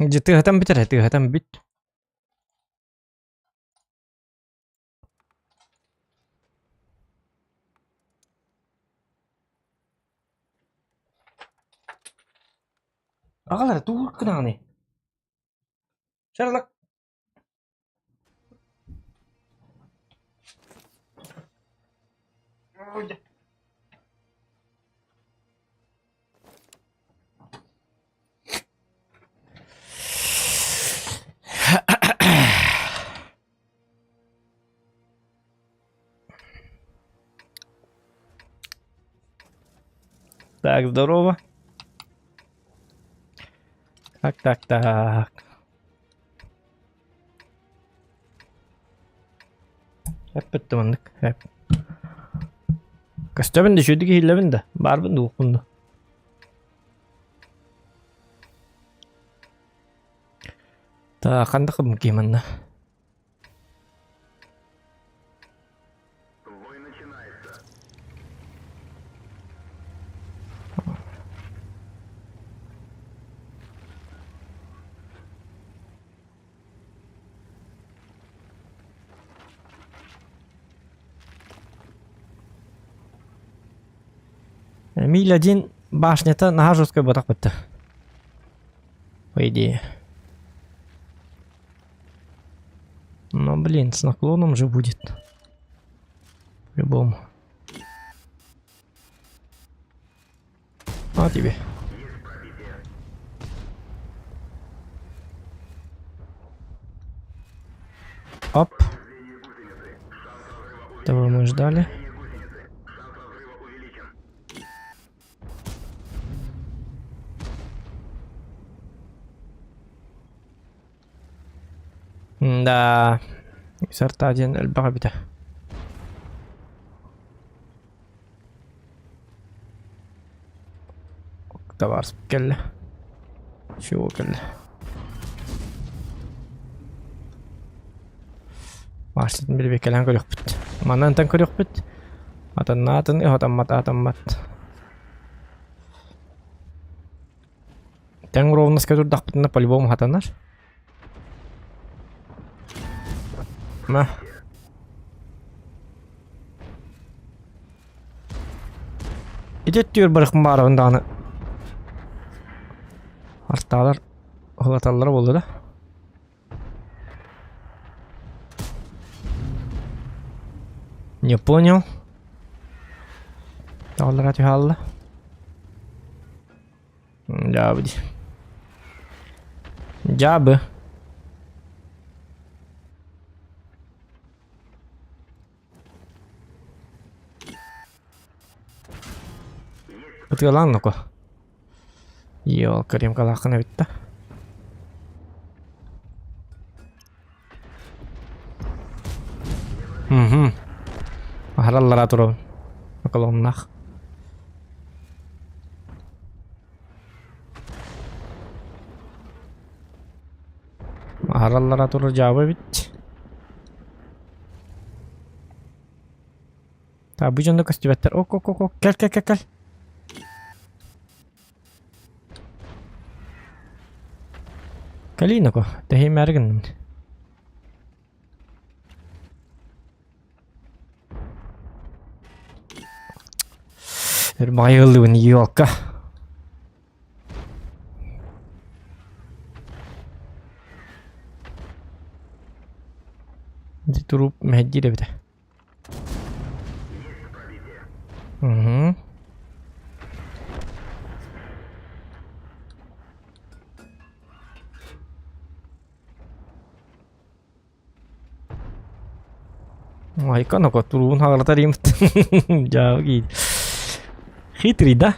Дьэ тыаһатан бүтэр, тыаһатан бүт. Аҕалара туох гынаҕыный? Шерлок Так, здорово. Так, так, так. Эппит маннык. Эп. Көстөбүн да үчүгдүк иһиллэбин да. Баарбын да уохпун да. Так, ханна ким манна? Миля один башнята наһаа жесткай буотах бытта. По идее. Но, блин, с наклоном же будет. По-любому. А тебе. Оп. Этого мы ждали. Да, сорта диэн элбэх эбитэ. Табаарыс кэллэ. Чего кэллэ? Маастатын билбэккэлээн көрүөхпүт. Манан көрүөхпүт. Атыннаатын, ыһатаммат, атаммат. Тэҥ ровноска турдахпытына по-любому хатанар. Ма. Ити өттүгэр барыхпын баарабын даҕаны. Артаалар уһулаталлара буолла да. Не понял. Таҕаллара түһаалла. Дьаабы дии. Дьаабы. Ытыалаан ноко. Ёлка, ремкалааххын эбит да. Угу. Аһараллара турабын. Околоннаах. Аһараллара турар дьаабы эбит. Так, бу дьоно көстүбэттэр. Ок, ок, ок, ок. Кэл, кэл, кэл, кэл. Калинако, тэһиимээри гынным. Өр баҕайы елка. Ити туруп мэһэйдиир эбитэ. Угу. Айка ноко туруун хаҕалатар имт. Дьаабы Хитрый, да?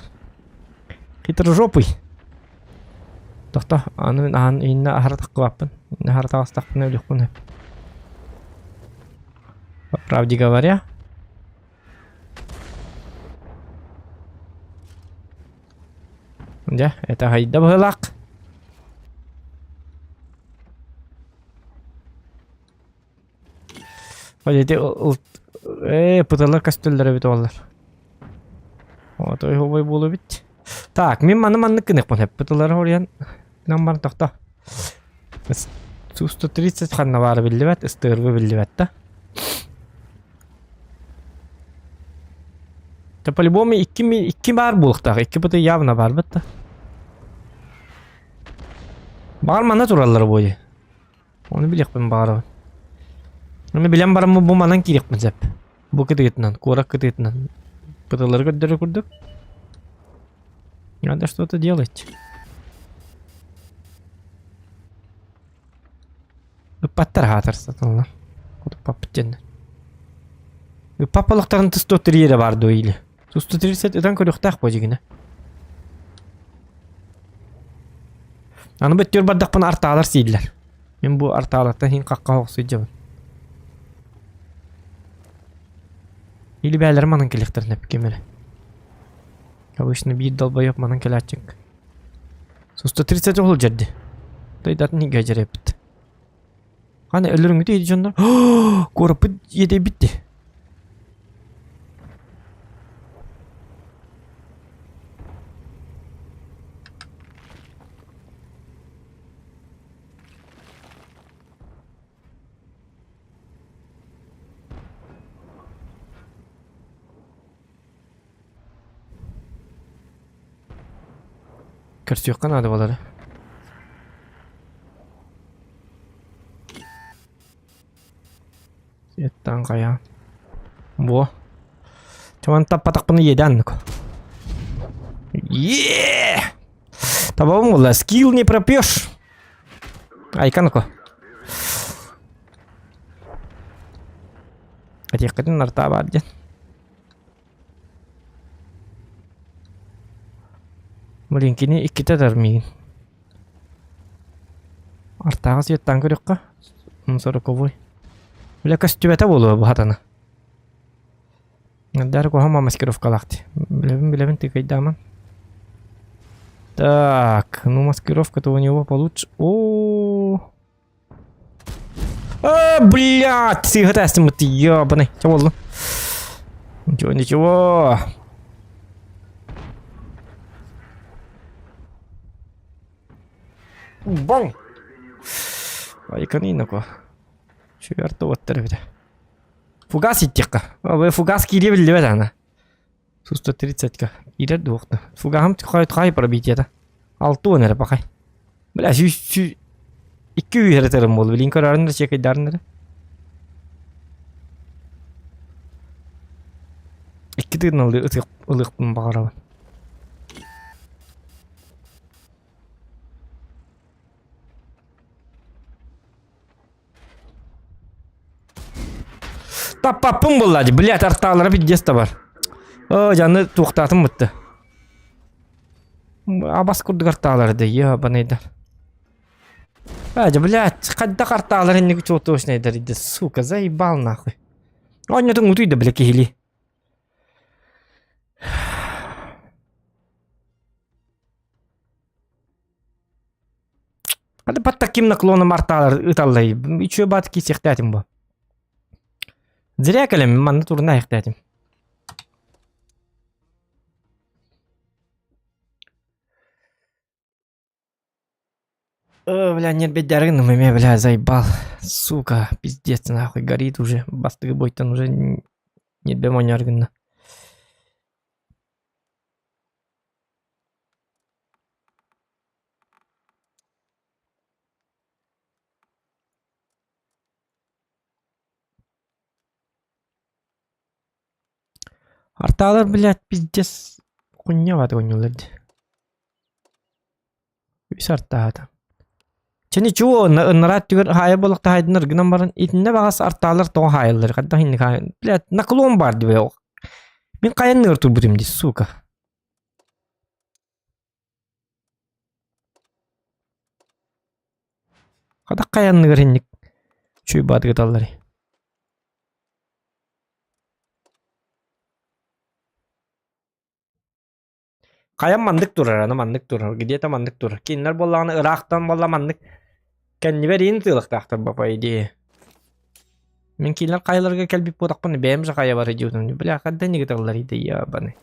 Хитрожопый. Тохто, аны мин аһан иннэ аһара таххыбаппын. Иннэ аһара таҕыстахпына өлүөхпүн сөп. По правде говоря. Дьэ, это хайда быһыылаах. Ити э пыталар көстөллөр эбит олар. Отой хобой буолу бит. Так, мин маны маннык гыныахпын сөп. Пыталары хоруйан гынан баран тохто. Су-130 ханна баара биллибэт, ыстыырба биллибэт да. Да по-любому икки, икки баар буолуохтаах, икки быты явно баар да. Баҕар манна тураллар буолуо. Ону билиэхпин баҕарабын. Ону билэн бараммын бу манан киириэхпин сөп. Бу кытыытынан, куорат кытыытынан. Кытылары көрдөрөр курдук. Надо что-то делать. Ыппаттар аһаатар саталлар. Ыппаппыт диэннэр. Ыппап олохторун тустуу тириэрэ бар дуо или? Тустуу тириэрсэт ытан көрүөхтээх буо дьигинэ. Аны бөттүөр бардахпына артаалар сииллэр. Мин бу артаалартан иһин хахха охсуйдьабын. Или бээлэрим манан кэлиэхтэрин эппиким эрэ. Обычно биир долбоёб манан кэлээччик. 130 сылдьар дии. Дойдатын иһгэ дьэрэппит. Хана өлөрүҥүтэ ити дьоннор. Куораппыт иэдэйбит дии. Көрсүөххэ наада буолара. Светтан хайаан. Во. Чаман таппатахпына иэдээн Е! Табабым буолла. Скилл не пропьешь. Айканыко. Этиэххитин артаа баар диэн. Блин, кини иккитэ ытар миигин. Артааҕы светтаан көрүөххэ. Сороковой. Бля, көстүбэтэ буолуо бу хатана. Дары куһаҕан маскировкалаах дии. Билэбин, билэбин, тыкайдааман. Так, ну маскировка-то у него получше. О, А, блядь, сыыһа тастыммыт, ёбаный. Чэ буоллун. Ничего, ничего. Бон! Айканыйнако. Чүөртэ уоттар эбитэ. Фугас иттиэххэ. Фугас киириэ биллибэт аны. 130-ка. Киирэр дуохта. Фугаһым хай пробитиета. 60 эрэ пахай. Бля, сүүс сүү икки үһэрэ тырым буолу. Билин көрөрүн да чекайдарын эрэ. Икки тыын ылыахпын баҕарабын. Таппаппын буолла дии, блядь, артаалара пиздец да бар. Оо, дьаны туохтаатым бытты. Абас курдук артаалар да, ебаныйдар. Бля, блядь, хайдах артаалар инник чуотуошнайдар иди, сука, заебал нахуй. Оонньотуҥ утуй да, бля, киһилии. Это под таким наклоном арталар ыталлай. Үчүө баат киисиэхтээтим бу. Зря кэлем, манна турна айахтаатым. О, бля, нет, бедярын, меня, бля, заебал. Сука, пиздец, нахуй, горит уже. Бастыгы бойтан уже нет бемоняргынна. Артаалар, блядь, пиздец хуйня оонньуулар дии. Үс артаата. Чэ ничего, ынараа өттүгэр хаайа буолуохтаахайдынар гынан баран итиннэ баҕас артаалар тоҕо хаайаллар хайдах инник хаайан блядь наклон баар дии Мин хайанныгар турбутум дии сука. Хата хайанныгар инник чуй баатыгыталлар. Хайан маннык турар, аны маннык турар, где-то маннык турар. Кинилэр буоллаҕына ыраахтан буолла маннык кэннибэр иин тыылыктаахтар по идее. Мин кинилэр хайаларга кэлбит буолахпына бэйэм же хайа бар диэбитим. Бля, ханна нигыталлар иди ебаный.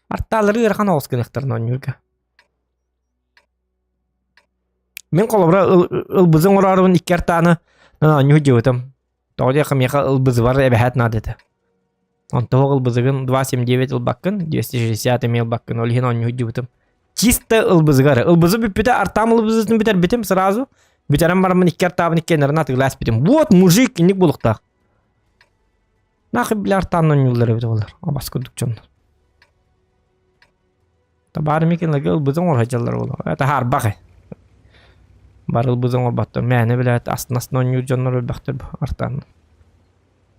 Артаалары ыарахан оҕус гыныахтарын оонньуурга. Мин холобура ылбызы оҥороорубун икки артааны оонньуу дьыбытым. Тоҕо диэххэ миэхэ ылбызыбар эбэһээт наада этэ. Онто суох ылбызыгын 2,79 ылбаккын, 260 эмиэ ылбаккын, ол иһин оонньуу дьыбытым. Чисто ылбызыгар. Ылбызы бүппүтэ, артаам ылбызытын бүтэрбитим сразу. Бүтэрэн бараммын икки артаабын иккиэннэрин атыылаан испитим. Вот мужик, инник буолуохтаах. Нахуй бля артаан оонньууллар эбит олор. Абас курдук дьоннор. Табаар микин ылбытын оҥоро сылдьаллар буолуо. Это хаарбах ээ. Бары ылбытын оҥорботтор. Мээнэ билээт астына-астына оонньуур дьоннор элбэхтэр бу артаанна.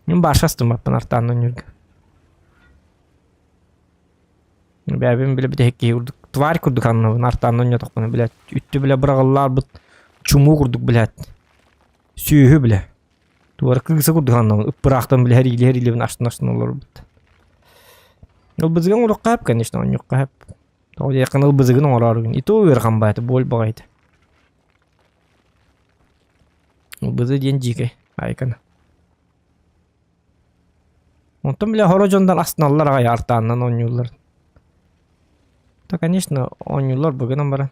Мин баша астыммаппын артаанна оонньуурга. Бэйэбин бile бүтэһик киһи курдук тварь курдук аннабын артаанна оонньоотохпуна билээт үттү билэ быраҕыллаарбыт чумуу курдук билээт сүөһү билэ Туора кыыса курдук аннабын ыппыраахтан билэ эриилиһэ-эриилэбин астына-астына олорбут. Ылбызыгын оҥоруохха сөп, конечно, оонньуохха сөп. Тоҕо диэххин ылбызыгын оҥорооругун. И то ыарахан баайта, боль баҕайыта. Ылбызы диэн дьиикэй, айкана. Онтон бile хоро дьоннор астыналлар аҕай артааннан оонньууллар. Да, конечно, оонньууллар бу гынан баран.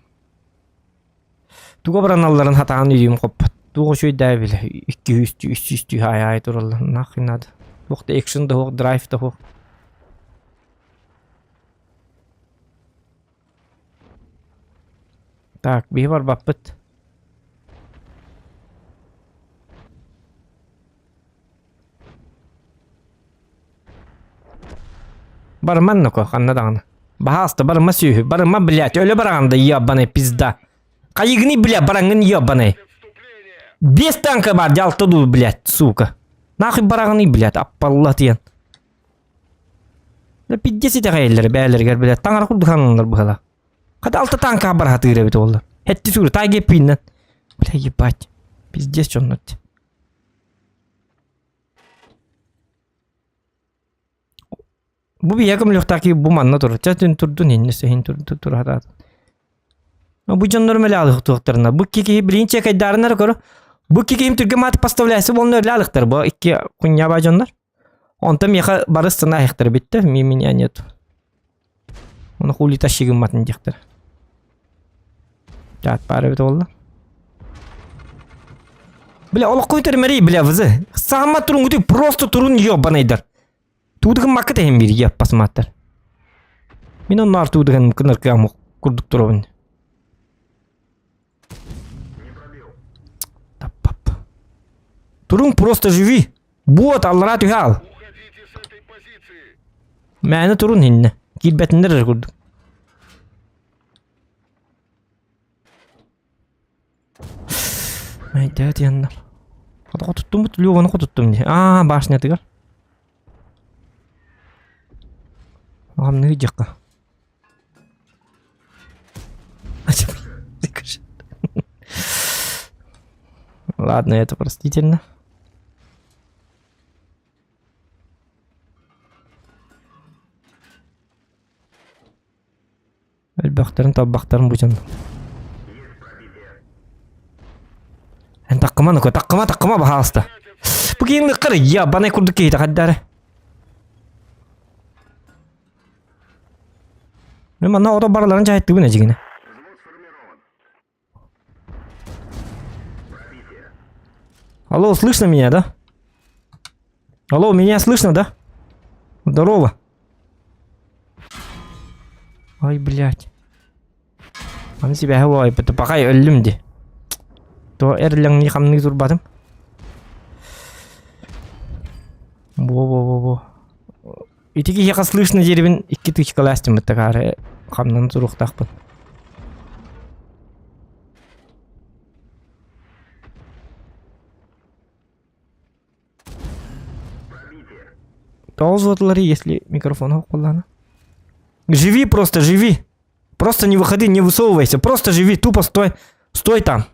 Тугу абыраналларын сатаан өйүм хоппот. Туох үчүгэйдээҕи билэ икки үс үс аай аай тураллар нахуй надо. Туох да экшен да суох, драйв да суох. Так, биһи барбаппыт. Барыма ноко, ханна даҕаны. Баһаалыста, барыма сүөһү, барыма, блядь, өлө бараҕын да ебаный пизда. Хайыгыный, бля, бараҥҥын ебаный. Без танка бар, дьалта дуу, блядь, сука. Нахуй бараҕыный, блядь, аппалла тиэн. Да пиздец итэҕэйэллэр бээлэригэр, блядь, таҥара курдук хаҥналлар быһалаах. Хата алта танка барахатыыр эбит уоллар. Хэтти суур, тайге пииннэн. Бля, ебать. Пиздец дьоннор. Бу биһиэхэ көмөлүөхтээх киһи бу манна турар. Чэ түн турдун иннэ иһин турду тура Бу дьоннорум эле алыхтыахтарына. Бу икки киһи билин чекайдарынар көрө. Бу икки киһим түргэн мааты поставляйсы болну эле алыхтар. Бу икки куньяба дьоннор. Онтон миэхэ бары сцена айхтар битте. Ми меня нет. Оны хули тащи гымматын диэхтэр. Чаат баар эбит буолла. Бля, олоххо үтэрмэрий, бля, вызы. Саама турунгутуй, просто турун ёбанайдар. Туудыгын макка тэһин биир яппасмааттар. Мин онноор туудыгын кыныркыам курдук туробун. Таппап. Турун просто живи. Вот, аллараа түһэ ал. Мээнэ турун иннэ. Киирбэтиннэр эрэ курдук. Мэйдээт яннар. Хотуттуммут Леваны хотуттум дии. Аа, башнятыгар. Аҕамныгы дьахха. Ладно, это простительно. Элбэхтэрин талбахтарын бучан. Эн таккыма ну таккыма таккыма баһаалыста. Бу киһини кыр я банай курдук киһи хаддары. Мен манна ото барыларын жайттыбын эжигине. Алло, слышно меня, да? Алло, меня слышно, да? Здорово. Ай, блядь. Аны сибэһэ буолайбыт, пахай өллүм ди. То эрлэҥни хамныы турбатым. Во-во-во-во. Ити киһиэхэ слышно диэрибин икки тычкалаастым такаары хамнан туруохтаахпын. Тоҕус уотулары, если микрофон холлана. Живи просто, живи. Просто не выходи, не высовывайся. Просто живи, тупо стой. Стой там.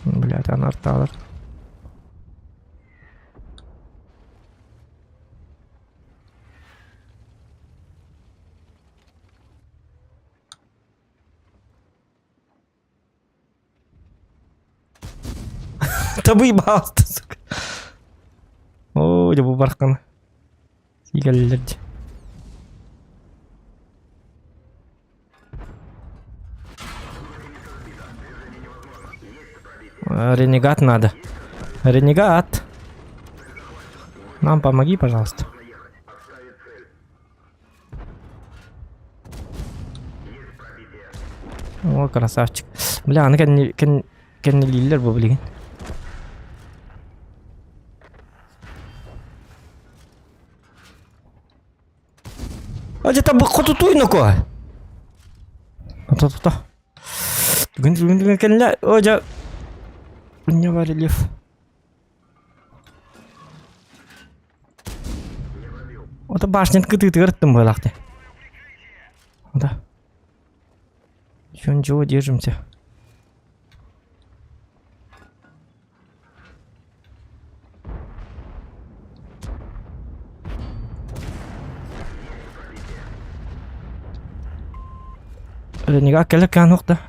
Блядь, анарталар. Да выебался, сука. Оо, дьэ бу бараххан. Сигэллэр дьэ. Ренегат надо. Ренегат. Нам помоги, пожалуйста. О, красавчик. Бля, аны кэнни, кэн, кэннилииллэр бу билигин. Ата бу хотутуй ноко. Ото то. Түгэн түгэн түгэн кэллэ. О дьэ. Унньа рельеф. Ото башнят кытыытыгар ыттым быһыылаах дии. Да. Ничего, ничего, держимся. Ренегат кэлэ каанох да.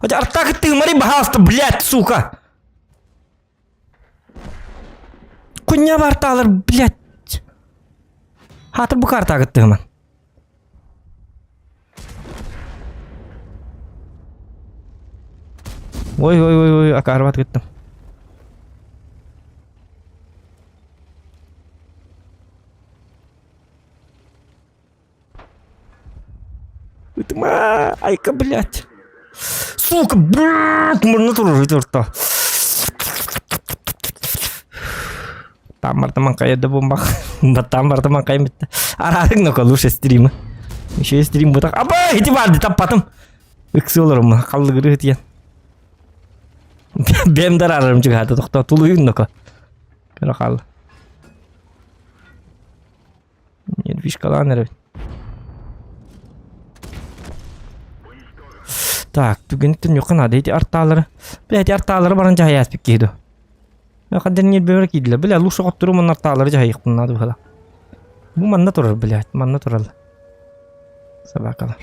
Артак ты, мари, пожалуйста, блядь, сука! Куння барталар, блядь! Хатыр бу картагыт тыгыман. Ой, ой, ой, ой, акаарбат гыттым. Ытыма, айка, блядь. Сука, блядь, мурна турар ытырта. Там бартаман кайда бомбах. Там бартаман кайым битте. Арарың нока лучше стримы. Еще стрим бутак. Аба, ити барды таппатым. Ыксы олорум, халлыгыры тиен. Бэм дарарым чыгата тохто тулуйун нока. Кыра хал. Недвижкалаан эрэбит. Так, түгэнтэн юха наада ити артаалары. Бля, ити артаалары баран дьаһайааспыт киһи дуо? Хандан ньирбэбэр киирдилэр. Бля, лучше хоттору манна артаалары дьаһайыахпын наада быһыла. Бу манна турар, блядь, манна тураллар. Собакалар.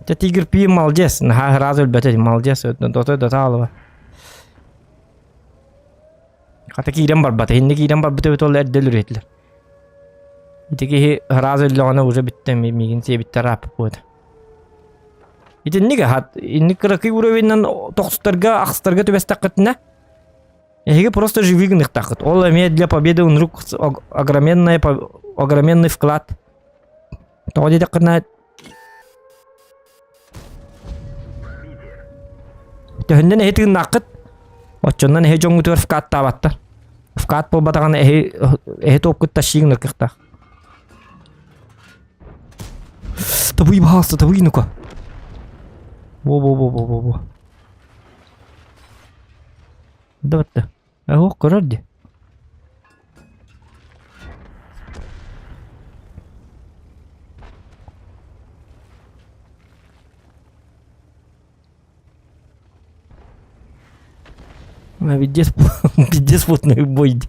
Дьэ Тигр Пи молодец, наһаа ыраас өлбөтө, молодец, дота дота алыба. Хата киирэн барбата, иннэ киирэн барбыта эбит ол эрдэ өлүрү этилэр. Ити киһи ыраас өллөҕүнэ уже бүттэ, миигин сиэбиттэр ааппыт. Итинник хат, инник кыракый уровеньнан тохсутарга, ахсытарга түбэстэххитинэ, эһиги просто живи гыныахтааххыт. Ол эмиэ для победы унрук огроменный, огроменный вклад. Тоҕо диэтэххинэ төһөннөн эһи тыыннааххыт, оччоннон эһи дьоҥҥутугар вкаттаабаттар. Вкат буолбатаҕына эһи эһи туопкут тащиҥ ныркыахтаах. Табый, пожалуйста, табый, ну-ка. Во-во-во-во-во-во. Да вот Оһох көрөр дии. Пиздец, пиздец плотный бой.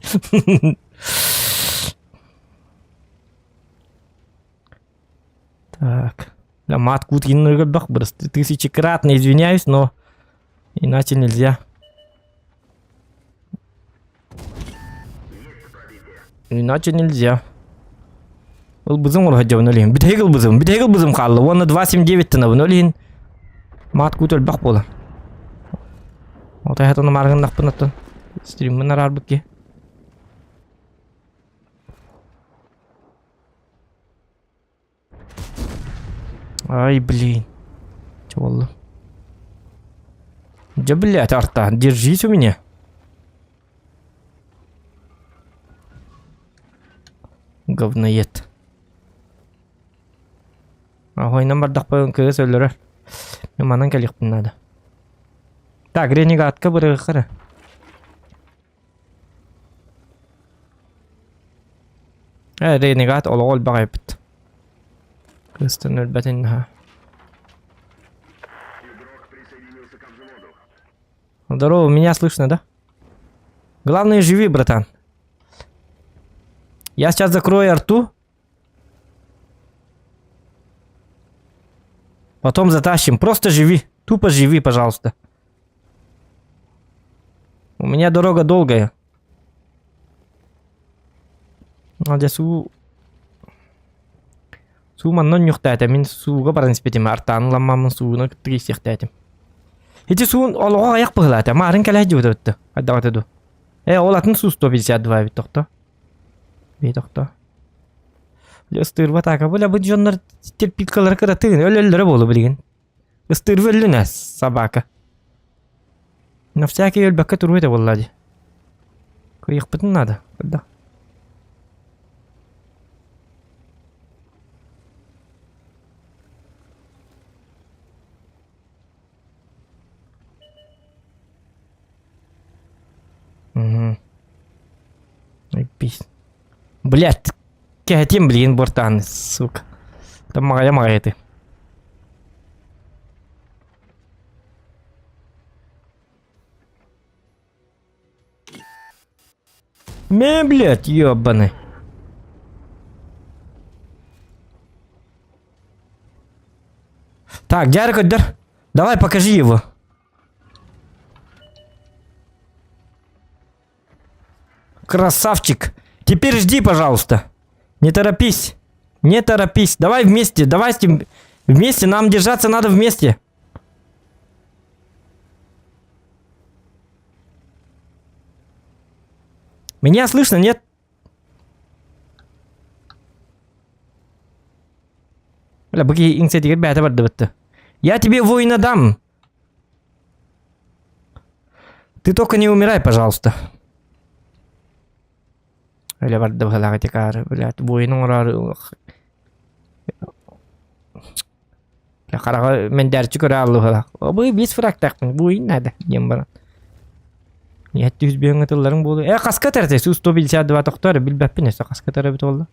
Так. Да, мат кут Тысячекратно извиняюсь, но иначе нельзя. Иначе нельзя. Ылбызым урһадьабын өлүһүн. Бүтэһик ылбызым. Бүтэһик ылбызым хаалла. Уонна 2.79 тынабын өлүһүн. Маат кут өлбөх буола. Отой хатаны маргыннахпын оттон. Стриммин араарбыт ки. Ай, блин. Чё буолла? Дьэ, блядь, арта, держись у меня. Говноед. Ахойнан бардахпын кыыс өлөрөр. Мен манан кэлиэхпин наада. Так, ренегатка бырыгыхара. Э, ренегат олоҕо элбэх эбит. Кыыстан өлбөтүн наһаа. Здорово, меня слышно, да? Главное, живи, братан. Я сейчас закрою рту. Потом затащим. Просто живи. Тупо живи, пожалуйста. У меня дорога долгая. Молодец. Суу манна онньуохтаата, мин сууга баран испитим, артаан ыламмаммын сууна кытта киирсиэхтээтим. Ити суун олоҕо айах быһылаата, маарын кэлэ сылдьыбыта бытты. Хайдаҕата дуу. Э, ол атын суу 152 эбит тохто. Бей тохто. Ыстыырба атака. Бля, бу дьоннор терпилкалара кыратыгын, өлөллөрө буолу билигин. Ыстыырба өллүн собака. На всякий өлбөккө туруо этэ буолла дии. Кыйыхпытын наада. Да. Угу. Блять, кэһэтиэм билигин буортааны, сука. Там маҕайа маҕайа ты. Мэ, блядь, ёбаный. Так, дьэ көрдөр. Давай покажи его. Красавчик. Теперь жди, пожалуйста. Не торопись. Не торопись. Давай вместе. Давайте вместе. Нам держаться надо вместе. Меня слышно, нет? Бля, бу киһи иҥсэтигэр бэйэтэ бардыбытты. Я тебе воина дам. Ты только не умирай, пожалуйста. Өлө барда быһалаах ити каары, блядь, воин оҥороору хараҕа мэндээрчи көрө аалла быһалаах. Обы биэс фрактаахпын, воин надо диэн баран. Ниэт түс бүөҥҥэ тылларыҥ буолуо. Э, хаска тәртэ, сус 152 тохтоор, билбэппин өссө хаска тәрэ эбит буолла.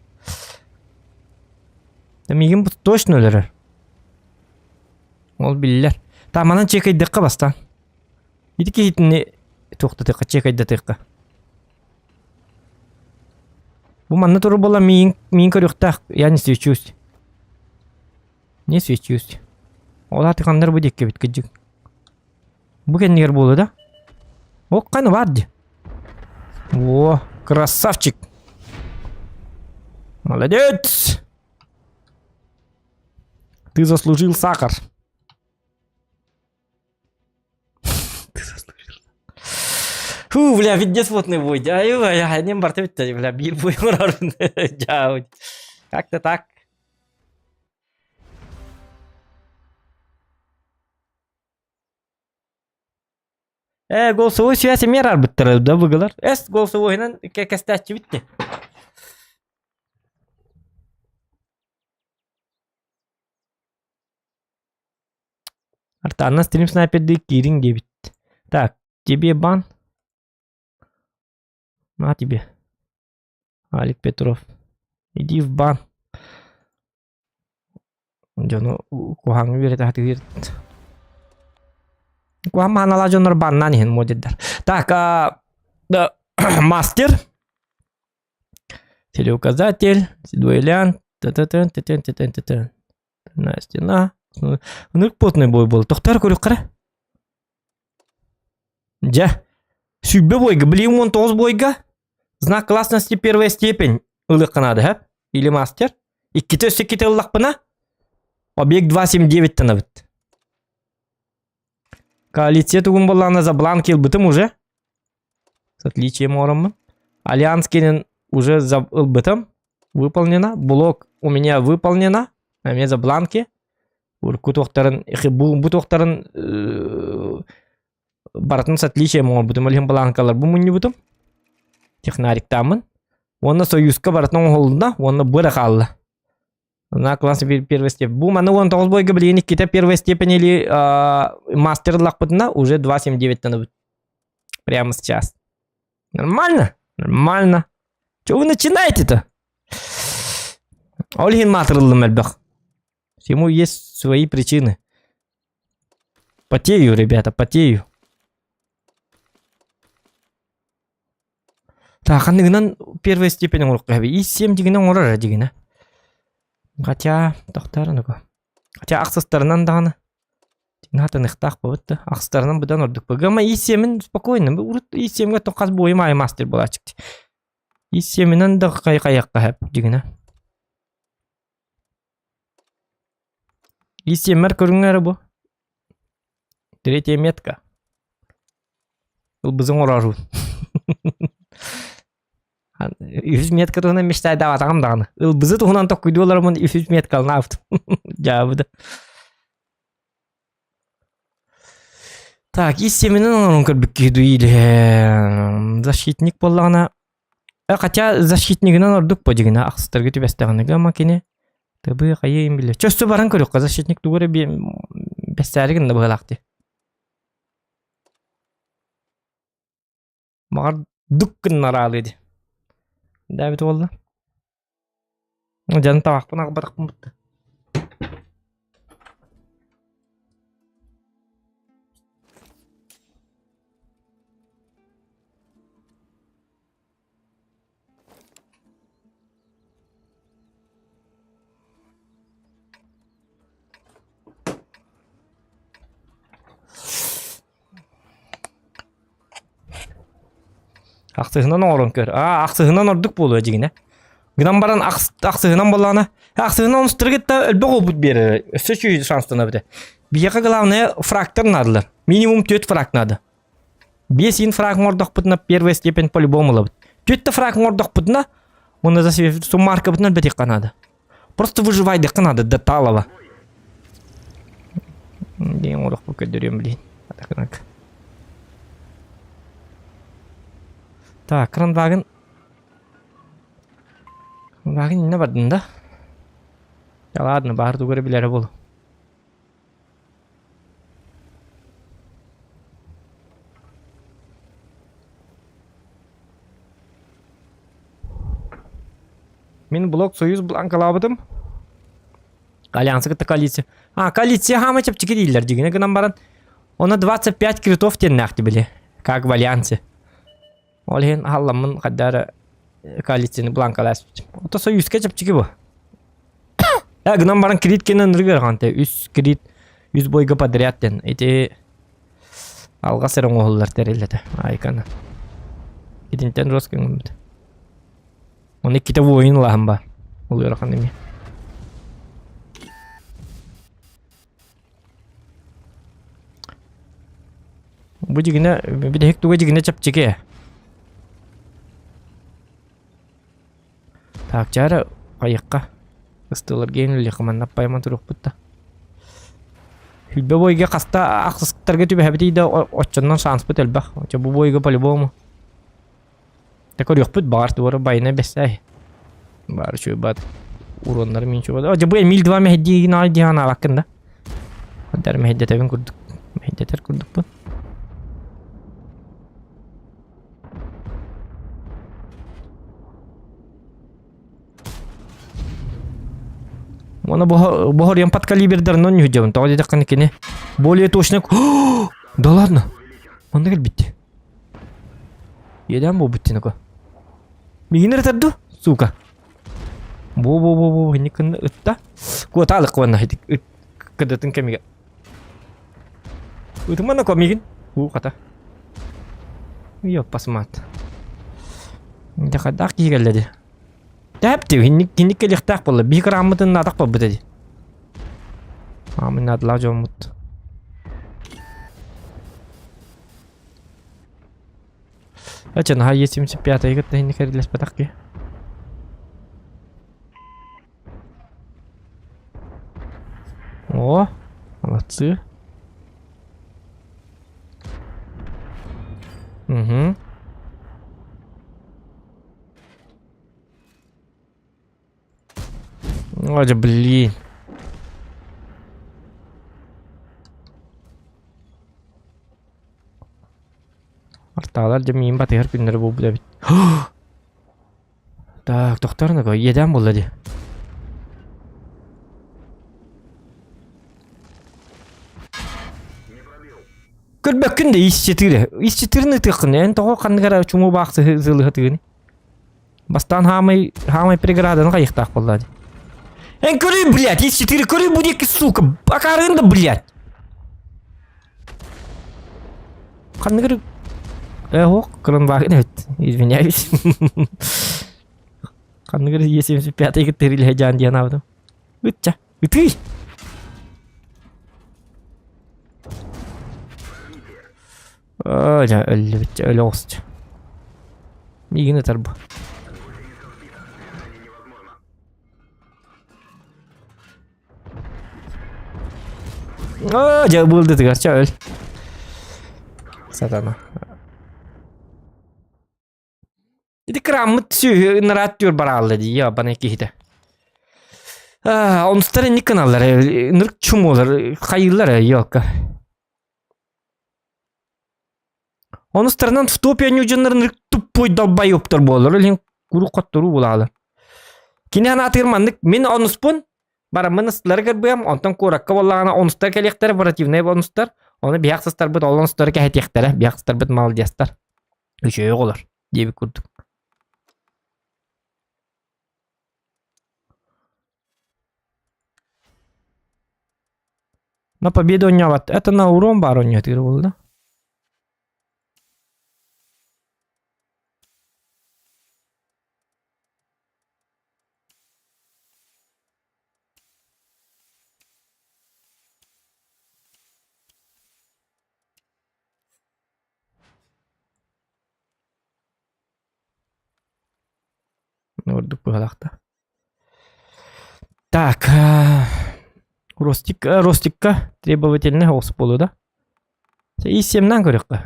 Миигин точно өлөрөр. Ол биллэр. Тааманан чекайдыахха бастаан. Ити киһитини туохтатыахха, чекайдатыахха. Бу манна турар буолла миин, миин көрүөхтээх. Я не свечусь. Не свечусь. Ол ааты ханнар бу диэкки эбит кыдьык. Бу кэннигэр буолуо да? О, ханна баар дии. О, красавчик. Молодец! Ты заслужил сахар. Ты заслужил. Фу, бля, видец плотный будет. Ай, я не барта бля, биир буймар Как-то так. Э, голосовой связь эмиэ арбыттара да быгылар. Эс голосовойынан кэстээччибит те. Артанна стрим снайпердыы киириҥ диэбит. Так, тебе бан. На тебе. Алик Петров. Иди в бан. Дьону куһаҥҥа үөрэтэ сатыыр. Куһаҥ маанала дьоннор баннаан иһин модердар. Так, а, да, мастер. Целеуказатель, дуэлянт, т-т-т, т-т, т-т, т-т. Стена. Ынырык потный бой был. Тохтор көрүк Дьэ, сүүрбэ бойга, билигин 19 бойга знак классности первая степень ылыахха наада, һэ? Или мастер. Иккитэ өссө иккитэ ыллахпына, объект 279 танабыт. Коалиция тугун буоллаҕына за бланки ылбытым уже. С отличием ороммун. Альянс кенен уже за ылбытым. Выполнено. Блок у меня выполнено. А мне за бланки. Урукку туохтарын, бу туохтарын барытын с отличием оҥорбутум. Ол иһин бланкалар бу мунньубутум. Технариктааммын. Уонна Союзка барытын оҥоһулунна, уонна бу эрэ хаалла. На класс первой степени. Бу маны 19 бойга билигин иккитэ первой степени или мастер ыллахпытына уже 2.79 таныбыт. Прямо сейчас. Нормально? Нормально. Чего вы начинаете-то? Ол иһин маатырыллым элбэх. Всему есть свои причины. Потею, ребята, потею. Так, ханныгынан первой степень оҥоруохха сөбүй? И7 дигинэ оҥорор эрэ дигинэ. Хотя, тохтоор ну-ка. Хотя ахсыстарынан даҕаны. Хатаныхтаах буолбут да. Ахсыстарынан быдан ордук. Гама И7-ин спокойно. Урут И7-гэ хас буойум аайы мастер буолааччык. И7-инэн да хайахха сөп дигинэ. Истиэммэр көрүҥҥэ эрэ бу. Третья метка. Ылбызын оҥороорун. Үһүс метка туһунан мечтайдаабатаҕым даҕаны. Ылбызы туһунан токкуйдуу олороммун үһүс меткаланаабытым. Дьаабыда. Так, ис сиэмэнэн оҥорон көрбүт киһи дуу или защитник буоллаҕына Э, хотя защитнигынан ордук по дьигинэ ахсыстарга түбэстэҕинэ гама кини тыбы хайыым билэ. Чөстө баран көрүөххэ защитник тугу эрэ бэссээри гынна быһалаах дии. Маҕар дук гыннараалыы дии. Дээбит уолла. Дьон табахпын аҕабатахпын бутта. Ахсыһынан оҥорон көр. Аа, ахсыһынан ордук буолуо дьиҥинэ. Гынан баран ахсыһынан буоллаҕына, ахсыһынан онустары кытта элбэх опыт биэрэр. Өссө үчүгэй шанстанар этэ. Биһиэхэ главное фрактор наадалар. Минимум түөрт фраг наада. Биэс иин фраг оҥордохпутуна первая степень по-любому ылабыт. Түөрт фраг оҥордохпутуна, уонна за суммаркабытын элбэтиэххэ наада. Просто выживайдыхха наада до талого. Диэн оҥорохпун көрдөрүөм блин. Так, кранваген. Кранваген инне бардын да? Да ладно, баар тугу эрэ билэрэ буолуо. Мин блок Союз бланкалаабытым. Альянсы кытта коалиция. А, коалиция хаама чэпчэки дииллэр дьигинэ гынан баран. Оны 25 критов диэннээхти били. Как в альянсе. Ол иһин аһалламмын хайда эрэ коалицияны бланкалааспытым. Ото Союзка чэпчэки бу. Э, гынан баран крит кэнэн ынырыгар хаанте. Үс крит, үс бойга подряд диэн. Ити алҕас эрэ оҥоһуллар тэрил этэ. Айканы. Итинтэн рос көҥүлбүт. Оны иккитэ воин ылаһын ба. Ол ыарахан эмиэ. Бу дьигинэ, бүтэһик туга дьигинэ чэпчэки. Так, чара хайыкка. Ыстыыларга иҥиллиэххэ манна аппайаман туруохпут да. Хүлбэ бойга хаста ахсыстарга түбэһэбитий да оччоннон шанспыт элбэх. Оччо бу бойга по-любому. Та көрүөхпүт баҕар туора байына бэссээй. Баар үчүгэй баат. Уроннары мин чугада. О, бу Эмиль 2 мэһэйдиигин аҕай диэн аабаккын да. Хандар мэһэйдэтэбин курдук. Мэһэйдэтэр курдукпун. Уонна боһоруйан подкалибердарынан ньүһүдьэбин. Тоҕо диэтэххинэ кини более точно... Да ладно. Онно кэлбит. Иэдээн буолбут диэн Миигин ырытар ду, сука. Бу-бу-бу-бу инник гынна ытта. Куотаалык уонна ыт кыдатын кэмигэр. Ытымана ко миигин. Уу хата. Ёппас мат. Дьэ хайдах киһи кэллэ дии. Тэп инник инник кэлиэхтээх буолла. Биһи кырааммытын наадах буолбут дии. Аамын наадалаах дьоммут. Ача наһаа Е75 кытта инник эрилэспэтэх киһи. О, молодцы. Угу. Ой, блин. Артаалар дьэ миин батыһар күннэрэ буолбут эбит. Так, тохторно иэдээн буолла дии. Көрбөккүн да ис четыре. Ис четырны ытыаххын. Эн тоҕо ханнык эрэ чумуу баах сылыһатыгын. Бастаан хаамай, хаамай преграданы хайыхтаах буолла дии. Эн көрүй, блядь, ис четыре көрүй бу диэки, сука, акаарыгын да, блядь. Ханнык эрэ Э, ох, кранваген эбит. Извиняюсь. Ханнык эрэ Е75 кытта ирилэһэ дьаан диэн аабытым. Ытча, ытый! Оо, дьэ, өллүбүт, өлө оҕус. Миигин ытар бу. Оо, дьэ, быылдытыгар, чэ, өл. Сатана. Ити кырааммыт сүөһү ынараат түөр бараалла дии, ябана киһитэ. Онустар инник гыналлар, ынырык чумуолар, хайыыллар, ёлка. Онустарынан в топе дьоннорун туппуй долбоебтор буолар, илин куру хотторуу булаалар. Кини анаатыгар маннык мин онуспун бараммын ыстылары кырбыам, онтон куоракка буоллаҕына онустар кэлиэхтэрэ, противнай онустар, ону биһиэх сыстарбыт ол онустары кэһэтиэхтэрэ, биһиэх сыстарбыт молодецтар. Үчүгэй оҕолор диэбит курдук. На победу оонньообот. Это на урон баар оонньоотугар буолла. Ордук быһалаахта. Так, Ростик, Ростикка требовательный оҕус буолуо да? И7-нан көрүөххэ.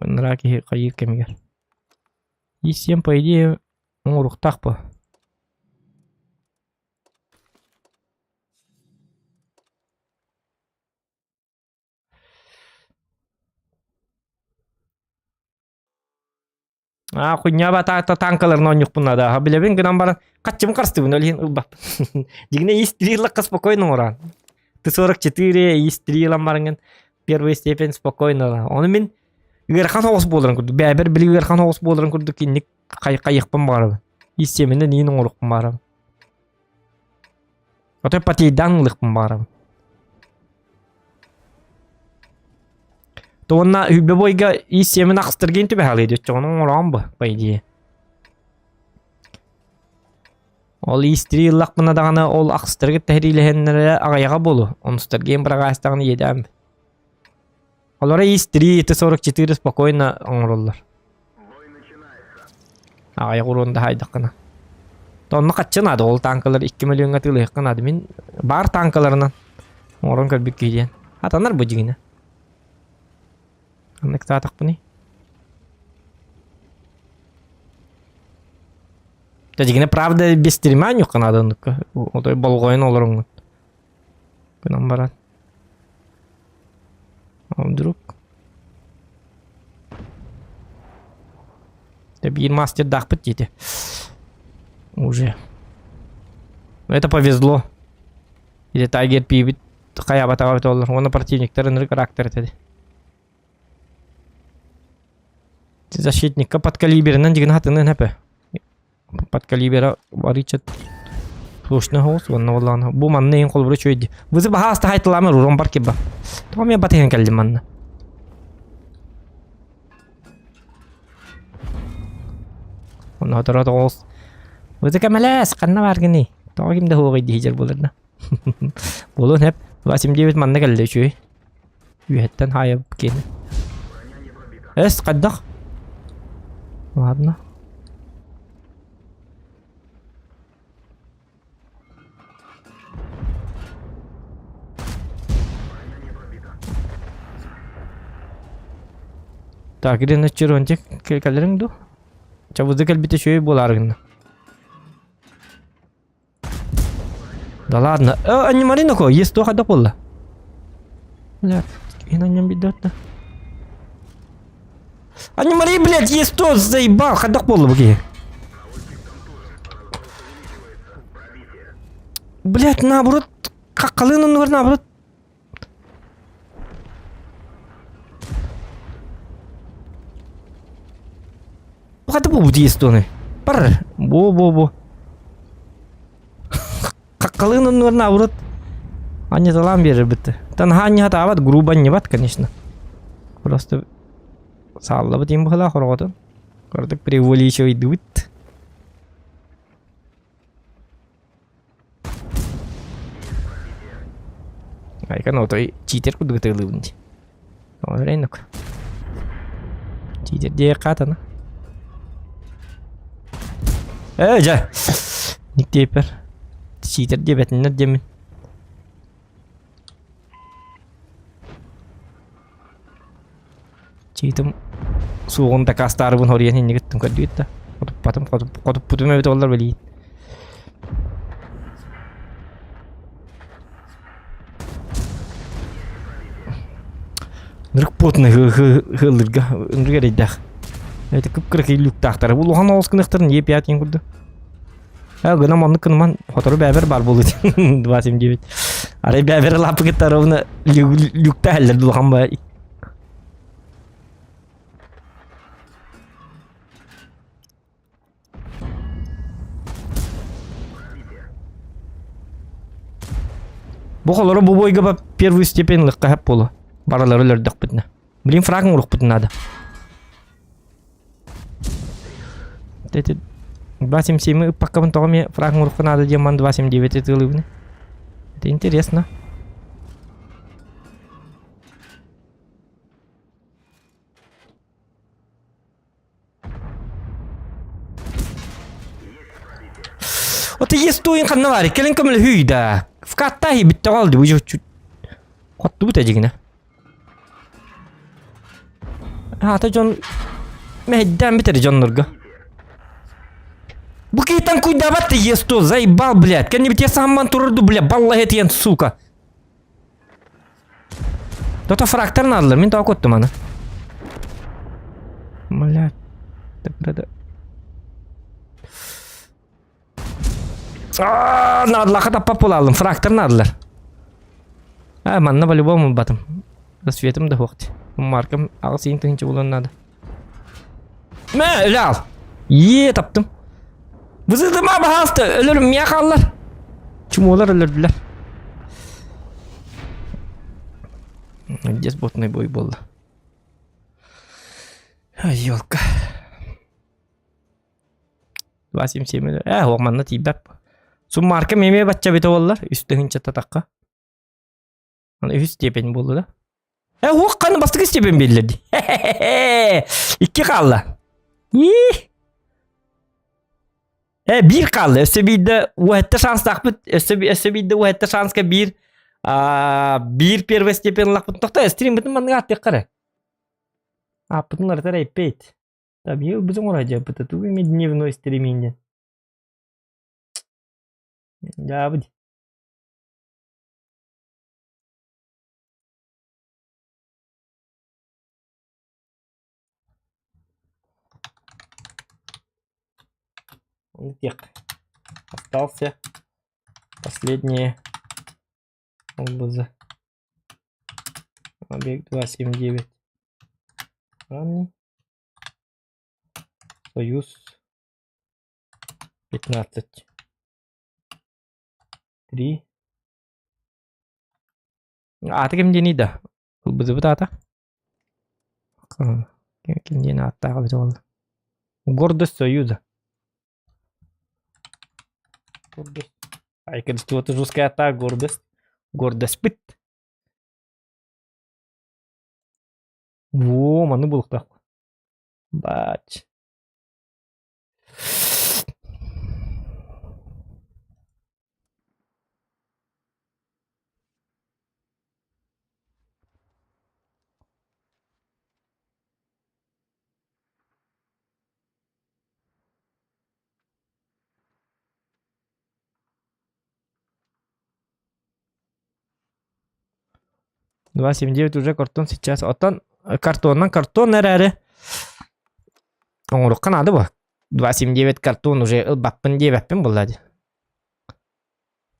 Ыныраа киһи хайыыр кэмигэр. И7, по идее, оҥоруохтаах бу. Аа, хуйня та танкаларын оонньуохпун наада. Билэбин гынан баран хаччым харыстыбын ол иһин ылбаппын. Дьиҥинэ ИС-3 ыллахха спокойно оҥорон. Т-44 ИС-3 ылан бараҥҥын первая степень спокойно. Ону мин ыарахан соҕус буоларын курдук, бэйэбэр били ыарахан соҕус буоларын курдук инник хайыхпын баҕарабын. ИС-7-нэн иин оҥоруохпун баҕарабын. Отой потейдаан ылыахпын баҕарабын. Уонна үбэ бойга ИС-7 ахстыргын түбэһэлий диэччи, ону оҥороон бу, по идее. Ол ИС-3 ыллахпына даҕаны ол ахстыргы тэһириилэһиннэрэ аҕыйаҕа буолуо. Онустаргын быраҕаастаҕына иэдээн. Олоро ИС-3, Т-44 спокойно оҥороллор. Аҕыйах уруон да хаайдаххына. Онно хаччы наада, ол танкалар 2 миллиоҥҥа атыылаһыахха наада. Мин баар танкаларынан оҥорон көрбүт киһи диэн. Атанар бу дьиҥинэ. Ханнык таатахпыный? Да дьиҥинэ правда без стрима ньукка наада оннукка. Отой болҕойон олороҥҥун. Гынан баран. А вдруг? Да биир мастердаахпыт диэти. Уже. Это повезло. Или Тайгер пиибит хайаабатаҕа эбитэ буоллар. Уонна противниктар ынырык характер этэ. Защитникка подкалиберынан дьигин хатынын хэпэ. Подкалибера арыыча Слушный соҕус уонна буоллаҕына бу манна иһин холобура үчүгэй дии. Вызы баһааста хайтылаамар урон бар киба. Тоҕо эмиэ батыһан кэллим манна. Онно хоторо тоҕус. Вызы кэмэлээс ханна бааргыный? Тоҕо ким да суоҕуй дии дьэр буолар да. Буолуон сөп. 89 манна кэллэ үчүгэй. Үөһэттэн хаайа киэнэ. Эс хайдах? Ладно. Так, Ирина Чиронтик кэлэриҥ дуу? Чабызы кэлбитэ үчүгэй буолаары гынна. Да ладно. Э, Анни Ко, есть то хайдах буолла? Бля, ин анньам биддэ Анни Мари, блядь, есть то заебал, хайдах буолла бу киһи? Блядь, наоборот, хаххалыын оннугар наоборот. Хайдах буолбут есть тоны? Бар, бу-бу-бу. Хаххалыын оннугар наоборот. Анньыталаан биэрэр бытты. Танаһа анньыһатаабат, грубо анньыбат, конечно. Просто сааллабыт им быһылаах ороҕотун. Кырдык преувеличивайдыбыт. Айкан отой читер курдук ытыалыыбын дии. Оҕолор Тиийдэр хаатана. Ээ дьэ. Никтиэппэр. Сиитэр диэбэтиннэр диэммин. Чиитим суоҕун дакаастаарыбын хоруйан иннигиттэн көрдүгүт да. Хотуппатым, хотуппутум эбит оллар билиин. Нырык потный хыллырга ынырык эрэйдээх. Это кып-кыракый люктаахтара. Бу улахан оҕус гыныахтарын Е5 диэн курдук. Э, гынан оннук гыныман хотору бэбер бар буолу 279. Арай бэбер лапы кытта ровно люктаахлар улахан ба. Бу холоро бу бойга ба первую степень лыкка хап болу. Баралары өлөрдөхпүтүнэ. Блин, фраг урукпутун надо. Это 277 ыппаккабын тоҕо эмиэ фраг урукку надо диэн ман 279 ытыылыыбын. Это интересно. Ото естуин ханна баар кэлин көмөлөһүй да. Вкаттаhi бүтте қалды уже чуть хоттубут эдигинэ. Аата дьон мэһэйдээн бүтэр дьоннорго. Бу киһитэн куйдаабат да есту заебал, блядь. Кэннибитигэр саһамман турарду, бля, баллаһы этиэн, сука. Тото фрактар наадалар, мин тоҕо куттум аны. Блядь. Так, Аа, наадалаха таппап буолаалым, фрактар наадалар. А, манна по-любому ылбатым. Рассветым да суох дии. Маркам аҕыс иин тыһыынча буолуон наада. Мэ, өлө ал. Е, таптым. Вызывдыма, пожалуйста, өлөрүм миэ хааллар. Чумолар өлөрдүлэр. Здесь ботный бой буолла. Ай, елка. 277. Э, манна тиийбэп. Суммарка меме бачча бите боллар. Үс тыһынча татакка. Аны үһүс степень буолла да. Э, уох ханы бастакы степень берилер дии. Икки хаалла. Ии. Э, биир хаалла. Өссө биирдэ уһэтте шанстаахпыт. Өссө, өссө биирдэ уһэтте шанска биир биир первый степень ыллахпыт. Тохто, стримбытын манныга аттыахха эрэ. Ааппытын ырытар эппейт. Там ел бізің орай жаппыта. Тугу эми дневной стриминг. Дьаабы Тех. Остался последние ОБЗ. Объект 279. Ранний. Союз 15. 3. Аата ким диэний да? Ылбызыбыт аата? Ким диэн ааттаах эбитэ буолла? Гордость Союза. Гордость. Ай, вот жесткая атака, гордость. Гордость быт. Во, маны булуктаах. Бач. 279 уже картон сейчас. Оттон картоннан картон эрээри оҥоруохха наада буо. 279 картон уже ылбаппын диэбэппин буолла дии.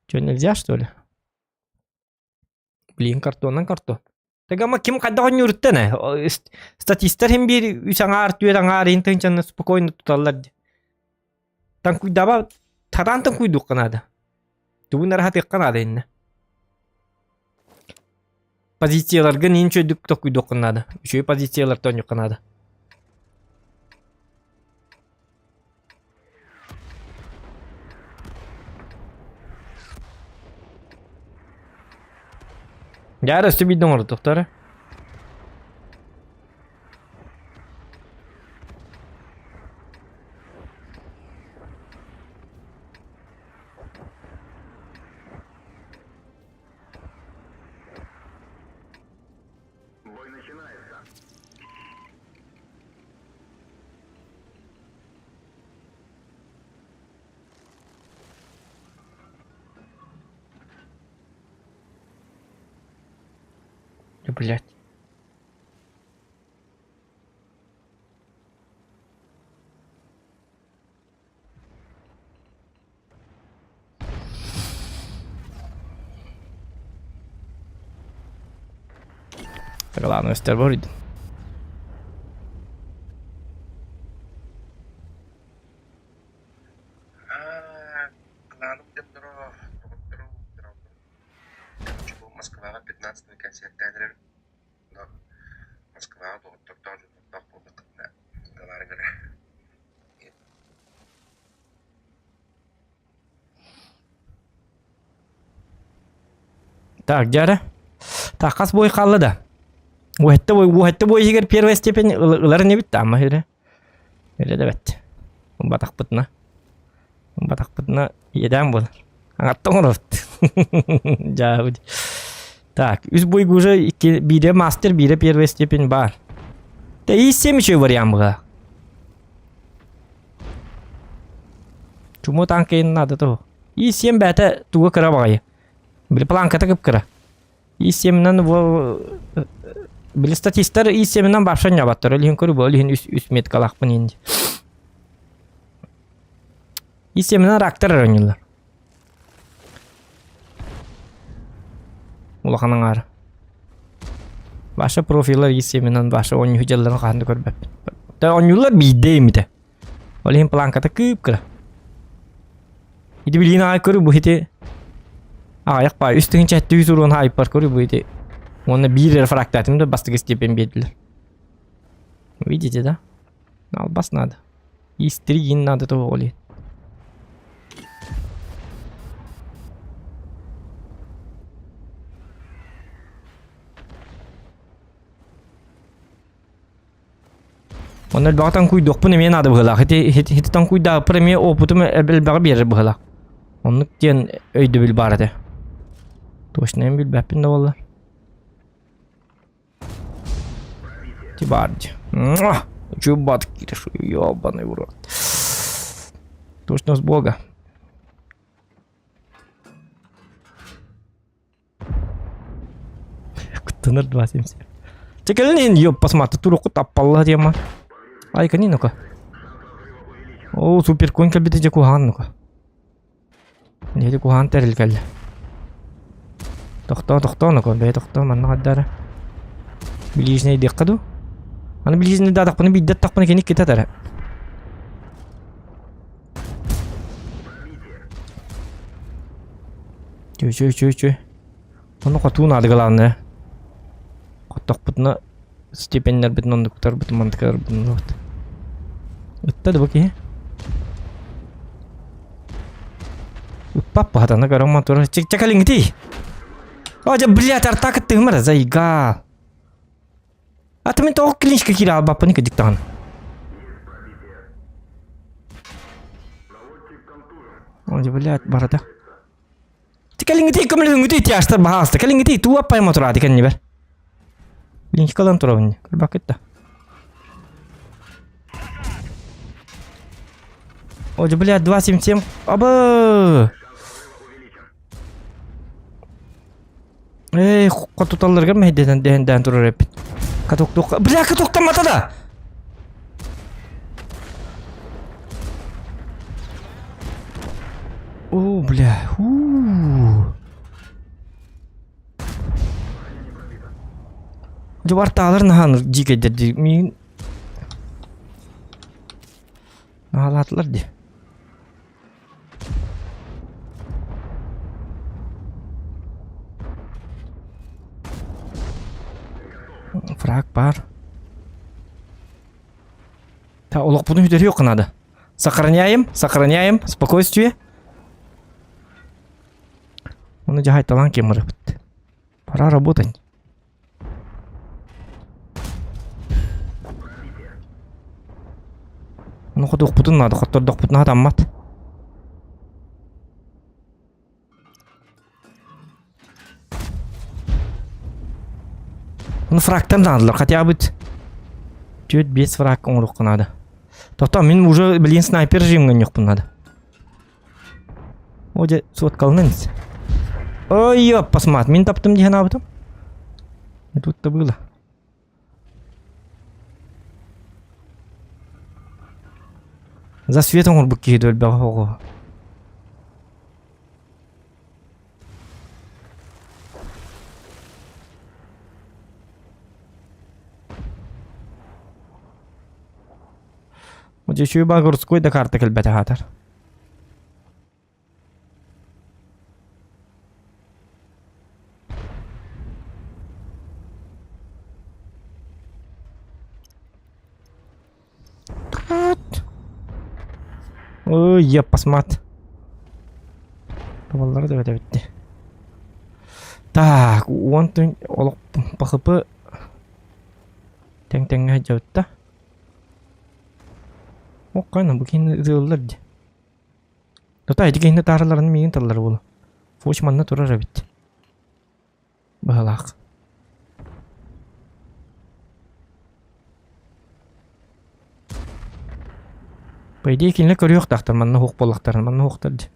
Что, нельзя, что ли? Блин, картоннан картон. Тагама ким хайдах оонньууруттан ээ? Статистар иһин биир үс аҥаар, түөрт аҥаар иһин тыһыынчаны спокойно туталлар дии. Таҥкуйдаба тараан таҥкуйдуохха наада. Тугун эрэ сатыахха наада иннэ. Позицияларгын иин үчүгэйдик токуйдуоххун наада. Үчүгэй позицияларта оонньуохха наада. Дьэ, өссө биирдэ оҥордохтор. Блять. Главное, стервоид. Кылааным дьонноро, доҕотторум, короче, бу Москваҕа 15 концертаан эрэр Москваҕа доҕоттордоох дьоннордоох буоллаххытына ылаарыҥ эрэ. Так, дьэ Так, хас бой хаалла да? Уһэтте бой, уһэтте бой иһигэр первая степень ылар инибит да, ама эрэ. Эрэ да бэт. Батахпытына. Батахпытына иэдээн буолар. Аҥаттан оҥоробут. Дьаабыт. Так, үс бойга уже икки, биирэ мастер, биирэ первая степень бар. Да и семь еще вариант была. Чуму танкайын надо того. И семь бәтэ туга кыра баҕайы. Били планката кып-кыра. И семнан били статистар и семнан башша нябаттар. Олиһин көрү бу, олиһин үс, үс меткалаахпын инди. И семнан рактар оонньууллар. Улахан аҥаара. Ваша профилар и семенан ваша оонньуу дьалларын хаһан да көрбөппүн. Оонньууллар биирдэ имитэ. Ол иһин планката кыып-кыра. Ити билигин аҕай көрү бу ити аҕыйах баай үс тыһыынча сэттэ үс уруон хайпар көрү бу ити уонна биир эрэ фрактатым да бастакы степень биэрдилэр. Видите, да? Албас надо. Истригин надо того ол иһин. Онно элбэҕи таҥкуйдуохпун эмиэ наада быһыылаах. Ити ити таҥкуйдаахпар эмиэ опытым элбэҕи биэрэр быһыылаах. Оннук диэн өйдөбүл баар этэ. Точно мин билбэппин да буоллар. Ти баар дии. Чубат кириш, ёбаный в рот. Точно с бога. Кыттыныр 277. Чэ кэлин иһин ёп посмотри турукку таппалла тема. Ай кани ну-ка. О, супер конь кэлбитэ дьэ куһаҕан ну-ка. Дьэ куһаҕан тэрил кэллэ. Тохтоо, тохтоо ну-ка, бэйэ тохтоо, манна хардара. Ближний диэххэ дуу? Аны ближний даатахпына биирдэ аттахпына кини иккитэ атара. Чү чү чү чү. Ону хотуу наада главное. Хоттохпутуна степеннэрбитин оннуктарбытын мантыкарбытын вот. Ытта да бу киһи. Ыппап баһатана көрөн мотор. Чек чекалингити. О, дьэ, блядь, арта кыттыгымара, зайга. А ты мен тоҕо клиничка киирэ албаппын кыдьык даҕаны. О, блядь, барата. Кэлиҥҥитий көмөлөһүҥҥүтүй тяжтар баһаалыста. Кэлиҥҥитий туу аппайма турааты кэннибэр. Клиничка ылан турабын. Көрбөккүт да. О, блядь, 2.77. Абы! Эй, хотуталларга мэһэйдэтэн дэһэн турар эппит. Каток Бля, катоктаммата да! О, бля. У. Дьэ бартаалар наһаан дьиикэйдэр дии. Миигин наһаалаатылар дии. Фраг баар. Та олохпутун сүтэриэх надо. Сохраняем, сохраняем спокойствие. Оны жахай талан кемырыппыт. Пора работать. Ону хотуохпутун наада, хоттордохпутуна хатаммат. Ону фрактан наадалар, хотя бы 4-5 фраг оҥоруохха наада. Тохтоо, мин уже, блин, снайпер режимҥэ ньохпун наада. О, дьэ, суоткалынан ис. Ой, ёп, посмат, мин таптым дии санаабытым. Не тут-то было. Засвет оҥорбут киһи да элбэҕэ оҕо. Дьэ үчүгэй городской да карта кэлбэтэ аатар. Ой, я посмат. Табаллары да бөтөбүттэ. Так, уон түн олох пахыпы тэҥ-тэҥҥэ сылдьабытта. Оккайна бу киһини ытыыллар дии. Тута ити киһини таараларын миигин таллар буолу. Фуч манна турар эбит. Быһалаах. По идее кинилэр көрүөхтаахтар манна суох буоллахтарына манна суохтар дии.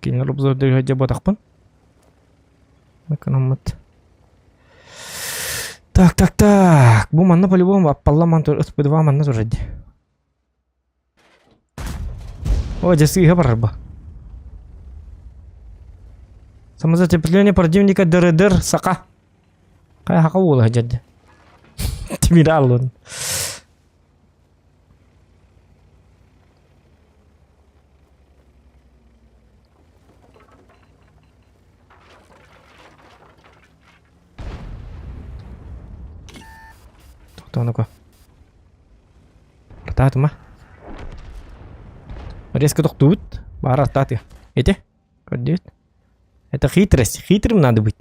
Кинилэр обзордары сылдьа буотахпын. Экономмыт. Так, так, так. Бу манна по-любому аппалла ман тур, СП2 манна турар дии. О, дьэ сыыһа барар ба. Самозатепление противника дыры-дыр сака. Хайа хака уола дьэрдэ. Тимир аллын. Тохтооноко. Артаатыма. Резко тохтуубут. Баара артаатыа. Ити. Көрдүбүт. Это хитрость. Хитрым надо быть.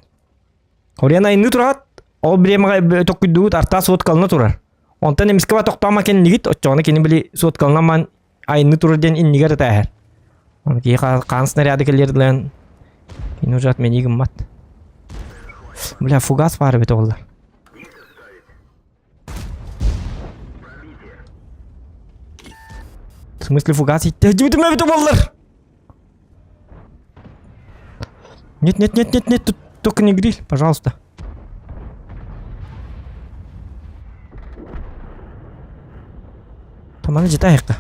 Орен айынны тураат, ол бириэмэҕэ токкуйдугут артаа суоткалына турар. Онтон эмискэ тохтоомо кэннигит, оччоҕуна кини били суоткалына айынны турар диэн иннигэр ытааһар. Оны киһи хаан снаряды кэлиэрдилэн кини уже отмени гыммат. Бля, фугас баар эбит оҕолор. В смысле фугас иттэ? Дьүтүмэ эбит оҕолор! Нет, нет, нет, нет, нет, тут только не гриль, пожалуйста. Таманы житайықта.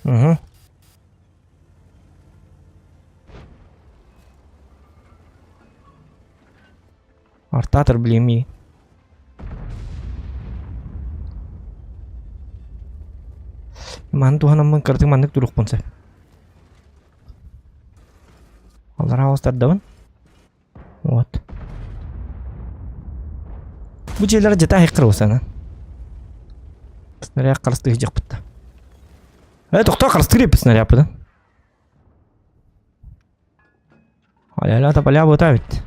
Угу. Артатор блин Маны туһанаммын кыратык маннык турукпун сөп. Аллараа оҕустардабын. Вот. Бу дьиэлэр дьиэтэ аһык кырабысана. Снаряд харыстыы дьахпытта. Э, тохтоо харыстыыр эппит снарядпытын. Аля-ля тополя бута эбит.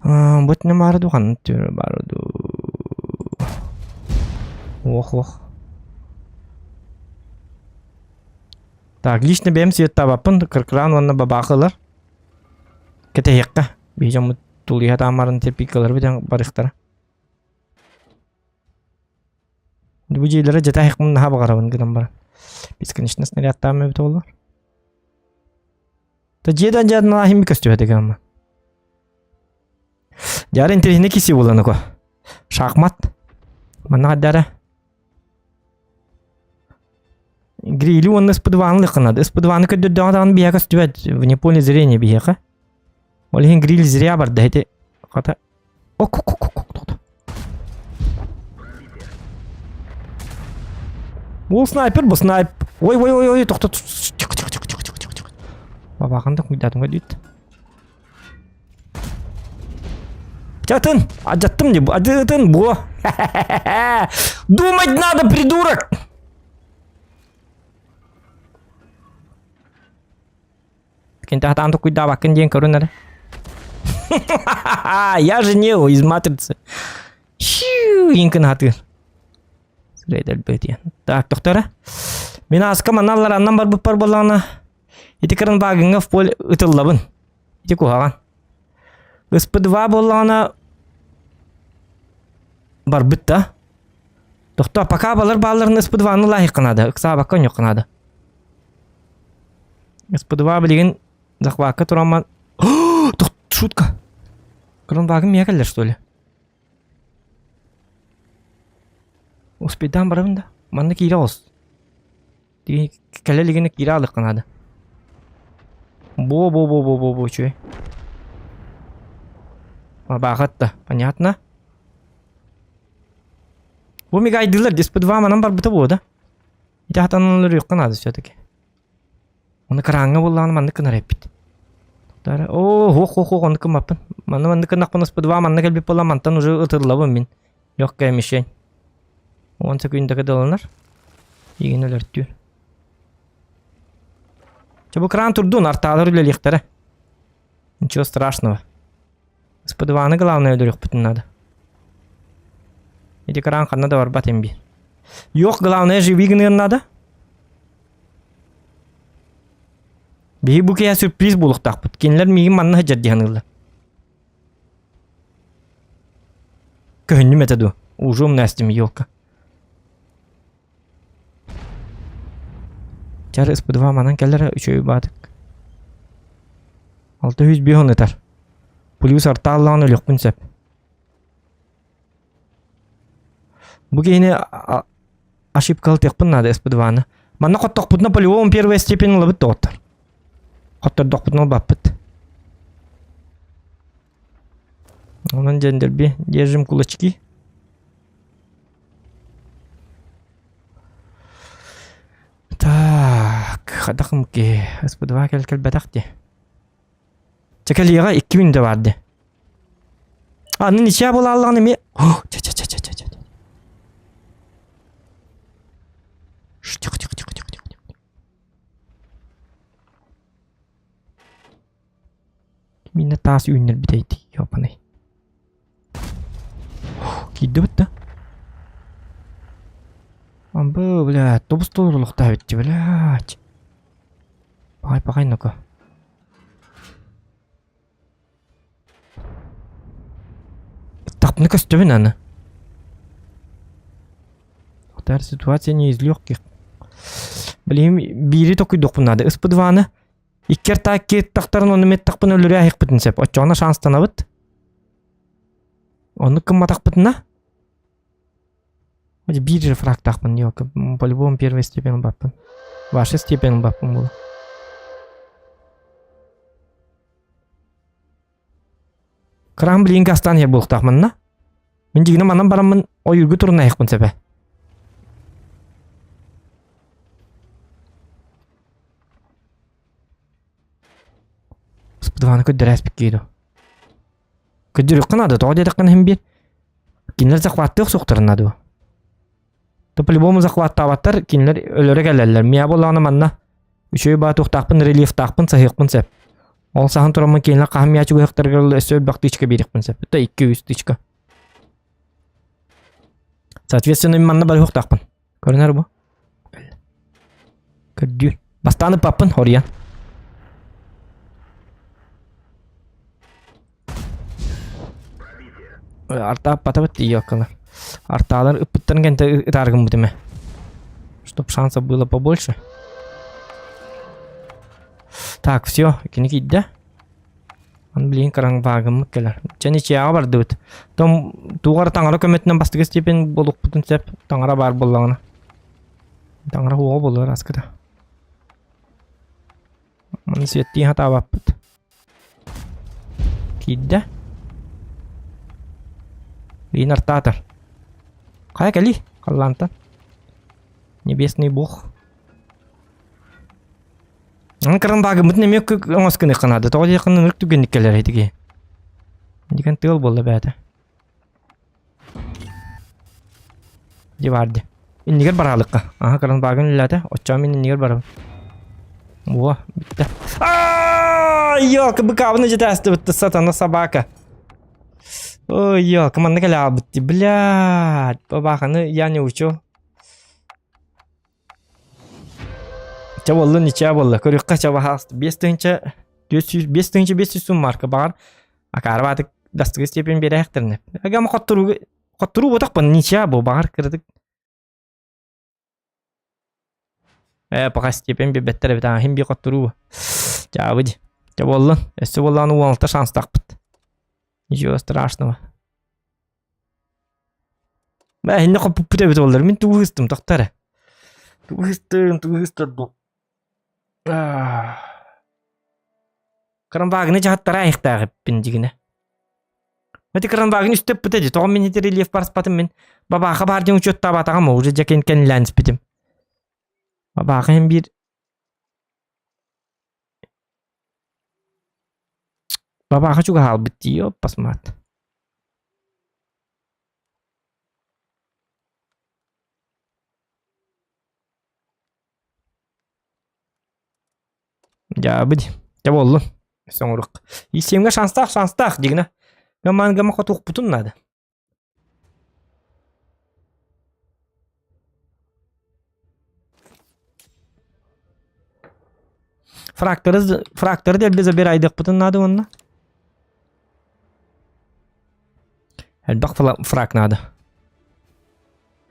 Бу не баар дуу, ханна баар дуу. Ох, ох. Так, лично бэйэм светтаабаппын, кыркыраан уонна бабаахылар. Кэтэһиэххэ. Биһи дьоммут тулуйа таамарын терпикалар бүтэн барыахтара. Бу дьиэлэрэ дьэтэ аһыахпын наһаа баҕарабын гынан баран. Бесконечно снарядтаам эбит буоллар. Та дьиэдэн дьиэдэн аһым көстүбэт гамма. Дьара интэриэһинэй киси буолан ко. Шахмат. Манна хаддара. Грили уонна СП2-ны лыхханады. СП2-ны көрдөрдөҕө даҕаны биһиэхэ көстүбэт. Вне поля зрения биһиэхэ. Ол иһин гриль зря барда ити. Хата Ол снайпер бу снайп. Ой ой ой ой тоқта. Тихо тихо тихо тихо тихо тихо. Бабахан да куйдатым дейді. Жатын, ажаттым деп, ажатын бу. Думать надо, придурок! Кентэ хатаан токуйдаабаккын диэн көрүн эрэ. Я же Нео из Матрицы. Инкын хатыыр. Так, доктора. Мин ааска маналлар аннан барбыппар буоллаҕына ити кыран баагыҥҥа в поле ытыллабын. Ити куһаҕан. СП2 буоллаҕына барбыт да. Тохтоо, пока балар баалларын СП2-ны лаһыахха наада, ыксаабакка оонньуохха наада. СП2 билигин захвакка турамман... Шутка! Кронбагым миэхэ кэллэр, что ли? Успейдаан барабын да? Манна киирэ оҕус. Кэлэ илигинэ киирэ аалыахха наада. Бо-бо-бо-бо-бо-бо үчүгэй. Бабаахат да, понятно? Бу мигайдыылар ДСП-2 манан барбыта буо да? Ити хатанан өлөрүөххэ наада все-таки. Оны кырааҥҥа буоллаҕына маннык гынар эппит. Оо, хуох хуох хуох оннук гыммаппын. Манна маннык гыннахпына СП-2 манна кэлбит буолла мантан уже ытыллабын мин. Легкая мишень. 10 секундака даланар. Игин өлөртүүр. Чэ бу кран турдун, артаалар үлэлиэхтэрэ. Ничего страшного. СП2-ны главное өлөрүөхпүтүн надо. Ити кран ханна да барбат имби. Йох, главное живи гыныан надо. Биһи бу киһи сюрприз буолуохтаахпыт. Кинилэр миигин манна сылдьар дии саныыллар. Көһүннүм этэ дуо? Уже умнастым, елка. Чар СП2 манан кэлэр үчүгэй баатык. 605 ытар. Плюс артааллаҕын өлүөхпүн сөп. Бу киһини ошибкалатыахпын наада СП2-ны. Манна хоттохпутуна по-любому первая степень ылабыт доҕоттор. Хоттордохпутуна ылбаппыт. Онон диэн дэлби держим кулачки. Так, хадахым ки СП2 кэл кэлбэтэх дии. Чэ кэлиэҕэ 2 мүнүүтэ баар дии. Аны ничья буолааллаҕына эмиэ чэ чэ чэ чэ чэ чэ. Тихо тихо тихо тихо тихо. Мине таас үүннэрбит эйти ёпанай. Киирдибит да? Амбы, блядь, тобус толорулуктаа битти, блядь. Пахай, пахай, ну-ка. Тахпыны көстөбүн аны. Хотар ситуация не из легких. Блин, биири токуйдохпун надо. СП2-ны Иккер таакки тахтарын ону меттахпын өлөрө аһыахпытын сөп. Оччоҕуна шанстанабыт. Оннук гымматахпытына биир же фрактаахпын ёлка по-любому первой степень ылбаппын. Ваша степень ылбаппын буолуо. Кыраһым билигин гастаан иһэр буолуохтаах манна. Мин дьигинэ манан бараммын ойуурга турун аһыахпын сөбө. Спдваны көрдөрөөспүккэ дуу. Көрдөрүөххэ наада, тоҕо диэтэххинэ иһин биир. Кинилэр захваттыах суохтарын наада дуо? То по-любому захваттаабаттар, кинилэр өлөрө кэлэллэр. Миа буоллаҕына манна үчүгэй баа туохтаахпын, рельефтаахпын саһыахпын сөп. Ол саһан тураммын кинилэр хаһан миа чугаһыахтарыгар өссө элбэх тычка биэриэхпин сөп. Это 2-3 тычка. Соответственно, мин манна барыахтаахпын. Көрүнэр бу. Көрдүүр. Бастаан ыппаппын, хоруйан. Арта аппатабыт тиийиэккалар. Артаалар ыппыттарын кэнтэ ытаар гыммытым ээ. Чтоб шансов было побольше. Так, все, кини киирдэ. Аны билигин кыраҥбаагыммыт кэлэр. Чэ ничьяҕа бардыбыт. Том туох эрэ таҥара көмөтүнэн бастакы степень буолуохпутун сөп. Таҥара баар буоллаҕына. Таҥара уоҕа буолуо араскыта. Маны светтии хатаабаппыт. Киирдэ. Билигин артаатар. Хайа кэлий халлаантан. Небесный бог. Аны кыран-баагыммытын эмиэ оҥос гыныахха наада. Тоҕо диэххэ ынырык түгэнник кэлэр итиги. Дигэн тыал буолла бэйэтэ. Дьэ баар дии. Иннигэр бараалыкка. Аха кыран-баагын үлэлээтэ. Оччоҕо мин иннигэр барабын. Во, бүттэ. Аа, ёлка, быкаабын дьэ сатана собака. Ой, ёлка, манна кэлэ хаалбыт дии. Блядь, бабаханы я не учу. Чэ буоллун, ничего буолла. Көрүөххэ чэ баһаалыста. 5 тыһыынча 400 5500 сум марка баҕар акаары баатык дастыгы степень биэрээхтэринэ. Агам хотторуу хотторуу буотахпын ничего бу баҕар кыратык. Ээ, пока степень биэрбэттэр эбит, аа, иһин биир хотторуу. Дьаабы дии. Дьэ буоллун, өссө буоллаҕына 16 шанстаахпыт. Ничего страшного. Бээ, иһиннэ хоппуппут эбит буоллар, мин тугу ыыстым, тохтоо эрэ. Тугу ыыстым, тугу ыыстардым. Кранвагны дьаһаттара айыктаах эппин дьигинэ. Ити кранвагын үстэ ыппыта дии, тоҕо мин ити рельеф барыспатым мин. Бабааха баар диэн учуоттаабатаҕым, уже дьэ кэннилээн испитим. Бабааха иһин биир Бабааха чугаһаалбыт дии, оппасмаат. Дьаабы дии. Дьэ буоллун. Соҥурук. Исиэмҥэ шанстаах шанстаах дигинэ. Гамаангама хотуохпутун наада. Фракторы, фракторы дэлби забирайдыахпытын наада уонна. Элбэх фрак наада.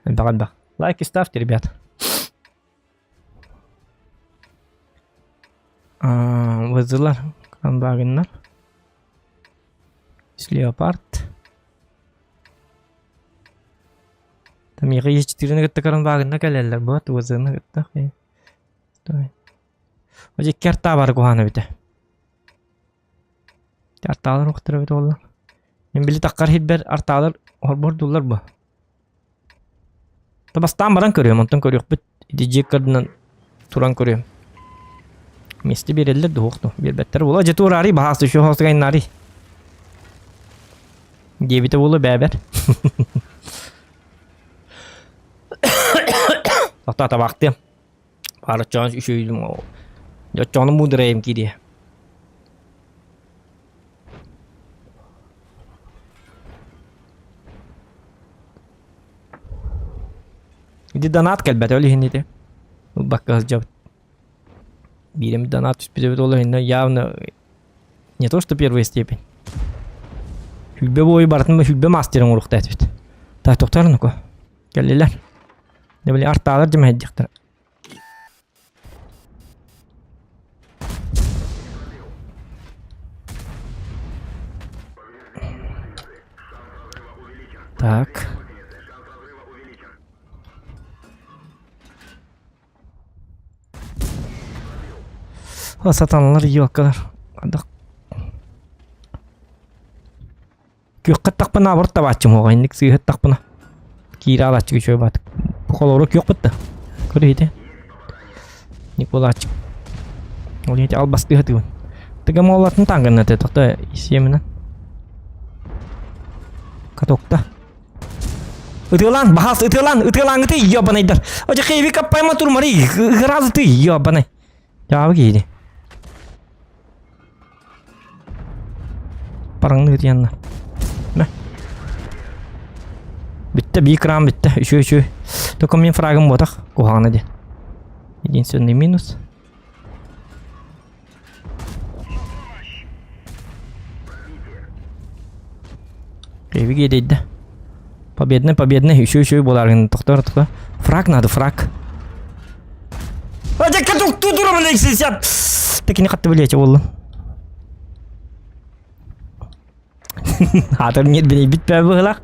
Элбэх элбэх. Лайки ставьте, ребят. Вызылар, кранбагыннар. Леопард. Там миэхэ Е4-ни кытта кранбагынна кэлэллэр буот, ВЗ-ны кытта. Стой. Ожи икки артаа бар куһаана эбитэ. Артаалар уохтар эбит буолла. Мин били таххар хирбэр артаалар холбордуллар бу. Табастаан баран көрүөм, онтон көрүөхпүт. Ити дьиэ кырдынан туран көрүөм. Миэстэ биэрэллэр да суох дуо? Биэрбэттэр буолуо. Дьэ туораарый, баһаас еще хоосугайнаарый. Диэбитэ буолуо бээбэр. Тохтоо табаахтыам. Баар оччоҕо үчүгэйдим оччоҕуна муударайым киириэ. Ити донат кэлбэтэ ол иһин ити. Ылбакка сылдьабыт. Биирим донат түспүт эбит ол иһин явно не то что первая степень. Хүлбэ буойу барытын хүлбэ мастерын оҥоруохтаах этибит. Так, тохтоор ну-ка. Кэллилэр. Дьэ били артаалар дьэмэһэйдиэхтэрэ. Так. Сатаналар елкалар. Күөххэ аттахпына абыр табааччым уоҕа инник сыыһа аттахпына киирэ алааччыга үчүгэй баатык. Холоро күөх да. Көр иһити. Ник буолааччы. Ол иһити албастыы сатыыбын. Тыга моолатын таангынна те тохто исиэминэн. Катокта. Ытыалаан, баһаас ытыалаан, ытыалааҥҥыты ёбанайдар. Ожа хейви каппайма турмари, ыгыразы ты ёбанай. Дьаабы киһи. Параңны ытыянна. Мэ. Бүттэ, биир кран бүттэ. Үчү үчү. Только мин фрагым буотах. Куһаҕана диэн. Единственный минус. Эбиги иэдэйдэ. Победный, победный, еще еще буолааргын тохтор тохтор. Фраг надо, фраг. Адекка туктуу турабын 60. Такини хатты билиэчэ буоллун. Аатыр нет бинейбит бэ быһылах.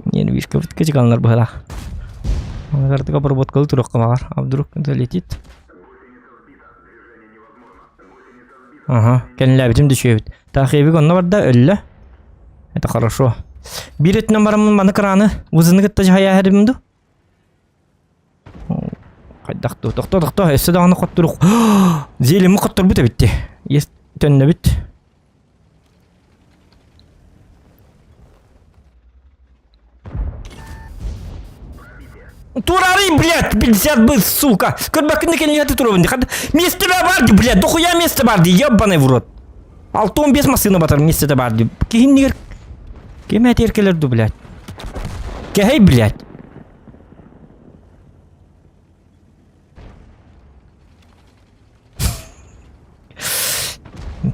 Нервишка бытка чыкаланар быһылах. Артыга обработкалы туруохха баҕар. А вдруг залетит? Ага, кэннилээбитим да үчүгэйбит. Таахиэбик онно барда, өллө. Это хорошо. Биир өттүнэн бараммын маны краны узыны кытта дьаһайа иһэрим дуу? Хайдах дуу? Тохто, тохто, өссө даҕаны хотторух. Зелеми хотторбут эбит дии. Ес төннөбүт. Турары, блядь, 50 бы, сука! Көрбөккүн да кэнниһэ турабын. Место бар ди, блядь, дохуя место бар ди, ебаный в рот. 65 массыына батар место бар ди. Киһиннигер ким этер келер ду, блядь. Кэһэй, блядь.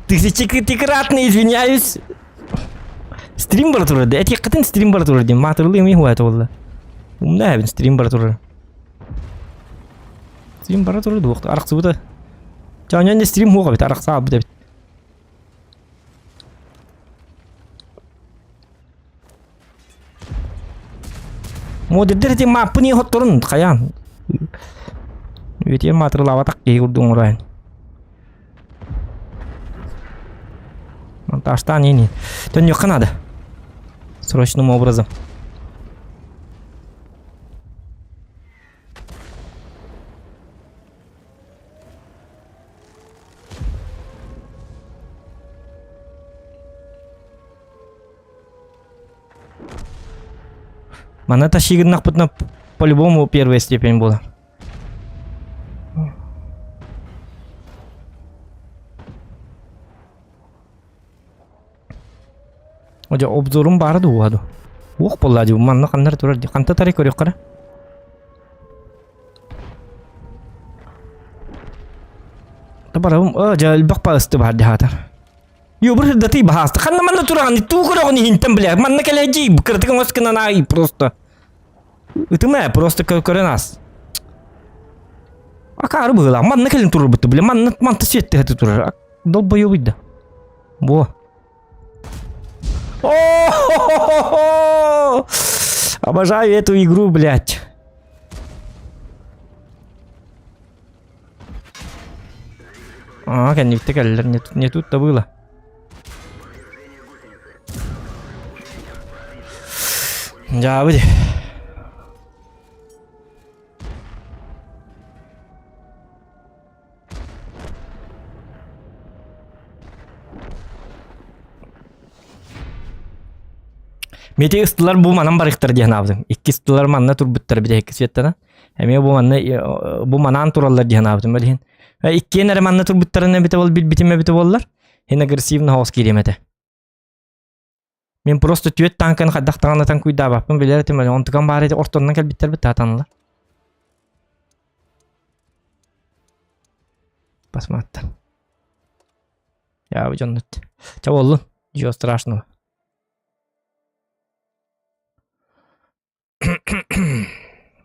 Тысячекратно извиняюсь. Стрим бара турар да. Этиэххитин стрим бара турар диэн. Маатырылыы эмиэ хуайта буолла. Умна эбин стрим бара турар. Стрим бара турар дуох арахсыбыта. Чаанньан стрим хуох эбит арахсаабыт эбит. Модердер ити мааппын ии хотторун хайаан. Үтиэн маатырылаабатах киһи курдук оҥороойун. Монтажтаан иин Төннүөххэ наада. Срочным образом. Манна тащигыннахпытына по-любому первая степень буолар. Дьэ обзорум баара дуу уһа дуу? Уох буолла дии манна ханна эрэ турар дии. Ханта тарай көрүөххэ эрэ. Барабым, оо дьэ элбэх паысты баар дии хаатар. Ёбр да ты баһааста. Ханна манна тураҕын, туу көрөҕүн иһинтэн бля. Манна кэлээдьи, кыратык оҥос гынан аай просто. Ытыма просто көрөн аас. Акаары быһыылаах. Манна кэлин турарбыт бля. Манна манта светтэ турар. Долбоёбуй да. Во. О! Обожаю эту игру, блядь. А, кэнниктэ кэллэр, не, не тут-то было. Дьаабы дии. Мети ыстылар бу манан барыхтар диэн аабытым. Икки ыстылар манна турбуттар бит икки светтана. Эмиэ бу манна бу манаан тураллар диэн аабытым билиһин. Иккиэн эрэ манна турбуттарын эбитэ бол билбитим эбитэ буоллар. Хин агрессивно хаос киириэм этэ. Мин просто түөт танканы хайдах даҕаны таҥкуйдаабаппын билэр этим, онтукам баара ити ортоннон кэлбиттэрбит таатанылар. Басмааттан. Я дьоннут. Ча буоллун. Ничего страшного.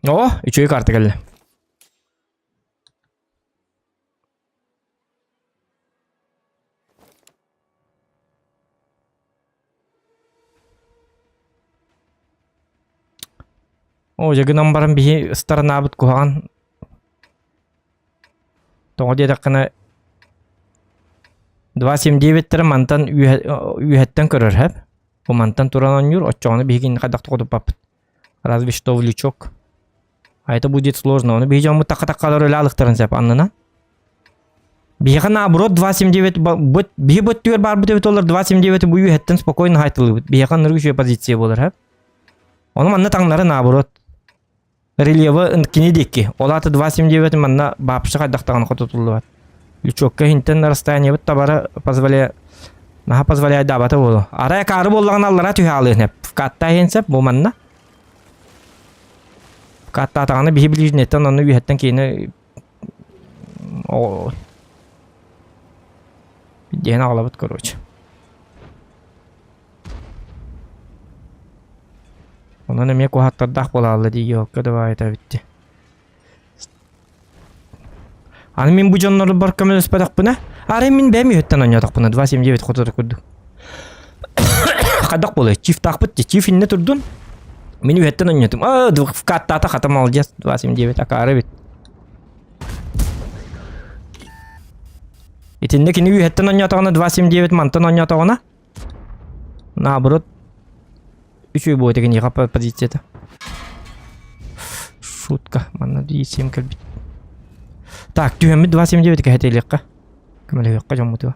О, үчүгэй карта кэллэ. Оо, дьэ гынан баран биһи ыстарынаабыт куһаҕан. Тоҕо диэтэххинэ 2.79-тэрэ мантан үөһэттэн көрөр һэп. Бу мантан туран оонньуур, оччоҕуна биһигини хайдах тохотуппаппыт. Разве что в лючок. А это будет сложно. Ону биһи дьоммут такка-таккалар өлө алыктарын сөп аннынан. Биһиэхэ наоборот 2.79 бу биһи бу өттүгэр баарбыт эбит олор 2.79 бу үөһэттэн спокойно хайтылыыбыт. Биһиэхэ ынырык үчүгэй позиция буолар һэп. Ону манна таҥнары наоборот. Рельева кини диэки. Ол аата 2.79 манна баапшы хайдах даҕаны хотутуллубат. Лючокка иһинтэн расстояниебыт табара позволяет наһаа позволяйдаабата буолуо. Арай акаары буоллаҕына аллара түһэ аалыан сөп. Вкатта иһин сөп бу манна. Вкаттаатаҕына биһи ближнеттэн онно үөһэттэн киини диэн аҕалабыт короче. Онон эмиэ куһааттардаах буолаалла дии ёлка давай это битти. Аны мин бу дьоннорбор көмөлөспөтөхпүнэ, арай мин бэйэм үһүттэн оонньоотохпуна 2.79 хоту курдук. Хайдах буолуой? Чифтаахпыт дии. Чиф иннэ турдун. Мин үһэттэн оонньоотум. Аа, вкаттаата хата молодец. 2.79 акаары эбит. Итиннэ кини үһэттэн оонньоотоҕуна 2.79 мантан оонньоотоҕуна Наоборот, үчүгэй буолуо этэ киниэхэ позицията. Шутка, манна 2.7 кэлбит. Так, түһэммит 2.79 кэһэтиэлиэххэ. Көмөлөһүөххэ дьоммутугар.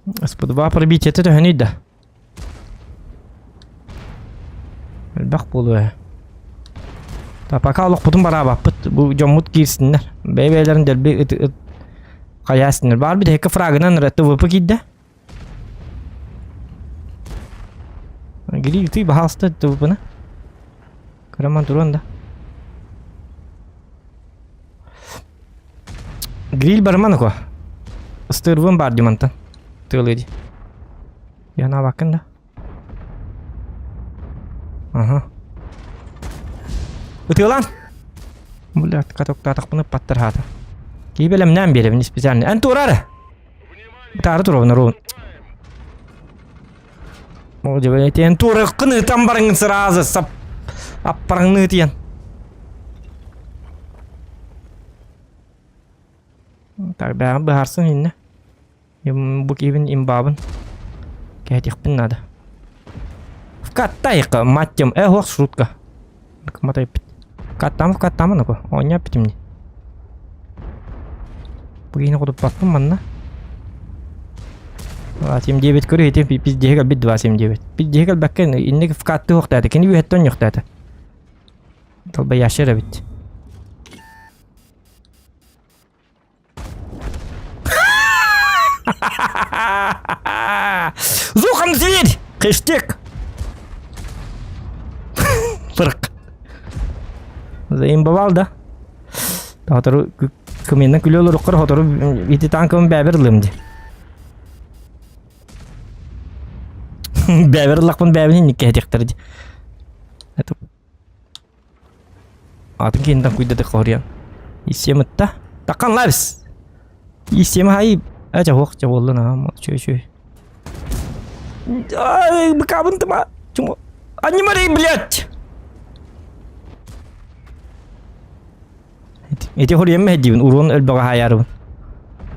СП2 пробитиета төһөнүй да? Элбэх буолуо ээ. Та пока олохпутун бараабаппыт. Бу дьоммут киирсиннэр. Бэйэ-бэйэлэрин дэлби ыт ыт хайаа синнэр. Баар бүтэһиккэ фрагынан ТВП киирдэ. Гири ытый баһаалыста ТВПны. Кыраман туруон да. Гриль барыман око. Ыстыырбын бар димантан. Тыалыы ди. Яна баккын да. Ага. Ытыалаан! Блядь, катоктаатахпына паттар хаата. Киһи бэлэмнээн биэрэбин специально. Эн туорары! Таары туруобун руун. Ол дьэ этиэн туорыккын ытан барыҥ сразу сап аппараңны ытыйан. Так, бэҕэ быһаарсын иннэ. Бу киһибин имбаабын кэһэтиэхпин наада. Вкаттайка, маттем, э, ох, шутка. Матайпыт. Каттам, вкаттам, ну-ка, оонньооппутум дии. Бу киһини хотуппаппын манна. 279 көрү ити пиздеһи кэлбит 279. Пиздеһи кэлбэккэ инник вкатты хуохтаата. Кини үөһэттэн ньохтаата. Толбаяшер эбит. Зухан зверь! Хэштег! Сырық. Заимбовал да? Хотору кымыйынан күлө олоруккар хотору ити танкабын бэбер ылым ди. Бэбер ыллахпын бэбин инникке хэтиэхтэр ди. Это Атын киһинтэн куйдатык хоһуруйан. Исиэм ытта. Таккан лабис. Исиэм хай. Эчэ хуох чэ буолла наһаа чү чү. Ай, быкабын тыма. Чумо. Анимарей, блядь! Ити хоруйан мэһэдиибин, уруон өлбөҕө хаайаарыбын.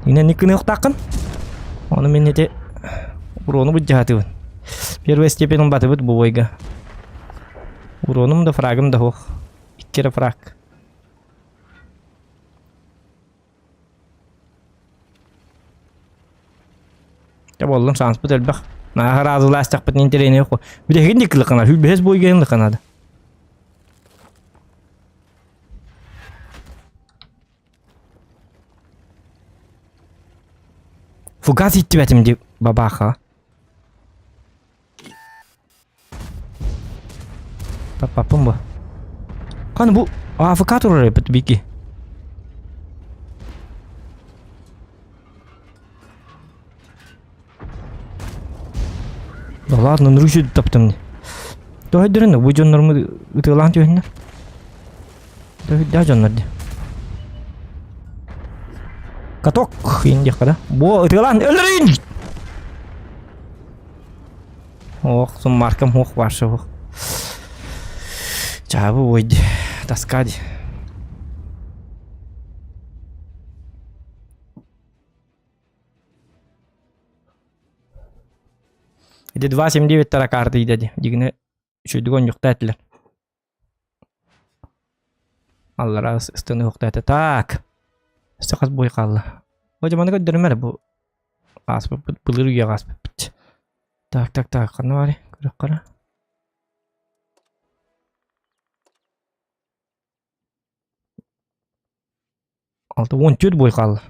Инэ никкыны охтааххын. Ону мин ити уруону былдьаһатыбын. Первая степень батыбыт бу бойга. Уруонум да фрагым да суох. Икки эрэ фраг. Дьэ буоллун шанспыт элбэх. Наһаа ыраазылаастахпытын интэриэһинэй хо. Билигин дик лыкана, хүлбэһэс бойгайын лыканады. Фугас иттибэтим ди бабаха. Таппаппын бу. Каны бу АФК турар эбит бики. Да ладно, нұры таптым. Төһөйдөрүн бу дьонноруму ытыалаан түһүннэр. Төһөйдөөх дьоннор ди. Каток индиэххэ да. Бу ытыалаан өлөрүн! Ох, суммаркам ох ваше ох. Чаабы ойди, тоска ди. Ити 2.79 таракаарды идэди. Дигини үчүйдүк онньукта этилер. Аллара ыстыны уктаата. Так. Өссө хас бой хаалла. О, маны көрдөрүм эрэ бу ааспыппыт былыр үйэҕэ ааспыппыт. Так, так, так, ханна баарый? Көрүөххэ 64 бой хаалла.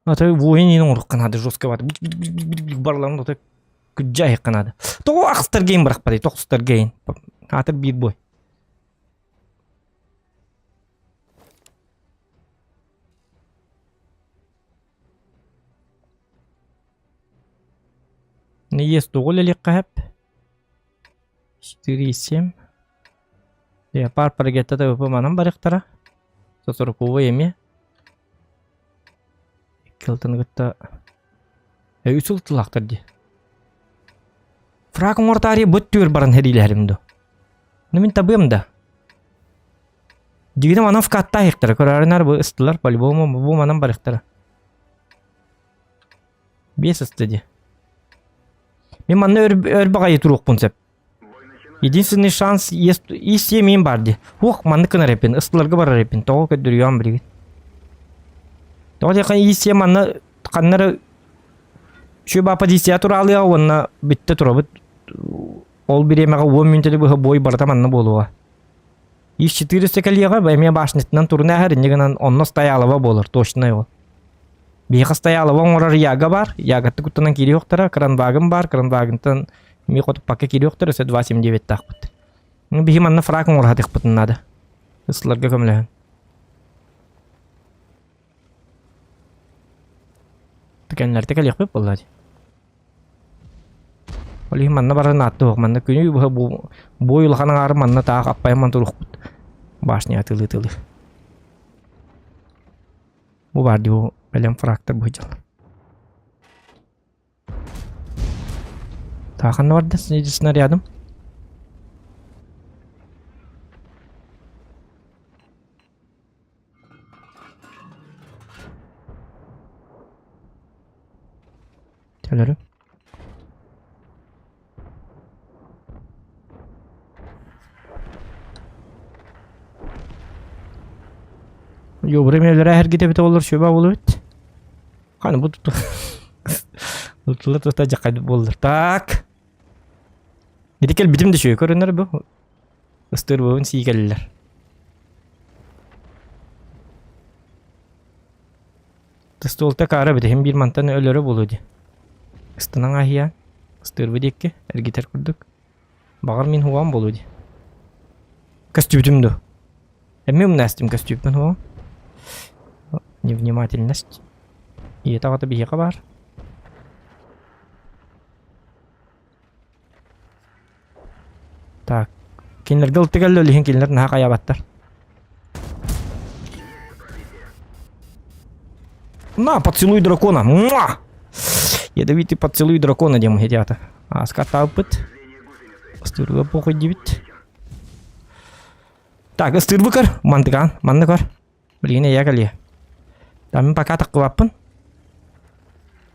Ата воин иин оҥоруохха наада жестко баата барларын ото күддьэ наада. Тоҕо ахстар гейм бырахпатый тохсустар гейм. Аатыр биир бой. Не есть тоҕо үлэлиэххэ сөп. 4,7. Леопард парагетта ТВП манан барыахтара. Сосороковой эмиэ. Икки кытта үс ылтылаахтар дии. Фраг оҥортаарыйа быт түөр баран сэриилэһэрим дуо? Ну мин табыам да. Дигинэ манан вкаттаахтара көрөөрүнэр бу ыстылар по-любому бу манан барыахтара. Биэс ысты дии. Мин манна өр, өр баҕайы туруохпун сөп. Единственный шанс есть семьям бар дии. Уох, маннык гынар эппин, ыстыларга барар эппин. Тоҕо көрдөрүөм билигин. Тоҕо диэххэ ИС манна ханна эрэ үчүгэй баа позиция тураалыаҕа уонна бүттэ турабыт. Ол бириэмэҕэ уон мүнүүтэни быһа бой барыта манна буолуоҕа. Ис 400 кэлиэҕэ, эмиэ башнятынан турун ааһар, инньэ гынан онно стоялова буолар, точно ол. Биһиэхэ стоялова оҥорор яга бар, ягатты куттанан киириэхтэрэ, кранвагын бар, кранвагынтан эмиэ хотуппакка киириэхтэрэ, өссө 2,79-таахпыт. Биһи манна фраг оҥоро сатыахпытын наада. Ысыларга көмөлөһөн. Кэннилэртэ кэлиэхпит буолла дии. Ол иһин манна баран ааттыах, манна күнү быһа бу буой улахан аҥаары манна таах аппайан туруохпут. Башня атылыы-тылыы. Бу баар дии бу бэлэм фрактор быһыдьал. Так, ханна барда снарядом? Төлөрү. Йобура мэлэрэ эргитэ бит олор шөбө болубут. Ханы бу туту. Тутула тута жакай боллар. Так. Ити кэлбитим да шөй көрөнөр бу. Ыстыр бабын сии кэллилэр. Тыстуолта каара битиһин биир мантан өлөрө буолуо дии. Ыстанаҥ аһыйаан, ыстыырбы диэкки эргитэр курдук. Баҕар мин хуам буолуо дии. Көстүбүтүм дуо? Эмиэ умнаастым көстүбүппүн хуам. Невнимательность. Ийэтэ аҕата биһиэхэ баар. Так, кинилэргэ ылтык өллө ол иһин кинилэр наһаа хайаабаттар. На, поцелуй дракона. Муа! Ядовитый поцелуй дракона диэн муһитята. Ааска аттаабыппыт. Ыстыырга похуй диэбит. Так, ыстыырбы көр. Мантыгаан, манна көр. Билигин эйэ кэлиэ. Да, мин пока таххыбаппын.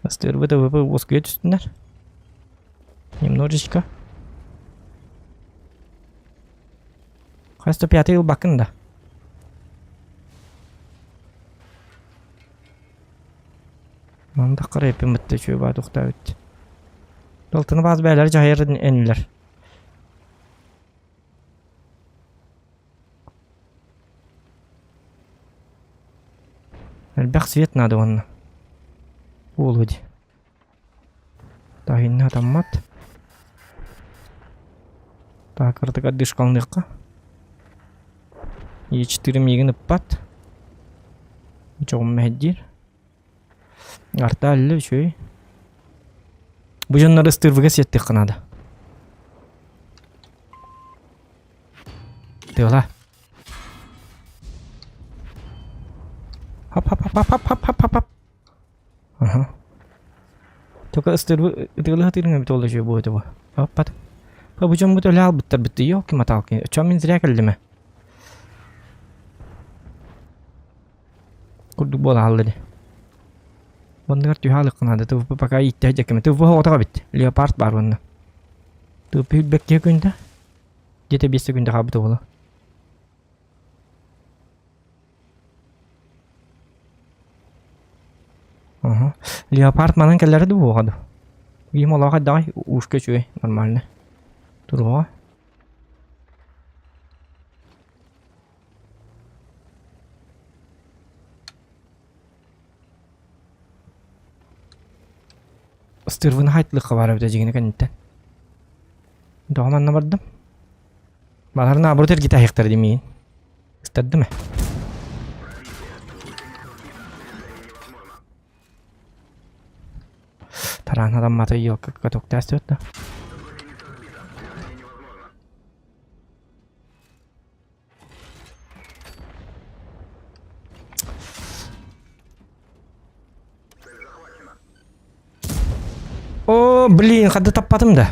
Ыстыырбы ТВП уоскуйа түстүнэр. Немножечко. Хас 105 ылбаккын да. Манда қарайпын бітті чөй ба тоқтабыт. Алтыны баз бәлер жайыр энилер. Элбэх свет надо уонна. Буолуо дии. Таһинна хатаммат. Так, кыратык отдышкалыныахха. Е4 миигин ыппат. Чоҕум мэһэйдиир. Арта әллэ үчүгэй. Бу дьоннору ыстыырбыга сиэттиэххэ наада. Тыала. Хоп хоп хоп хоп хоп хоп хоп хоп. Аха. Только ыстыырбы ытыалыы сатыырыҥ эбит ол үчүгэй буолуо этэ бу. Оппат. Бу дьоммут өлө хаалбыттар битти. Ёлки-маталки. Оччоҕо мин зря кэллим ээ. Курдук буола хаалла ини. Оннугар түһэ хаалыахха наада. ТВП пока ииттэ дьэккэмэ. ТВП оҕотох эбит. Леопард баар уонна. ТВП үрбэккиһэ күндэ. Где-то 5 секунда хаалбыта буолуо. Ага. Леопард манан кэллэрэ дуу буоҕа дуу? Биим олоох хайдаҕай? Ушка үчүгэй, нормально. Туруоҕа. Ыстыырбын хайтылыахха баар эбитэ дьигини кэнниттэн. Тоҕо манна бардым? Балар наоборот эргитэ аһыахтара дии миигин. Ыстардым ээ. Тараан адаммата елка каток тәстібет да. О, блин, хадда таппатым да.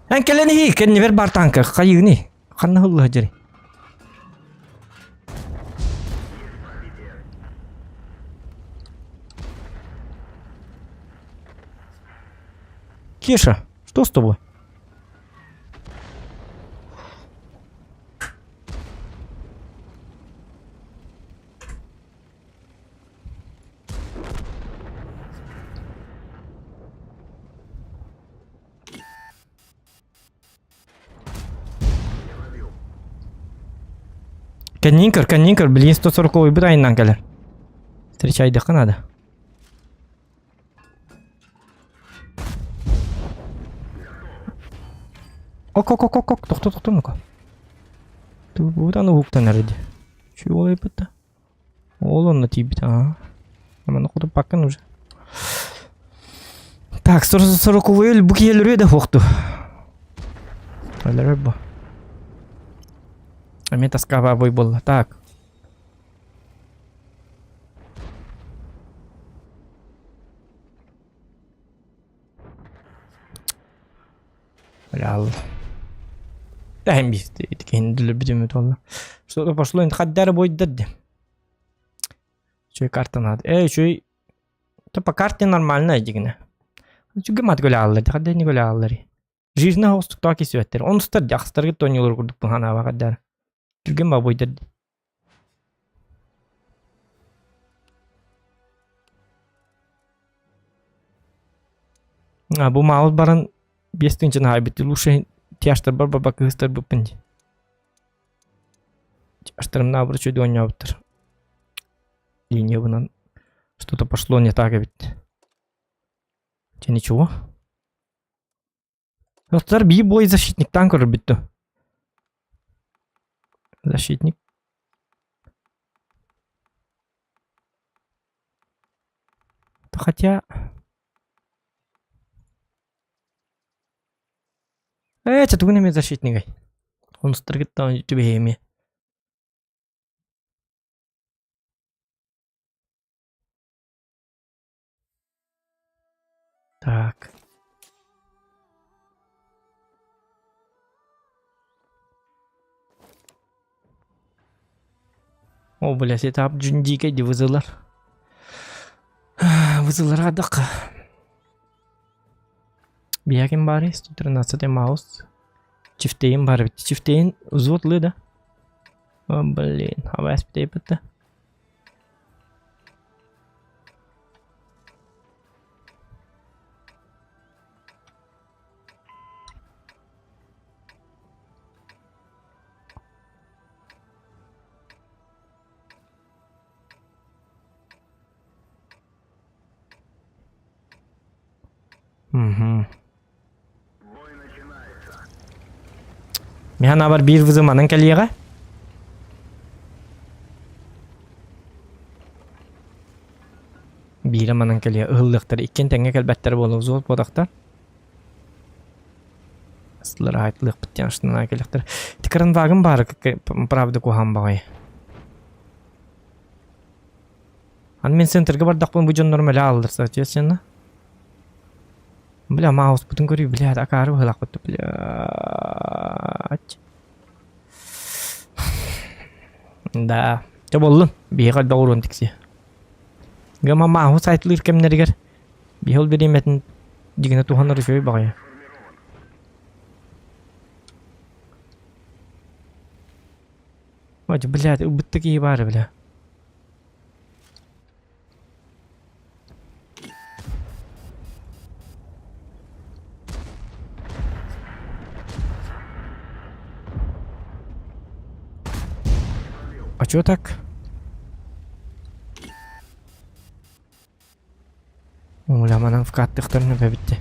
Эн кэлэн иһии, кэннибэр бар танка, хайыыны? Ханна хыллыһа дьэри? Кеша, что с тобой? Кэннин көр, кэннин көр, билигин 140 бит айынан кэлэр. Встречайдыхха надо. Ок, ок, ок, ок, ок, тохто, тохто, ну-ка. Тугутан уһуктан эрэ дии. Чү олайбыт да. Ол онно тиийбит, аа. Маны хотуппаккын уже. Так, сороковой бу киһи да хуохту. Өлөрөр бу. Эмиэ таскаба бой буолла. Так. Бля, Тэһин биир итикиһин дүлүрбүтүмүт буолла. Что-то пошло хаддара бойдар де. Үчүгэй карта наада. Ээ, үчүгэй То по карте нормально дигинэ. Үчүгэй мат гөлааллар, хадда не гөлааллар. Жизнь оҕустуктаах кисүөттэр. Онустар дьахстаргыт тонньулар курдук быһанаабаҕа хаддар. Түргэн бабойдар. А бу маалыс баран 5 тыһыынчаны хаайбыт. Лучше тяжтарбар баба кыыстарбыппын дии. Тяжтарым наоборот үчүгэй оонньообуттар. Линиябынан что-то пошло не так эбит. Че ничего. Достар биир бой защитниктан көрөрбүт дуо? Защитник. Хотя... Ээ, чэ тугун эмиэ защитнигай? Онустаргыттан түбэһиэмиэ. Так. О, бля, сетап дьүндиикэй ди вызылар. Вызылар адак. Биякин бары 113 маус. Чифтейн бар бит. Чифтейн взводлы да? О, блин, абас битейбит да. Угу. Миһан абар биир вызыманан кэлиэҕэ. Биирэ манан кэлиэ ыһыллыахтар иккиэн тэҥҥэ кэлбэттэр буолуо взвод буотахтар. Астылар аайтылыахпыт диэн аштынан кэлиэхтэр. Тикаранвагым баары правда куһаан баҕайы. Аны мин центрга бардахпын бу дьоннорум эле ааллар соответственно. Бля, мауспутун көрүү, блядь, акаары быһылаахпыт, блядь. Да, чэ боллун, биһиэхэ элбэх уруон тиксиэ. Гама мааһу сайтлыыр кэмнэригэр биһи ол бириэмэтин дьигинэ туһанар үчүгэй баҕайы. Ой, блядь, ылбытта киһи баара, бля. А чё так? Оля манан вкаттыхтарын өбөбүттэ.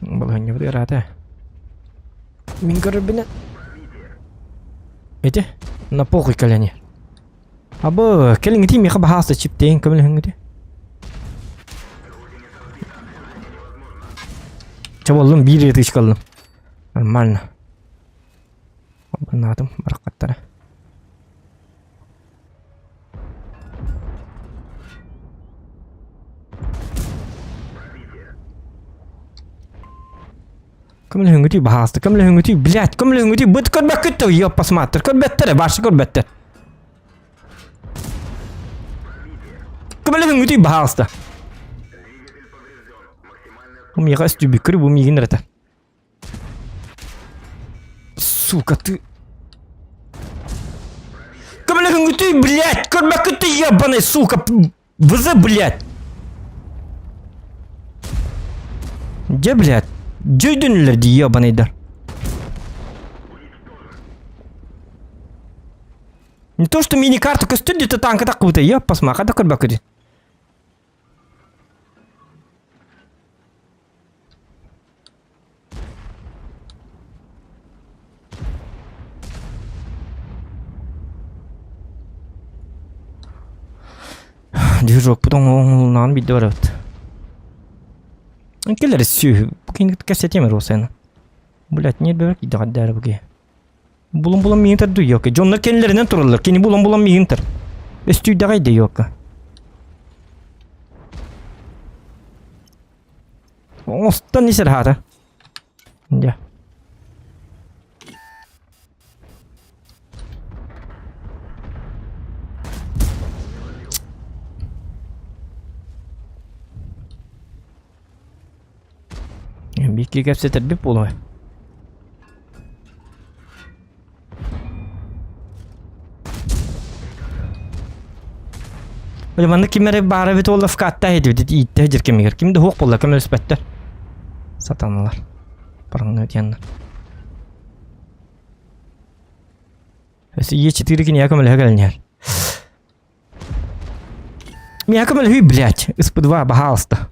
Балаһынньабыт ыраата. Мин көрөрбүнэн. Ити, на похуй кэлэни. Абы, кэлиҥҥитий миэхэ баһаалыста чиптээйин көмөлөһүҥҥүтэ. Чэ буоллум, биир ытыычка ыллым. Нормально. Абынаатым бараххаттара. Көмөлөһүҥҥүтүй баһаалыста, көмөлөһүҥҥүтүй, блядь, көмөлөһүҥҥүтүй, быт көрбөккүт да, ёп, посмотр, көрбөттөр, барсы көрбөттөр. Көмөлөһүҥҥүтүй баһаалыста. Бу миэхэ өстүбүккүр, бу миигин эрэтэ. Сука, ты... Көмөлөһүҥҥүтүй, блядь, көрбөккүт да, ебаный, сука, ВЗ, блядь! Где, блядь? Дьэ өйдөнүллэр дии, ебаныйдар. Не то, что мини-карта көстөр где-то танка таққыбыта, еб посма, қада көрбөккүт. Движокпут оҥоһуллаҕын биирдэ барабыт. Кэлэр сүөһү. Бу киһини кэпсэтиэм эрэ уосайна. Блядь, ньиэрбэбэр киирдэҕэ бу киһи. Булан-булан миигин тарду ёка. Дьоннор кэннилэринэн тураллар. Кини булан-булан миигин тар. Өстүйдэҕэй да ёка. Оҥостон исэр хаата. Дьэ. Биикки кэпсэтэрбит буолуо. Били маннык ким эрэ баара эбит уолла вкатта иһдибит ииттэ сылдьар кэмигэр. Ким да суох буолла көмөлөспөттөр. Сатаналар. Паранна диэннэр. Өссө Е4 киниэхэ көмөлөһө кэлэн иһэр. Миэхэ көмөлөһүй, блядь. СП2, баһаалыста.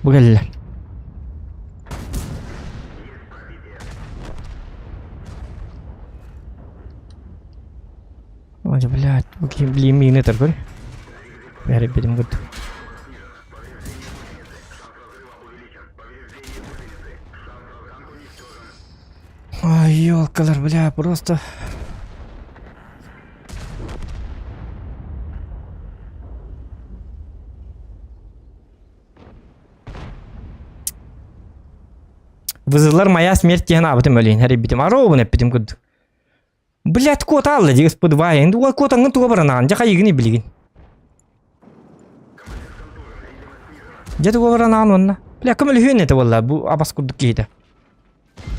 Бу кэллэ. Ой, блядь, бу киһи блин миигин ытар көр. Бэри битим курдук. Ай, елкалар, бля, просто... Вызылар моя смерть диэн аабытым өлейін, хэрийбитим. Арообун эппитим курдук. Блядь, куота алла дии СП2. Енді ол куотаңҥын туга баранаҕын, дьэ хайыгыный билигин. Дьэ туга баранаҕын уонна. Бля, көмөлөһүөн этэ буолла бу абас курдук киһитэ.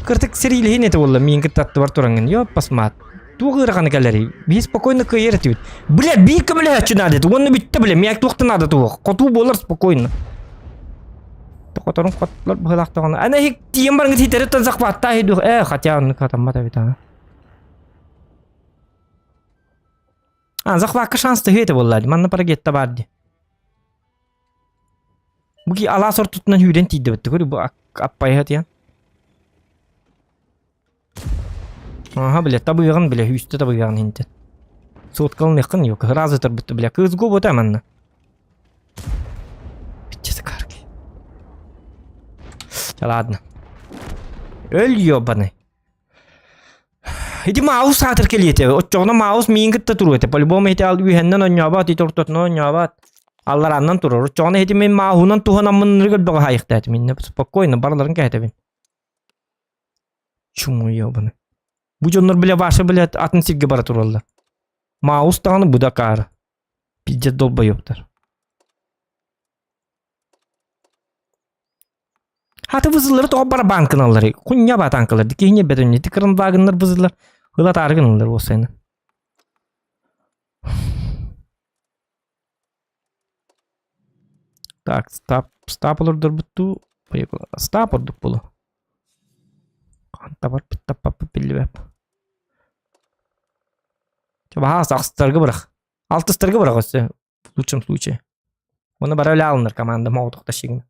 Кыртык сэриилэһин этэ буолла миин кытта аттыбар тураҥҥын. Ёппас маат. Туох ыараханы кэлэрий? Биһи спокойно кыайар этибит. Бля, биир көмөлөһөөччү наада этэ. Уонна бүттэ бля, миэк туохта наада туох. Хотуу буолар спокойно. Тоқоторун хотлор быһылаахтаҕына. Ана хик тиийэн бараҥҥыт хитэриттэн захваттаа хидух. Э, хотя оннук хатаммат эбит аа. А, захвакка шанс төһө этэ буолла дии. Манна парагетта баар дии. Бу ки алаас ортотунан сүүрэн тиийдибит. Көрү бу аппайа тиэн. Аха, бля, табыаҕын, бля, үстэ табыаҕын хинтен. Соткалыныаххын yok. Разы турбут, бля, кыз губута манна. Биччэ карки. Ладно. Өл ёбаный. Ити Маус саатар кэлиэтэ. Оччоҕуна Маус миин кытта туруо этэ. По-любому ити ал үөһэннэн оонньообот, ити ортотунан оонньообот. Алларааннан турар. Оччоҕуна ити мин Мауһунан туһанаммын ырыгыр бөҕө хаайыахтаатым. Иннэ спокойно барыларын кэһэтэбин. Чуму ёбаны. Бу дьоннор бile ваша бile атын сиргэ бара тураллар. Маус даҕаны бу да акаары. Пиздец долбоебтар. Хаты вызыллары тоҕо барабан гыналлар. Кунья батанкалар. Киһине бетөнне тикырын вагоннар вызыллар. Ыла тары гыналлар осайны. Так, стап, стап олордорбутту. Стап ордук болу. Хантабар таппаппыт биллибэп. Баһаас ахстарга бырах. Алтыстарга бырах өссө. В лучшем случае. Оны бара өлө алыныр команда моҕотохто шигин.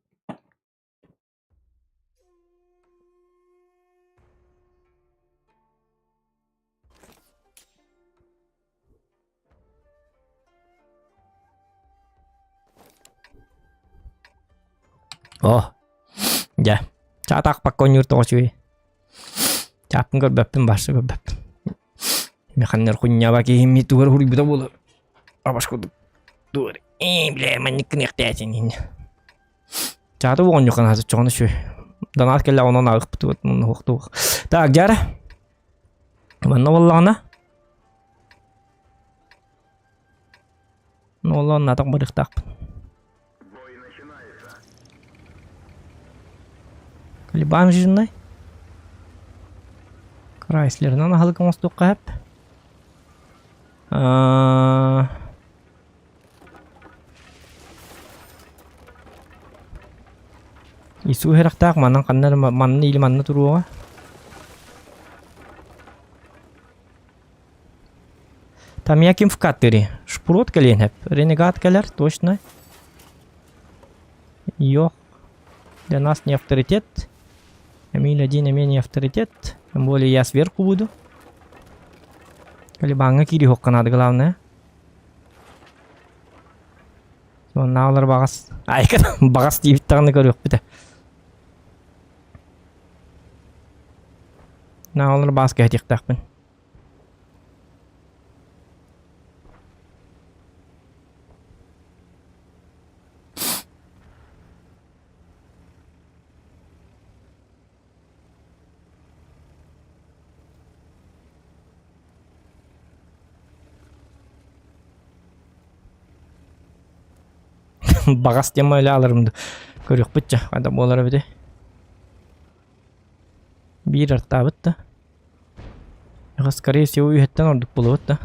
О, дьэ, чаатаахпакка оонньуур тоҕо үчүгэй. Чааппын көрбөппүн, барса көрбөппүн. Механнар хунньаба киһим тугар хуруйбута буолар. Абаш курдук тугар. Ээ, бля, маннык гыныахтаатин иннэ. Чаата оҕонньухан хасы чоҕону үчүгэй. Данаат кэллэ онон ааҕыппытыбыт мунна хуохтуох. Так, дьара. Манна буоллаҕына Ну, ол онно барыахтаахпын. Калибан жирный. Крайслерынан аһылык оҥостуохха сөп. Ису үөрэхтээх манан ханна эрэ манна или манна туруоҕа. Там я ким вкаттыри? Шпурот кэлиэн сөп. Ренегат кэлэр, точно. Йох. Для нас не авторитет. Эмиль один эмиэ не авторитет. Тем более я сверху буду. Калибаҥҥа киириһуохха наада главное. Соннаалар баҕас. Айка баҕас диэбит даҕаны көрүөхпүт ээ. Наалар баас кэһэтиэхтээхпин. Баҕас диэн аларым да көрүөхпүт дьэ хата буолар эбитий. Биир артаабыт да. Скорее всего үһэттэн ордук буолуот да.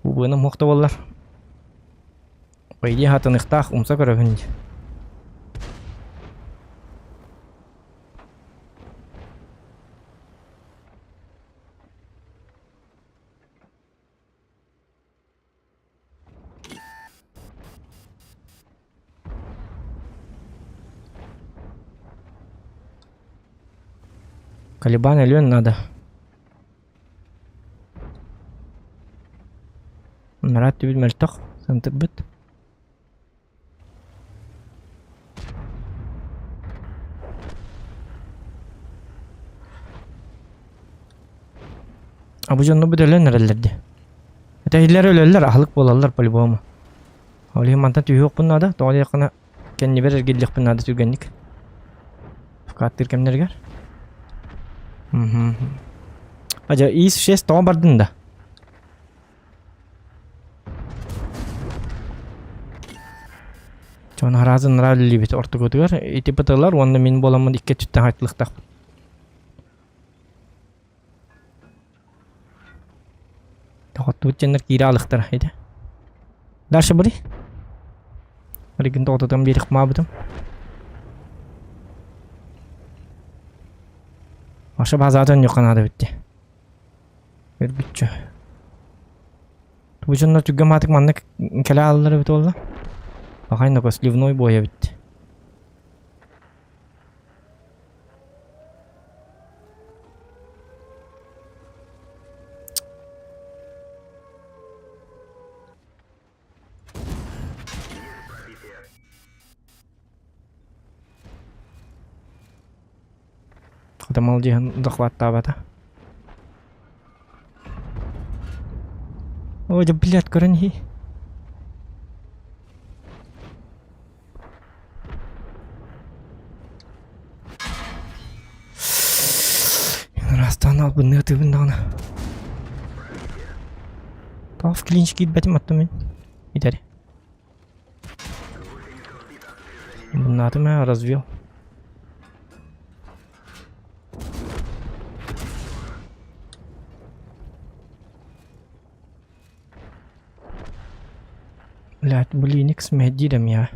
Убыным уох да буоллар. По идее хатыныхтаах умса көрөбүн дии. Калибан өлүөн надо. Нараад түбүт мөлтөх, сынтырбыт. А бу дьоннорбут өлөн эрэллэр дии. Этэһиллэр өлөллөр, аһылык буолаллар по-любому. Ол иһин мантан түһүөхпүн наада, тоҕо диэххинэ кэннибэр эргиллиэхпин наада түргэнник. Вкаттыыр кэмнэригэр. Мгм. Адьа, ИС-6 тоҕо бардын да? Дьон араазын нара үлэлиибит ортокутугар ити ПТ-лар уонна мин буоламмын икки өттүттэн хайтылыктаахпын. Тоҕоттубут дьоннор киирэ алыхтара ити. Дальше бри. Ригин тоҕототон биэрих маабытым. Маша базаатын ньуканаада битти. Үргүччү. Бу дьоннор түргэн маатык маннык кэлэ ааллар эбит буолла. Ахай сливной бой эбит. Хата маладьыаһын дохваттаабата. Ой, да блядь, көрөн иһий. Ырастаан албынныы ытыыбын даҕаны. Тоҕо клинч киирбэтим оттон мин. Итэри. Албыннаатым ээ, развел. Блядь, блиник смердит меня.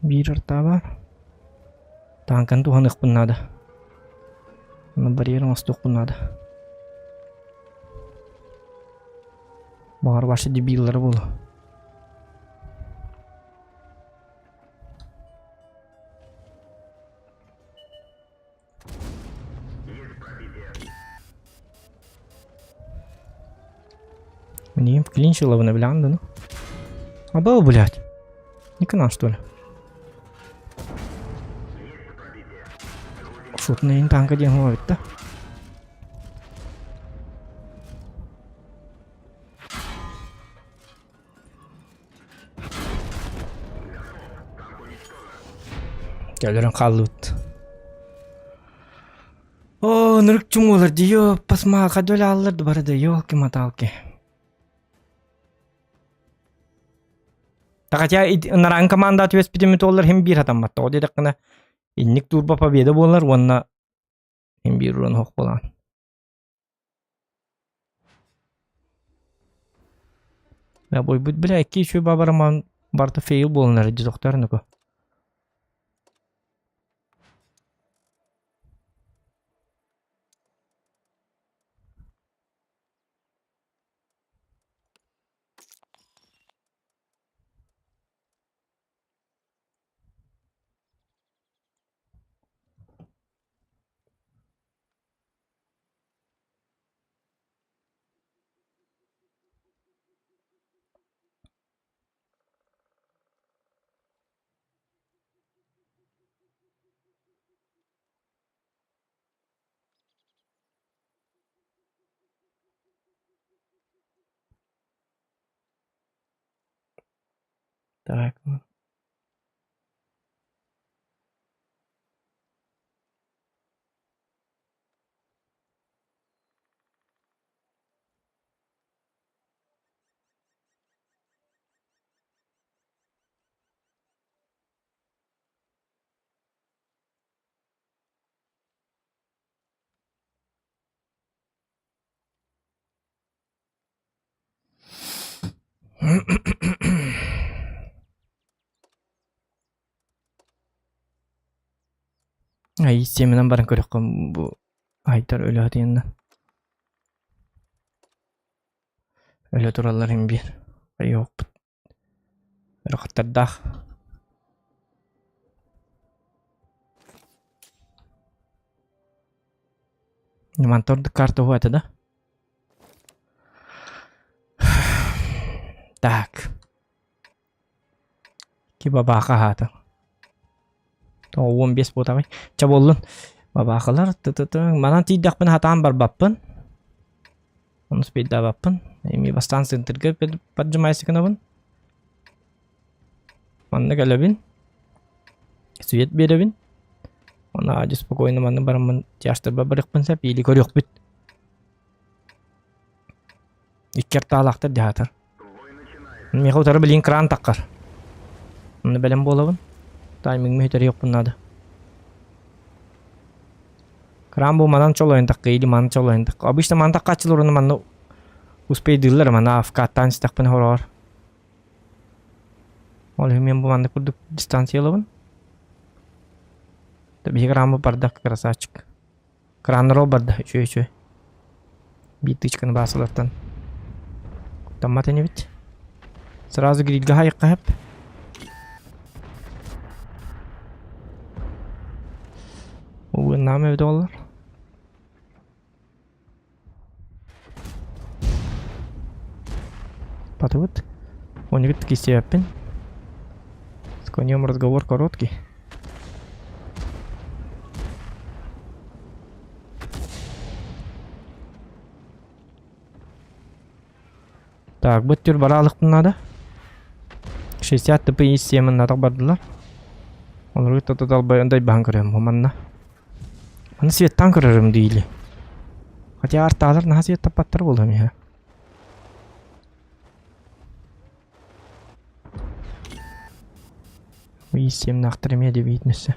Биир артааба. Тааҥканы туһаныахпын наада. Онно барьер оҥостуохпун наада. Баҕар ваши дебиллара буолуо. Мне вклинчило бы на блянду, ну. А был, блядь. Не канал, что ли? Шутный танк один ловит, да? Кэлэрин хааллыбыт. Оо, ынырык чуҥуолар дии, ёппас мааха дөлааллар да бары да, ёлки-маталки. Хотя нараан команда түбэспитим туоллар хим биир хатаммат. Тоҕо диэтэххинэ инник турба победа буолар уонна хим биир уран хоох буолаан. Бойбут бля икки үчүгэй бабараман барыта фейл буолан эрэ дии тохтоор Так. Ай, семенан баран көрөххө бу айтар өлө атыйынна. Өлө тураллар им биир. Айыахпыт. Ыарахаттардаах. Мантан ордук карта уһуо этэ да? Так. Ки бабааха аһаата. 15 буотаҕый. Чэ буоллун. Бабаахалар т-т-т манан тиийдэхпинэ хатаан барбаппын. Ону спейдаабаппын. Эми бастаан центрга поджимайся гынабын. Манна кэлэбин. Свет биэрэбин. Онно аадьы спокойно манна бараммын тяжтарба барыахпын сөп или көрүөхпүт. Икки артаалаахтар дьаһатар. Миэхэ утары билигин кран таххар. Онно бэлэм буолабын. Таймиҥмин сүтэриэхпин наада. Кран бу манан чолойон тахха или манан чолойон тахха. Обычно манан таххааччылар уонна манна успейдыыллар мана АФК-ттаан истэхпинэ хороҕор. Ол иһин мен бу маннык курдук дистанциялабын. Биһиги краммыт барда красавчик. Краннар барда үчүгэй үчүгэй. Биир тычканы баасылартан куттаммат инибит. Сразу грильга хайыкка хэп. Угуннаам эбит оҕолор. Батыбыт. Онигит кистиэппин. С конем разговор короткий. Так, бу түр бараалыкпын наада. 60 ТП системын надо бардылар. Олору тототалбай дайбаһан көрөм манна. Маны светтан көрөрүм диили. Хотя артаалар наһаа свет таппаттар буолуом иһэ. Системнаахтар эмиэ дебиит нөссө.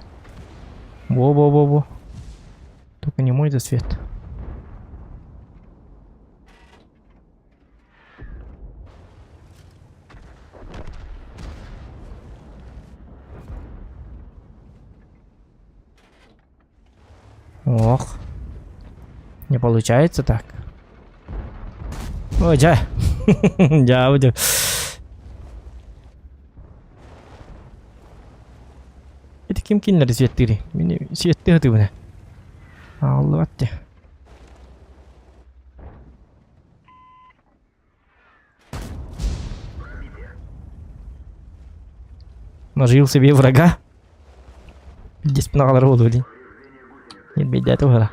Во-во-во-во. Только не мой засвет. Ох. Не получается так. Ой, дьэ. Дьаабы дьэ. Ити ким кинилэри светтири? Мини светти хатыбына. Ааллыбат дьэ. Нажил себе врага. Здесь аҕалара буолуо дии. Ньирбэйдээтэ уһара.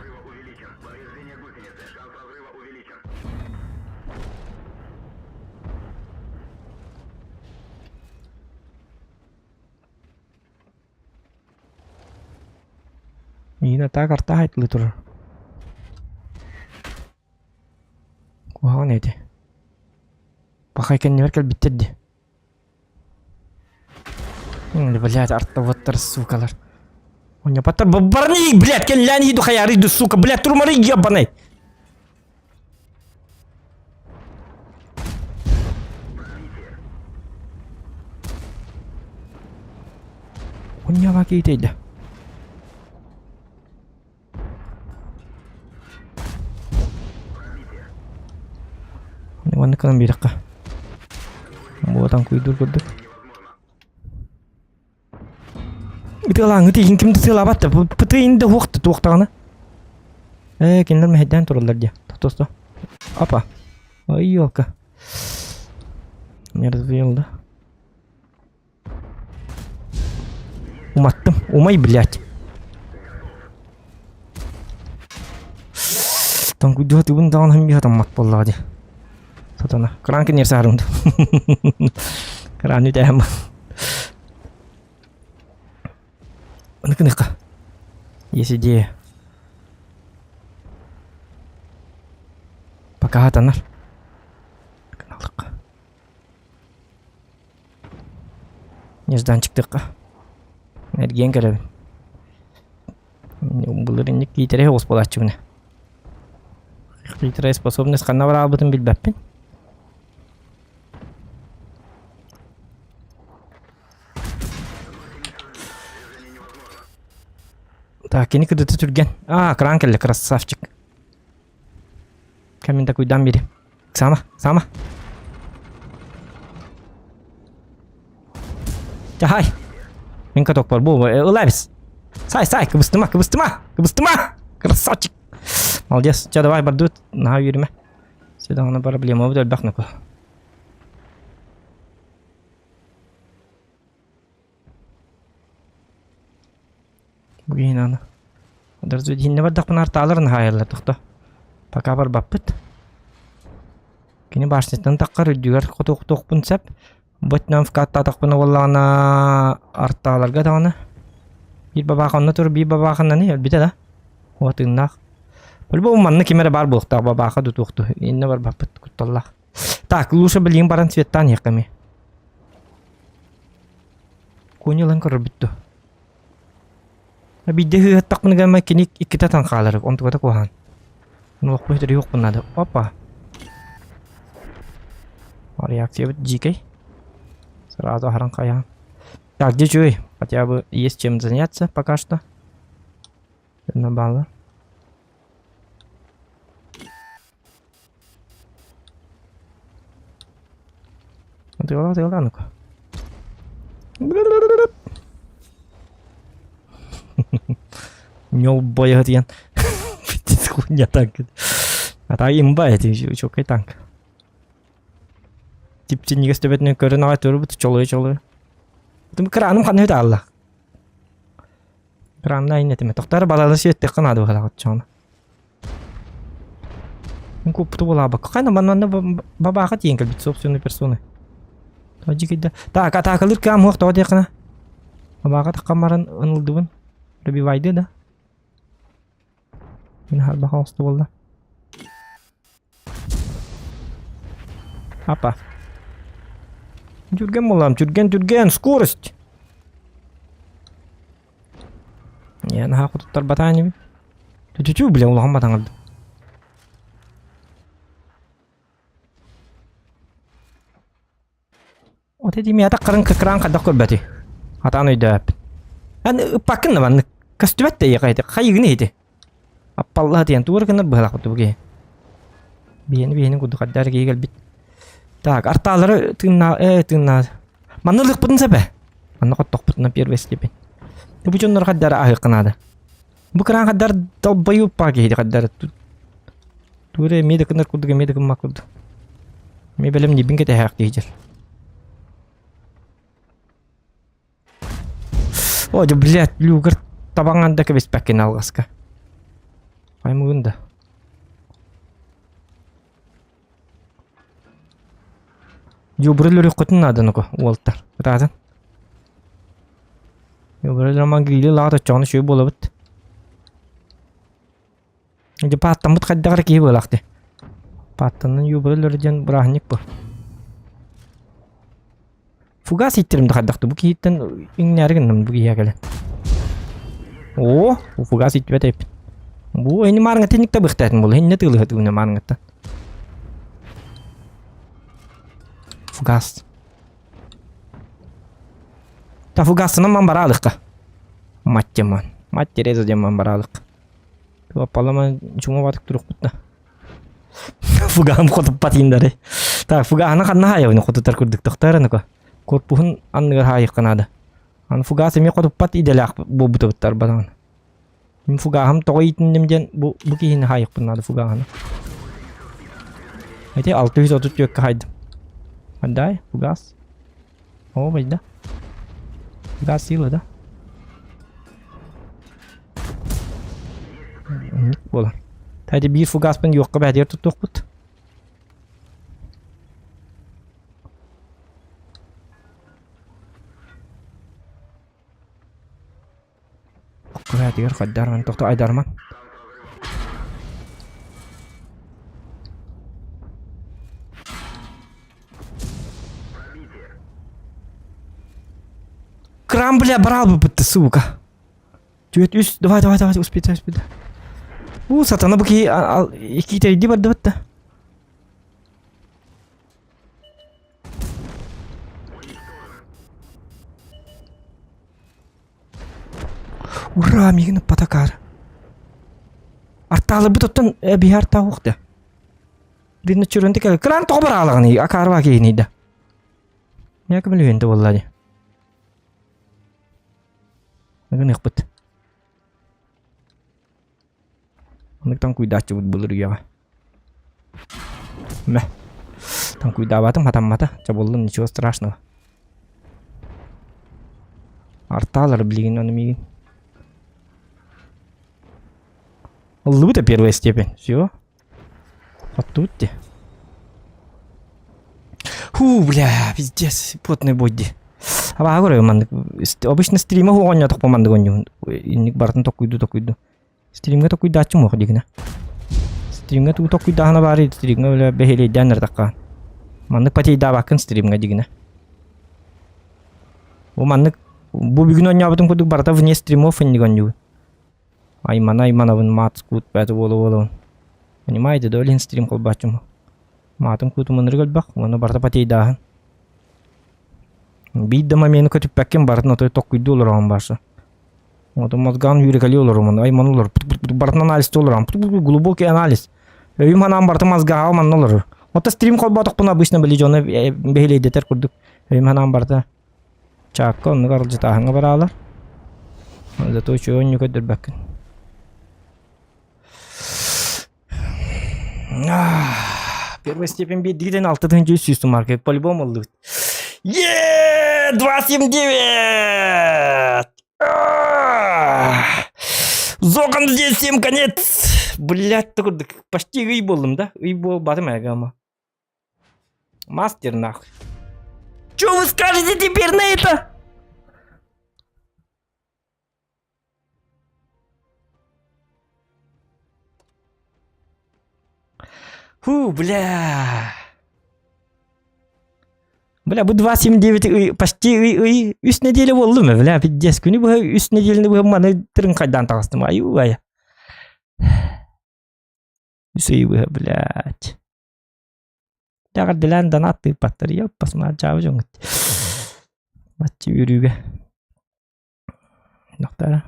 Миигин атаак артаах айтылыы турар. Куһаҕан этэ. Пахай кэннибэр кэлбиттэр дии. Блядь, артоводтар, сукалар. Онньопаттар бабарны, блядь, кэллээн иду хаяры иду, сука, блядь, турмары ебаный. Онньаба киитейде. Маннык гынан биэрэххэ. Буотан куйдуур курдук. Ытыалааҥҥыт иһин ким да ытыалаабат да ПТ да уох туохтаҕына. Ээ кинилэр мэһэйдээн тураллар дии. Тохтосто. Опа. Ой, елка. Не развеял, да? Уматтым. Умай, блядь. Тоҥкуйдуһа тыбын даҕаны хам хатаммат буоллаҕа дии. Сатана. Кран киниэр саарымды. Кран үтэһэм. Маннык гыныахха. Есть идея. Пока хатанар. Гыналыкка. Нежданчиктыахха. Эргийэн кэлэбин. Былыр инник киитэрэ оҕус буолааччыбына. Хитрая способность ханна бараабытын билбэппин. Так, кини кыдыты түргэн. А, кран кэллэ, красавчик. Кэмин такуйдан бири. Сама, сама. Чахай. Мин каток бар бу, ылабис. Сай, сай, кыбыстыма, кыбыстыма, кыбыстыма. Красавчик. Молодец. Ча, давай, бардут. Наһаа үөрүмэ. Сюда проблема будет элбэх нөкө. Бу аны. Дьиҥнэ бардахпына артааларын хаайаллар тохто. Пока барбаппыт. Кини башняттан таххар үрдүгэр хотуохтуохпун сөп. Бу өттүнэн вкаттаатахпына буоллаҕына артааларга даҕаны. Биир бабаах онно тур, биир бабаахыннаны өлбүтэ да. О тыыннаах. По-любому манна ким эрэ баар буолуохтаах бабааха дутуохту. Иннэ барбаппыт кутталлаах. Так, лучше билигин баран цветтаан иһиэххэ эмиэ. Куонньу ылан көрөрбүт дуо? Биирдэ ыһыахтахпына гына кини иккитэ атан хаалар, онтуката куһаҕан. Нуохпун үтүрүйүөхпүн наада. Опа! Реакциябыт дьиикэй. Сразу аһаран хайаан. Так, где чуй? Хотя бы есть чем заняться пока что. На балла. Тыала, тыала, ну-ка. Ньолбойо диэн. Хуйня танк. А так имба эти чокай танк. Типтиннигэс төбөтүнэн көрөн аҕай турбут чолуй-чолуй. Тым краным ханна үтаалла. Кранна иннетиме. Тохтар балалы сиэттеххэ наада быһалаах оччоҕуна. Куппуту булаабакка. Хайна манна бабааха тиийэн кэлбит собственной персоной. Дьикийдэ. Так, атаакалыыр кыам суох тоҕо диэххинэ. Бабааха таххан баран ынылдыбын. Пробивайды да. Мин харбаха оҕусту буолла. Апа. Түргэн буоллам, түргэн, түргэн, скорость! Я наһаа кутуттарбатаа инибин. Түтүтүү, бля, улахан батаҥырдым. Вот эти мята кырын кыкран хайдах көрбөтүй? Атаан өйдөөппүн. Эн ыппаккын да маннык. Көстүбэт да ийэхэ ити. Хайыгын ити. Аппаллаһа диэн тугу гынар быһалаах бу киһи. Биһини биһини курдук хайдаар киһи кэлбит. Так, артаалары тыыннаа э тыыннаа. Манна ылыахпытын сөп ээ. Манна хоттохпутуна первая степень. Бу дьоннор хайдаар аһыахха наада. Бу кыраан хайдаар долбойуппаа киһи хайдаар Тугу эрэ эмиэ да гынар курдук, эмиэ да гыммат курдук. Эмиэ бэлэмниибин кэтэһээх киһи дьэр. О, дьэ, блядь, люгер табаҥан да кэбиспэккин алҕаска. Аймыгын да. Дьубуру өлөрүөххүтүн наада нуку, уолтар. Ытаатын. Дьубуру өлөрман грили лаҕат оччоҕуна үчүгэй буолабыт. Дьэ пааттаммыт хайдах эрэ киһи буолаах дии. Пааттанан юбра өлөрө диэн бырааһынньык бу. Фугас ииттэрим да хайдах да бу киһиттэн иҥнээри гынным бу киһиэхэ кэлэн. Оо, фугас ииттибэт эбиппин. Бу ини маарыҥҥа тинник да быхтаатын буолла. Иннэ тыылыһа тыына маарыҥҥаттан. Фугас. Та фугасынан ман бараалыкка. Мать демон. Мать Тереза демон бараалык. Палама чума батык турукпут да. Фугаһым хотуппат индары. Так, фугаһына ханна хаайабын хотутар курдук тохтор аныка. Корпуһун анныгар хаайыкка наада. Аны фугас эмиэ хотуппат идэлээх буолбутубуттар батаҕын. Мин фугаһым тоҕо иитинним диэн бу бу киһини хаайыкпын наада фугаһына. Эти 634 хайдым. Отдай, фугас. О, байда. Фугас сила, да? Буолар. Тайди биир фугаспын юохха бэһдиэр туттуохпут. Атигар хайдарман, тохто айдарман. Крам, бля, брал бы ты, сука. Түөт үс, давай, давай, давай, успей, успей. У, сатана бу киһи иккитерди барды бытта. Ура, миигин ыппатакаар. Артааларбыт оттон биһи артаа да. Бирне чөрөнтө кэлэ. Кылаан тоҕо бараалаҕыный, акаарба киһиний да. Миэхэ көмөлөһүөн буолла дии. Гыныахпыт. Оннуктан куйдааччыбыт былыр үйэҕэ. Мэ. Таҥкуйдаабатым хатаммата. Чабыллым ничего страшного. Артаалар билигин ону миигин. Ыллыбыт первая степень. Все. Оттубут дии. Фу, бля, пиздец, потный бой дии. Абааһы көрөбүн маннык. Обычно стрима оонньоотохпо маннык оонньуубун. Инник барытын токуйду токуйду. Стримҥэ токуйдааччым уох дигинэ. Стримҥэ тугу токуйдааһына баарый стримҥэ бля бэһиэлэйдээн эрдэххэ. Маннык потейдаабаккын стримҥэ дигинэ. Бу маннык бу бүгүн оонньообутум курдук барыта вне стримов инник оонньуубун. Аймана айманабын маат скут бэт буола буолабын. Понимаете, да олин стрим холбааччым. Маатын куутум ынырык элбэх, уонна барыта потейдааһын. Биир да момены көтүппэккин барытын отой токкуйдуу олороҕун баша. Вот мозган үүрекэлии олорумун, айман олор, барытын анализтыы олором, глубокий анализ. Өйүм ханаан барыта мозгаҕа манна олорор. Ото стрим холботохпун обычно били дьону бэһилэйдэтэр курдук. Өйүм ханаан барыта Чаакка оннук аралдьытааһыҥҥа бараалар. Зато үчүгэй оонньуу көрдөрбөккүн. Первая степень биирдигитин 6 300 сумарка по-любому ыллыбыт. Е, 2,79! Зохан здесь всем конец! Блять, курдук почти ый буоллум да? Ый буолбатым эгама. Мастер нахуй. Что вы скажете теперь на это? Фу, бля. Бля, бу 2.79 ый, почти ый, ый, үс неделя буоллум, бля, пиздец, күнү быһа үс неделяны быһа маны тырын хайдаан таҕыстым, аю, ая. Үс ый быһа, блядь. Эҕэрдэлээн донат тыыппаттар, ёппасма, дьаабы дьоҥҥут. Бачча үөрүүгэ. Доктора.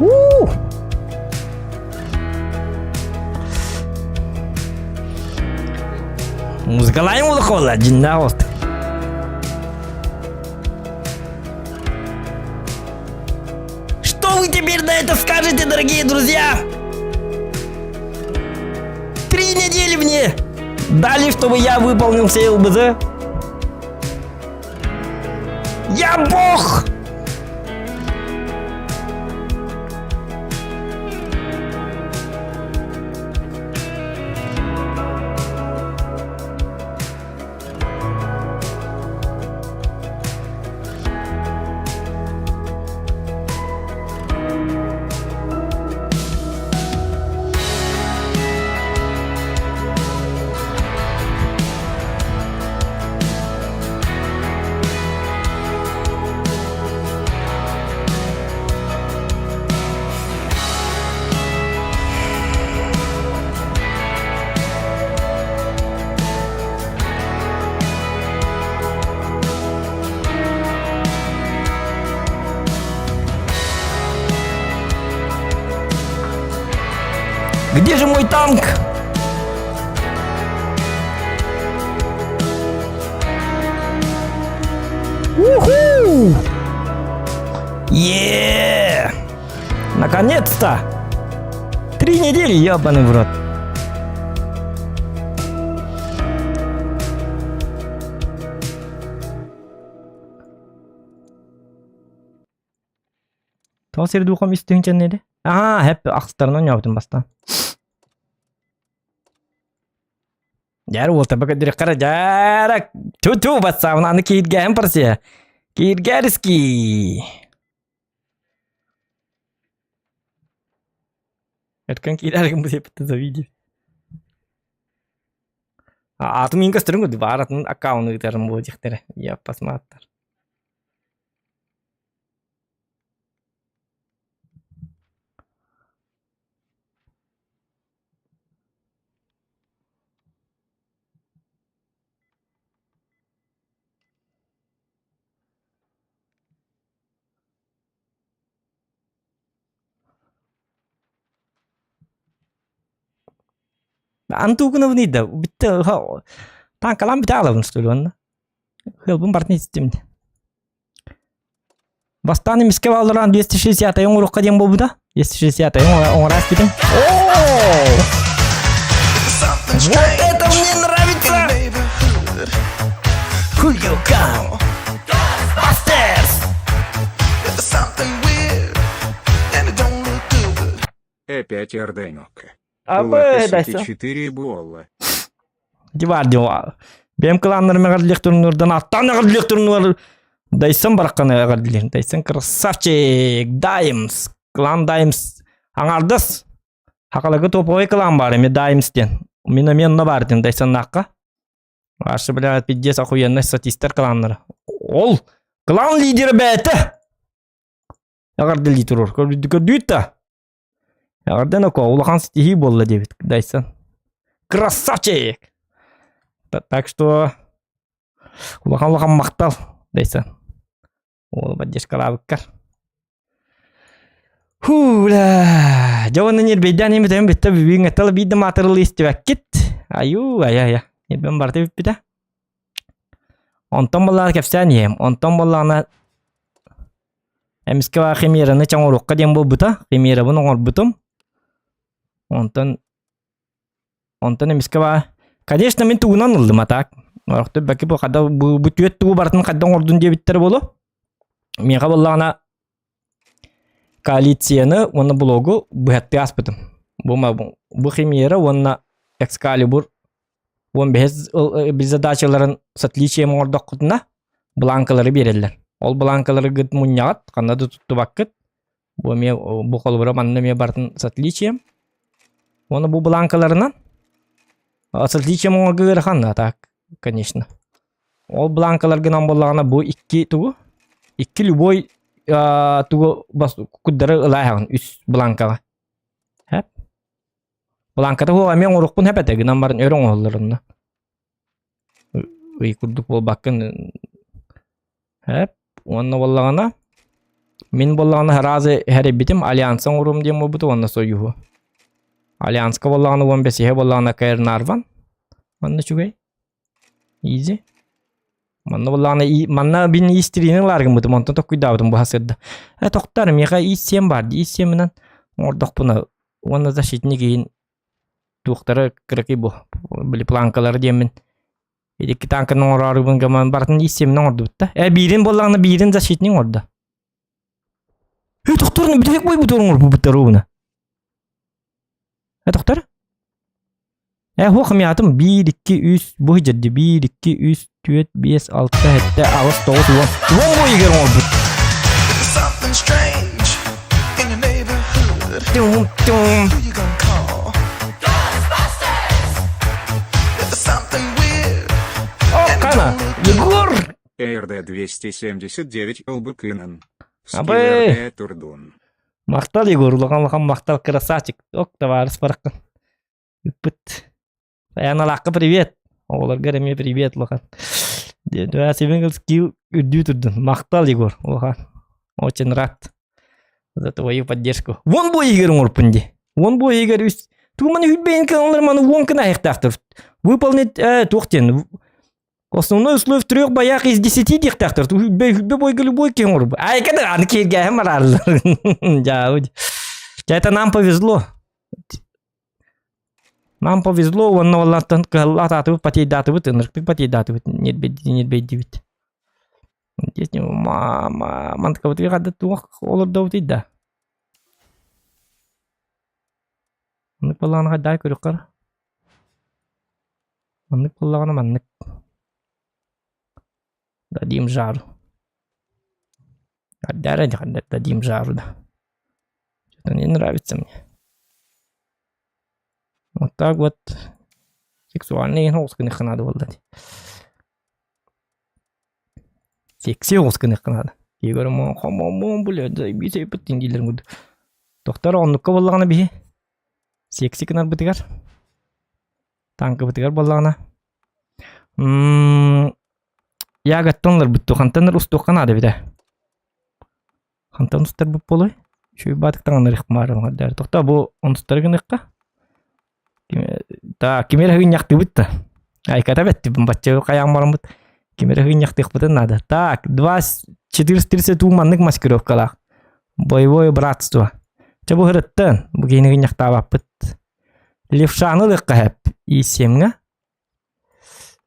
Уу! Музыкалайым улахола, дьиннээх олт. Что вы теперь на это скажете, дорогие друзья? 3 недели мне дали, чтобы я выполнил все ЛБЗ. Я бог! Где же мой танк? Уху! Е! Наконец-то! 3 недели, ебаный в рот. Тоҕо сир духом истиҥ ди? Аа, хэп ахстарынан ньообутун бастаан. Дьэр уолтарба көрдөрүөххэ дьээрэ ту-ту батсаабын аны кииргээһин парсия. Кииргээриски. Эркэн киирээригин бу сиэппиттэн завидев. Аатым мин көстөрүн көрдү баар атын аккаунт ыытарым буо диэхтэрэ. Я посмотр. Антугунабын да бүттэ таанкалаан бүтэ аалабын что ли уонна ыалбын бартын истим. Бастаан эмискэ баалларан 260 оҥоруохха диэн буолбута. 260 оҥоро испитим. Вот это мне нравится! Who you got? Ghostbusters! Опять Эрденок. Абы, дайса. 4 буолла. Дивар дива. Бэйэм кылааннарым эҕэрдэлиэх туруннурдан аттаан эҕэрдэлиэх туруннулар Дайсон барахханы эҕэрдэлиир. Дайсон красавчик! Даймс! Клан Даймс аҥаардас Хакалага топовой клан баар эми Даймс диэн. Мин эмиэ онно баар диэн Дайсоннаахха. Ваши, блядь, пиздец охуенный статистар кланнара. Ол клан лидера бэйэтэ! Эҕэрдэлии турар. Көрдүүт да. Эҕэрдэ Ноко, улахан ситиһии буолла диэбит Дайсон. Красавчик! Так что улахан-улахан махтал Дайсон. Уолу поддержкалаабыккар. Хуу, бля. Дьэ уонна ньирбэйдээн имитэн бүттэ бүгүн этал биир да маатырылыы истибэккит. Аю, ая, ая. Ньирбэм барыта бүппүтэ. Онтон буоллаҕына кэпсээн иһиэм. Онтон буоллаҕына Эмискэ баар химераны чоҥоруохха диэн буолбута. Химерабын оҥорбутум. Онтон онтон эмискэ баар конечно мин тугунан ыллым а так. Орохтор бэки бу хада бу, бу түөт тугу барытын хайда оҥордун диэбиттэрэ буолуо. Миэхэ буоллаҕына коалицияны уонна блогу быһаттыы ааспытым. Бу, бу химера уонна Экскалибур 15 задачаларын с отличием оҥордоххутуна бланкалары биэрэллэр. Ол бланкалары гыт мунньаҕыт, ханна да туттубаккыт. Бу эмиэ бу холобура манна эмиэ барытын с отличием. Уонна бу бланкаларынан с отличием оҥорго ыарахан, а так, конечно. Ол бланкаларгынан буоллаҕына бу икки тугу икки любой тугу куддары ылааһаҕын үс бланкаҕа. Хэп. Бланката суох эмиэ оҥоруохпун сөп этэ гынан баран өр оҥоһуллар онно. Ый курдук буолбаккын Эп уонна буоллаҕына мин буоллаҕына сразу хэрийбитим альянс оҥоруом диэн буолбута уонна союһу. Альянска буоллаҕына уон бэсиһэ буоллаҕына Каэрнарван. Манна үчүгэй. Изи. Манна буоллаҕына манна бин истириини ылаар гыммытым онтон токкуйдаабытым бу сырда. Э тохтор миэхэ ис-сиэм баар дии ис-сиэминэн оҥордохпуна уонна защитник иһин туохтара кыракый бу били планкалары диэммин икки танканы оҥороорубун гаман барытын ис-сиэминэн оҥордубут да. Э биирин буоллаҕына биирин защитник оҥордо. Э тохторун бүтэһик бойбутугар оҥорбуттар ууна. Э тохтор? Э хуох мятым 1 2 3 бу дьэрди 1 2 3 4 5 6 7 8 9 10. 10 бойыгар оҥорбут. Something strange in your neighborhood. Тум тум. Who you gonna call? If there's something weird О, and it Кана! don't look good. Егор! РД-279 Олбыкынан. Абы! Скилл РД Турдун. Махтал Егор, улахан улахан махтал красавчик. Ок, товарищ бараххан. Ыппыт. Аяналаахха привет. Оҕолоргор эмиэ привет улахан. Диэн скилл үрдүү турдун. Махтал Егор, улахан. Очень рад за твою поддержку. Вон бу Игорь оҥорпун дии. Вон бу Игорь үс тугу маны хүлбэйин кыналар маны вон кына айахтаахтар. Выполнить туох диэн Основной условие в трех боях из десяти диэхтээхтэр. Хүлбэ хүлбэ бойга любой киһи оҥорбут. Айка да аны кииргээһин бараарлар. Дьаабыт. Это нам повезло. Нам повезло уонна оллартан кыһаллаатаатыбыт, потейдаатыбыт, ынырыктык потейдаатыбыт, ньирбэйдибит. Мама, мантыкабытыгар хадда туох олордобутуй да. Оннук буоллаҕына хайдах көрүөххэ. Маннык буоллаҕына маннык. Дадим жару. Дадим жару да. Что-то не нравится мне. Вот так вот. Сексуальный оҕус гыныахха наада буолла дии. Секси оҕус гыныахха наада. Игорь хомомон блядь, заебись эппит дииллэрин курдук. Тохтор оннукка буоллаҕына биһи секси гынарбытыгар Тааҥкабытыгар буоллаҕына Ягаттан ыларбыт дуу, хантан эрэ устуохха наада эбит ээ. Хантан устарбыт буолуой? Үчүгэй баатык таҥыннарыах баар Тохтоо бу онустары гыныахха. Так, кими эрэ ыһынньахтыыбыт да. Айката бэттибин бачча хайаан бараммыт. Кими эрэ ыһынньахтыахпытын наада. Так, 2 430 уу маннык маскировкалаах. Боевое братство. Чэ бу ырыттан, бу киһини ыһынньахтаабаппыт. Левшаны ылыахха сөп. И7-ҥа.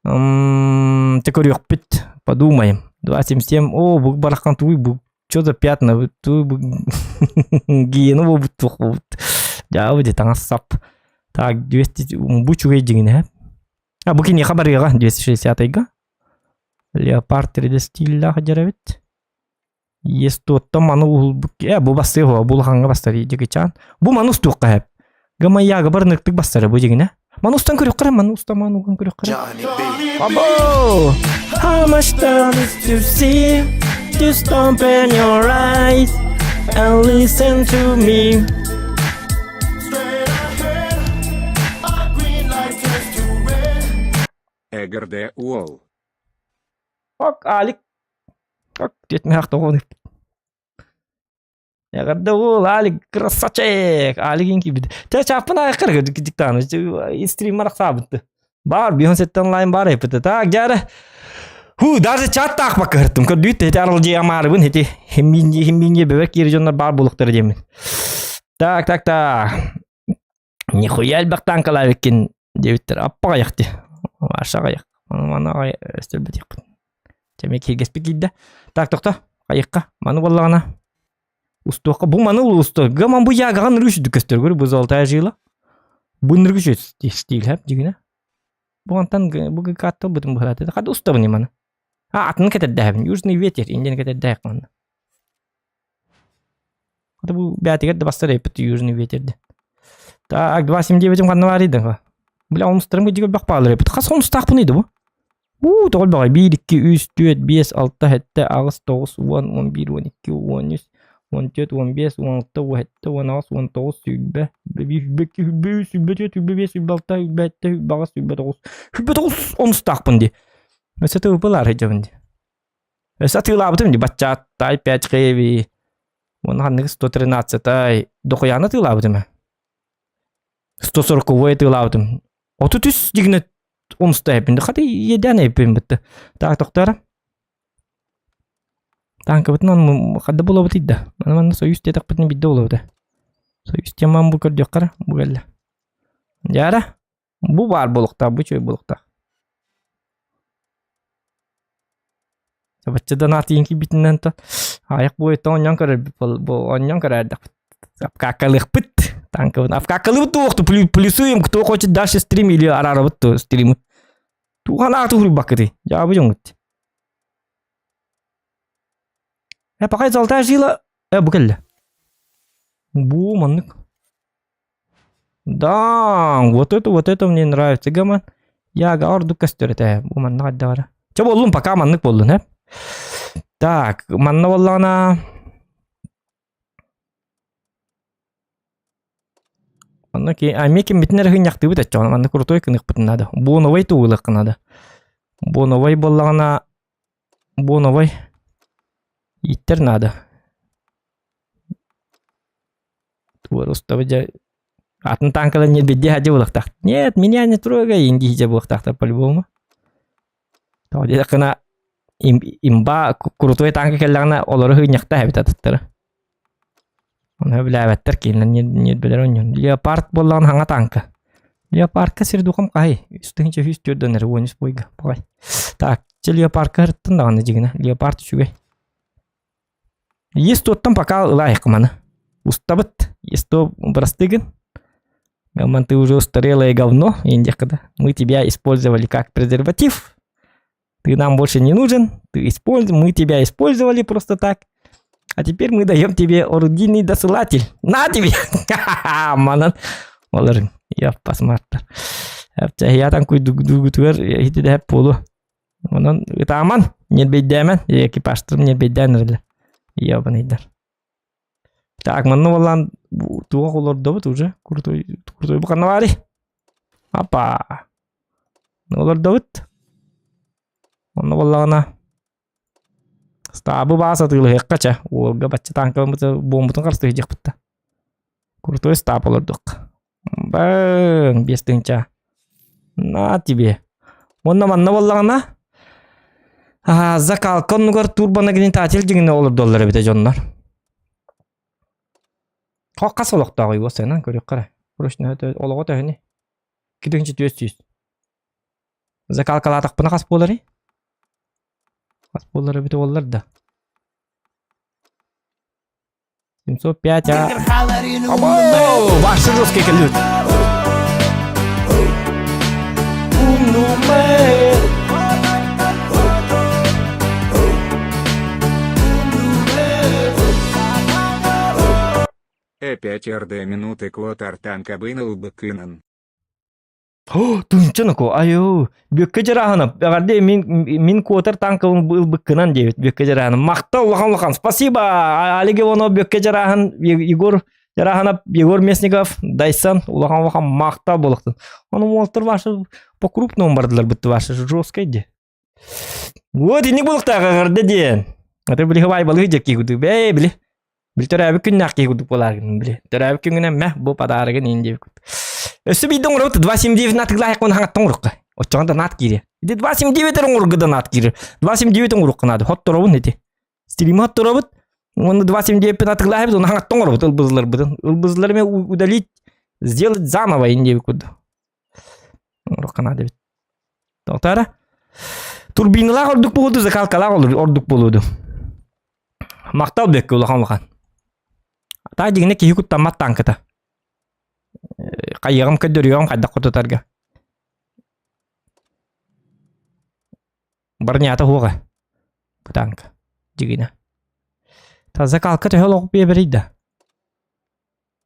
М, Ты көрүөхпүт. Подумаем. 2.77. О, бу бараххан тугуй бу? Что за пятна? Тугуй бу? Гиена буолбут туох буолбут. Дьаабы дии таҥас сап. Так, 200 бу үчүгэй дьиҥинэ. А бу киниэхэ барыаҕа 260-га. Леопард 3D стиллээх дьэрэбит. Есть туоттан маны уһулбут э бу бастыа хуа бу улахаҥҥа бастар дьикичаан. Бу маны устуохха хэп. Гамайяга бар ныктык бастара бу дьигинэ. Маны устан көрүөххэ маны устан маны уган көрүөххэ. Або! How much time is to see? Just open your eyes and listen to me. Эгэрдэ уол. Ок, Алик Как диэтмээх тоҕо Эҕэрдэ уол Алик красавчик Алик киирбит. Чэ чааппын аайыккар диктааны стриммар ахсаабытты. Бар биһон сеттен онлайн бар эппит. Так дьара Ху, даже чат таахпакка кырттым. Көрдүүт эти арыл дьиэ амаарыбын эти химминье химминье бөбек киир дьоннор бар булуктар диэмин. Так, так, так. Нихуя элбэх танкалаабыккин диэбиттэр. Аппа аҕыйах дии. Ваша аҕыйах. Маны аҕай өстөрбүтүөхпүт. Чэ эмиэ кииргэспит киирдэ. Так, тохто. Хайыахха. Маны буоллаҕына. Устуохха. Бу маны усту. Гаман бу ягаҕын үрүс көстөр. Көрү бу золотая жила. Бу ныргы стиль хэп дьигинэ. Бу антан бу каттал бутун быһалааты. Хады устабын маны. А, атын кэтэрдээбин. Южный ветер индиан кэтэрдээх манна. Это бу бээтигэр да бастар эппит южный ветерде. Так, 2.79 ханна баарыйдың? Бля, омустарым кыдьыгы бөх баалар эппит. Хас омустаахпын ыйды бу? Уу, тоҕол баҕай. 1, 2, 3, 4, 5, 6, 7, 8, 9, 10, 11, 12, 13, 14, 15, 16, 17, 18, 19, 20, 22, 23, 24, 25, 26, 27, 28, 29. 29 омустаахпын дии. Өссө тылбылаар сылдьабын дии. Өссө атыылаабытым дии баччааттай 5 хэви уонна ханнык 113-тай дохуяны атыылаабытым ээ. 140 атыылаабытым. 33 дигинэ умста эппин. Хаты иэдээн эппин бытты. Так тохторо. Танкабытын хадда булабыт ыйда. Маны манна союз диэтэхпитин бидде булабыт. Союз темам бу көрдүөххэ бу кэллэ. Дьара Бу баар буолуохтаах, бу үчүгэй буолуохтаах. Бачча донат киирбитинэн то аайах буойуттан оонньоон көрөрбүт бу оонньоон көрөөрдөхпүт. Обкакалыахпыт танкабын. Обкакалыбыт туохту плюсуем, кто хочет дальше стрим или араарабыт то стримы. Тухан ааты хуруйбаккытый. Дьаабы дьоҥҥут. Э, пока золотая жила. Э, бу кэллэ. Бу маннык. Да, вот это мне нравится. Гаман. Я ордук көстөр этэ. Бу манна хайда бара. Чэ буоллун, пока маннык буоллун, э. Так, манна буоллаҕына Манна ки а ми киммитин эрэ хынньахтыыбыт оччоҕуна манна крутой кыныхпытын наада. Буоновай тугулыахха наада. Буоновай буоллаҕына буоновай ииттэр наада. Туора дьэ атын танкалар не бедде хадьа буолуохтаах. Нет, меня не трогай, инди дьэ буолуохтаахтар по-любому. Тоҕо диэтэххинэ имба крутой танка кэллэҕинэ олору хыынньахтаах эбит атыттары. Оны билээбэттэр кинилэр ньиэрбэлэр онньон. Леопард буоллаҕына хаҥа танка. Леопардка сир духом хаһый? Үс тыһыынча үс төрдөн эрэ уон үс буойга. Паҕай. Так, чэ леопардка ырыттын даҕаны дьигинэ. Леопард үчүгэй. Есть туоттан пока ылаайык маны. Устабыт. Есть то бырастыгын. Гаман, ты уже устарелое говно, индиэххэ Мы тебя использовали как презерватив. Ты нам больше не нужен. Ты использ... Мы тебя использовали просто так. А теперь мы даем тебе орудийный досылатель. На тебе! Манан. Олар, я посмотрю. Я там куйдугутугар хитидэһэп буолу. Онон ытааман, ньирбэйдээмэн, экипажтарым ньирбэйдээн эрэллэр. Ебаныйдар. Так, манна буоллаан туох олордобут уже? Крутой, крутой бу ханна баарый? Апа. Олордобут. Онно буоллаҕына стабы баас атыылаһыахха чэ. Уолга бачча тааҥкабыт буомбутун харыстыһыдьахпыт да. Крутой стаб олордук. Баҥ, 5000. На тебе. Уонна манна буоллаҕына закалка оннугар турбонагнетатель дьиҥинэ олордоллор эбитэ дьоннор. Хас олохтооҕуй уоссайынан көрүөххэ эрэ. Прочно олоҕо төһөнүй? 2400. Закалкалаатахпына хас буоларый? Хас буолар эбитэ буоллар да. 705 а. Обо! Ваше жесткий кэллибит. Опять РД минуты квотар танка вынул быкынан. Тыынча айуу Бүөккэ Дьарааһынап эҕэрдэ мин мин куотар танкабын ылбыккынан диэбит Бүөккэ Дьарааһынап махтал улахан улахан спасибо Олег Иванов Бүөккэ Дьарааһын Егор Дьарааһынап Егор Местников Дайсан улахан улахан махтал буолуохтун ону уолаттар ваши по крупному бардылар бытты ваши жесткой ди вот инник буолуохтаах эҕэрдэ диэн аты били хыбай балыы дьэ киһи бээ били Били төрөөбүт күннээх киһи курдук буолааргын били. Төрөөбүт күҥҥүнэн мэ бу подарогын иин диэбит курдук. Өссө биирдэ оҥоробут 2,79 атыылаһыахпын хаҥаттан оҥорукка. Оччоҕо донат киириэ. Ити 2,79 эрэ оҥорорго донат киирэр. 2,79 оҥоруохха наада. Хотторобун ити. Стримы хотторобут. Уонна 2,79 атыылаһабыт, уонна хаҥаттан оҥоробут ылбызыларбытын. Ылбызылары эмиэ удалить, сделать заново иин диэбит курдук. Оҥоруохха наада эбит. Тоҕоторо? Турбиналаах ордук буолуо, закалкалаах ордук буолуо Махтал бэккэ улахан улахан. Таа дьиҥинэ киһи куттаммат тааҥката. Хайыаҕым көрдөрүөҕүм хайдах хотутарга. Бронята суоҕа. Бу тааҥка. Дьиҥинэ. Та закалка төһө олох биэбэрий да.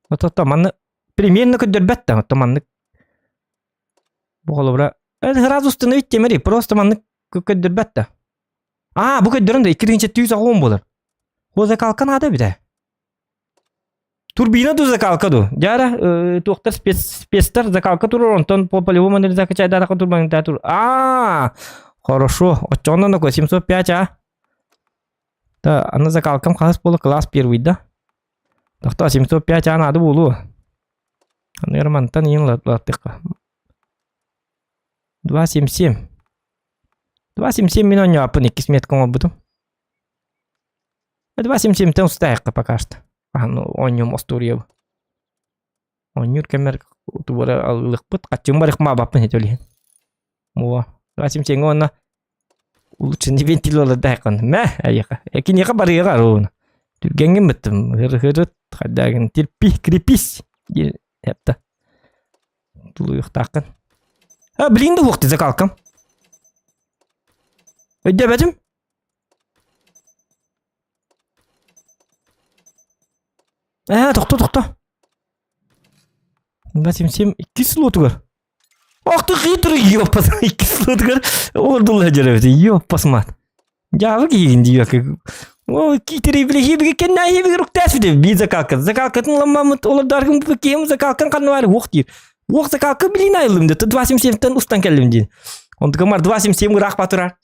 Ото манны примерно көрдөрбөт да, ото маннык бу холобура сразу установить темири, просто маннык көрдөрбөт да. Аа, бу көрдөрөн да 2 түүс буолар. Бу закалка наада эбит Турбина ду закалка ду. Дьара туохтар спец спецтар закалка турар, онтон по полевому закачайдарака турбан тур. Аа, хорошо. Оччоҕунан такой 705 а. Да, аны закалкам хас буола класс первый да. Тохтоо 705 а наада буолуо. Аны мантан иин латтыхха. 277. 277 мин оонньооппун иккис метка оҥорбутум. 277-тэн устаайахха пока что. Аһан оонньуум остуоруйабы. Оонньуур кэммэр тубара аллыхпыт хаччым барыхмаабаппын ити олиһин. О, 277 уонна улучшенный вентилятор мэ айыха. Киниэхэ барыаҕа ровно. Түргэҥҥин быттым. Хырыт хайдаагын терпи крепись диэн эпта. Тулуйуохтааххын. А, блин да уохты закалкам. Өйдөөбөтүм. Ээ, тохто, тохто. 277 иккис слотугар. Ах ты хитрый, ёппас, иккис слотугар ордулла дьөрөбүт, ёппас мат. Дьаабы киһигин диэки. О, киитери били хибиги кенна хибиги руктас бите би закалка. Закалкатын ламмамыт олордаргын киһим закалкан ханна бар уох диир. Уох закалка билин айылым деп 277-тен устан кэллим диин. Онтука 277 ыраах батырар.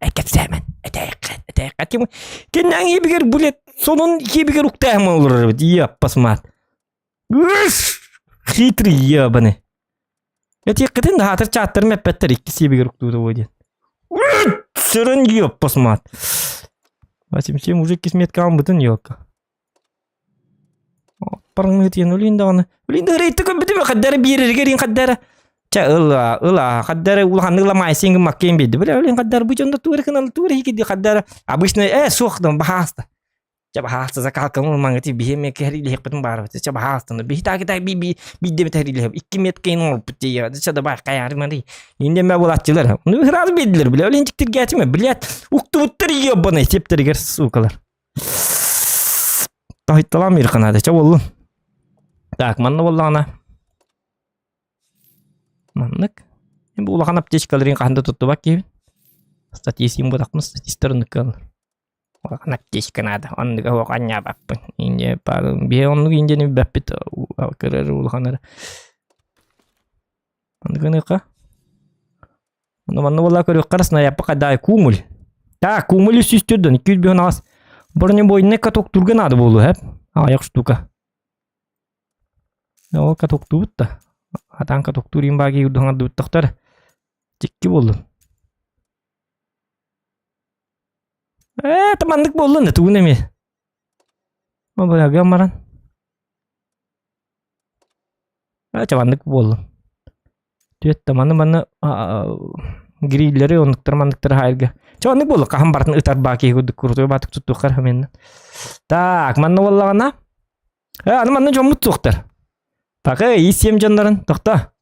Экепсэмен, этэйкэ, этэйкэ ким кеннәң хибигер булет сонун хибигер уктаһым олорор эбит. Ёппас мат. Хитрый ебаный. Этиэххитин да хаатыр чааттарым эппэттэр икки сиэбигэр уктуута буо диэн. Сырын ёппас мат. 87 уже кисметкаҕын бытын ёлка. Парыңы тиэн өлүүн даҕаны. Өлүүн да ырыйтык көрбүтүм хаддара биэрэригэр ин хаддара. Ча ыла ыла хаддара улаханнык ламай сингин маккейн биэрди. Бля өлүүн хаддара бу дьонно туора кынал туора хикиди хаддара. Обычно э суох да баһааста. Чэ баһаалыста закалканы ылмаҥҥыт биһи эмиэ кэһэриилэһиэхпитин баарабыт. Чэ баһаалыстаны биһи таки так би би биирдэ эмэ тэһэриилэһэбит. Икки меткэйин оҥорбут дии. Чэ давай хайаары мары. Инде эмэ буолааччылар. Ну сразу биэрдилэр бля. Ол инчиктиргээтиме блядь. Уктубуттар ебаный септэригэр сукалар. Тоһуйталаам биир ханаада. Чэ буоллун. Так, манна буоллаҕына. Маннык. Бу улахан аптечкаларын хаһан да туттубат киһибин. Статистим бытахпын статистар оннук Улахан аптечка наада. Оннуга суох анньаабаппын. Инде биһи оннук индиэни билбэппит кыра эрэ улахан эрэ. Оннук гыныахха. Ону манна буолла көрүөххэ эрэ снарядпа хайдаай куумуль. Так, куумуль үс сүүс төрдөн, 258. Бронебойный катоктуурга наада буолуо, һэп? Аҕыйах штука. Ол катоктуубут да. Атаан катоктуур иин бааги юрдуһаҥардыбыттахтар. Дьикти буоллун. Ээ, это маннык буоллун да тугун эмиэ. О, бля, баран. Ээ, маннык буоллун. Түөттэ маны маны гриллери оннуктар манныктар хаайырга. Чэ оннук буолла хаһан барытын ытар баа киһи курдук курутуй баатык туттуоххар хаменна. Так, манна буоллаҕына. Э, аны манна дьоммут суохтар. Пока ИСМ дьоннорун тохто.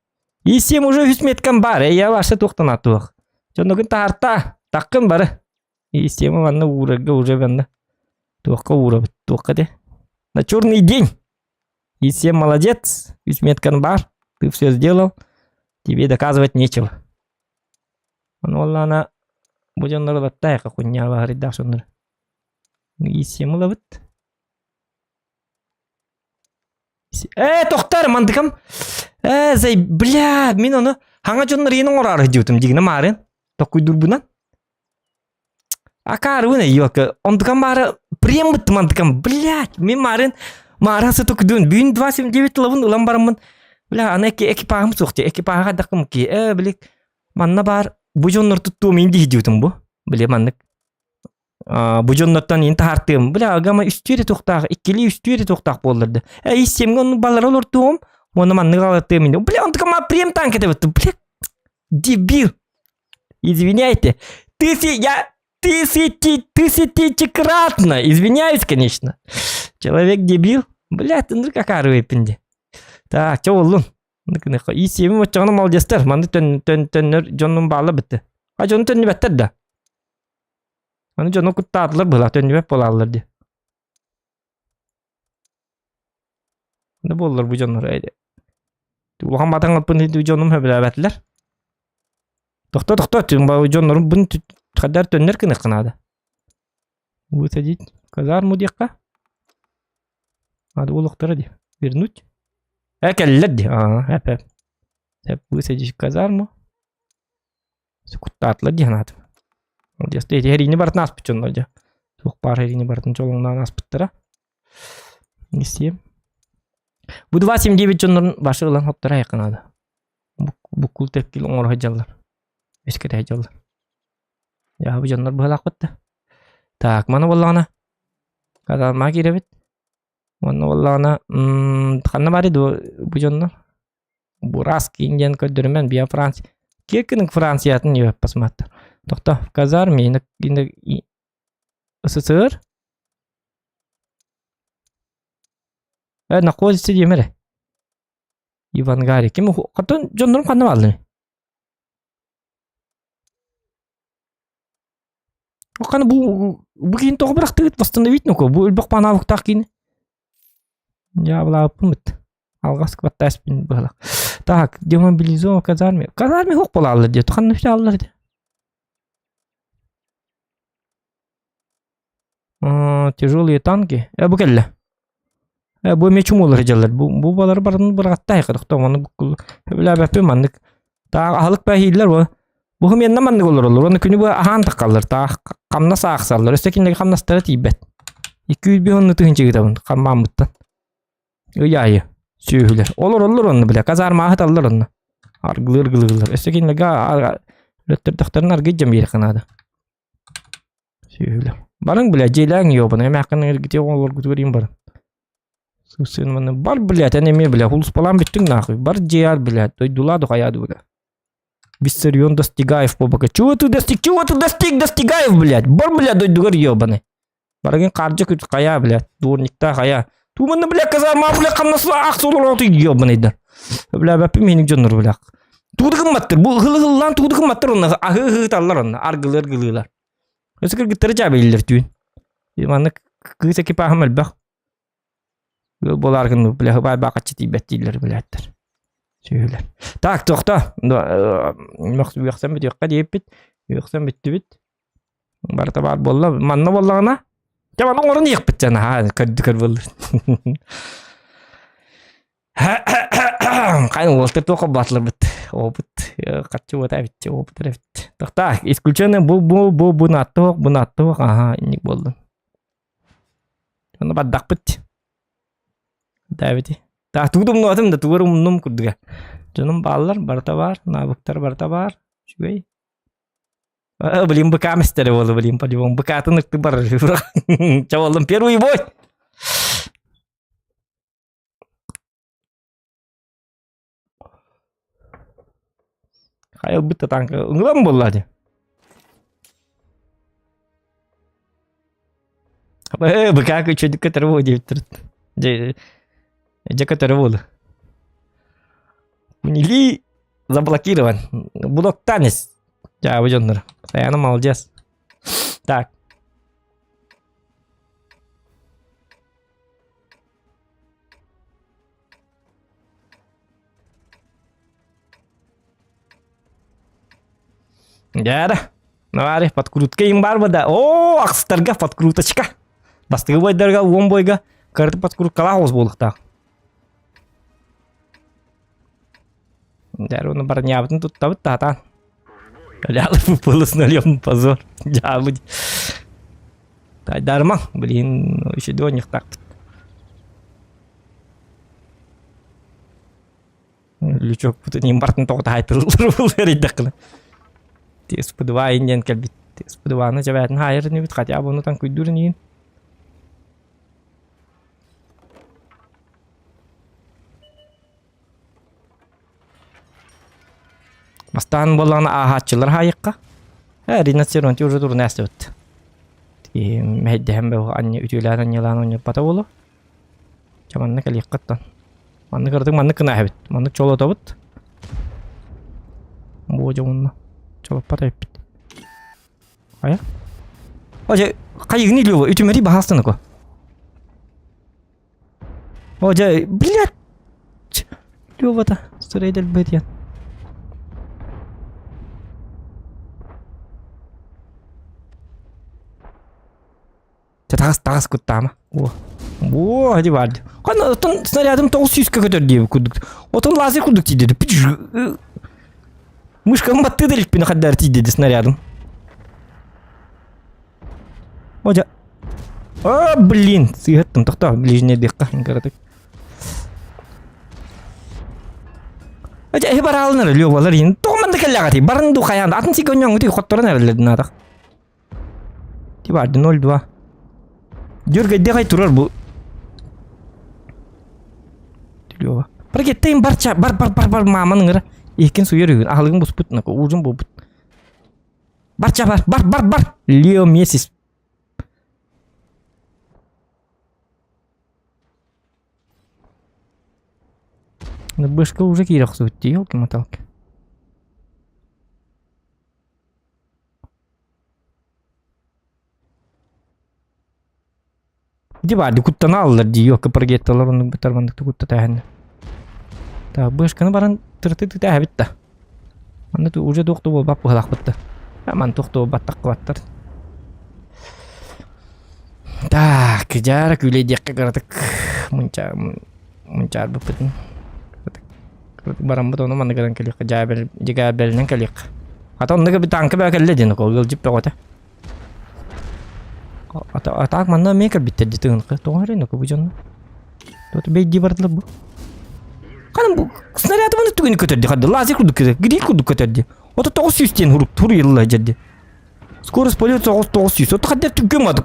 ИСМ уже үс меткам бар. Э, я ваше туохтан атуох. Дьонногун таарта. Таккын бары. ИСМ манна уурарга уже манна. Туохка уурабыт. Туохка де. На черный день. И всем молодец, үс меткан бар, ты все сделал, тебе доказывать нечего. Ону бу дьоннор ылаттаайха хунньаала харыйдаах дьоннор. И ылабыт. Э, тохтар, мандыкам. Э, зай, бля, мин ону хаҥа дьоннор иин оҥороору дьиутум дигинэ маарын. Токкуйдурбунан. Акаарыбын ёлка. Онтукам баара прем быттым антыкам. Блядь, мин маарын маара сытыкдын. Бүгүн 279 тылабын ылан бараммын. Бля, аны экипажым суох дии. Экипажа дакым ки. Э, били манна баар бу дьоннор туттуом ин дии бу. Били маннык бу дьоннортон ин таһартыым. Бля, агама үстүөрэ туохтаах, иккилии үстүөрэ туохтаах буолларды. Э, исемге онну балары олортуом. Оны маннык алатыым ин. Бля, онтукам прем танк этебит. Бля, дебил. Извиняйте. Тыси, я тысячи, тысячекратно. Извиняюсь, конечно. Человек дебил. Бля, ты ну какая рыпинди. Так, чё боллун? И семим оччоҕуна молодецтар. Манны төн төн төннөр дьоннун баала битти. А дьону төннүбэттэр да. Аны дьону куттаатылар быһыылаах төннүбэт буолааллар дии. Не буоллар бу дьоннор улахан батаҥ ылпын дьонум сөбүлээбэтилэр. Тохто тохто дьоннорум бун хайдар төннөр гыныахха наада. Высадить казарму диэххэ. Надо буолуохтара дии. Вернуть. Э кэллэр дии. Аа эп эп. Эп высадить казарму. Куттаатылар дии санаатым. Эти эриини барытын ааспыт дьоннор дьэ. Туох баар эриини барытын чолоҥноон ааспыттара. Истиэм. Бу 279 дьоннорун башы ылан хоттора айахха наада. Буккул тэккил оҥоро сылдьаллар. Өскөтө сылдьаллар. Дьаһабы дьоннор быһалаахпыт да. Так, маны буоллаҕына казармаҕа киирэбит. Уонна буоллаҕына ханна баарый бу дьоннор? Бураскин диэн көрдөрүмэн биа Франция. Киркинг Франциятын ебеп посмотр. Тохто в казарме СССР Э, находится диэмэ Ивангари. Ким хатын дьоннорум ханна бааллар? Ханна бу бу киин тоҕо бырахтыгыт восстановить ну бу өлбөх панаабыктаах киин. Дьаабылаабыппын быт. Алҕас кыбаттааспын быһалах. Так, демобилизован казарме. Казарме хук буолааллар диэ. Ханна үсэ диэ. Тяжелые танки. Э, бу кэллэ. Э, бу эмиэ чумуулар дьаллар. Бу, бу балары барытын быраҕатта айхадахта ону билээбэппин маннык. Таах аһылык бэһииллэр бу. Бу хымиэннэ маннык олороллор. Оны күнү бу аһаан таххаллар. Таах хамнас аахсаллар. Өссө кинилэргэ хамнастара тиийбэт. 205 онну тыһыынча ыытабын хаммааммыттан. Ый аайы сүөһүлэр. Олороллор онно бile. Казармаҕа сыталлар онно. Аргылыыр гылыыллар. Өссө кинилэргэ өлөттөрдөхтөрүнэ аргыйдьан биэриэххэ наада. Сүөһүлэр. Барыҥ, блядь, дьиэлээҥ ёбаный, эмээххин эргитиэх оҕолоргутугар иин барыҥ. Сыын манна бар, блядь, эн эмиэ, блядь, хулуспалаан бүттүҥ нахуй. Бар дьиэҕэр, блядь, дойдулаа духайаа дуга. Виссарион Достигаев побака. Чего ты достиг? Чего ты достиг, Достигаев, блядь? Бар, блядь, дойдугар ёбаный. Барыгын хардьа күт хайа, блядь, дворникта хайа. Туманны, бля, казарма, бля, хамнасла ах солороту ебаныйдар. Бля, бәппим мени дьоннор, бля. Тугу гымматтыр, бу ыһыл-ыһыллаан тугу гымматтыр онно аһы-ыһы таллар онно, аргылыр гылыылар. Өсө кыргыттары дьаабыйлар түүн. Маннык кыыс экипажым элбэх. Ыал буолаар гынныбыт, бля, хыбаай баакаччы тиийбэт дииллэр, блядтар. Сүһүлэр. Так, тохто. Үөхсэн бүтүөххэ диэппит. Үөхсэн бүттүбүт. Барыта баар буолла. Манна буоллаҕына, дьэ маны оҥорон иэхпит дьэ наһаа көрдү көр буоллар. Хайын уолтар туох холбоотуларбыт. Опыт харчы уота эбит, опыт эбит. Тохта, исключение бу бу бу бу нааттуох, бу нааттуох, аха, инник буоллун. Онно бардахпыт. Дээбити. Так, тугу да умнубатым да, тугу эрэ умнум курдуга. Дьонум бааллар, барыта баар, навыктар барыта баар. Үчүгэй. А, блин, быка мистере буолла, блин, по-любому. Быкатын ыкты барар. Чэ буоллум, первый бой! Хайа ылбыт да танка ыҥыран буолла дии. Э, быка күчөдүк көтөрө буо диэбиттэр. Дьэ, дьэ көтөрө буолла. Или заблокирован. Блоктанец. Дьаабы дьоннор. Саяна молодец. Так. Дьээрэ, навари подкрутка им бар да. О, ахстарга подкруточка. Бастыгы бойдарга, уон бойга карты подкруткалаах оҕус буолуохтаах. Дьээрэ, уну барньаабытын туттабыт таатаан. Лялы было с нулем позор. Дьаабы. Тайдарма, блин, еще донехтаахпыт. Лючокпутун импортын тоҕо таһайтыллар эрийдэххинэ. ТСП-2 диэн кэлбит. ТСП-2-ны дьэбээтин хаайар инибит, хотя бы ону таҥкуйдуур инигин. Бастаан буоллаҕына ааһааччылар хаайыахха. Ээ, ринацеронти уже турун ээстибит. Мэһэйдэһэн бөҕө анньа үтүөлээн анньалаан онньоппото буолуо. Чэ манна кэлиэххиттэн. Маннык ырытык маннык гына эһэбит. Маннык чолотобут. Бу дьоҥунна. Чолоппот эбиппит. Хайа? О, дьэ, хайыгын илиэ үтүмэри баһаастан око. О, дьэ, блядь! Лёва-то, сырай дэлбэтиэн. Чэ, таҕыс, таҕыс куттаама. О, О, ди бар. Ханна отон снарядым 900 көтөр диэбит курдук. Отон лазер курдук тиийдэ. Мышкам баттыы да иликпин хаддар тиийдэ снарядым. О, дьэ. О, блин, сыыһаттым. Тохтоо, ближний диэххэ кыратык. Дьэ, эһи бараалынар Лёвалар иин. Тоҕо манна кэллэҕэтий? Барын ду хайаан. Атын сигэ онньоҥҥутуй хотторон эрэллэр наадах. Ти барды 0-2. Дьүргэйдэхэй турар бу. Лёва. Прокеттейм барча бар бар бар бар мааман ыҥыра. Иккин суйар үгүн. Аһылыгын буспут, ужин буолбут. Барча бар бар бар бар. Лео месяц. Бышка уже киирэ охсубут дии, елки-моталки. Ди баар куттана аллар дии, ёлка прогетталар оннук бытар маннык кутта тээһэннэр. Так, бышканы баран тырты тытээһэбит да. Манна уже туох да буолбат быһалаахпыт да. Ман туох да буолбаттах Так, дьаара күүлэйдиэххэ кыратык мунча мунчаарбыппытын. Кыратык бараммыт ону манна гынан кэлиэххэ дьаабел дьигээбэлинэн кэлиэххэ. Хата оннук эбит тааҥка баа кэллэ диэн окол ыалдьыт бөҕөтө. Ата атаак манна эмиэ кэлбиттэр дии тыгынка. Тоҕо эрэ бу дьонно. Тут бэйдии бардылар бу. Ханан бу снаряды маны түгүнү көтөрдү хадды. Лазер курдук көтөр, гриль курдук көтөрдү. Ото 900 диэн хурук хуруйылла дьэрди. Скорость полета 900. Ото хаддар түггөн мады.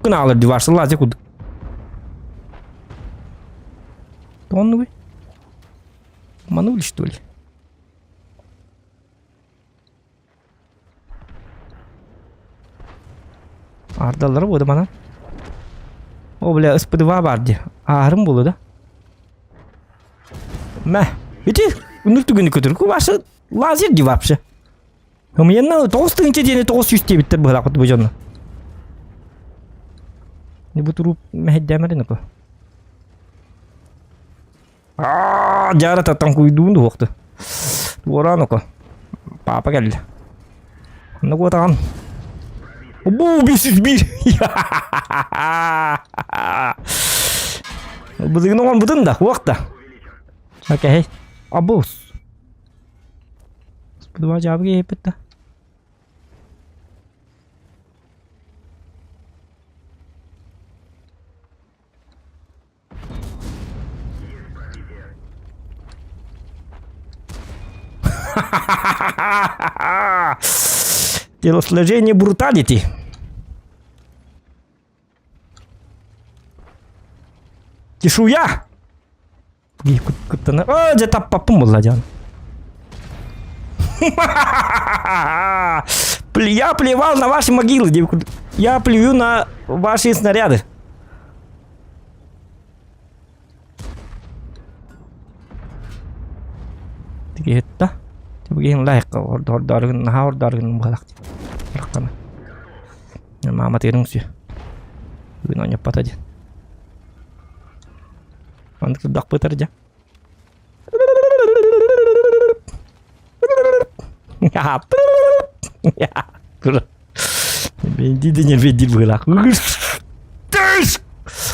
Гына алар ди варсы лазер курдук. Тонну Обманули, что ли? Ардаллара буода манан. О, бля, СП2 бар дии. Аарым буолуо да? Мэ, ити үнүр түгэни көтөр. Ваша лазер дии вообще. Ымыйанна 9000 диэни 900 диэбиттэр быһалаахпыт бу дьонно. Не бу туруп мэһэйдээмэрин око. Аа, дьаара таттан куйдуун дуохту. Туораан око. Папа кэллэ. Онно куотаҕын. Бу 501. Быдыгын оҥорбутун да, уох да. Окей. Абус. Спудума жабы кейпит да. Телосложение бруталити. Чешуя! Куттана. О, дьэ таппаппын булла дьон. Я плевал на ваши могилы, Я плюю на ваши снаряды. Тигиһитта. Тибигин лайк ордоргун наһаа ордоргун быһалах. Рахтана. Мама тыырың сү. Бүгүн оонньоппото диэн. Маннык турдахпытар дьэ. Бенди да не бенди быһыылаах.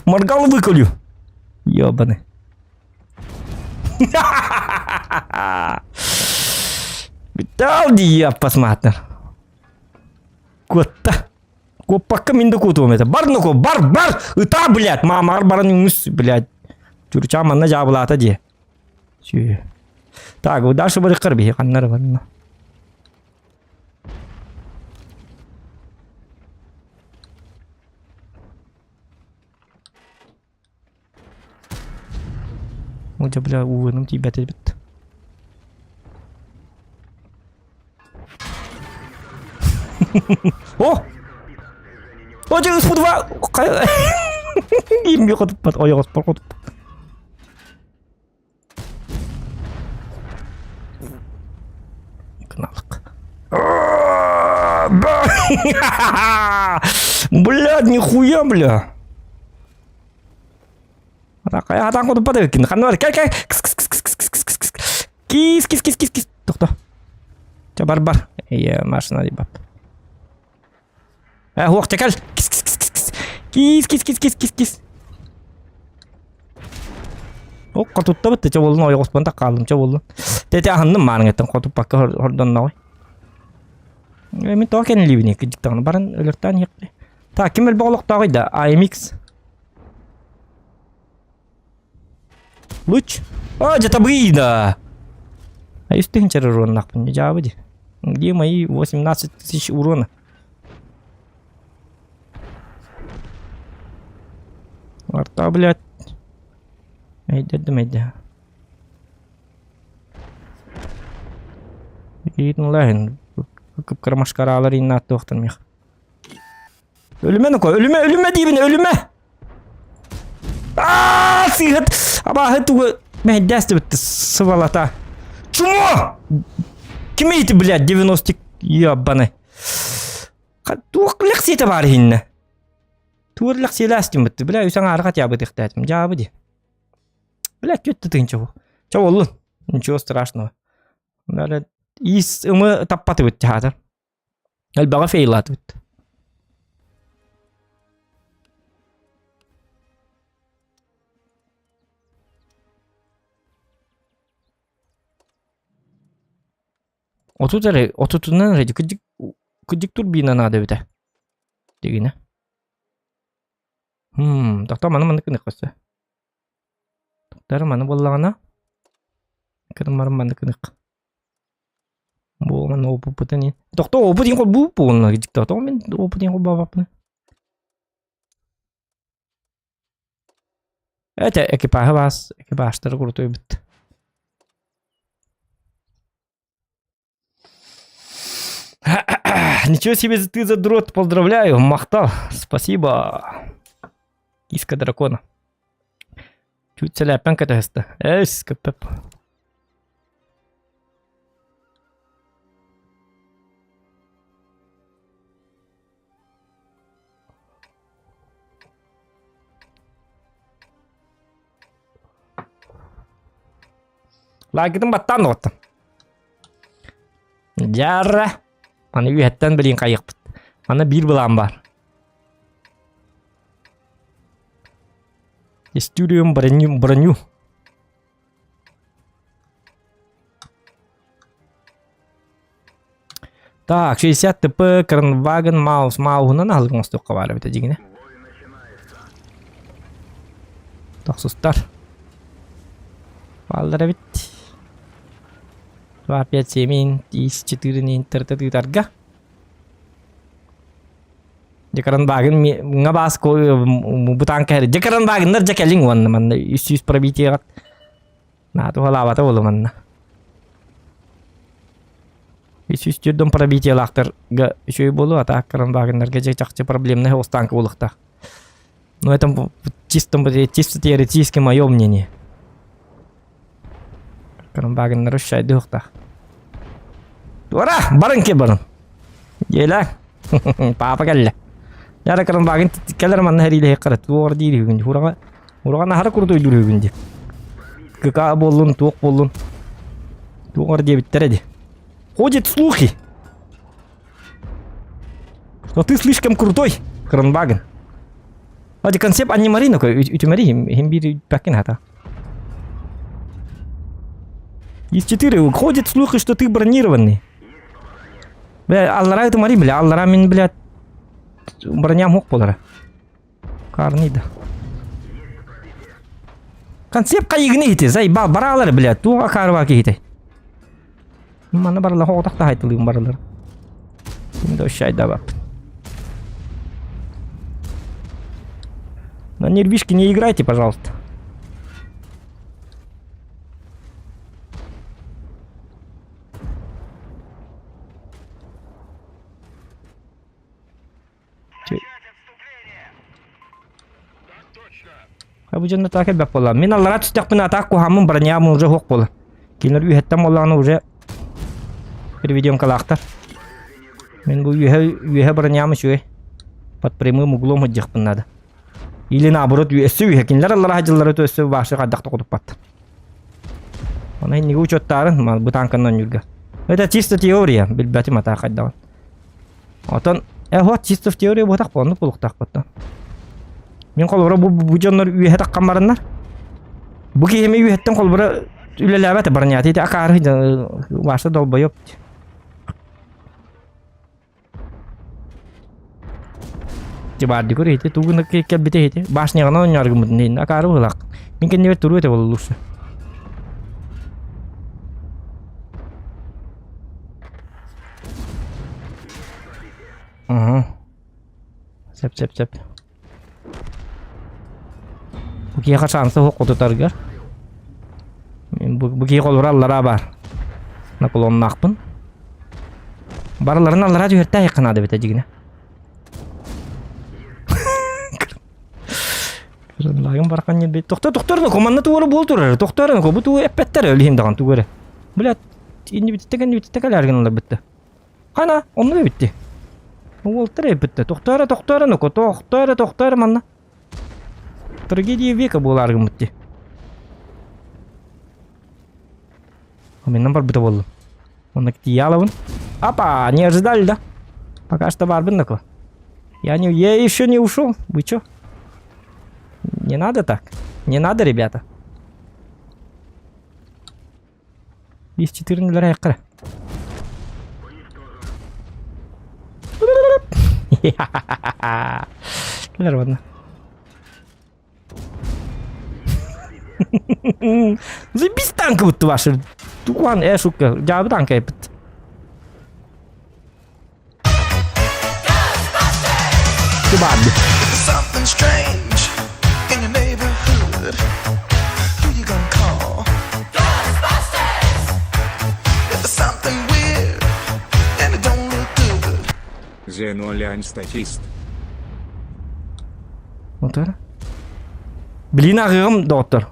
Моргал выколю. Ёбаный. Бүтал дии аппасмаатар. Куотта. Куоппакка мин да куотуом этэ. Бар ноко, бар, бар! Ытаа, блядь! Маамаар баран үҥүс, блядь. Чурчаа манна дьаабылаата дии. Сү. Так, дальше барыххар биһи ханнары барна. О, бля, ууным тиийбэт эбит. О! О, дьэ, ыспытва! Имми хотуппат, ойоҕоспор хотуппат. Кыналык. Блядь, нихуя, бля. Атакая атан кутуппат эбиккин. Ханна бар, кэл кэл. Кис кис кис кис кис кис кис кис. Кис кис кис кис кис. Тохто. Ча бар бар. Е, машина дебап. Э, хуох, ча кэл. Кис кис кис кис кис. Кис кис кис кис кис кис. О, хотуттабыт чэ буоллун ойоҕоспун да хааллым чэ буоллун. Тете аһынным маарыҥыттан хотуппакка хордонноҕой. Э, мин тоҕо кэннилиибиний кырдьыктаҕына баран өлөртөөн иһиэхпин. Так, ким элбэх олохтооҕуй да? AMX. Луч. О, дьэ табыйда! А үс тыһыынча уроннахпын, дьаабы дии. Где мои 18 тысяч урона? Арта, блядь. Эйдердим эйде. Иитин лаһын. Кып-кыра машкаралар инна аттыахтан мех. Өлүмэ нука, өлүмэ, өлүмэ диибин, өлүмэ! Аа, сыыһыт, абааһы тугу мэһэйдээс дебитти сыбалата. Чумо! Ким ити, блядь, 90 ебаный. Туох лэксиэтэ баар иһиннэ? Туор лэксиэлээс димбитти, бля, үс аҥаары хотя бы тыхтаатым, дьаабы ди. Бля, түөттэ тыынча бу. Чэ боллун, ничего страшного. Бля, иис ымы таппатыбыт театр. Элбэҕи фейлаатыбыт. 30 эрэ отутунан эрэ кырдьык кырдьык турбина наада эбитэ дигинэ. Хм, тохтоо маны маннык гыныахха сөп. Тохтоор маны буоллаҕына кырмарым маннык гыныахха. Бу манна опыппытын иһин. Тохтоо опыт иһин холбуу буолна кырдьык тоҕо мин опыт иһин холбообоппун. Это экипажы баас экипажтары курутуйбут. Ничего себе ты задрот, поздравляю, махтал, спасибо. Киска дракона. Чуть сэлээппэн кэтэһэстэ. Эс, көппөп. Лайкытын баттаан доҕоттон. Дьара. Маны үөһэттэн билин хайыахпыт. Мана биир былаан бар. Истуриум броню броню. Так, 60 ТП, Кранваген, Маус, Мауһунан аһылык оҥостуохха баар эбит дьиҥинэ. Тохсустар. Бааллар эбит. 2, 5, 7, 10, 4 интернет ыытарга. Дьэ Багын ҥа баас бутаан кэһэр. Дьэ Багыннар дьэ кэлиҥ уонна манна 300 пробитиеҕат. Наата уһалаабата буолу манна. 304 пробитиелаахтарга үчүгэй буолуо, а так Багыннарга дьэ чахчы проблемнай останка буолуохтаах. Ну это чисто, чисто теоретически мое мнение. Багыннары шайдыахтаах. Туора, барын ки барын. Дьиэлэ. Папа кэллэ. Яра Кранваген кэлэр манна хэриилэһи қара туор диир үһүгүн. Хураҕа хураҕа наһара курдуйдуур үһүгүн дии. КК буоллун, туох буоллун. Туох диэбиттэрэ дии. Ходят слухи, что ты слишком крутой, Кранваген. Hadi концепт аннимари ну үтүмэри хим биир пакин хата. Из 4 ходят слухи, что ты бронированный. Бля, аллара ытымари, бля, аллара мин, бля, броням хук болара. Карный да. Концепт кайыгны хити, заебал, баралар, бля, туға карва кихити. Мана баралар, хоғытақ та хайтылыым баралар. Şimdi ошайда бап. На нервишки не играйте, пожалуйста. Бу дьонно так элбэх буолла. Мин аллара түстэхпинэ атаак куһааммын броням уже суох буолла. Кинилэр үөһэттэн буоллаҕына уже переведенкалаахтар. Мин бу үөһэ үөһэ броням үчүгэй. Под прямым углом сылдьыахпын наада. Или наоборот өссө үөһэ кинилэр аллара сылдьаллара өссө башы хайдах да хотуппат. Оны инниги учуоттаарын бу танканан оонньуурга. Это чисто теория, билбэтим атаа хайдаҕын. Отон э вот чисто в теория буотах буолну булуктаахпыттан. Мин холобура бу бу дьоннор үөһэ таххан бараннар. Бу киһими үөһэттэн холобура үлэлээбэт бронята ити акаары ваша долбоёб. Тибаарды көр ити тугуна кэлбите ити башняҕына оонньооргуммутун иһин акаары быһылаах. Мин кэннибэр туруо этэ буоллурса. Ага. Сөп сөп сөп. Бу киһиэхэ шанса суох хотутаргар. Бу, бу киһи холобура аллараа баар. Наклоннаахпын. Барыларын аллараа түһэртээһиэххэ наада эбит дьигинэ. Лагым бархан ньирбит. Тохтор, тохтор, ну команда туора буол турар. Тохтор, ну бу туу эппэттэр өлүһүн даҕан тугу эрэ. Блядь, иннибитте кэннибитте кэлээр гыналар битте. Хана, онну эбитти. Уолтар эбитте. Тохтоор, тохтоор, ну тохтоор, тохтоор манна. Трагедия века буолаар гыммытти. Мен барбыта боллум. Онно тиийалабын. Апа, не ожидали, да? Пока что барбын такой. Я не, я еще не ушел. Вы чё? Не надо так. Не надо, ребята. 5-4 айыққара. Кэлэр ладно. Заебись танка вот ваши. Туган, э, шутка. Дьаабы танка эпит. Кыбаарды. Something strange in your neighborhood. Who you gonna call? Ghostbusters! If there's something weird and it don't look good. Зенолянь статист. Отара. Билин ааҕыаҕым, доҕоттор.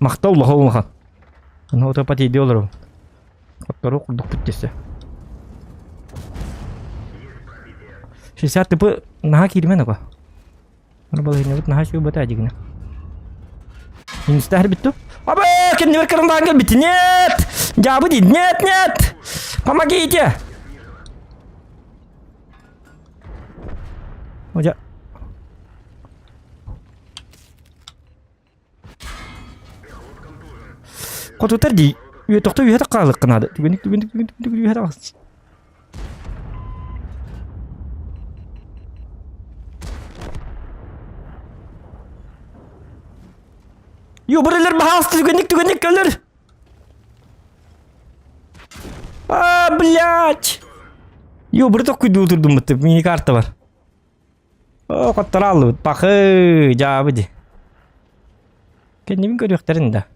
Махтал улахан улахан. Аны отопа тиийдии олоробун. Оттору курдукпут дессе. 60 типы наһаа киирмэн око. Арбалыһынньабыт наһаа үчүгэй бата дигинэ. Минустаһар бүттү. Аба, кэннибэр карандаан кэлбит. Нет! Дьаабы дии. Нет, нет! Помогите! Одя. Хотутар дии. Үөтөхтө үөһэ хаалыахха наада. Түгэнник түгэнник түгэнник түгэнник үөһэ таҕыс. Юбрылар баһаалыста түгэнник түгэнник кэлэр. А, блядь! Юбры токкуйдуу турдум бытты. Мини карта бар. О, хотторааллыбыт. Пахы, дьаабы ди. Кэннибин көрүөхтэрин да.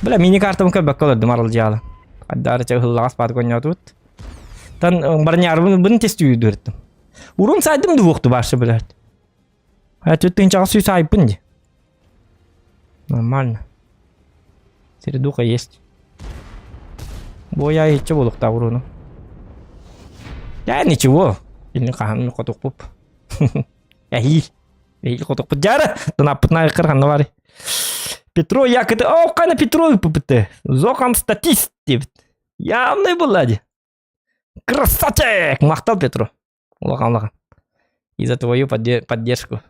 Бля, мини картабын көрбөккө олордум аралдьаалы. Хайдаары чэ ыһыллаҕас баат гонньоотубут. Тан барньаарбын бын тестүүрдүртүм. Урун сайдым дуһуохту бааршы блядь. Түт тыынчаҕа сүүс айпын ди. Нормально. Середуха есть. Боя иччэ буолуохтаах уруну. Я ничего. Илин хаһан хотукпуп. Эһиил. Эһиил хотукпут дьара. Тынаппытына айкыр ханна бары. Петро якыты. О, кана Петро ыппыты. Зохан статист диэбит. Явный была ди. Красавчик! Махтал Петро. Улахан улахан. И за твою поддержку.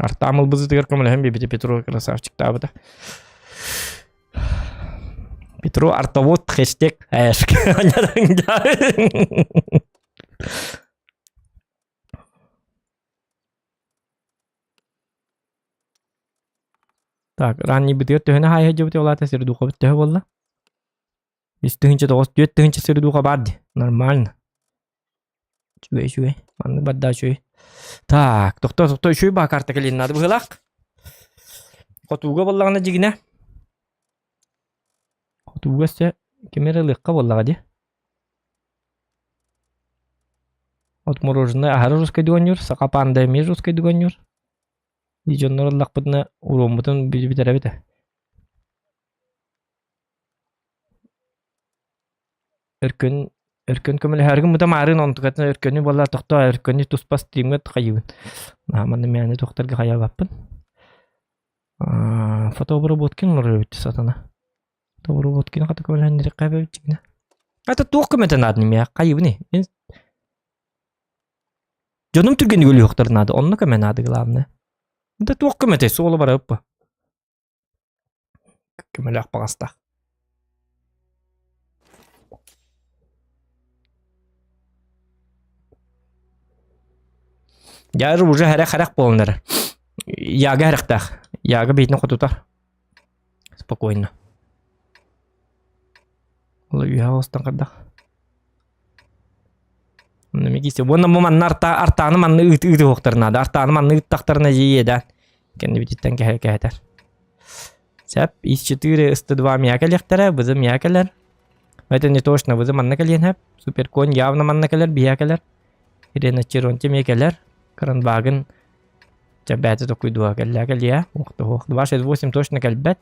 Артам ылбызытыгар көмөлөһөн биэрбитэ Петро красавчик таабыта. Петро артовод хэштег хэшк. Так, раннийбытыгар төһөнү хаайа дьыбыт улаата сирдуухабыт төһө буолла? 3 900 4000 сирдууха баар дии. Нормально. Үчүгэй, үчүгэй. Маннык барда үчүгэй. Так, тохтоо, тохтоо, үчүгэй баа карта кэлиэн наада быһыылаах. Хотууга буоллаҕына дьигинэ. Хотууга өссө кими эрэ ылыахха буоллаҕа дии. Отмороженное аһары русскайдыы оонньуур, саха панда эмиэ русскайдыы оонньуур. Дии дьоннор ыллахпытына уруоммутун бүтэрэбит ээ. Өркөн Өркөн көмөлөһөөргүн мута маарыын онтукатын Өркөнү буолла тохтоо Өркөнү туспа стримҥэ хайыыбын. Наһаа манна мээнэ тохторго хайаабаппын. Фотобработкин оҥорор эбит сатана. Фотобработкины хата көмөлөһөннөрүөххэ эбит дьиҥнэ. Это туох көмөтө нааданы миэхэ хайыыбыный? Мин дьонум түргэнник өлүөхтэрин наада, онно көмө наада главное. Да туох көмөтөй, суола барыппа. Көмөлөөх баҕастаах. Дьэ уже хэрэх-хэрэх буолан эрэр. Яга хэрэхтээх. Яга биитин хотутар. Спокойно. Ол үөһэ оҕустан хайдах. Уонна бу манна арта, артааны манна ыыт ыытыһыахтарын наада. Артааны манна ыыттахтарына дьиэ Кэннибититтэн кэһэ кэһэтэр. Сөп, ИС-4, СТ-2 миэхэ кэлиэхтэрэ, бызы миэхэ кэлэр. Это не точно, бызы манна кэлиэн сөп. Суперконь явно манна кэлэр, биһиэхэ кэлэр. Ирена Черонти эмиэ кэлэр. Кранбагын Чэ, бэйэтэ токуйдуо кэллэ кэлиэ. Уох да уох. 268 точно кэлбэт.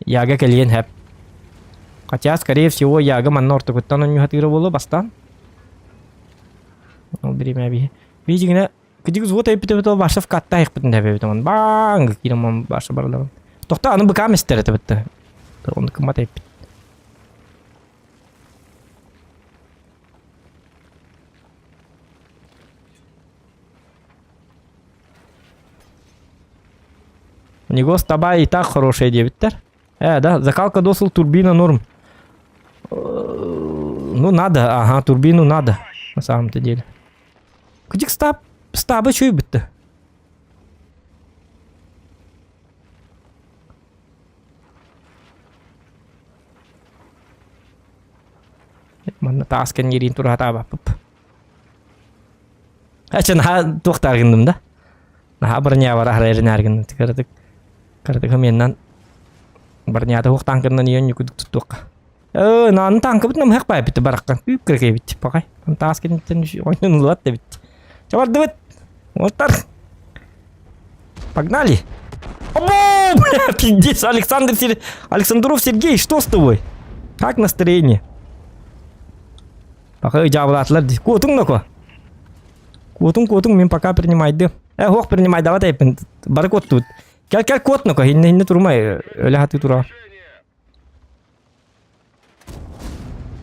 Яга кэлиэн сөп. Хотя, скорее всего, Яга манна ортокуттан онньуһатыыра буолуо бастаан. Ол бириэмэ биһи. Биһи кыдьык взвод эппитэ баша в катта айыхпытын тэбэбит баанг киирэн баша барылабын. Тохто аны быкаам истэр этэ бытта. Оны кымат эппит. У него стаба и так хорошая диэбиттэр. Э, да, закалка досыл турбина норм. Ну, надо, ага, турбину надо, на самом-то деле. Кыдьык стаб, стаба үчүгэй Манна таас кэннириин тураатаабаппыт. Ача наһаа туохтаар гынным да. Наһаа бронявара харайрынаар гынным. Тыкаратык. Кыратык меннан барнята хуох танкынан ион ньукудук туттуохха. Э, нааны танкабыт намыһах баайбыт бараххан. Күүп кыракэбит пакай. Таас кэнниттэн ойнун ылат да бит. Чабардыбыт. Оттар. Погнали. Обо, бля, пиздец, Александр Сер... Александров Сергей, что с тобой? Как настроение? Пока дьаабылаатылар дии. Куотуҥ ноко. Куотуҥ, куотуҥ, мин пока принимайды. Э, хуох принимайдабат эппин. Бары куоттубут. Кэл, кэл, куот ноко. Инне, инне турумай. Өлө хатыы тура.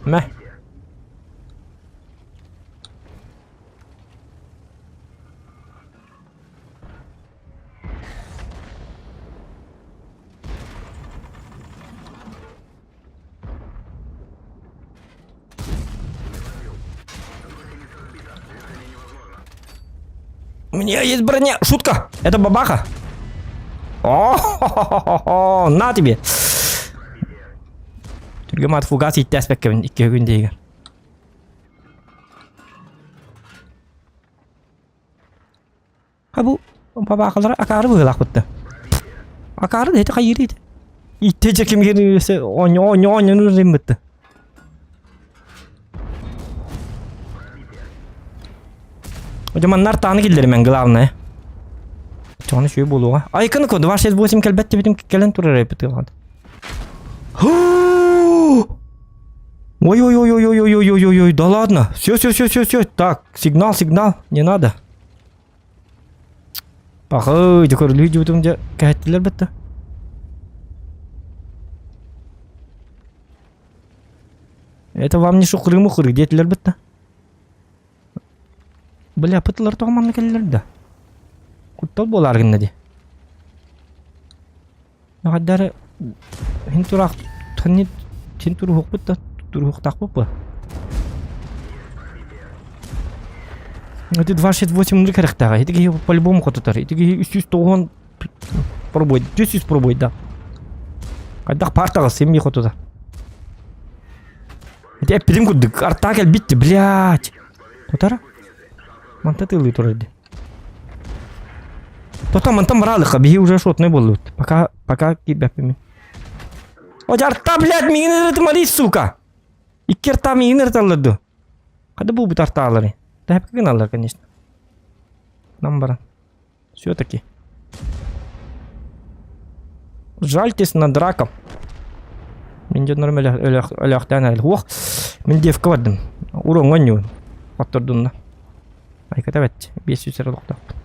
Мэ. У меня есть броня. Шутка. Это бабаха. О, на тебе. Түргөм ат фугас иттээспэккэбин икки күн дейгер. Ha бу бабаахалара акаары быһыылаахпытта. Акаары да ити хайыыр ити. Итте дьэ ким кирисе оонньу оонньу оонньону риммытта. Одьуманнар тааны киллэримэн главное. Чоҕону үчүгэй буолуоҕа. Айканы ко 268 кэлбэт дебитим кэлэн турар эбит ыалҕат. Ой-ой-ой-ой-ой-ой-ой-ой-ой, да ладно. Все, все, все, все, все. Так, сигнал, сигнал, не надо. Пахы, дьэ көрүлүү дьыбытым дьэ кэһэттилэр бэтта. Это вам не шухры-мухры диэтилэр бэтта. Бля, пытылар тоҕо манна кэллилэр да? Куттал буолаар гынна дии. Наҕайдары хин тураах ханни хин туруһукпут да туруһуктаахпыт буо. Ити 268 кэрэхтээҕэ. Ити киһи по-любому хотутар. Ити киһи 390 пробуй, 400 пробуй да. Хайдах паартаҕа семьи хотутар. Ити эппитим курдук артаа кэлбит блядь. Тутара? Манта тылыы турар дии. Тото мантан бараалыхха биһи уже шотный буоллубут. Пока пока киирбэппин мин. О арта блядь миигин ырытымалый сука. Икки арта миигин ырыталлар дуо? Хада буолбут артаалары. Тэһэпкэ гыналлар конечно. Нам баран. Все-таки. Жальтесь над раком. Мин дьоннорум өлөөхтөөн эрэл. Уох, мин девка бардым. Уроҥҥа онньуун. Оттордунна. Айката бэт. 500 эрэ олохтоохпун.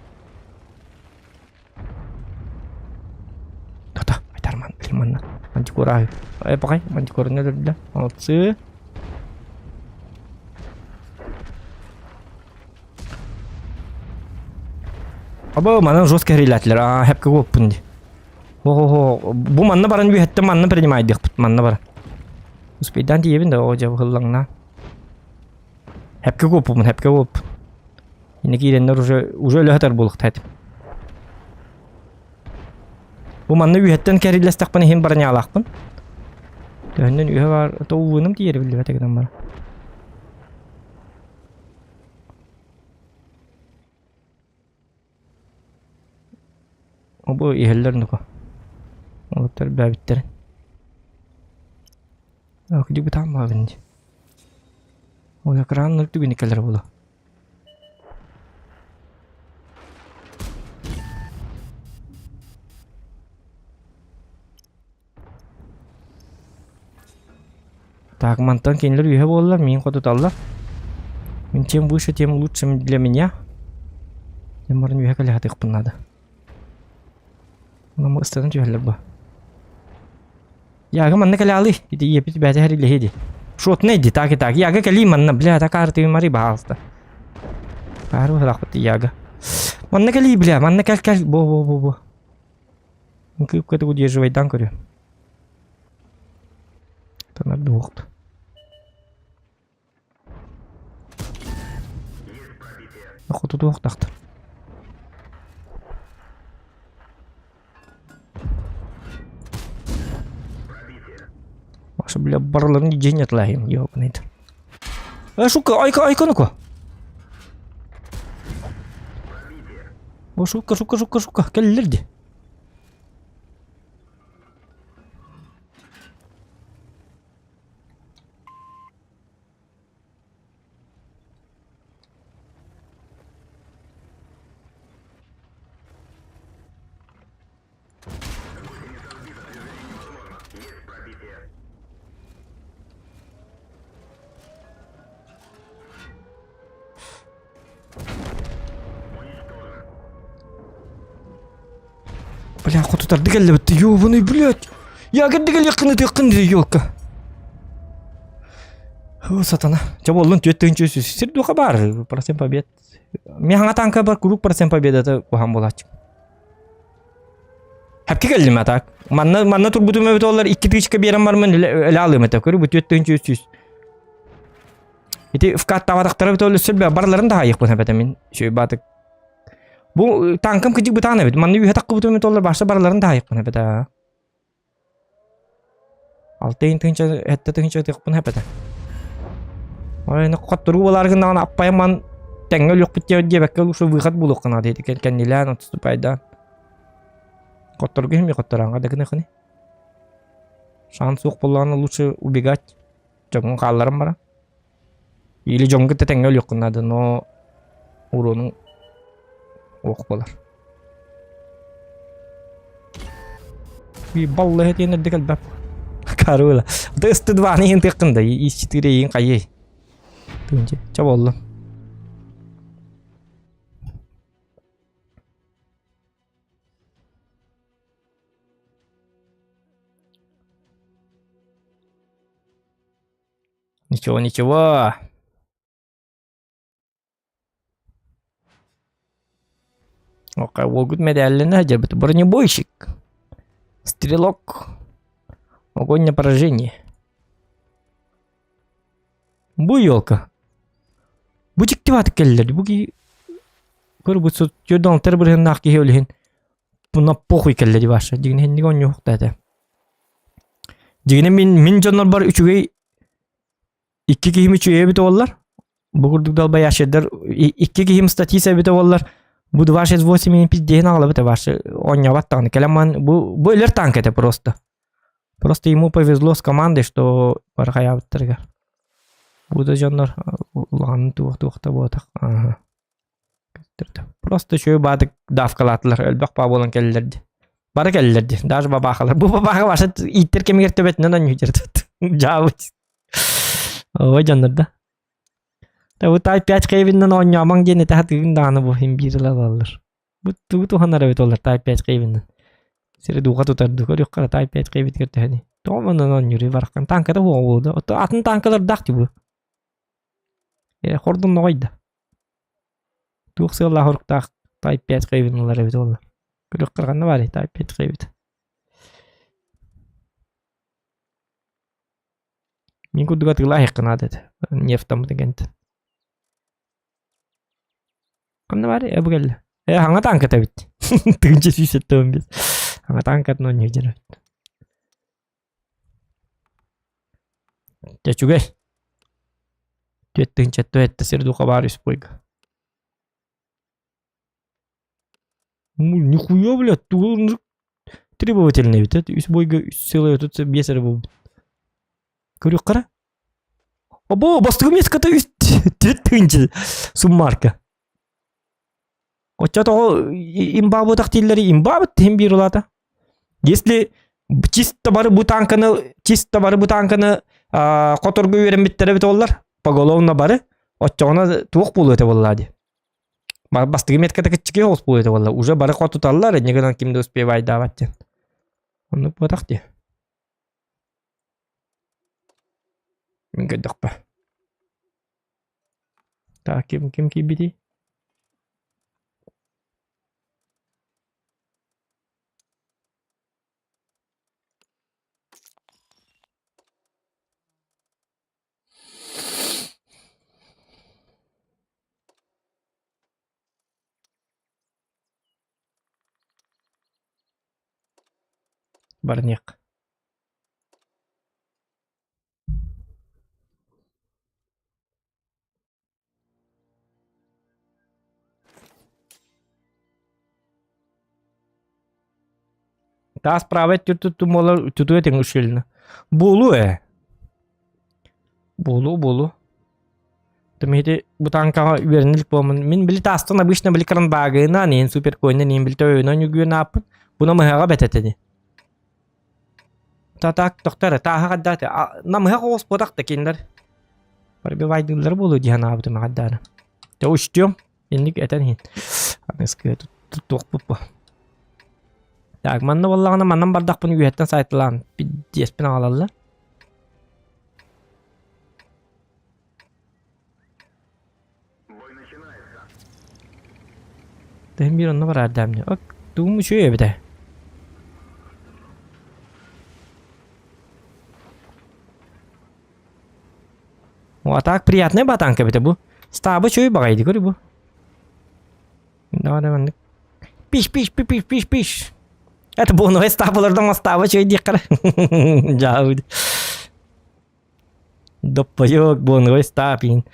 Тота, айтарман, лиманна. Мантикора. Э, пакай, мантикорны өлөрдүлэр. Молодцы. Аба манан жестко хэрилээтилэр. Аа, хэпкэ куоппун дии. Хо-хо-хо, бу манна баран үөһэттэн манна принимайдыахпыт, манна баран. Успейдаан тиийэбин да, оо дьэ быһыллаҥнаа. Хэпкэ куоппуппун, хэпкэ куоппун. Инники киирэннэр уже уже өлө сытар буолуохтаах этим. Бу манна үөһэттэн кэриллэстэхпинэ иһин броняалаахпын. Төһөннөн үөһэ баар, тоҕуунум тиийэрэ биллибэтэ гынан баран. Бу иһэллэр нука. Олуттар бээбиттэрин. Кдьик бытаан баабын дии. Ол экран нөл түгүнү кэлэр буолуо. Так, мантан кинилэр үһэ буоллар, миин хотуталлар. Мин чем выше, тем лучше для меня. Тем баран үһэ кэлэ сатыахпын наада. Онон ыстанан түһэллэр бу. Яга манна кэлэ алый. Ити ийэпит бэйэтэ хэрилэһиэ дии. Шотнай дии, так и так. Яга кэлии манна, бля, так артыы мари баалста. Баары быһалаахпыт Яга. Манна кэлии, бля, манна кэл кэл. Бо бо бо бо. Кыып удерживайдан көрүө. Танар дуохт. Хотутуохтахтар. Маша, бля, барыларын дьиэ атлаһым, ёбаный. Э, шука, айка, айка, ну-ка. О, шука, шука, шука, шука, кэллэр дии. Бля, хотутарды кэллэбит. Ёбаный, блядь. Я кэрдэ кэлиэххин ытыаххын дии, ёлка. О, сатана. Чэ буоллун, 4300. Сир духа баар, процент побед. Мен хаҥа танка бар, куруук процент победата куһаҕан буолааччы. Хэпки кэллим а так. Манна манна турбутум эбит олар икки тысячка биэрэн бармын эле алыым этэ. Көрү бу 4300. Ити вкаттаабатахтара эбит ол өссө барларын да хайыахпын эбэтэ мин. Үчүгэй баатык. Бу танкам кыдьык бытаан эбит. Манна үһэ таххыбытым эбит олар башта барларын да хайыахпын эбэтэ. Алтыын тыһыынча, сэттэ тыһыынча ытыахпын сөп этэ. Ой, хотторуу буолаары гыннаҕына аппайан ман тэҥҥэ өлүөхпүт диэбит диэбэккэ лучше выход булуохха наада ити кэннилээн отступайдаан. Хотторго иһин хоттораанга да гыныахыный. Шанс суох буоллаҕына лучше убегать. Дьоҥҥун хаалларан баран. Или дьоҥҥо кытта тэҥҥэ өлүөххүн наада, но уруонуҥ ох буолар. Баллы этиэн эрдэ кэлбэп. Карыла. Да СТ-2-ны иһин тыаххын да, ИС-4 иһин хайый. Тыынчы. Ча боллун. Ничего, ничего. Окей, уолгут мэдээллэнэ сылдьарбыт. Бронебойщик. Стрелок. Огонь на поражение. Бу елка. Бу дьиктибаатык кэллэр. Бу киһи көрбүт сут түөрт бырыһыннаах киһи өлүһүн на похуй кэллэ ди ваша. Дьигинэ хинник оонньуохта этэ. Дьигинэ мин мин дьоннорбор үчүгэй икки киһим үчүгэй эбит буоллар. Бу курдук далбайааччыдар икки киһим статист эбитэ буоллар бу 268 пиздеһин аҕалабыт ваша оонньообот даҕаны кэлэн ман бу бу өлөр танк этэ просто. Просто ему повезло с командой, что бархайаабыттарыгар. Бу да дьоннор улахан туох туохта буотах. Ага. Просто үчүгэй баатык давкалаатылар, элбэх баа буолан кэллилэр дии. Бары кэллилэр дии, даже бабаахалар. Бу бабааха ваша ииттэр кэмигэр төбөтүнэн онньуу Дьаабыт. Ой дьоннор да. Бу Type 5 Хейвеннэн оонньоомоҥ диэн этэ сатыырын даҕаны бу иһин биир ылалаллар. Бу тугу туһанар эбит олор Type 5 Хейвеннэн. Сири дууха тутар дуу, көрүөххэ Type 5 Хейвитигэр төһөнүй. Тоҕо манан оонньууруй бараххан танката суоҕа буолуо да. Ото атын танкалардаах дии бу. Э, хордун ноҕой да. Туох сыаллаах оруктаах Type 5 Хейвен ылар эбит уолла. Көрүөххэ ханна баарый Type 5 Хейвит. Мин курдук атыылаах наада этэ. Нефтаммыт кэнтэн. Ханна баарый? Э, бу кэллэ. Э, хаҥа танката эбит. Тыынча 175. Хаҥа танкатын оонньуу дьэр эбит. Дьэ, үчүгэй. 4 тыһыынча сир духа баар үс бойга. Нихуя, блядь, тугу требовательный эбит, э? Үс бойга үс сыла тут биэс эрэ буолбут. Көрүөххэ Обо, бастакы миэската үс 4 тыһыынча суммарка. Оччотоҕо имба буотах дииллэри имбаабыт иһин биир улаата. Если чисто бары бу танканы чисто бары бу танканы хоторго үөрэммиттэрэ эбит буоллар, поголовно бары, оччоҕуна туох буолуо этэ буоллаа дии. Бастакы метката кыччыгый оҕус буолуо этэ буолла. Уже бары хотуталлар, инньэ гынан ким да успевайдаабат диэн. Оннук буотах дии. Мин көрдөхпө. Так, ким ким киирбитий? Барниак. Таас правай тутумолор туту этиҥ ушилна. Буолу ээ. Буолу буолу. Тымити бу танкаҕа үөрэнилик буомун. Мин били таастан обычно били кранбаагына нин суперкойна нин били төбөйүнэн үгүөн ааппын. Буна мыһаҕа бэтэтини. Та-так, тохтор, тааһа хаддааты. Намыһах оҕус буотах да кинилэр. Пробивайдыыллар буолуо дии санаабытым хаддаары. Те учтем. Инник этэн иһин. Аныскы туттуохпут бу. Так, манна буоллаҕына манан бардахпын үөһэттэн сайтылаан пиздеспин аҕалаллар. Тыһым биир онно бараар даамне. Ок, тугум үчүгэй эбитэ. О, а так приятная батанка эбитэ бу. Стаба үчүгэй баҕайы көрү бу. Давай, давай. Пиш, пиш, пиш, пиш, пиш, пиш. Это буоновай стабылардан мастаба үчүгэй диэххэ. Дьаабыт. Доппойуок буоновай стаб иин.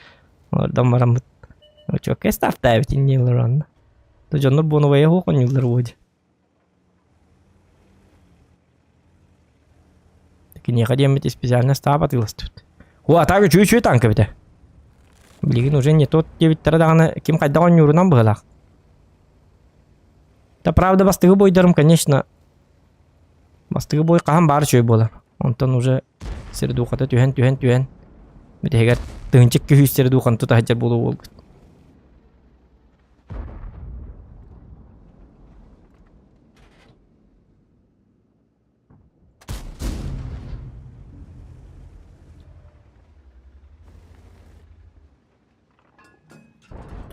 Ордон бараммыт. Очуоккай стафтаабит инниэлэр онно. Дьоннор буоновайа суох оонньууллар буо дии. Киниэхэ диэммит специально стаап атыыластыбыт. О, а так үчүгэй-үчүгэй танк эбитэ. Билигин уже не тот диэбиттэрэ даҕаны ким хайдах оонньуурунан быһыылаах. Да правда бастыгы бойдарым, конечно, бастыгы бой хаһан баар үчүгэй буолар. Онтон уже сирдуухата түһэн түһэн түһэн бүтэһигэр тыһынчык күһүүс сирдуухан тута сылдьар буолуо буолбут.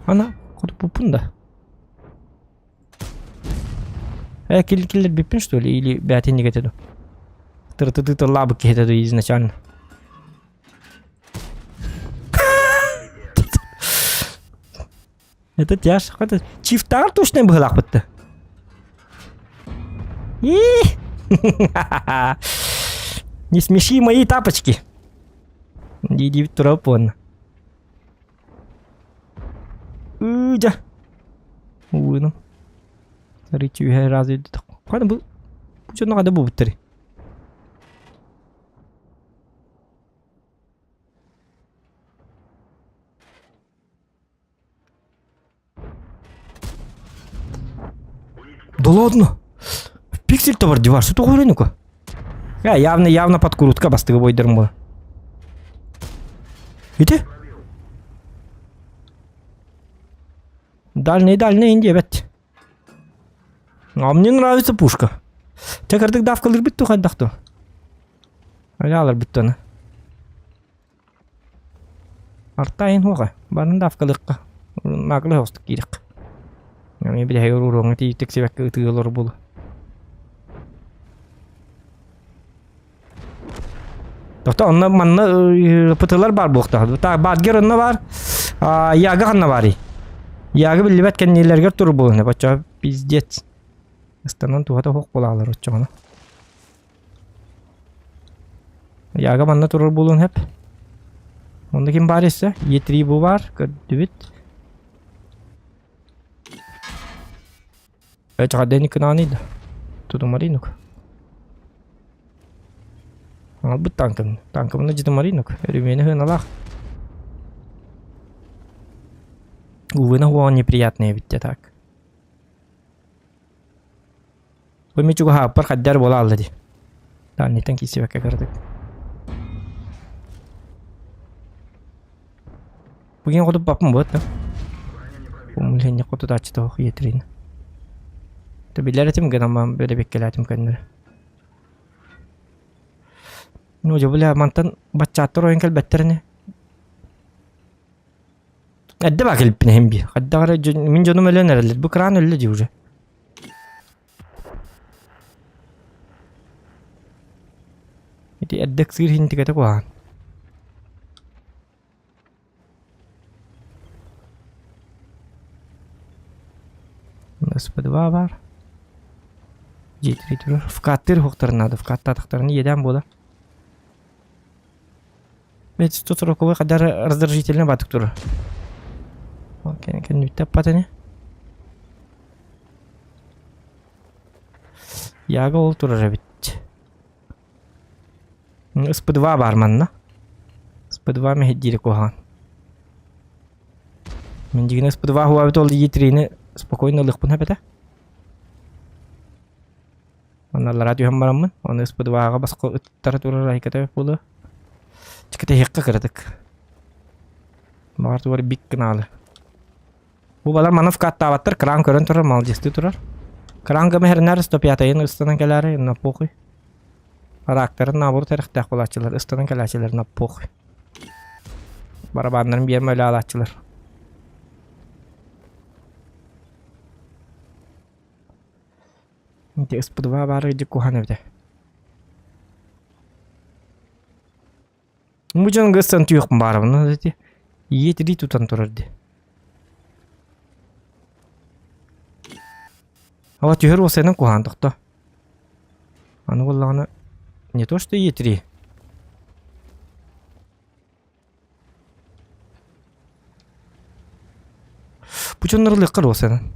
Ана, хотуппуппун да. Э, кил киллэрбиппин что ли или бээтинник этэ ду? Тырытытыы тыллаабыт киһи этэ ду изначально. Это тяж. Это чифтаар тушный быһылаахпытты. Не смеши мои тапочки. Дии турап уонна. Ыдя. Уыным. Рычы үһэ разы Хана бу бу дьонно хада буубуттары. Да ладно! Пиксель товар девар, что такое ну-ка? Я явно, явно подкрутка бастыгы бойдырым была. Ити? Дальний, дальний, инди эбэт. А мне нравится пушка. Чэ кырдык давкалыр бүттү хайдах Алялар бүттү аны. Артайын хуоҕа, барын да авкалыахха, наакылы оҕустук киириэххэ. Эмиэ билэһигэр уруоҥҥа тиийик тиксибэккэ ытыы олорор буолуо. Тохто онно манна ПТлар баар буолуохтаах. Так, Бадгер онно баар. Яга ханна баарый? Яга биллибэт кэннилэригэр турар буолуо. Бачча пиздец. Ыстанан туһата суох буолаалар оччоҕуна. Яга манна турар буолуон сөп. Онно ким баар өссө? Е3 бу баар, көрдүбүт. Эчхадени кынааны да. Тутумаринук. Албыт танкын. Танкымны жытымаринук. Өрүмүөнэ хыналаах. Увына хуа неприятные ведь так. Бу эмиэ чугаһааппар хайдах эрэ буола хаалла дии. Даанньыттан киирсибэккэ кыратык. Бу киһи хотуппаппын буот да. Умулһинньэ хотутааччыта ох иэтрин. Та билэр этим гынан бэрэбиэккэлээтим көннөрү. Ну, дьэ, бля, мантан баччааттар ойон кэлбэттэр ини. Эрдэ баа кэлбиппин иһин биир. Хайдах эрэ мин дьонум өлөн эрэллэр. Бу кран өллө дии уже. Ити эрдэ ыксыыр иһин тигэтэ куһаҕан. СП2 баар. Дьиэтигэр турар. Вкаттыыр уһуктарын наада. Вкаттаатахтарына иэдээн буолар. Ведь 140 хайдах раздражительный баатык турар. Кэннибиттэ аппат ини. Яга ол турар эбит. СП2 баар манна. СП2 мэһэйдиирэ куһаҕан. Мин дьигинэ СП2 хуабыт ол Е3-ни спокойно ылыахпын сөп этэ. Манналара түһэн бараммын, ону СП2-ҕа босхо ыттара турар айката буолуо. Чикэтэһиэххэ кыратык. Баҕар тугар бик гынаалы. Бу балар манна вкаттаабаттар, кран көрөн турар, молодецтыы турар. Кран көмөһөрүнээр 105-ын ыстанан кэлээри на похуй. Характарын наоборот эрэхтээх буолааччылар, ыстанан кэлээччилэр на похуй. Барабаннарын биэр мөлө алааччылар. Ити СП2 баары дьик куһаан эбитэ. Бу дьон гыстан түйүөхпүн баарабын ити. Иэтирии тутан турар дии. Ала түһэр уосайынан куһаан тохто. Аны буоллаҕына не то что Е3. Бу дьоннор ылыахха уосайынан.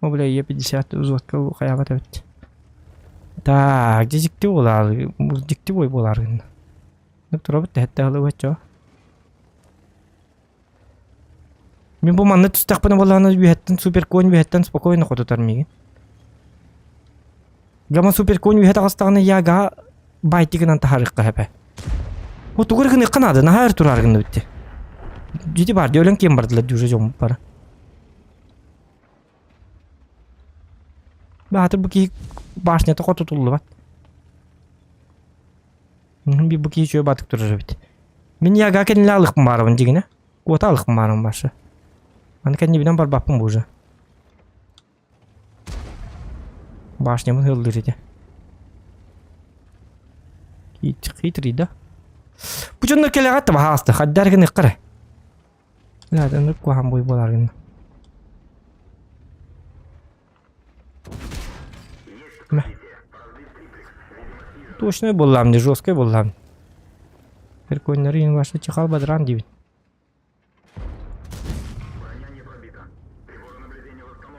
О, бля, Е50 взводка хайаабат эбит. Так, дьэ дьикти буолаар, дьикти бой буолаар гынна. Турабыт тэһэтте ылыбачча. Мин бу манна түстэхпинэ буоллаҕына үөһэттэн суперконь үөһэттэн спокойно хотутар миигин. Гама суперконь үөһэ таҕыстаҕына яга байтигынан таһаарыахха сөп. О тугу эрэ гыныахха наада, наһаа өр тураар гынна битти. Дьити бар, өлөн киэн бардылар дьуже дьон бара. Баатыр бу киһи башнята хотутуллубат. Би бу киһи үчүгэй баатык турар эбит. Мин яга кэннилэ алыхпын баарабын дьигинэ. Куота алыхпын баарабын башы. Аны кэннибинэн барбаппын бу уже. Башнябын ыллыр ити. Хитрый да? Бу дьоннор кэлэҕэ табаһааста, хаддар гыныххара. Ладно, ну куһаҕан буй буолар гынна. Точно буоллаам дии, жесткай буоллаам. Прикольно, ваша чехал бадран диибин.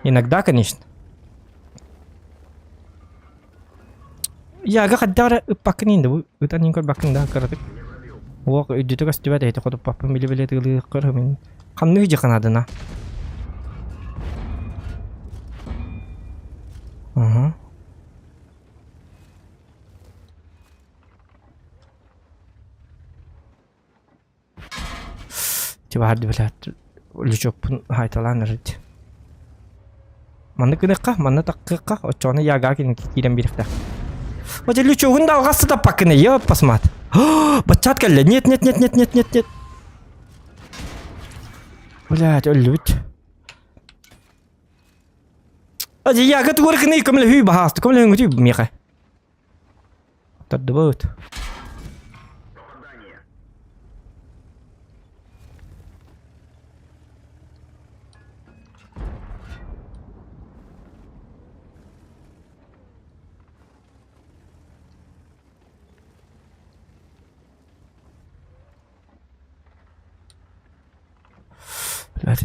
Иногда, конечно. Яга хайдах эрэ ыппаккын иин да бу ытан иин көрбөккүн да кыратык. Уох өйдөтө көстүбэт эһити хотуппаппын били-били тыылыыр мин. Ханнык дьаханадына? Ага. Тибаһарды билээт лючокпун хаайталаан эрэрди. Манна гыныахха, манна таккыахха, оччоҕуна ягаа киирэн биэриэхтээх. Оте лючогун да алҕас сытаппаккын, ёп посмат. Баччаат кэллэ. Нет, нет, нет, нет, нет, нет, нет. Блядь, өллүбүт. Оте яга тугар гыны көмөлөһүү баһаасты, көмөлөһүҥүтүй миэхэ. Тардыбыт.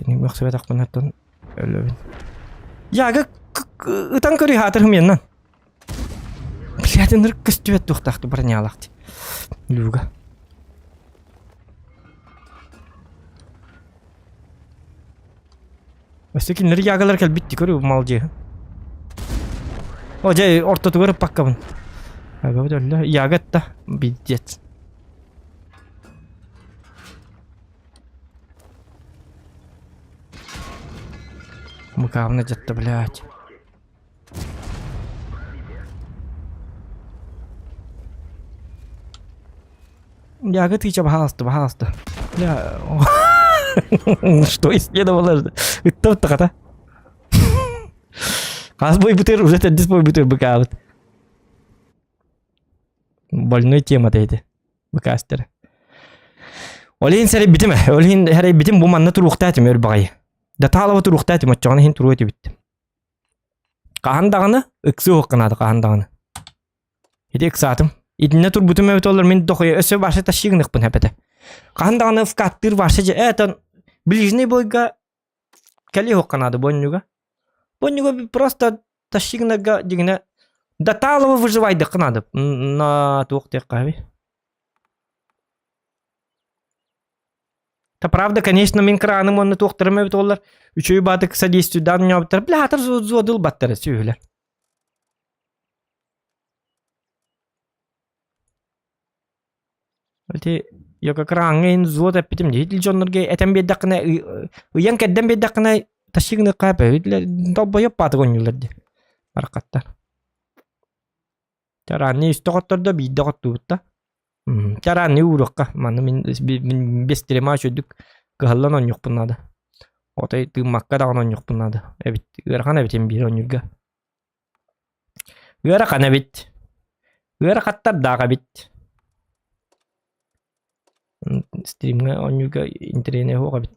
Мөхсүбэтэхпин оттон өлөбүн. Яга ытан көрүй хаатыр хымыяннан. Блядь, ынырык көстүбэт туохтаахты бронялаах дии. Люга. Өссө кинилэр ягалар кэлбит дии көрү малдьыһы. О, дьэ, ортотугар ыппаккабын. Агабыт өллө. Яга этта. Пиздец. Мыкаабына дьатта, блядь. Яга тыча, пожалуйста, пожалуйста. Бля, что исследовала? Ытта тахата. Хас бойбутыр, уже төрдүс бойбутыр быкаабыт. Больной тема эти. Быкаастер. Ол иһин сэрэйбитим, ол иһин сэрэйбитим бу манна туруохтаа этим өр баҕайы. Да таалаба туруохтаа этим, оччоҕуна иһин туруо этибит. Хаһан даҕаны ыксыы уһукка наада хаһан даҕаны. Ити ыксаатым. Итиннэ турбутум эбит олор мин дохуя өссө ваше тащи гыныахпын эпэтэ. Хаһан даҕаны вкаттыыр ваше же этон ближний бойга кэлии уһукка наада бонньуга. Бонньуга просто тащи гынарга дигинэ Даталова выживайдыхха наада. На туох диэххэ Та правда, конечно, мин краным уонна туохтарым эбит оллар. Үчүгэй баатык содействуйдаан ньообуттар. Бля, хатыр зуодул баттара сүһүлэр. Ити йока краҥҥа иһин зуот эппитим дии. Ити дьоннорго этэн биэрдэххинэ, ыйан кэрдэн биэрдэххинэ, Тащи гыныахха долбойоп баатык оонньууллар дии бараххаттар. Чараанныы үстэ хоттордо биирдэ хоттубут да. Чараанныы ууруохха маны мин мин без трема үчүгдүк кыһаллан оонньуохпун наада. Отой тыыммакка даҕаны оонньуохпун наада эбит ыарахан эбитин биир оонньуурга. Ыарахан эбит. Ыарахаттардаах эбит. Стримҥэ оонньуурга интэриэһинэй суох эбит.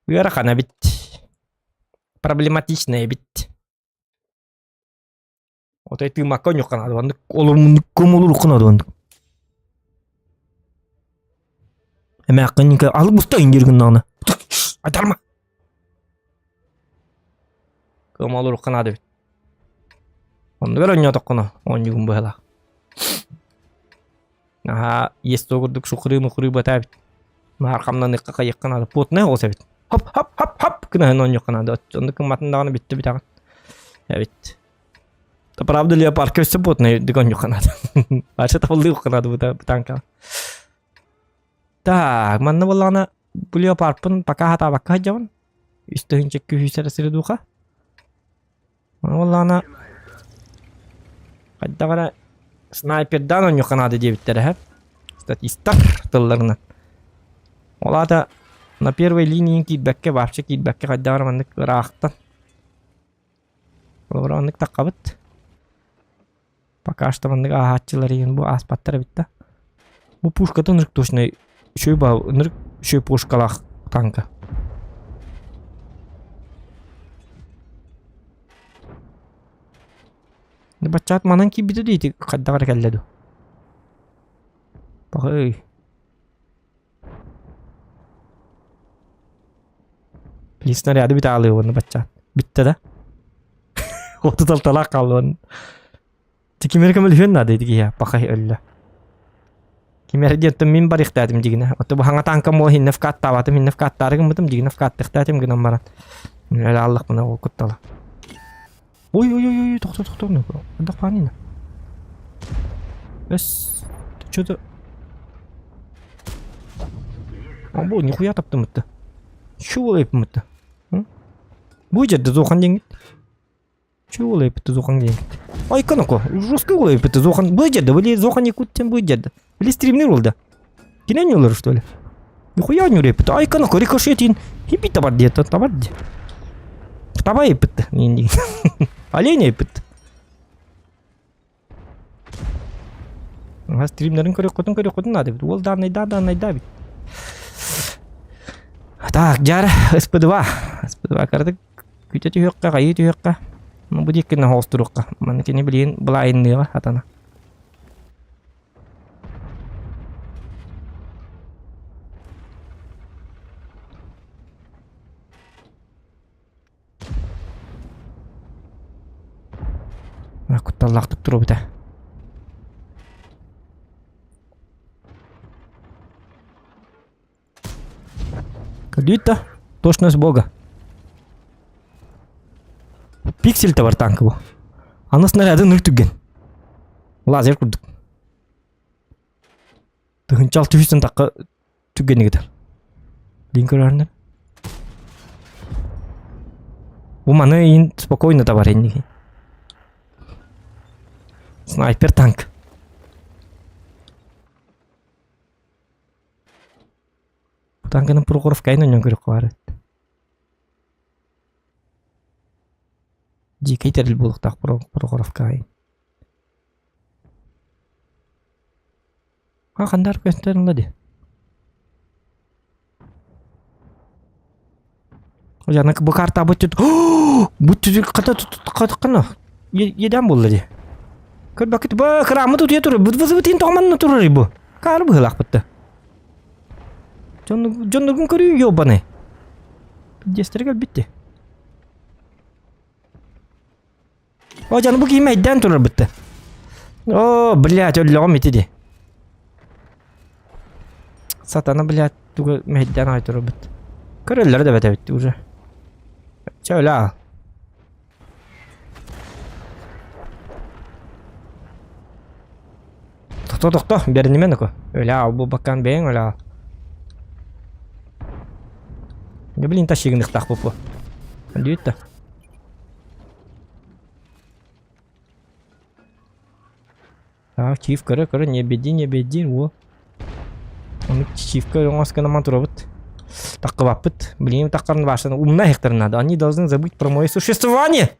Ыарахан эбит. Проблематичный эбит. Отой тыыммакка оонньуохха наада оннук олоруммуннук наада оннук. Эмээххин алып буста индир гыннаҕына. Айтарма. Кыама олорукка наада эбит. Оннугар оонньоотоххуна оонньуугун быһалаах. Наһаа иэс курдук сукурыы-мукуруу батаа эбит. Наар хамнаныахха хайыахха наада. Плотнай оҕус эбит. Хоп хоп хоп хоп гынаһын оонньуохха наада. Оннук гымматын даҕаны бүттэ бүтэҕин. Эбит. Да правда ли парка өссө плотнай дык оонньуохха наада. Ача табыллыахха наада бу танка. Так, манна буоллаҕына бу леопардпын пока хатаабакка сылдьабын. Үс тыһыынча күүһү сэрэ сири духа. Буоллаҕына хайдах эрэ снайпердаан оонньуохха наада диэбиттэрэ эһэ. Статистар тылларынан. Ол аата на первой линии киирбэккэ, вообще киирбэккэ хайдах эрэ маннык ыраахтан. Холобура маннык таххабыт. Пока что маннык ааһааччылар иһин бу ааспаттар эбит да. Бу пушката ынырык точно үчүгэй баа ынырык үчүгэй пушкалаах танка. Баччаат манан киирбитэ дии ити хайдах эрэ кэллэ дуу. Пахай. Били снаряды бүтэ аалыы уонна баччаат. Бүттэ да. Отут алталаах хаалла уонна. Ким эрэ көмөлөһүөн наада ити киһи пахай өллө. Ким эрэ диэттэн мин барыахтаатым дигинэ. Ото бу хаҥа танка мо хиннэ вкаттаабатым, хиннэ вкаттаары гыммытым, дигинэ вкаттыхтаатым гынан баран. Өлө аллахпына ол куттала. Ой ой ой ой тохто тохто Андах панина. Эс что-то А бу нихуя таптымытты. Чего эпмытты? Бу жерде зохан деңгит. Чего эпитти зохан деңгит. Ай канако, жестко ол эпитти зохан. Бу жерде, били зохан якуттен бу жерде. Били стримнер олды. Кинен олар что ли? Нихуя не эпитти. Ай канако, рикошетин. Хипи табар деді, табар ди. Таба эпитти. Олень эпитти. Стримнерин көрүөххүтүн көрүөххүтүн наада эбит. Уол дааннайдаа дааннайдаа эбит. Так, дьар СП2. СП2 кыратык күтэ түһүөххэ, хайыы түһүөххэ. Ну, бу диэккинэ хоостуруохха. Маны кини билигин былаайынныаҕа хатана. Кутталлаахтык турбута. Калита, точность бога. Пиксель бар танка бу. Аны снаряды нөл түгген. Лазер курдук. Тыһынчал түһүстэн таққа түггенигитер. Дин көрөрнөр. Бу маны ин спокойно табар инники. Снайпер танк. Бу танканы Прохоров кайын өнөн көрүк бар. Дикий тэрил буолуохтаах Прохоровка айын. А хандар көстөр ылла ди. Яна бу карта бу түт бу түт ката ката кана еден буолла ди. Көрбөккүт бу кырамы тутуя турар. Бу бу тин тоҕоманна турар бу. Каары быһылаахпытта. Дьонноргун көрүү ёбаны. Дестерге кэлбитти. О, дьону бу киһи мэйдээн турар бытты. О, блядь, өллөҕүм ити ди. Сатана, блядь, тугу мэйдээн аҕай турар быт. Көрөллөрө да бэтэбит уже. Чэ, өлө аал. Тохто, тохто, бэринимэн око. Өлө аал бу баккан бэйэҥ өлө аал. Дьэ блин тащигыныхтаах бу. Дүйүт да. Так, чиф көрө көрө не беди не беди во. Оны чифка оҥос гынан турабыт. Таккыбаппыт. Блин, таккарын башын умна ихтер надо. Они должны забыть про мое существование.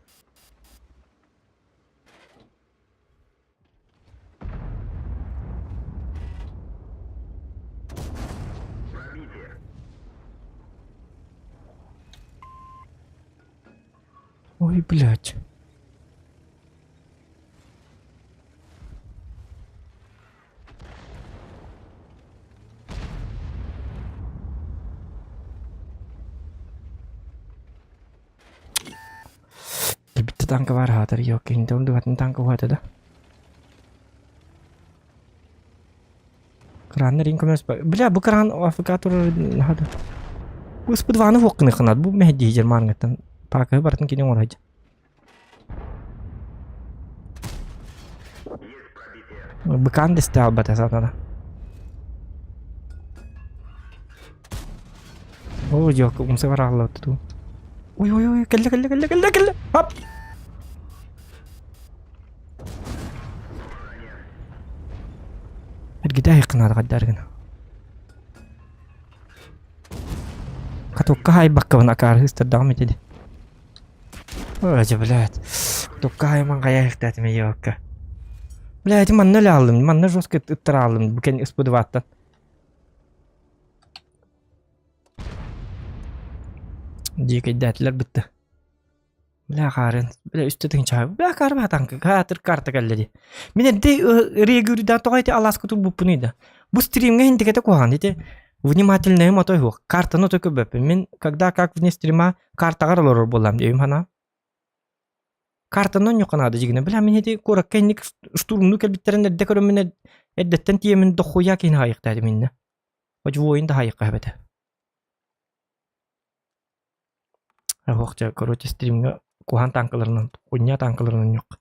Ой, блядь. Bitta танка бар хаатар yok инде онду танка уһата да. Краннар инкомерс бля бу кран АФК турар наһада. Бу спыдваны хуоккыны ханат бу мэһдии жермаангаттан паакаһы барытын кини оҥорор. Быкаан дэстэ албата сатана. Оо, дьок, умса барааллабыт туу. Ой, ой, ой, кэллэ, кэллэ, кэллэ, кэллэ, кэллэ. Хап! Эргитэ айыккынаады хайдаар гына. Катокка хайбаккабын акаарыһы ыстардаҕым ити. Ой, блядь. Катокка хайман хайа ихтаатым йокка. Блядь, манна өлө манна жестко ыттара аллым, бүкен ыспыдыбааттан. Дьиэкэйдээтилэр бытта. Бля хаарын, бля үстэ тыһыынча бля карма танка каатыр карта кэллэ дии. Мин эрдэ ырыа тоҕо ити алааска турбуппунуй да. Бу стримҥэ иһинтикэтэ куһаҕан ити внимательныйым отой суох. Картаны отой көрбөппүн. Мин когда как вне стрима картаҕар олорор буоллам диэбим санаа. Картаны онньуохха наада дьигинэ. Бля мин ити куоракка инник штурмнуу кэлбиттэрин эрдэ көрөммүн эрдэттэн тиийэммин дохуя киһини хаайыахтаатым иннэ. Одьвойун да хаайыахха эбэтэ. Оһох дьэ, короче, стримҥэ куһаан танкаларынан, хуйня танкаларынан ньук.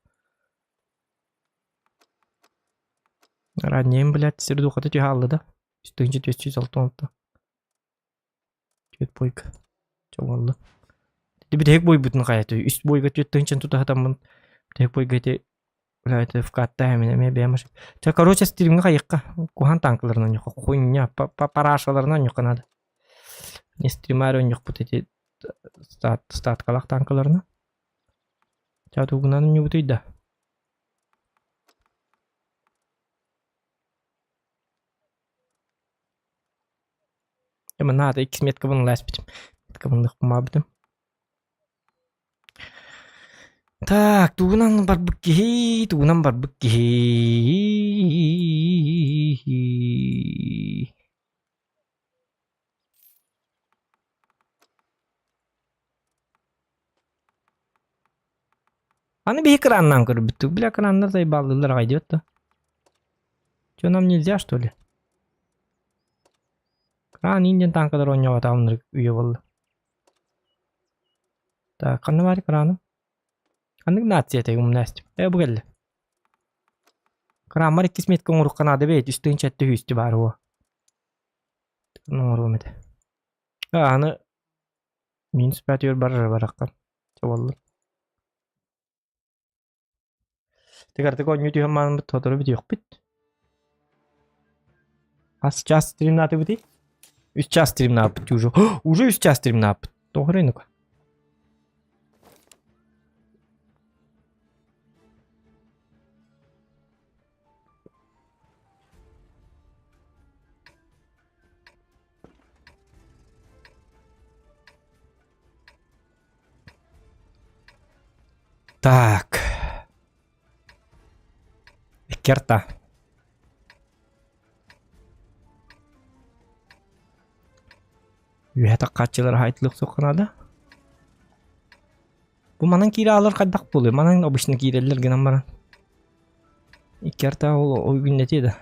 Раннейм, блядь, сир духата түһэ хаалла да. 1466. Түөрт бойга. Чэ буолла. Ити бүтэһик бойбутун хайа үс бойга түөрт тыһыынчаны тута сатаммын. Бүтэһик бойга ити блядь, вкатта эмин эмиэ бэйэм машина. Чэ, короче, стримҥэ хайыахха. Куһаан танкаларынан ньук. Хуйня, парашаларынан ньукка надо. Не стримаары онньукпут ити статкалаах танкаларына. Ча тугунан онньубутуй да. Наада иккис меткабын ылааспытым. Меткабын ылыахпын Так, тугунан барбыт киһи, тугунан барбыт киһи. Аны биһи краннаан көрбүттүк. Бля, краннар заебаллылар аҕай диэт да. Че, нам нельзя, что ли? Кран индиан танкалар оонньообатаҕым үйэ буолла. Так, ханна баар краным? Ханнык нация этэй умнасть? Э, бу кэллэ. Краммар иккис метка оҥоруохха наада бэйэт үс тыһыынча сэттэ сүүстү баар уо. Оҥоруом этэ. Аны минус пятый барар бараххан. Чабаллар. Тыгартык оонньуу түһэн маанбыт сотору бүтүөхпүт. Хас час стримнаатыбытый? Үс час стримнааппыт уже. Уже үс час стримнааппыт. Тоҕо ну-ка. Так. Иккерта. Үөһэ таххааччылар аһайтылык суохха наада. Бу манан киирэ аалар хайдах буолуой? Манан обычно киирэллэр гынан баран. Иккерта ол ол күннэтиэ да.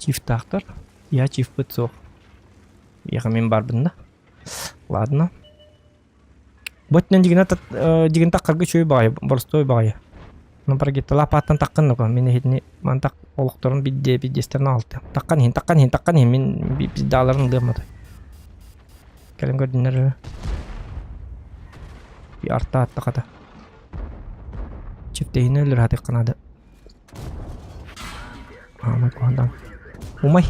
Чифтаахтар. Я чифпыт суох. Миэхэ мин барбын да. Ладно. Бу өттүнэн дьигинэ дьигин таххарга үчүгэй баҕайы, боростуой баҕайы. Ну парагитталаах пааттан таххын нука мин иһитини ман так олохторун бидде биддиэстэрин аҕалтыам. Таххан иһин, таххан иһин, таххан иһин мин пиздааларын ылыам отой. Кэлин көрдүннэр арта аттахата. Чифтейини өлөр хатык наада. Аамай куһандан. Умай.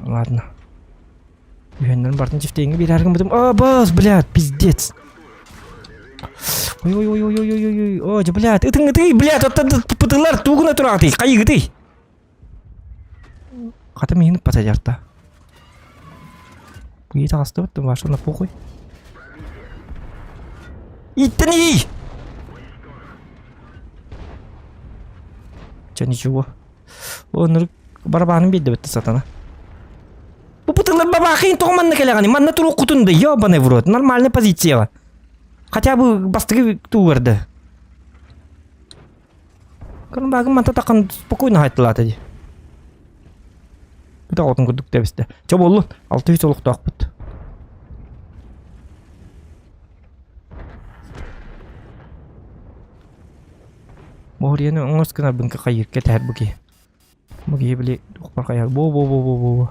Ладно. Үһүннэрин бартын чифтейинге биэрэр гыммытым. А, бас, блядь, пиздец. Ой ой ой ой ой ой ой ой, о, блядь, ытың ытый, блядь, оттан пытылар тугуна тураҕытый, хайыгытый. Хата миигин ыппата дьарта. Кии таҕыстыбыт да Маша на похуй. Иттен ий! Чэ ничего. Оннук барабанын биэрдибит сатана. Бу пытылар бабахин тоҕо манна кэлэҕини? Манна туруоххутун да, ёбаный в рот. Нормальная позицияҕа. Хотя бы бастакы туугарда. Кырымбаагым манта таххан спокойно хайттылаата дии. Бүтэ оҕотун курдук тэбистэ. Чэ буоллун, 600 олохтоохпут. Моһурианы оҥос гынарбын хайыыр кэтэһэр бу киһи. Бу киһи били тухпар хайар. Бо бо бо бо бо бо.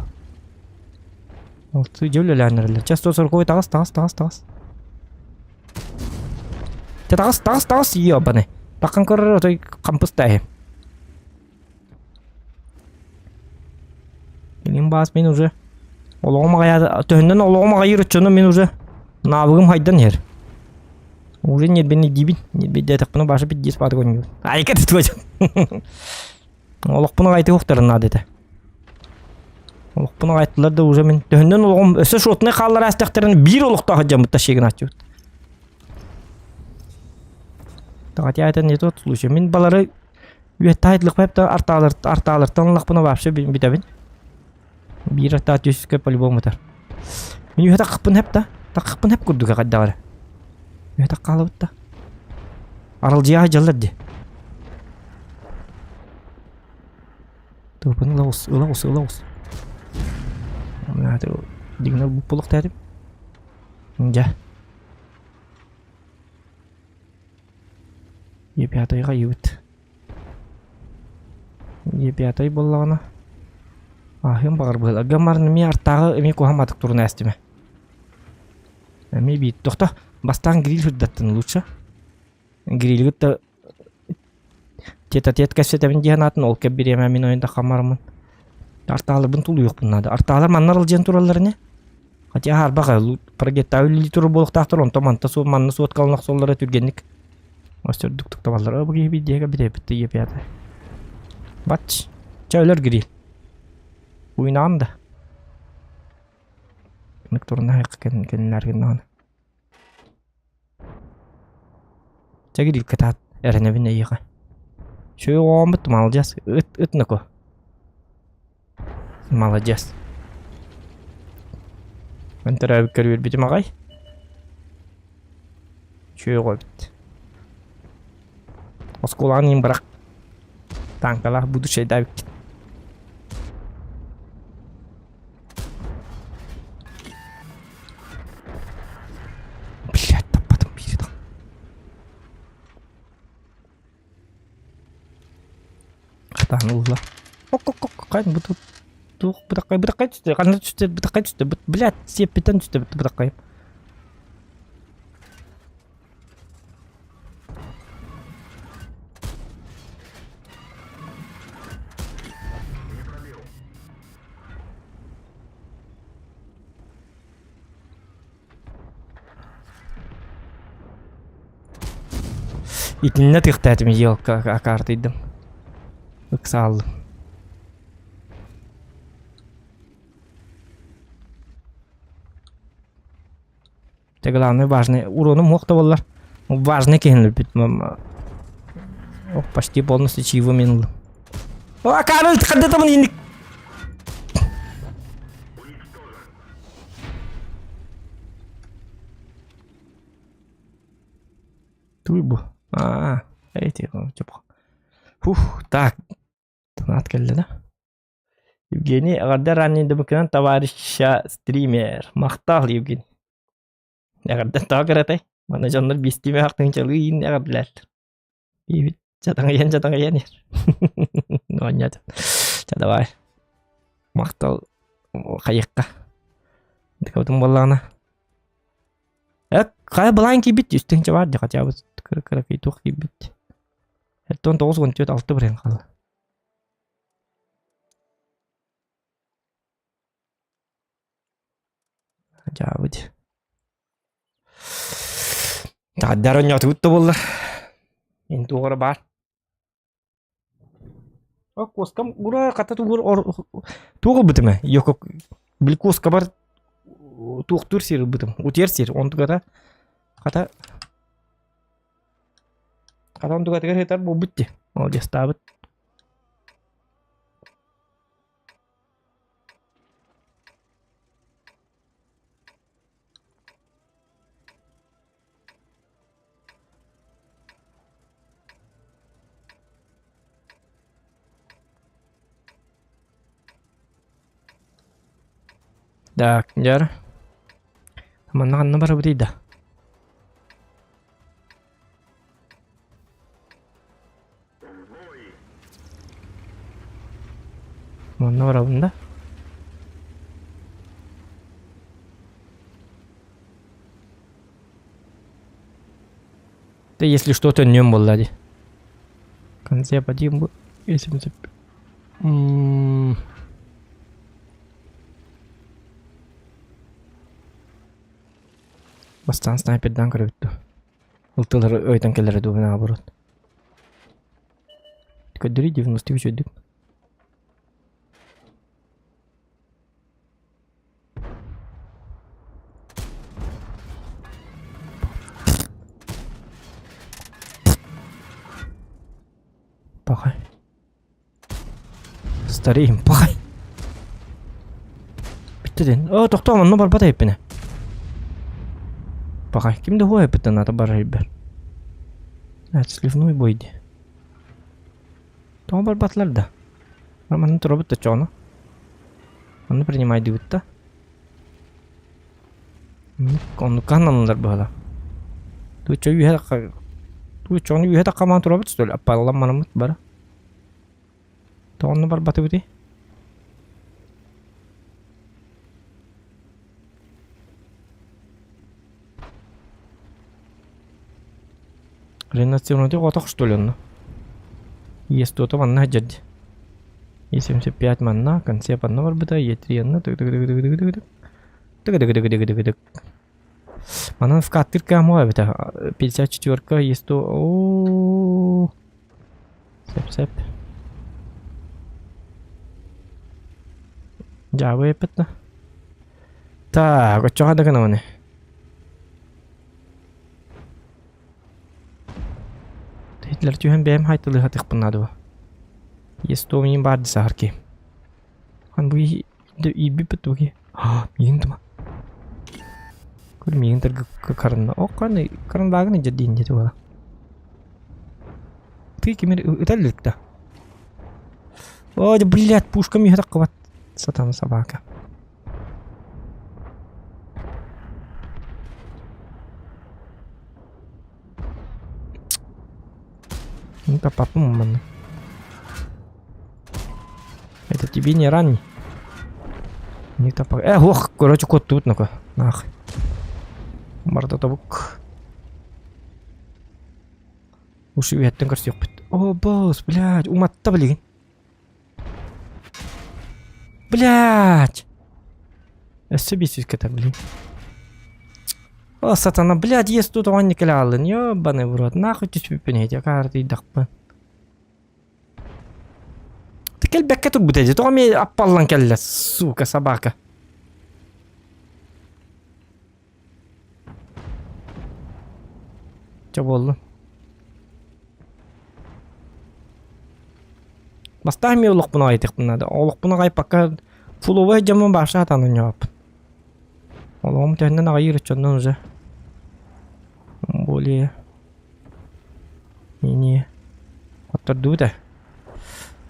Алты дьэ үлэлээн эрэллэр. Чэ 140 таҕыс таҕыс таҕыс таҕыс. Чэ таҕыс таҕыс таҕыс ёбаный. Таххан көрөр отой хампыс тааһы. Билин баас мин уже олоҕум аҕайаата төһөннөн олоҕум аҕайыыр оччону мин уже наабыгым хайдан иһэр. Уже ньирбин диибин. Ньирбийдээтэхпинэ баша пиздец баатык оонньуубун. Айка тутуочум. Олохпун аҕай туохтарын наада этэ. Олохпун аҕайттылар да уже мин төһөннөн олоҕум өссө шотнай хааллар аастахтарын биир олохтоох дьаммыт ташыгынааччыбыт. Хотя это не тот случай. Мин балары үөттаайтлыкпайып да артаалар артаалартан ыллахпына вообще бүтэбин. Биир артаа түскэ по-любому ытар. Мин үөһэ таххыппын хэп да. Таххыппын хэп курдук хайдаҕар. Үөһэ таххаалабыт да. Аралдьыйа дьаллар дии. Тыпын ыла ус, ыла ус, ыла ус. Дигнер буппулук тәрим. Дьэ. Е5-га йыбыт. Е5 буоллаҕына ааһыам баҕар быһыылаах. Гаммарын эмиэ артааҕы эмиэ куһаҕан турун ээстимэ. Эмиэ биир тохто бастаан гриль сырдаттын лучше. Грильгит да тет-а-тет кэпсэтэбин диэн аатын ол кэп бириэмэ мин ойон таххаммарыммын. Артааларбын тулуйуохпун наада. Артаалар манна аралдьыйан тураллар ини. Хотя хаарбах прогеттаа үлэлии турар буолуохтаахтар онтон манта суо манна суоткалана охсоллоро түргэнник Өстөрдүк туктабаллар. Бу киһи биирдиэгэ битэйбит епята. Бач. Чэ өлөр гриль. Уйнаан да. Нык турна кэннилэр гыннаҕына. Чэ гриль кытаат эрэнэбин эйиэхэ. Чүө оҕоммут маладьыас ыт ыт ноко. Маладьыас. Мин төрөөбүккэр үөрбүтүм аҕай. Үчүгэй оҕо эбит. Оскуолаҕын иһин бырах. Тааҥкалаах будущайдаабыккын. Блядь, таппатым биири да. Хатаан ылла. Ок-ок-ок, хайын бу туох бытаххай бытаххай түстэ, ханна түстэ, бытаххай түстэ, блядь, сиэппиттэн түстэ бытаххай. Итиннэ тыхтаатым елка акаартыйдым. Ыксааллым. Это главное важный. Уроным мог да боллар. Важный киһин өлбүт. Ох, почти полностью чаевы минул. О, Карл, ханна там инник. Туй бу. А, эти, типа. Фух, так. Донат кэллэ да? Евгений, эҕэрдэ ранний дыбыкынан товарища стример. Махтал, Евгений. Эҕэрдэ тоҕо кыратай? Манна дьоннор биэстии мөһөх тыһыынчалыы иин эҕэрдэлээтилэр. Иибит чатаҥыйан чатаҥыйан иһэр. Оонньоото. Чэ давай. Махтал хайыахха. Дыкабытын буоллаҕына. Э, хайа былаан киирбит үс тыһыынча баар дии хотя бы кыра-кыракый туох киирбит. 79 6 бырыһыан хаалла. Дьаабыт. Таҕаддар оонньоотубут да буоллар. Ин туох эрэ баар. О, куоскам ура хата тугур туох ылбытым ээ? Йоко били куоскабар туохтуур сир ылбытым. Утуйар сир. Онтугата хата хата онтугатыгар сытар буолбут дии. Молодецтаабыт. Так, дьэр. Манна ханна барабытый да? Манна барабын да? Да если что, төннүөм буолла дии. Конце один бу 80. М Бастаан снайпердаан көрөбүт дуо? Ылтылар өйтөн кэлэрэ дуу наоборот. Көрдөрүү 90 үчүгдүк. Пахай. Стареем, пахай. Бүттэ ден. О, тохтоо, онно барбат эбиппинэ. Пахай, ким да хуой эппиттэн ата барар илбэр. Сливной бой ди. Тоҕо барбатылар да? Манна турабыт да чоҕоно. Онно принимайдыбыт да. Оннукка аналлар быһыла. Тучча үөһэ Туччону үөһэ таххамаан турабыт что ли? Аппаллан манаммыт бара. Тоҕонно барбатыбытый? Реанимационный отох что ли онно? Е100 манна сылдьар Е75 манна, концепт онно барбыта, Е3 онно тык-тык-тык-тык-тык-тык тык-тык-тык-тык-тык-тык. Манан вкаттыр каамуа эбитэ 54-ка Е100 оо Сөп-сөп. Дьаабы эппит да. Так, оччоҕо да гынабын. Хитлер түһэн бэйэм хайтылыһатыхпын наада Е100 миин баар дии саһар киһи. Хан бу иирбиппит дуо киһи? Миигин тума. Көр миигин тыргы карынна. О, каны карындаагын иджер диин диэти буола. Ты кимир ыталлык да. Ой, блядь, пушка миэхэ таххыбат. Сатана собака. Ну, папа, манна. Это тебе не ранний. Не топор. Э, ох, короче, кот тут, ну-ка. Нах. Барда тобук. Уши үһэттэн көрсүөхпүт. О, босс, блядь, уматта билигин. Блядь! Өссө биир сүүскэ блин. О, сатана, блядь, ес тут оҕонньо кэлэ хааллын. Ёбаный в рот, нахуй түспүппүн эти, каартыйдахпын. Ты кэлбэккэ турбут эти, тоҕо эмиэ аппаллан кэллэ, сука, собака. Чэ буоллун. Бастаан эмиэ олохпун аҕайытыахпын наада. Олохпун аҕайпакка фуловай дьоммун баша сатаан оонньообоппун. Олоҕум төһөннөн аҕайыыр оччоннон уже более не хоттордубут ээ.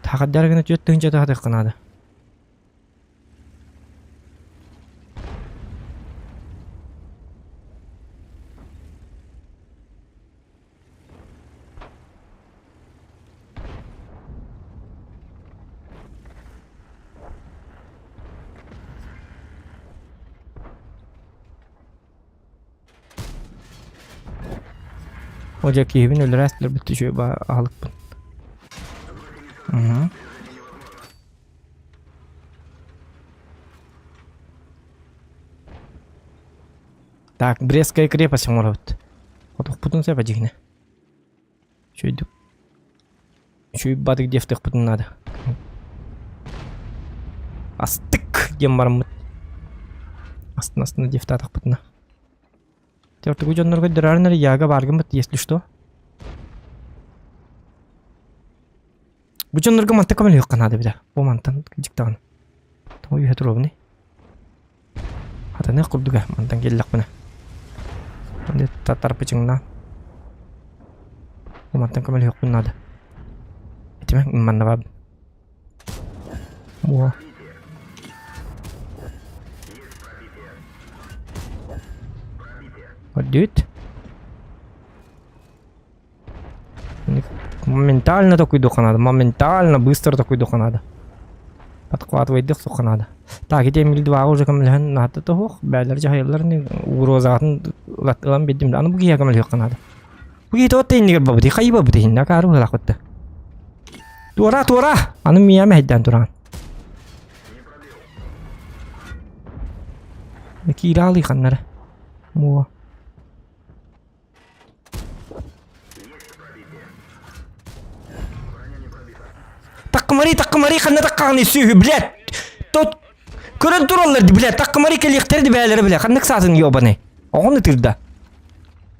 Таҕардар гына 4000 таһатыахха наада. О дьэ киһибин өлөрөөстүлэр бүттү үчүгэй ба аһылыкпын. Угу. Так, Брестская крепость оҥоробут. Хотохпутун сөп дьиҥинэ. Үчүгэйдик. Үчүгэй бадык диэхтэхпитин наада. Астык диэн бараммыт. Астына астына диэхтаатахпытына. Тортугу дьоннорго дөрөөрүн эрэ яга бааргыммыт, если что. Бу дьоннорго мантан көмөлөһүөххэ наада эбитэ. Бу мантан дьиктаҕын. Тоҕо үһэ туруобуный? Хатаныах курдуга мантан кэллэхпинэ. Татарпычыҥнаан. Бу мантан көмөлөһүөхпүн наада. Этимэ манна баар. Во. Көрдүт. Моментально такой надо, моментально, быстро такой надо. Подхватывайдых суха надо. Так, ити Эмиль 2 уже көмөлөһөн наата тоһуох, бээлэр дьаһайаллар угрозаатын ылан биэрдим. Аны бу киһиэхэ көмөлөһүөххэ наада. Бу киһи тоҕо иннигэр бабыты, хайы бабыты иһиннэ, акаары быһалаах Туора, туора! Аны миэхэ мэһэйдээн тураҕын. Киирэ аалыы ханнара. Муо. Таккымарый, таккымарый, ханна таккаҕыный сүөһү, блядь! Тот көрөн тураллар, блядь, таккымарый кэлиэхтэрэ да бээлэрэ, блядь, ханнык саатын ёбаный. Оҕону ытырда.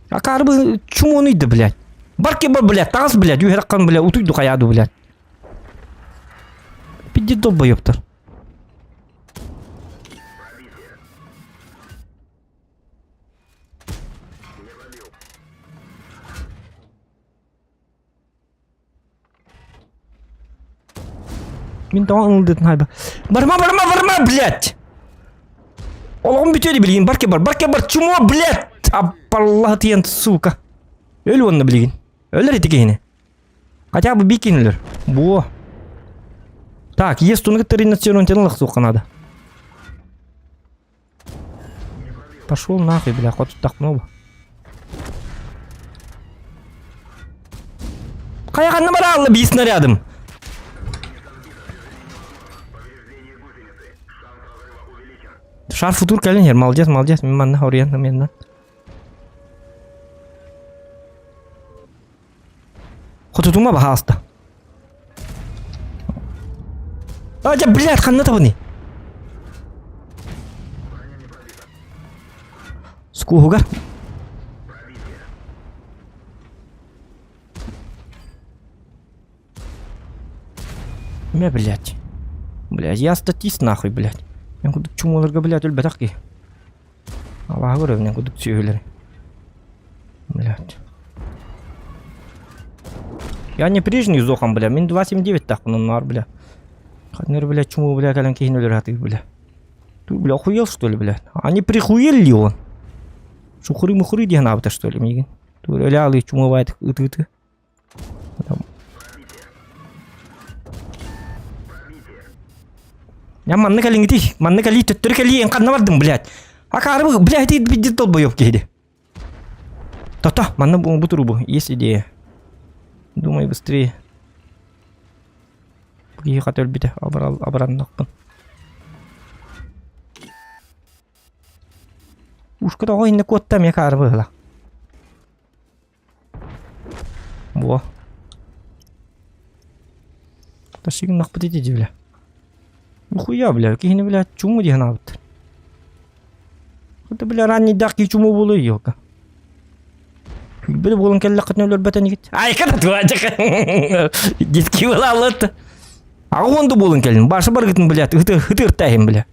Акаары бы чумуонуйда, блядь. Барки бар, блядь, таҕыс, блядь, үһэраккан, блядь, утуйду хайаду, блядь. Пиздец долбоёбтар. Мин тоҕо ылдытын хайба. Барма, барма, барма, блядь! Олоҕум бүтүө билигин, барке бар, барке бар, чмо, блядь! Аппаллаһы тиэн, сука. Өл уонна билигин. Өлөр ити киһини. Хотя бы бикин өлөр. Буо. Так, есть туны кытта ринацированный лахсуохха надо. Пошел нахуй, бля, хоть так много. Хайаҕанна бараалла бии снарядым. Шар футур кэлин хер, молодец, молодец, мен манна хоруйан менна. Хотутума баһааста. А, дьэ, блядь, ханна табыный? Скуһугар. Мэ, блядь. Блядь, я статист нахуй, блядь. Мен кудук чумоларга, блядь, өлбөтөх киһи. Аллаһы көрөбүнэн кудук сүөһүлэри. Блядь. Я не прежний зохам, бля. Мин 2.79 тахпын онноор, бля. Ханныр, бля, чуму, бля, кэлэн киһини өлөр хатыы, бля. Ты, бля, охуел, что ли, бля? А не прихуел ли он? Шухуры-мухуры диэн аабыта, что ли, миигин? Өлө алыы чуму баайт ытыты. Я манна кэлиҥитий, манна кэлии төттөрү кэлии эн ханна бардыҥ, блядь? Акаарыбы, блядь, ити биддит долбоёб киһиди. То-то, манна бу трубу, есть идея. Думай быстрее. Киһи хат өлбүтэ, абыраннахпын. Ушка тоҕо инне куотта эмиэ акаарыбы ыла. Во. Ташигнахпыт ити бля. Нихуя, бля, киһини, бля, чуму диэн аабыттар. Это, бля, раннийдаах киһи чуму буолуо ёлка. Билбэт буолан кэллэххитинэ өлөрбөтөн игит. Айка да туачак. Детский балалыт. Аҕа да буолан кэлин. Башы баргытын, блядь, ытыртаһын, бля.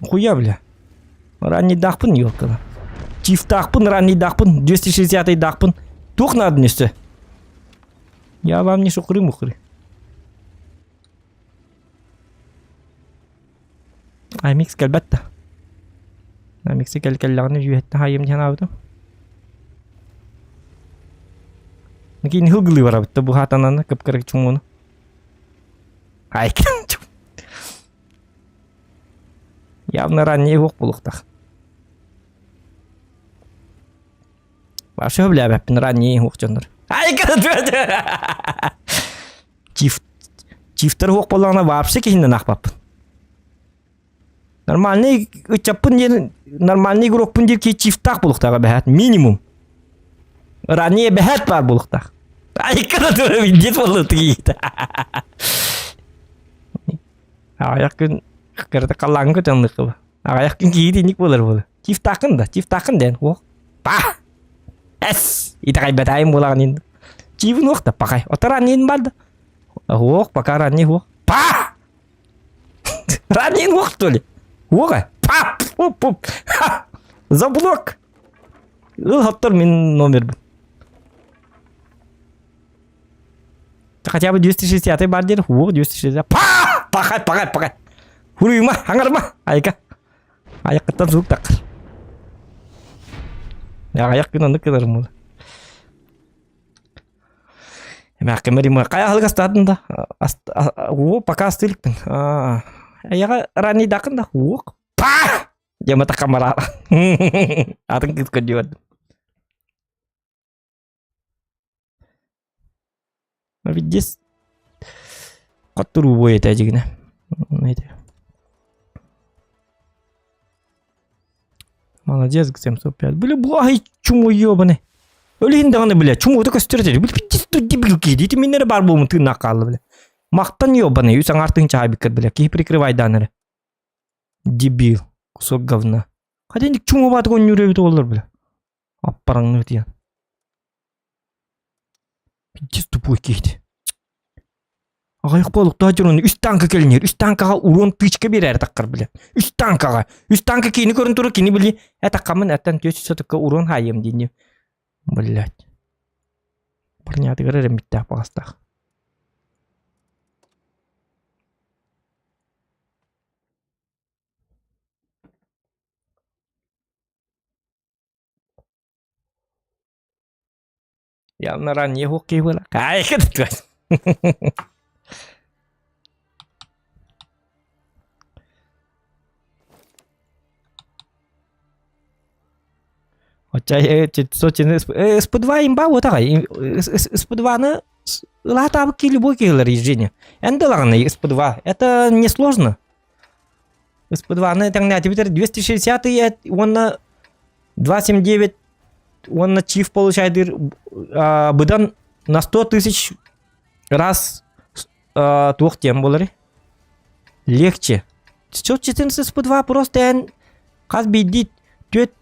Хуя, бля. Раннийдаахпын ёлканы. Чифтаахпын, раннийдаахпын, 260-даахпын. Туох наадын өссө? Я вам не шукры-мухры. Аймикс кэлбэт да. Аймикси кэл кэллэҕинэ үөһэттэн хаайым диэн аабытым. Киин хылгылыы барабыт да бу хаатананы кып-кыра чуҥуну. Ай, Явно ранее уох буолуохтаах. Вообще сөбүлээбэппин ранний уох дьоннор. Айка Чиф чифтер уох буоллаҕына вообще киһиннэн аахпаппын. Нормальный ыччаппын диэн нормальный игрокпун диир киһи чифтаах буолуохтааҕа бэһээт минимум. Ранее бэһээт баар буолуохтаах. Айка да тура билдиэт буолла тигиитэ. Аҕыйах күн кырата халлааҥҥа көтөн Аҕыйах күн киһи итинник буолар буолар. Чифтааххын да, чифтааххын диэн уох. Па! Эс! Итэҕэйбэтээйим буолаҕын ин. Чиибин уох да пахай. Отор аннин бар да. Уох, пока ранний уох. Па! Ранний уох, что ли? Уоҕа. Па! Пуп пуп. Ха! Заблок! Ыл хоттор мин номербин. Хотя бы 260 бар диэн, уох 260. Па! Пахай, пахай, пахай. Хуруйма, хаҥарма, айка. Айаккыттан звук таххар. Аяк күн оннук гынарым буолар. Эмээххимэр рима хайа аһылык астаатын да уу пока астыылыкпын. Эйэҕэ раннийдааххын да уох па дьамата камара атын кыыс көрдүбэт. Видишь, хотторуу этэ дьигинэ. Молодец, 705. Бля, благай чумо ёбаный. Өлүһүн даҕаны бля, чумуота көстөр этэ. Бля, пиздец, тут дебил киһи. Ити миннere бар буолмун тыыннаах хаалла бля. Махтан ёбаный, үс аҥаар тыын чаайбыккар бля. Киһи прикрывайдаан эрэ. Дебил, кусок говна. Хотя чумо баатык онньуур эбит оҕолор бля. Аппараҥныы тиийэн. Пиздец тупой киһити. Аҕыйах буолуктаах дьон үс танка кэлинэр. Үс танкаҕа урон тычка биэрээри таххар бile. Үс танкаҕа. Үс танка кини көрөн турар кини били этаккаммын эттэн түөс сотукка урон хаайыам диини. Блять. Парнятыгар эрэммиттээх баҕастаах. Явно ранее хоккей было. Очча СП2 имба вот аҕай СП2-ны ылаатаабыт киһи любой киһилэр Евгения. Эн да ылаҕын СП2. Это несложно. СП2-ны тэҥнээтибитэр 260 уонна 279 уонна чиф получайдыр быдан на 100 тысяч раз туох диэн буоларый легче 14 СП2 просто эн хас биирдии түөт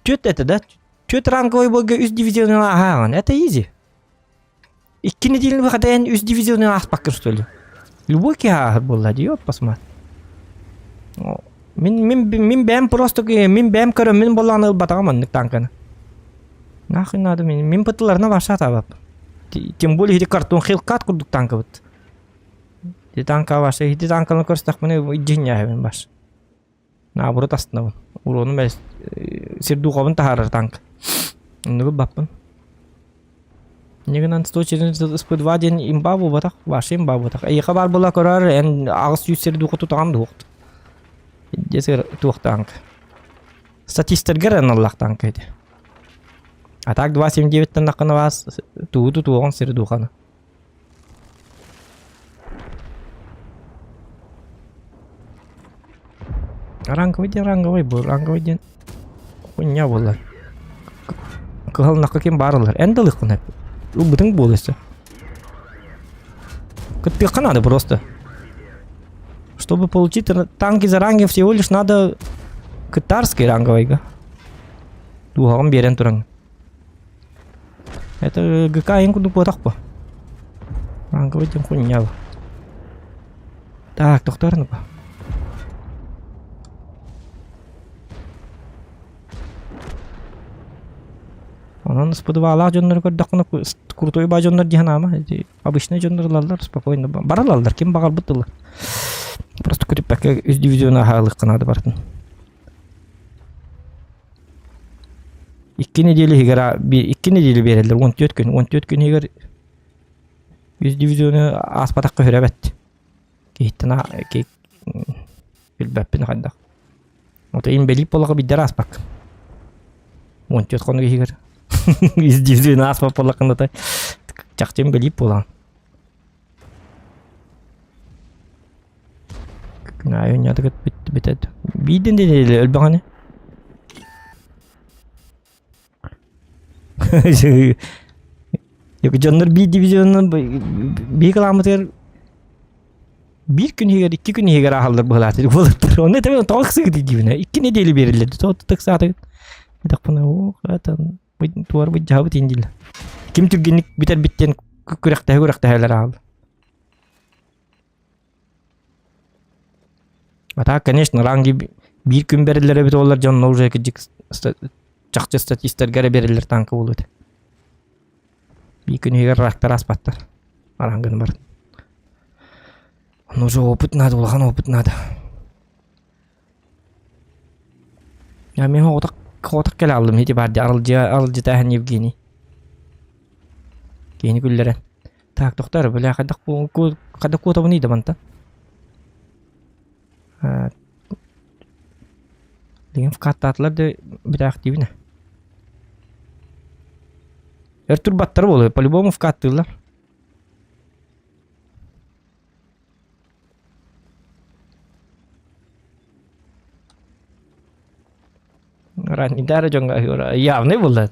түөт это да түөт ранговый бойга үс дивизионы ааһаҕын это изи Икки неделя выхода эн үс дивизионы ааспаккын что ли? Любой киһи ааһар буолла дии, вот посмотри. Мин мин мин бэйэм просто мин бэйэм көрөн мин буоллаҕына ылбатаҕым оннук танканы. Нахуй надо мин мин пытыларына вообще атаабаппын. Тем более ити картон хилкат курдук танкабыт. Ити танка вообще ити танканы көрсөхпүнэ дьиҥнээһэбин баш. Наоборот астынабын. Уруонум сирдуухабын таһаарар танк. Оннугу баппын. Инньэ 114 СП2 диэн имба буолбатах, вообще имба буолбатах. Эйиэхэ баар буола көрөр, эн 800 сирдууха тутаҕын дуохт. Десер туох танк. Статистаргар аналлаах танк ити. А так 2.79-тэн наххына вас тугу тутуоҕун сирдууханы. Ранговый диэн ранговый буолар, ранговый диэн хуйня буолар. Кыһалынахха ким баар ылар. Эн да ылыаххын сөп. Ылбытыҥ буолуо өссө. Кыттыахха надо просто. Чтобы получить танки за ранги всего лишь надо кытарский ранговыйга. Дууһаҕын биэрэн тураҥ. Это ГК иһин курдук буотах бу. Ранговый диэн хуйня бу. Так, тохтоор ну Онон сподвалаах дьоннору көрдөххүнэ крутой ба дьоннор диэн аама обычный дьоннор ылаллар спокойно баралаллар ким баҕарбыт ылар просто күтүппэккэ үс дивизион аһаалыахха наада барытын Икки нэдиэлэ иһигэр икки нэдиэлэ биэрэллэр, 14 күн. 14 күн иһигэр үс дивизиону ааспатахха үһүрэбэт. Киһиттэн билбэппин хайдах. Ото инбэлиит буоллаҕа биирдэр ааспаккын. 14 хонук иһигэр. Из дивизион ааспат буоллаххына чахчы инбэлиит буолаҕын. Күн аайы оонньоотугут бүтэ биирдэн да өлбөҕүнэ. Дьоннор биир дивизионунан биир кылааммытыгар биир күн иһигэр, икки күн иһигэр ааһаллар быһалаатыр буолаттар. Онно этэбин тоҕо ыксыгытый диибинэ. Икки нэдиэлэ биэрэллэр. Тоҕо ыксаатыгыт? Этахпына, оо, хатан туар быдьаабыт иин дииллэр. Ким түргэнник бүтэрбит диэн күрэхтэһэ күрэхтэһэлэр аалла. А так, конечно, ранги биир күн бэриллэр эбит буоллар дьонно уже кырдьык чахчы статистарга эрэ бериллэр танка буолуо этэ. Биир күн иһигэр рактар ааспаттар. Рангын бар. Ону уже опыт надо, улахан опыт надо. Я мен оҕотох оҕотох кэлэ аллым ити бар аралдьы аралдьытааһын Евгений. Киһини күллэрэн. Так, тохтор, бля, хайдах хайдах куотабыный да мантан? Деген вкаттаатылар да бүтээхтиибин. Өр турбаттар буолуо, по-любому вкаттыыллар. Раннидара дьоҥҥо явный буолла.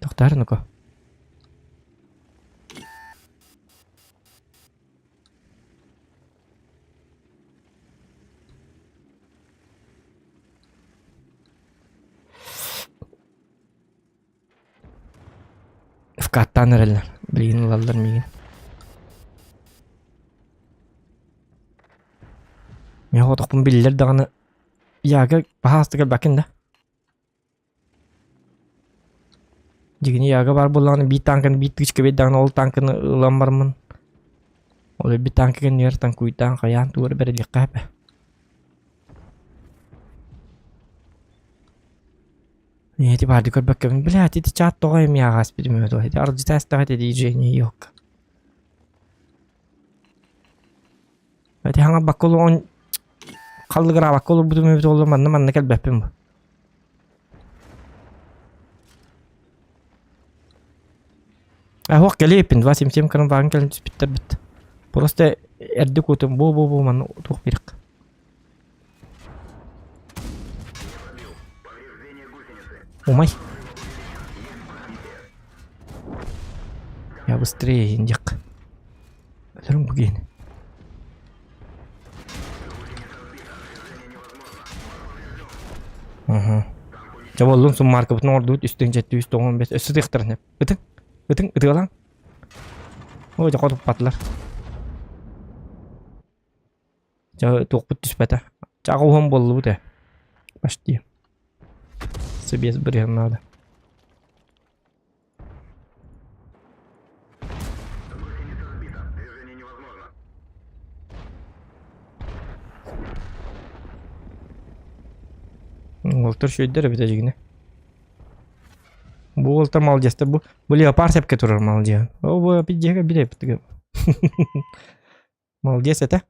Тохтоор ну-ка. Вкаттаан эрэллэр. Билигин ылаллар миигин. Мин хотохпун биллэр даҕаны Яга баһаастык элбэккин да. Дьигини Яга баар буоллаҕына биир танканы биир тыычка биэрдэҕинэ ол танканы ылан бараммын ол өлбүт танка кэннигэр танкуйдаан хайаан тугу эрэ бэриллиэххэ сөп ээ. Ити баарды көрбөккөбүн, блядь, ити чат тоҕо эмиэ ааспытым үһү дуо? Ити аралдьыта астаҕа ити Женя ёлка. Ити хаҥарбакка олоҕун халлыгыраабакка олорбутум эбит буоллар манна манна кэлбэппин бу. Аһуох кэлиэппин, 277 кырын баҕын кэлин түспүттэр бит. Просто эрдэ куутум бу-бу-бу манна туох бириэх. Умай. Я быстрее индик. Өлөрүм бу киһини. Угу. Дьэ буоллун суммааркабытын оҥордубут үстэн жетти үс тоҕон бэс өссө тыахтарын ытыҥ ытыҥ ытыалаҥ Ой дьэ хотуппатылар Дьэ туохпут түспэтэ. Чаҕа уһун буоллубут ээ. Почти. Собес бырыһан наада. Уолтар үчүгэйдэр эбит эдьигинэ. Бу уолтар молодецтар. Бу, бу леопард сэпкэ турар молодец. О, бу пиздега билэбит. Молодец этэ.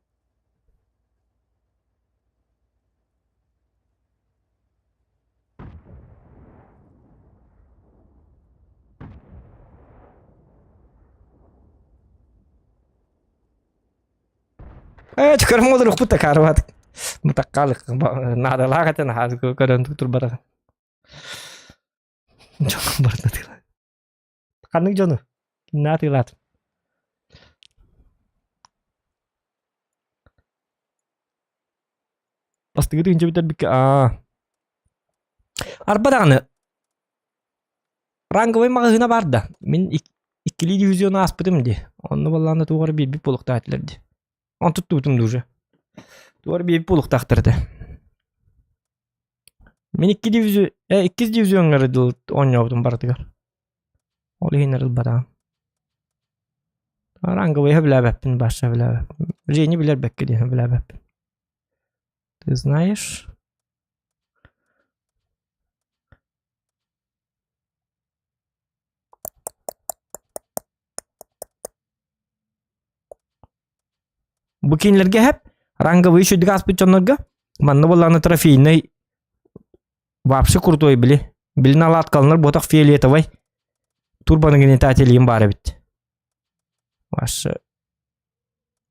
Ээ, чукарым олоруохпут да каарбаатык. Мутаккаалык наадалаах этэ наһаа көрөн турбатах. Дьон барытын атыылаа. Ханнык дьону? Кимнээх атыылаатым? Бастакы тыһыынча бүтэрбиккэ аа. Арба даҕаны ранговай маҕаһыына баар да. Мин иккилии дивизиону ааспытым дии. Онно буоллаҕына туох эрэ биэрбит буолуохтаах этилэр дии. Онтун туттубутум дуу уже. Туох эрэ биэрбит буолуохтаахтар этэ. Мин икки дивизион, э, иккис дивизиоҥҥа эрэ дылы оонньообутум барытыгар. Ол иһин ылбатаҕым. Ранговыйы сөбүлээбэппин, баша сөбүлээбэппин. Жени билэр бэккэ диэн сөбүлээбэппин. Ты знаешь? Бу кинилэргэ сөп. Ранговый үчүгдүк ааспыт дьоннорго манна буоллаҕына трофейнай вообще крутой били. Били наладкаланар буотах фиолетовай турбонагнетатель баар эбит. Вообще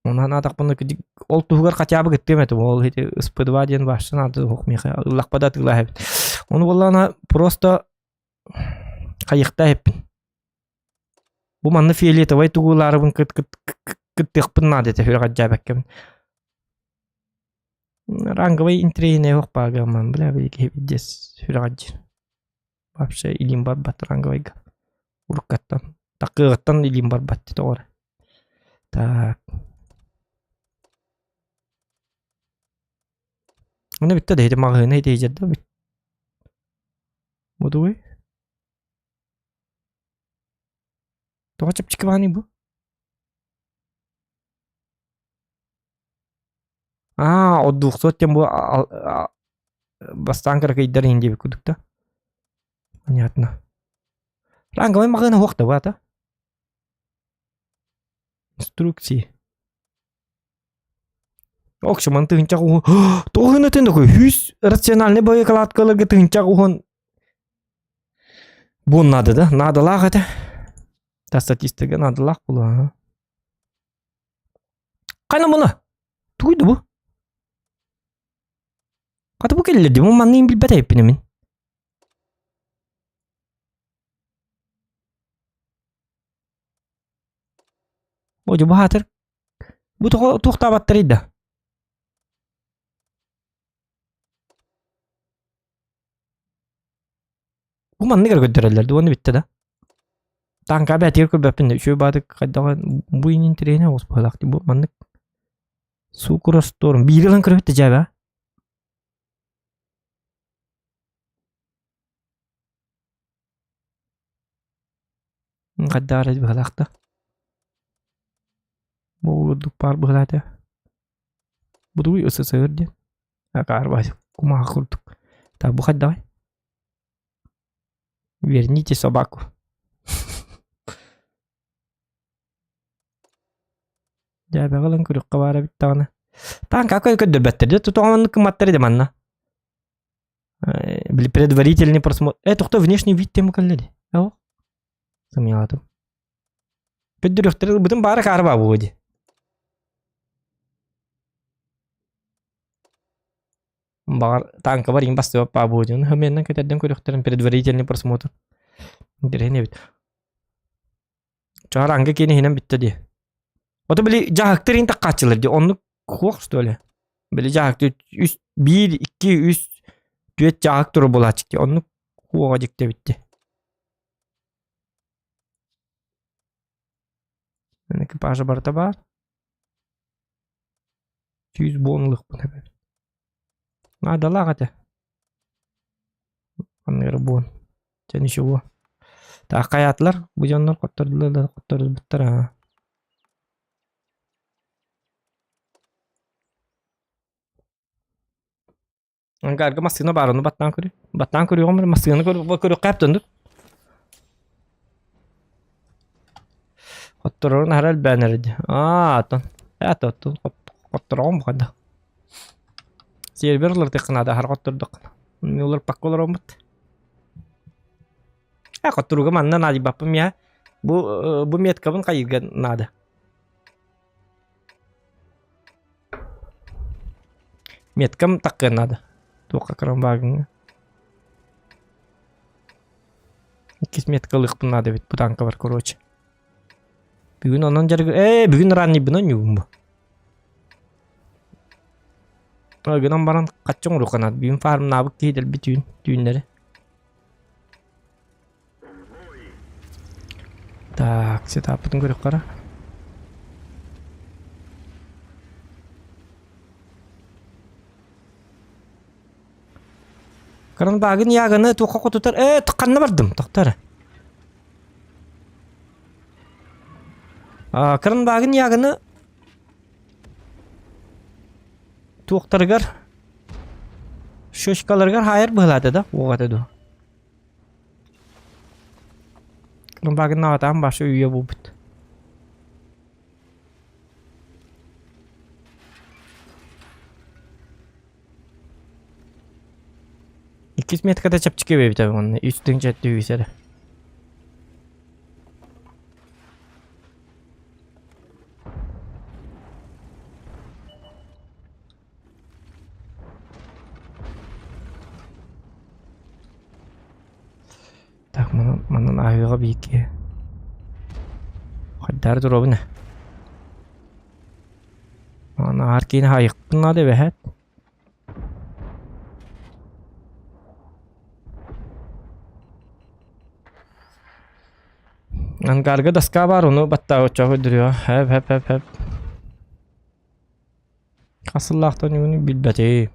Онон аатахпына ол туһугар хотя бы кыттыам этим. Ол ити СП2 диэн вообще надо суох миэхэ ыллахпа да атыылаах эбит. Ону буоллаҕына просто хайыхта эппин. Бу манна фиолетовай тугулаарыбын кыт кыт кыттыахпын наада этэ сүрэҕэлдьээбэккэбин. Ранговай интриэнэ суох баагамман бля киһи пиздец сүрэҕэлдьиир. Вообще илиим барбат ранговайга. Уруккаттан такыаҕыттан илиим барбат тоҕо эрэ. Так. Ону бүттэ да ити маҕаһыына ити иһдьэрдэ бүт. Бу тугуй? Тоҕо чэпчэки бааный бу? Аа, отдуохсуот диэн бу бастаан кыракыйдар иһин диэбит курдук да. Понятно. Ранговай маҕаһыына суох да баата. Инструкции. Окшаман тыһынчах уһун тоҕо гынатын такой хүс рациональный боекладкаларга тыһынчах уһун буон наада да наадалаах этэ та статистика наадалаах буолуо Хайна муна? Тугуй да бу? Хата бу кэллэ дии, бу манныгын билбэт эбиппин мин. О, дьэ бу хаатыр. Бу тоҕо туохтаабаттарый да? Бу маннык эрэ көрдөрөллөр дуу, уонна бүттэ да. Тааҥка бээтигэр көрбөппүн да, үчүгэй баатык хайдаҕа бу иин интэриэһинэй оҕус быһыылаах дии. Бу маннык сукросторм биири ылан көрөбүт да дьээбэ. Хайдах эрэ быһыылаах да. Бу курдук баар быһыылаах этэ. Бу тугуй СССР диэн? Акаарбай кумаах курдук. Так бу хайдаҕай? Верните собаку. Дьээбэҕэ ылан көрүөххэ баар эбит даҕаны. Тааҥка көрдөрбөттөр дьэ тутаҕын оннук гымматтар дэ манна. Били предварительный просмотр. Э, тохто внешний вид тему кэллэ дии. Оо. Сымыйалаатым. Көрдөрүөхтэрэ ылбытым баара каарба буо дии. Баҕар тааҥкабар иҥ бастыбат баа диэн хомуйаннан кэтэрдэн көрүөхтэрин предварительный просмотр интэриэһинэй эбит. Чаараҥга киэн иһинэн бүттэ дии. Ото били дьаһыктар иһин таккааччылар дии оннук хуох что ли? Били дьаһыкты үс биир икки үс түөрт дьаһык туру буолааччы дии оннук хуоҕа дьикти эбит дии. Экипажа барыта баар. 100 буон ылыахпын эбит. Наадалаах этэ. Ханнык эрэ буон. Чэ ничего. Так хайаатылар бу дьоннор хоттордулар да хотторбуттар аа. Ангарга массыына баар ону баттаан көрүү. Баттаан көрүөҕүм массыынаны көрүөххэ эптэн Хотторорун аһара элбээн эрэ дии. Аа, оттон это оттон хотторооҕум бу хайдах. Сервер ылыртыахха наада аһара хоттордоххуна. Мин уларпакка олороммут. Э, хотторууга манна наадыйбаппын миэхэ. Бу бу меткабын хайыырга наада. Меткам таккыан наада. Туохха кырамбаагыҥҥа. Иккис метка ылыахпын наада эбит бу тааҥкабар короче. Бүгүн онон дьарыгы ээ бүгүн ранньыйбын оонньуубун бу. Гынан баран хаччы оҥоруохха наада. Бүгүн фармнаабыт киһи дэлби түүн түүннэри. Так, сетаппытын көрүөххэ эрэ. Карандагын яганы туохха хотутар э ханна бардым тохтор эрэ. А карандагын яганы туохтарыгар щечкаларыгар хаайар быһылаата да уоҕата дуо. Карандагын наҕатаан башы үйэ буолбут. Иккис метката чэпчэки эбит уонна үс тыһыынча түһүүс эрэ. Так, манан, манан ааһыаҕа бииргэ. Хайдаары туруобун ээ. Аны аар киин хаайыахпын наада эбэһээт. Ангарга доска баар, ону баттаа оччоҕо көрдөрүөҕэ. Хэп хэп хэп хэп. Хас сыллаахтан үгүнү билбэтим.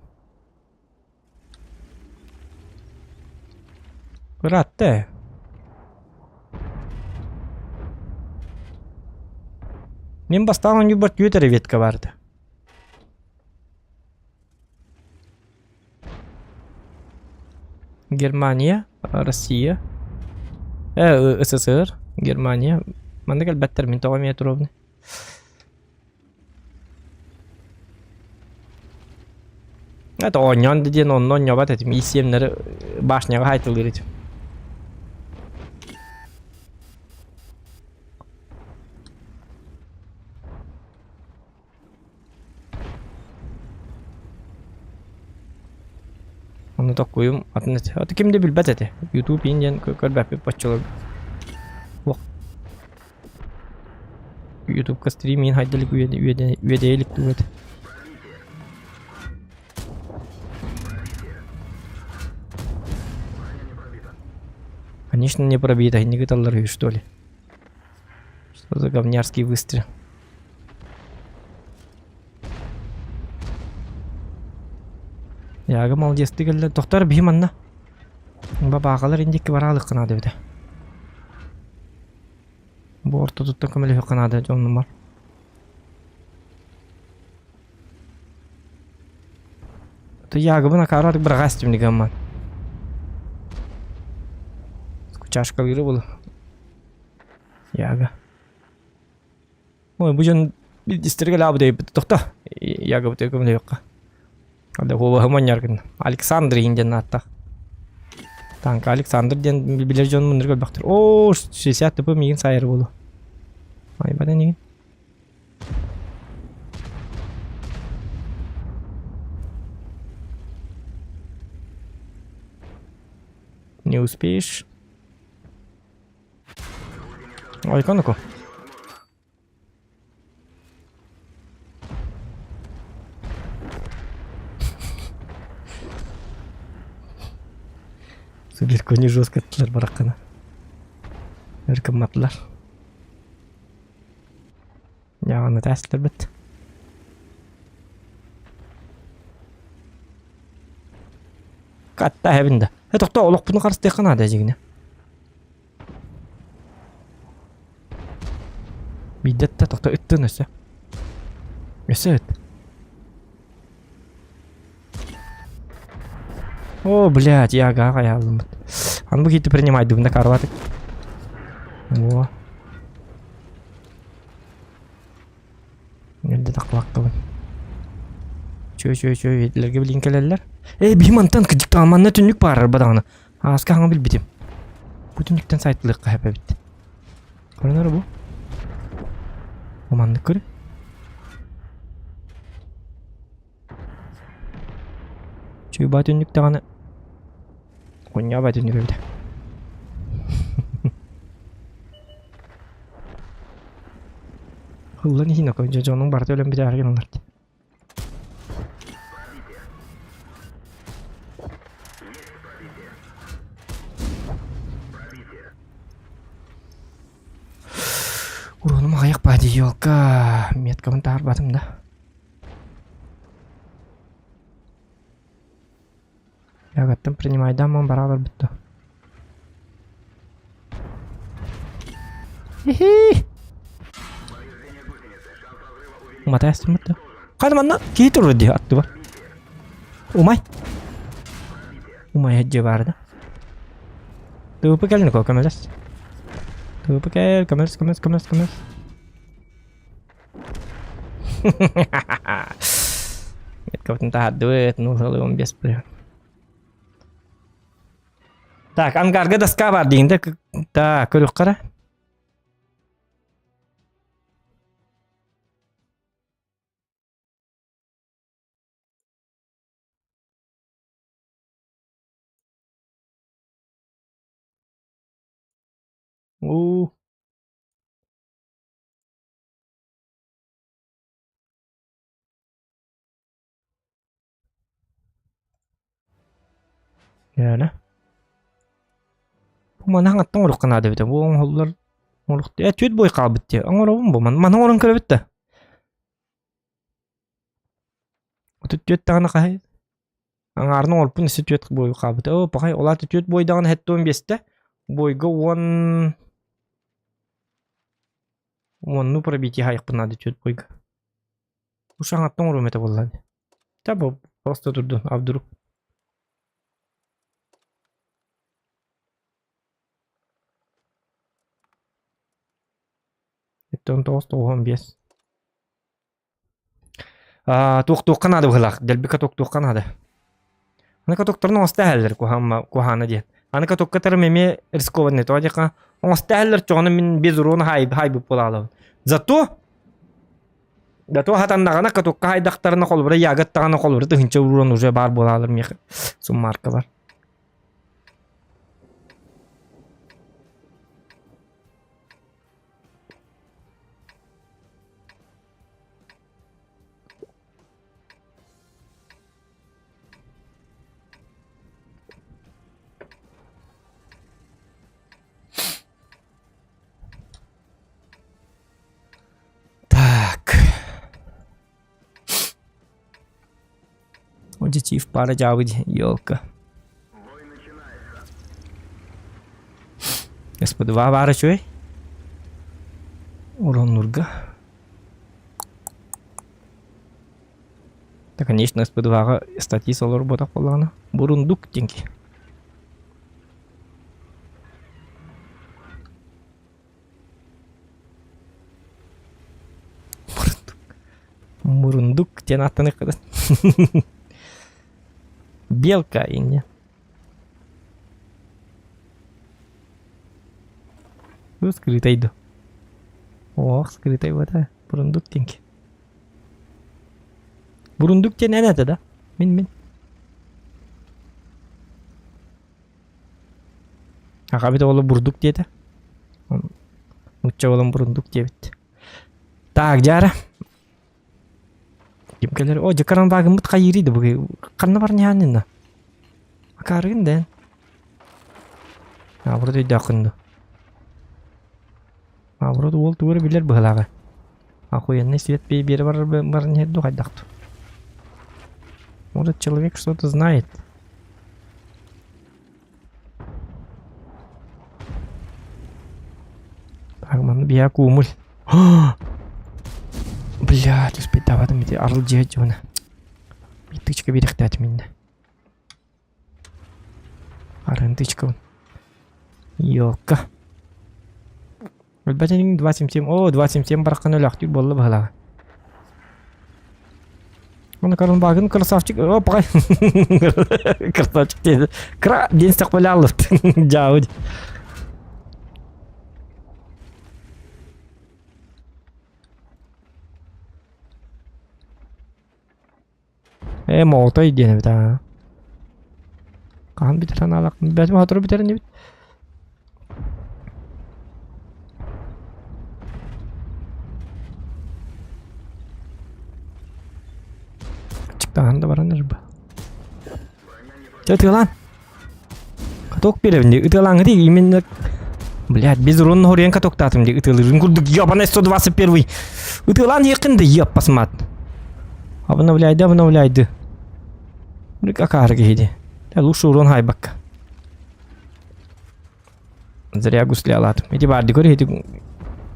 Ыраатта ээ. Мин бастаан оонньуурбар түөрт эрэ ветка баар этэ. Германия, Россия, э, СССР, Германия. Манна кэлбэттэр, мин тоҕо эмиэ туруобунай. Это оонньоон да диэн онно оонньообот этим, ИСМ-нары башняҕа хаайтылыыр этим. Ону токкуйум атын этэ. Аты ким да билбэт этэ. YouTube иин диэн көрбөппүт баччалар. Ютубка стрим иин хайдалык үөдэйэ илик дуо этэ. Конечно, не пробито, не гыталлар үһү, что ли? Что за говнярский выстрел? Яга молодецты кэллэ. Тохтор биһи манна. Бабаахалар индикки бараалык наада эбитэ. Бу ортотуттан көмөлөһүөххэ наада дьоннумар. Ты ягыбын акаарар быраҕаас түмнүгэмман. Чашкалыыры булу. Яга. Ой, бу дьон билдистэргэ лаабы дейбит. Тохто. Яга бу көмөлөһүөххэ. Ада хуобаһы манньаргын. Александр иин диэн ааттаах. Танка Александр диэн билэр дьон муннар көрбөхтөр. Оо, 60 тп миигин сайар буолу. Ай, бадан игин. Не успеешь. Ой, коноку. Легко жестко аттылар бараккана. Өр кымматылар. Яғаны тәстілер бит. Катта хэбинда. Э, тохто, олохпуну харыстыахха наада дьигинэ. Биирдэ да тохто ыттын өссө. Өссө ыт. О, блядь, я ага хайаалыммыт. Аны бу киһи принимайдыбын да карватык. О. Эрдэ тахпаккабын. Чөө чөө чөө этилэргэ билин кэлэллэр. Э, биһи мантан кыдьыктаан манна түннүк баарар бадаҕына. Ааска хаҥа билбитим. Бу түннүктэн сайтылыахха сөп эбит. Көрөнөр бу. Бу маннык көрү. Чуйба түннүк даҕаны Хунньаба түннүк эбит. Ыллан иһин око дьонуҥ барыта өлөн бүтээри гыналлар дии. Уруонум аҕыйах баа дии елка. Меткабын таһаарбатым да. Ягаттан принимайдааммын бараа барбыт да. Хи-хи! Уматаа астыммыт да. Хана манна киһи турар дии аттыбар. Умай. Умай дьиэ баар да. ТВП кэлин ко көмөлөс. ТВП кэл, көмөлөс, көмөлөс, көмөлөс, көмөлөс. Меткабытын таһаардыбыт, 0,15 бырыһан. Так, ангарга доска бар дейін да. Так, көрүк қара. Уу. Яна. Бу маны хаҥаттан оҥоруохха наада эбитэ. Бу оҥоһуллар оҥоруох э түөрт бой хаалбыт дии. Оҥоробун бу маны маны оҥорон көрөбүт да. 34 даҕаны хаһый? Аҥаарын оҥорпун өссө түөрт бой хаалбыт. Оо, пахай, ол аата түөрт бой даҕаны 75-тэ. Бойга уон уонну пробитие хайыхпын наада түөрт бойга. Уж аҥаттан оҥоруом этэ буолла дии. Да, бу просто турдун, а вдруг? 19 95. Туохтуохха наада быһыылаах, дэлби катоктуохха наада. Аны катоктарын оҥосто иһэллэр куһаама куһаана диэн. Аны катоккатарым эмиэ рискованный, тоҕо диэххэ оҥосто иһэллэр чоҕону мин без урона хаайбыт буолаалабын. Зато зато хатаннаҕына катокка хайдахтарына холобура яготтаҕына холобура тыһыынча урон уже баар буолаалар миэхэ суммарка бар. Так. Аудитив пара дьаабы елка. СП2 баара үчүгэй. Уроннурга. Да, конечно, СП2-га статьи олорботох буоллаҕына. Бурундук диэнки. Мурундук. Мурундук диэн ааттаныахха да. Белка инне. Ну, скрытай ду. Ох, скрытай вот, а. Бурундук диэнки. Бурундук диэн эн этэ да? Мин мин. Аҕабыт оҕоло бурдук диэтэ. Нуучча буолан бурундук диэбит. Так, дьаара. Ким кэлэр? О, дьакаран вагыммыт хайыырый да бу ханна бар ньааннына? Акаарыгын да эн. Наоборот өйдөөххүн ду. Наоборот уол тугу эрэ билэр быһылааҕа. Охуенный свет биэрэ барар баран иһэр ду хайдах ду. Может человек что-то знает. Так, манна биһиэхэ куумул. Блядь, успейдаабатым ити арыл дьиэ дьуона. Тычка биэрэхтээтим иннэ. Арын тычкабын. Ёлка. Өлбөт 277. О, 277 бараххан өлөөхтүүр буолла быһылааҕа. Оны Карл Багын красавчик. О, пағай. Красавчик деді. Кра, ден стақпалялыпты. Жауд. Э, молотой диэн эбит аа. Хаһан бүтэр анаалаах бэт сотору бүтэр инибит. Ачыктаан да баран эрбэ. Чэ ытыалаан. Каток биэрэбин дии. Ытыалааҥҥыт именно Блядь, без урона хоруйан катоктаатым дии ытыалыырын курдук ёбаный 121 Ытыалаан иэххин да еб посмат. Обновляйды, обновляйды. Акаары киһи дии. Лучше урон хайбакка. Зря гуслялаатым. Ити баар дии көр ити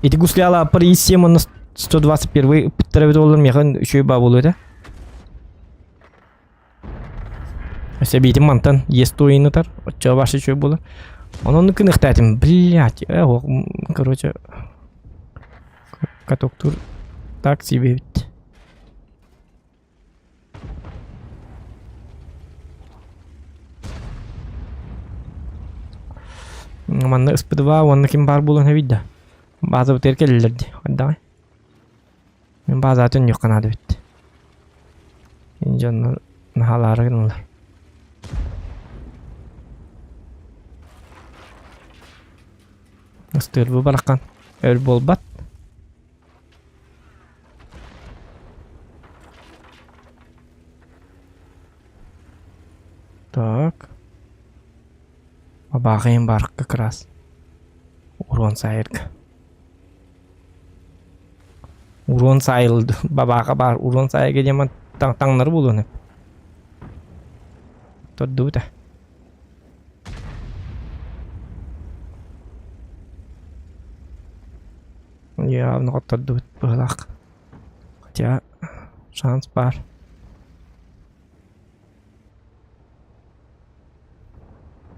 ити гуслялааппар И7 уонна 121 ыппыттара эбит буоллар миэхэ үчүгэй баа буолуо этэ. Өссө эбиитин мантан ес туойун ытар, оччоҕо башы үчүгэй буолар. Онон кыныхтаатым, блядь, э, короче, катоктуур так себе эбит. Манна СП2 уонна ким баар буолуон эбит да. Баазабытыгар кэллилэр дии. Хайдаҕай? Мин баазаҕа төннүөххэ наада эбит. Дьоннор наһаалаары гыналлар. Ыстыырбы бараххан өр буолбат. Так. Абааҕыйым баар как раз. Урон сайырга. Урон сайылды. Бабааҕа баар урон сайырга диэн таҥнары буолуон Тордубута. Явно хоттордубут быһылаах. Хотя шанс баар.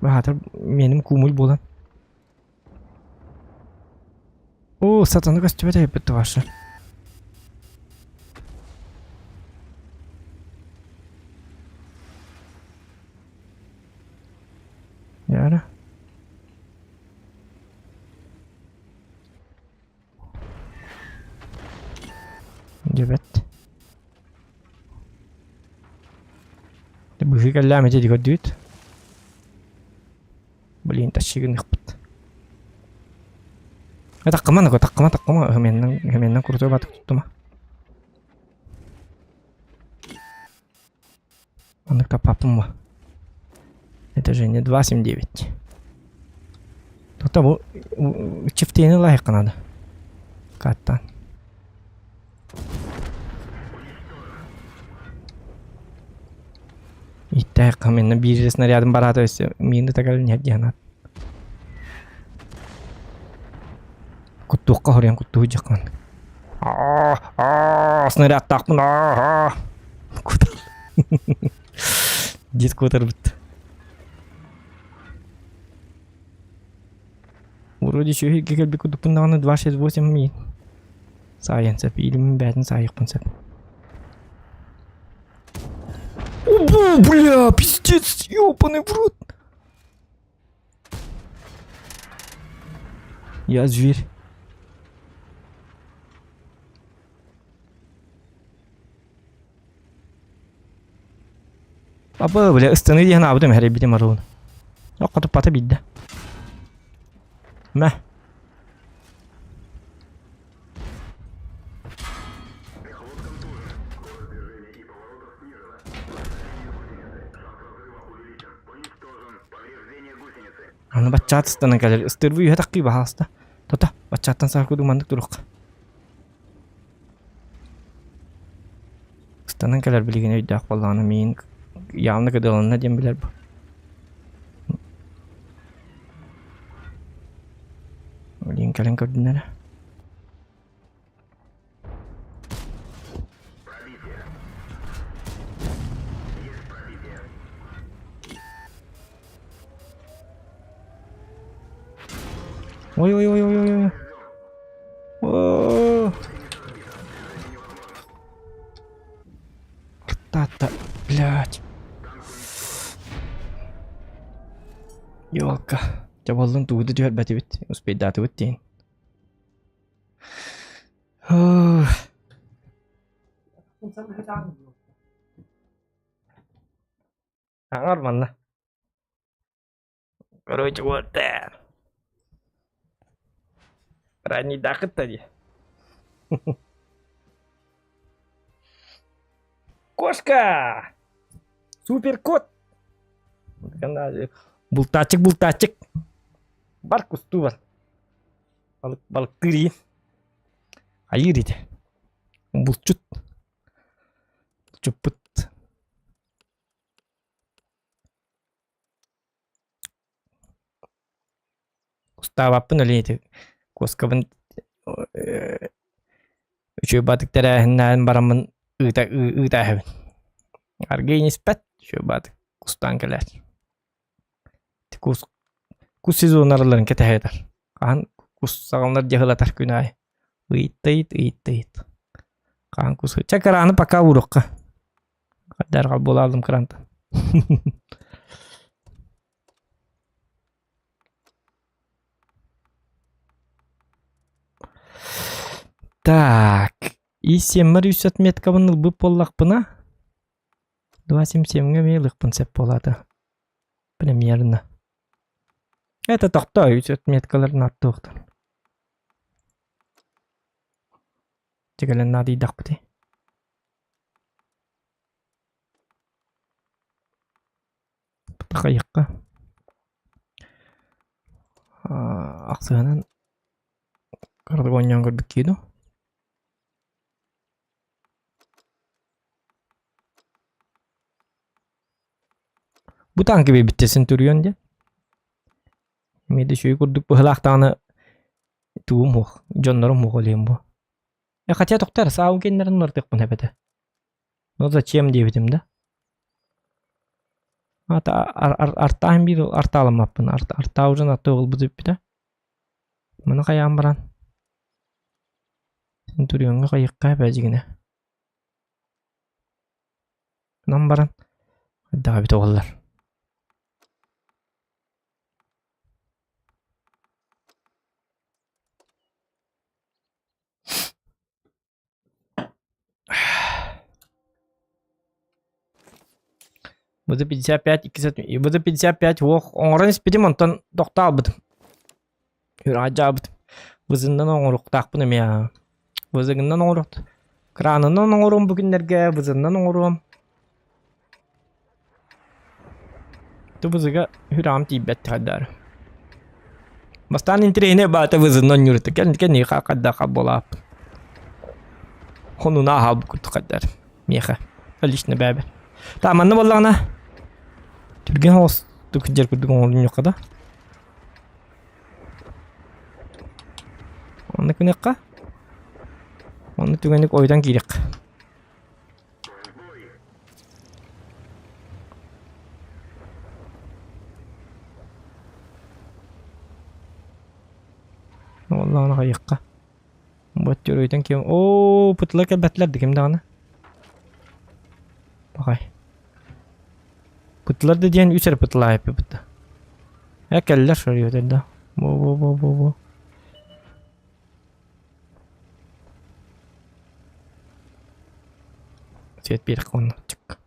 Баһаатар миэним куумуй буолан. Оо, сатана көстүбэт эбиппит ваша. Яра. Дебет. Быһыы кэллэм ити көрдүүт. Блин, тащигыныхпыт. Таккыма нако, таккыма, таккыма, ыһымяннан, ыһымяннан крутой батык туттума. Маннык таппаппын Это же не 2.79. Тота бу чифтиини лайыққа надо. Каттан. Иттээххэ минна биир снарядым бараата өссө миин да кэлин диэн Куттуохха хоруйан куттуу дьахман. Аа, снарядтаахпын аа. Кутар. Дед кутарбыт. Вроде үчүгэй кэлбит курдукпун даҕаны 268 миин. Саайан сөп, илим бээтин саайыахпын сөп. О, бля, пиздец, ёбаный в рот. Я зверь. Аба, бля, ыстаныы диэн аабытым эрэйбитим аруун. Окко туппата биирдэ. Мэ. Аны баччаат ыстанан кэлэр. Ыстырбы үһэ таххыы баһаалыста. Тота, баччааттан саҕа курдук маннык туруохха. Ыстанан кэлэр билигин өйдөөх буоллаҕына миин явно кыдыланна диэн билэр бу. Блин, кэлэн көрдүннэр. Ой ой ой ой ой ой. О. Рта-то, блядь. Ёлка. Дьэ буоллун тугу да түһэрбэтибит, успейдаатыбыт диэн. Аҥар манна. Короче, вот так. Ранний доход-то дии. Кошка! Супер кот! Бултаачык, бултаачык. Бар кустуу бар. Балык, балыктыыр иин. Айыыр ити. Булчут. Булчуппут. Кустаабаппын өлүн ити куоскабын үчүгэй баатык тэрээһиннээн бараммын ыыта ыыта иһэбин. Аргыый испэт үчүгэй баатык кустаан кэлээр. Ити кус кус сезон арылларын кэтэһэ сытар. Хаһан кус саҕаланар дьаһылатар күн аайы. Ыйыт ыйыт ыйыт. Хаһан кус Чэ кырааны пока ууруохха. Дәрҕал буола алдым кырантан. Так, и сиэммэр үс отметкабын ылбыт буоллахпына, 277-ҥэ эмиэ ылыахпын сөп буолаата. Примерно. Это тохтоо үс отметкаларын аттыахтан. Дьэ кэлэн наадыйдахпытый. Хайыахха Ахсыһынан кыратык оонньоон көрбүт киһи дуу? Бу танка биэрбиттэр Центурион диэн. Эмиэ да үчүгэй курдук быһыылаах даҕаны тугум суох, дьоннорум суох олиһин бу. Э хотя тохтор, саабын кэннэрин уларытыахпын эбэтэ. Ну зачем диэбитим да. Ата артаан биир артааламмаппын. Артаа уже аттыы ылбыт бүппүтэ. Маны хайаан баран Центурионҥа хайыахха эбээдьигинэ. Нам баран хайдах эбит уоллар. Бу 55 2 бу 55 уох оҥорон испитим онтон тохтообутум. Үраадьаабытым. Вызыннан оҥоруохтаахпын эмиэ. Вызыгынан оҥоруохт. Кранынан оҥоруом бу күннэргэ, вызыннан оҥоруом. Ту вызыга үраам тиийбэт хайдаар. Бастаан интэриэһинэй баата вызыннан оонньуур кэн кэн хайдаха буолааппын. Хонуна аһаабыт курдук хайдаар. Миэхэ. Лично бэйэбэр. Та манна буоллаҕына түргэн соҕустук дьэр курдук оҥорунньукка да. Онно гыныахха. Онно түгэнник ойутан киириэххэ. Уоллаҕына хайыахха. Бу өйтөн ким оо пытыла кэлбэтилэр да ким даҕаны. Пахай. Пытылар да диэн үс эрэ пытылаайыппыт да. Э кэллэр шарыйбытар да. Бу бу бу бу бу. Свет биэриэххэ уонна чык.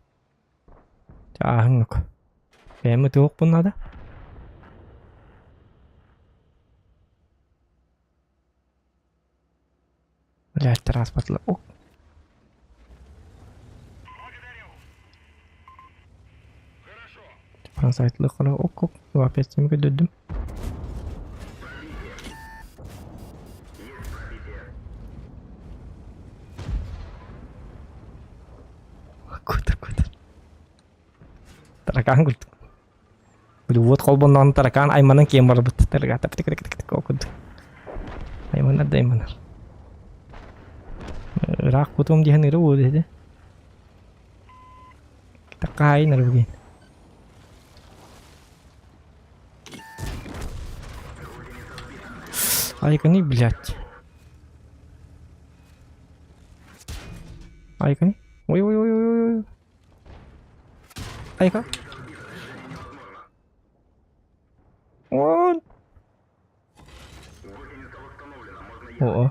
Чааһыҥ Бэйэм ытыахпын наада. Блядь, транспорт О. Францайтлы ок ок. Опять көрдөрдүм. Кутар кутар. Таракан курдук. Били уот холбонноҕуна таракаан айманан киэн барбыт. Таракаата курдук. Айманар да айманар. Ыраах кутуом диэн ыра уот этэ. Такаайын арбыгын. Айканы, блядь. Айканы. Ой ой ой ой ой. Айка. Он. О.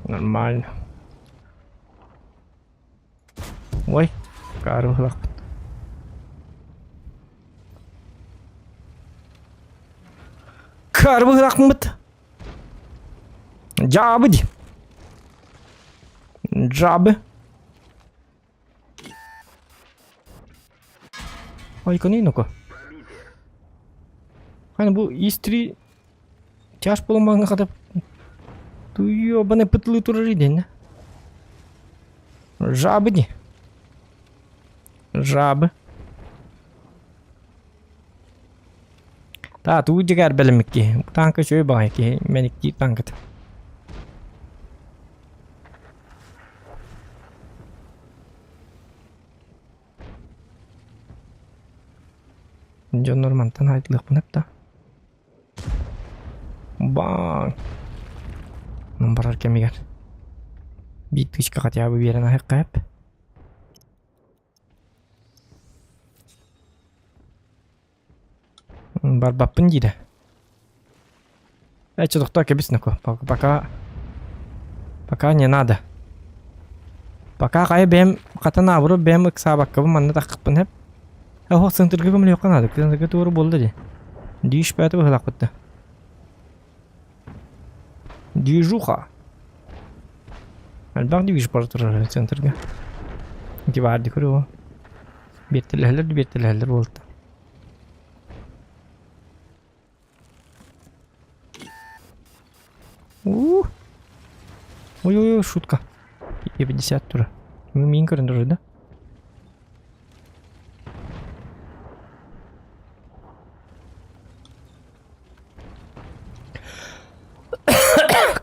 Нормально. Ой, карыллахпыт. Карбыһылахпыт. Дьаабы дии. Дьаабы. Ой, ну-ка. Хана бу истри тяж буолан хата ту ёбаный пытлы турар иден. Жабы дии. Жабы. Та туу дьигээр бэлэммит киһи. Танка үчүгэй баҕайы киһи мэниктиир танката. Дьоннор мантан хайдылыахпын эп да. Баҥ. Онон барар кэмигэр биир тыычка хотя бы биэрэн аһыахха эп. Барбаппын диирэ. Э, чэ, тохтоо кэбис нако. Пока... Пока не надо. Пока хайа бэйэм хатан аабыры бэйэм ыксаабаккабын манна таххыппын хэп. Оһох центрга көмөлөһүөххэ наада. Центрга туору буолла дии. Дии шпэты быһылаахпытта. Движуха. Элбэх движ бара турар центрга. Ити баар ди көрүө. Биэртэлэһэллэр биэртэлэһэллэр буолта. Уу. Ой-ой-ой, шутка. Е50 тура. Мин көрөн турар да?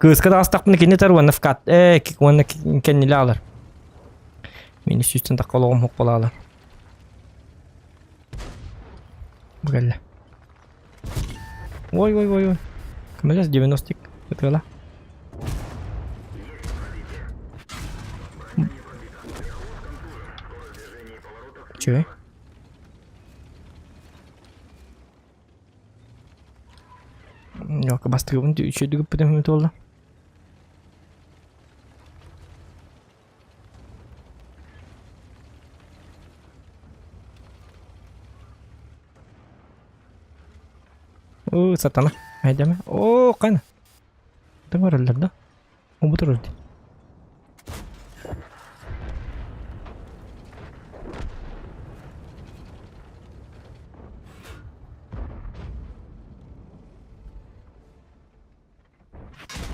Кыыска таҕыстахпына кини тар уонна вкат э уонна кэннилэ алар. Мин сүүстэн тахха олоҕум хопполаалар. Бу кэллэ. Ой ой ой ой. Көмөлөс 90 ытыала. Үчүгэй. Ёлка бастыгыбын үчүгэйдик ыппытым туолла. Оо, сатана. Айдама. Оо, кана. Ты бараллар да? О, бу турар дии.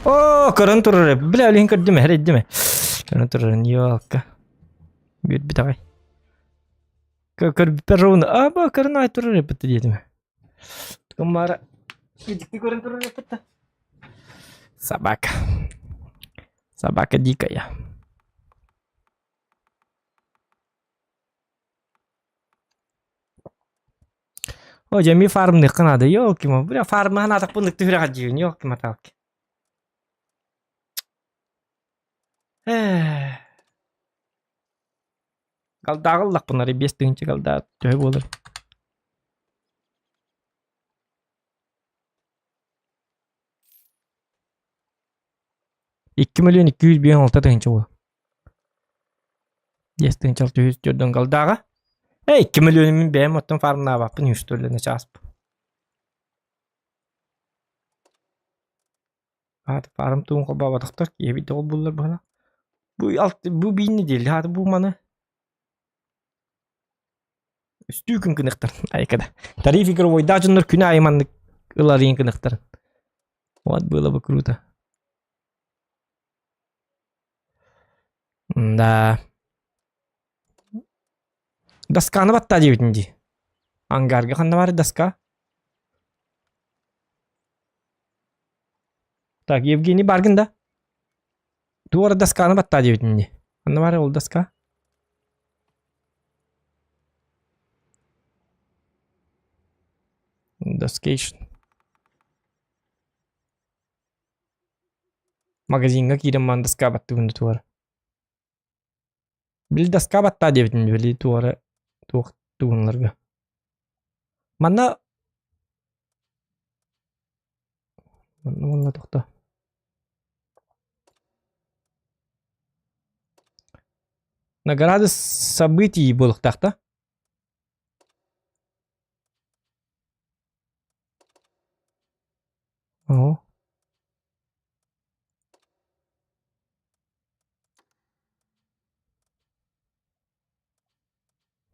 Оо, көрөн турар. Бля, илин көрдүм, эрэйдим. Көрөн турар, ёлка. Бүт аҕай. Көрбүппэр ровно, аба, көрөн аай турар эппит диэтим. Тукуммара дикти көрөн турар эппит Собака. Собака дикая. О, дьэ, эмиэ фармныахха наада. Ёлки-мо, бля, фармаһын атахпын ыкты сүрэҕэ дьиибин, ёлки-маталки. Эх. Галдааҕы ыллахпын арай 5000 галдаа төһө буолар? 2 256 тыһыынча буолар. 5 604 галдааҕа. Эй, 2 миллион мин бэйэм оттон фармнаабаппын үс төлөнө чааспын. Аата фарм туун холбооботохтор киһи да буллар быһана. Бу алт бу биир неделя аата бу маны үстүү күн кыныхтар айкада. Тариф игровойдаах дьоннор күнү аайы маннык ыларыйын кыныхтар. Вот было бы круто. Да. Досканы батта диэбитин дии. Ангарга ханна баар доска? Так, Евгений баргын да? Туора досканы батта диэбитин дии. Ханна баар ол доска? Доскейшн. Магазиҥҥа киирэн маан доска баттыгын да туора. Били доска баттаа диэбитин били туора туох тугуннарга. Манна манна манна тохто. Награды событий буолуохтаах да? Оо.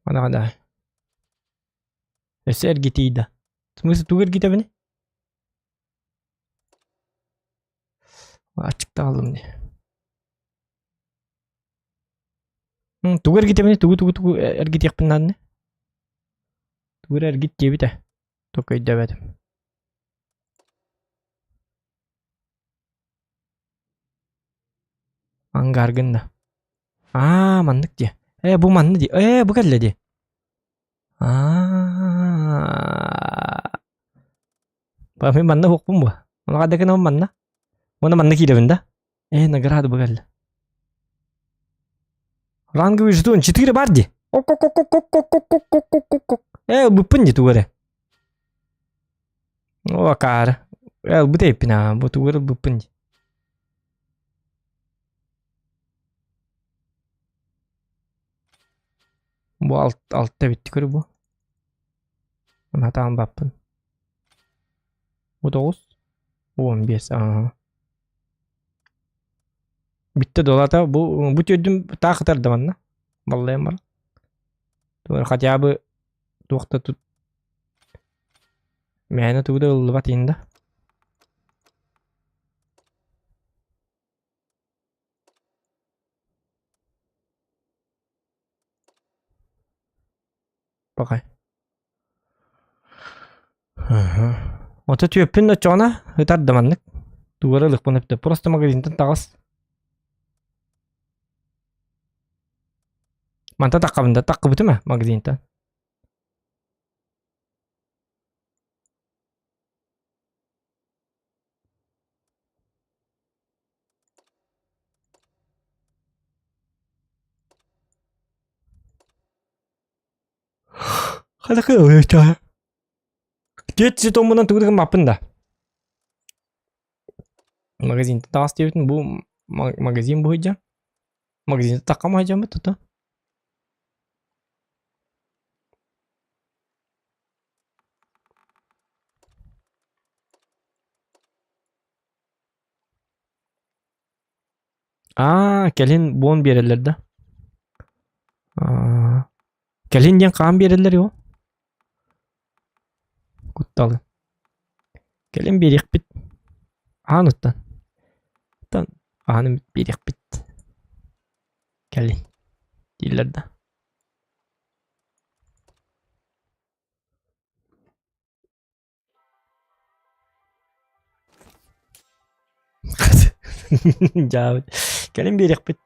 Анаҕа да. Өссө эргитий да. В смысле тугу эргитэбиний? Аччыктаалым дии. Тугу эргитэбиний? Тугу тугу тугу эргитиэхпин нааданы? Тугу эрэ эргит диэбитэ. Только өйдөөбөтүм. Ангар гынна. Аа, маннык дии. Ээ, бу манна дии. Ээ, бу кэллэ дии. Аа. Мин манна уһукпун бу. Ону хадда гынабын манна. Уонна манна киирэбин да. Ээ, награда бу кэллэ. Ранговый жетон 4 бар дии. Ок-ок-ок-ок-ок-ок-ок-ок-ок. Ээ, ылбыппын дии тугу эрэ. О, акаары. Ылбыт эбиппин аа, бу тугу ылбыппын дии. Бу алта эбит көрү бу. Хатаан баппын. Бу 9, 15 аа. Бүттэ долата бу бу түөрдүм таах ытар да манна. Баллайан бар. Хотя бы туох да тут мээнэ тугу да ыллыбат иһин да. Пока. Ото түөппүн оччоҕуна ытар да маннык. Тугара ылыахпын эптэ. Просто магазинтан таҕыс. Манта таххабын да таххыбытым ээ магазинтан. Түөрт жетонмунан тугу да гыммаппын да. Магазинтан таҕыс диэбитин бу магазин быһыйдьа. Магазинтан таххам аһыйдьаммыт тута. Аа, кэлин буон биэрэллэр да. Аа, кэлин диэн хаан биэрэллэр юу? Кутталы. Кэлин биэриэхпит. Аан уттан. Оттон ааны биэриэхпит. Кэлин. Дииллэр да. Дьаабыт. Кэлин биэриэхпит.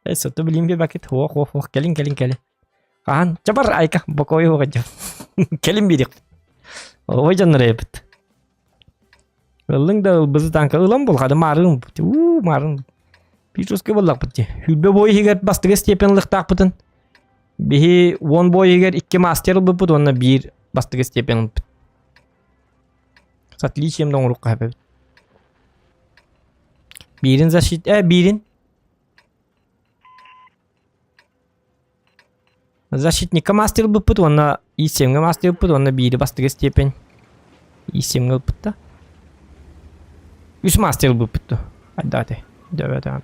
Э, сотто билиим биэрбэккит. Уох, уох, уох. Кэлин, кэлин, кэлин. Хаһан? Чабар, айка, бокуойу уох дьон. Кэлин биэриэхпит. Ой, дьоннор эбит. Ыллыҥ да ылбызы танка ылан булхады маарыҥ. Уу, маарыҥ. Питруске буоллахпыт дии. Хүлбэ бой иһигэр бастакы степень ылыахтаахпытын. Биһи уон бой иһигэр икки мастер ылбыппыт уонна биир бастакы степень ылбыт. С отличием да оҥоруохха сөп эбит. Биирин защит... Э, биирин. Защитникка мастер ылбыппыт уонна ИСМ-ҥэ мастер ылбыппыт уонна биири бастакы степень ИСМ-ҥэ ылбыт да. Үс мастер ылбыппыт дуо? Айдааты. Дьэбэтэ.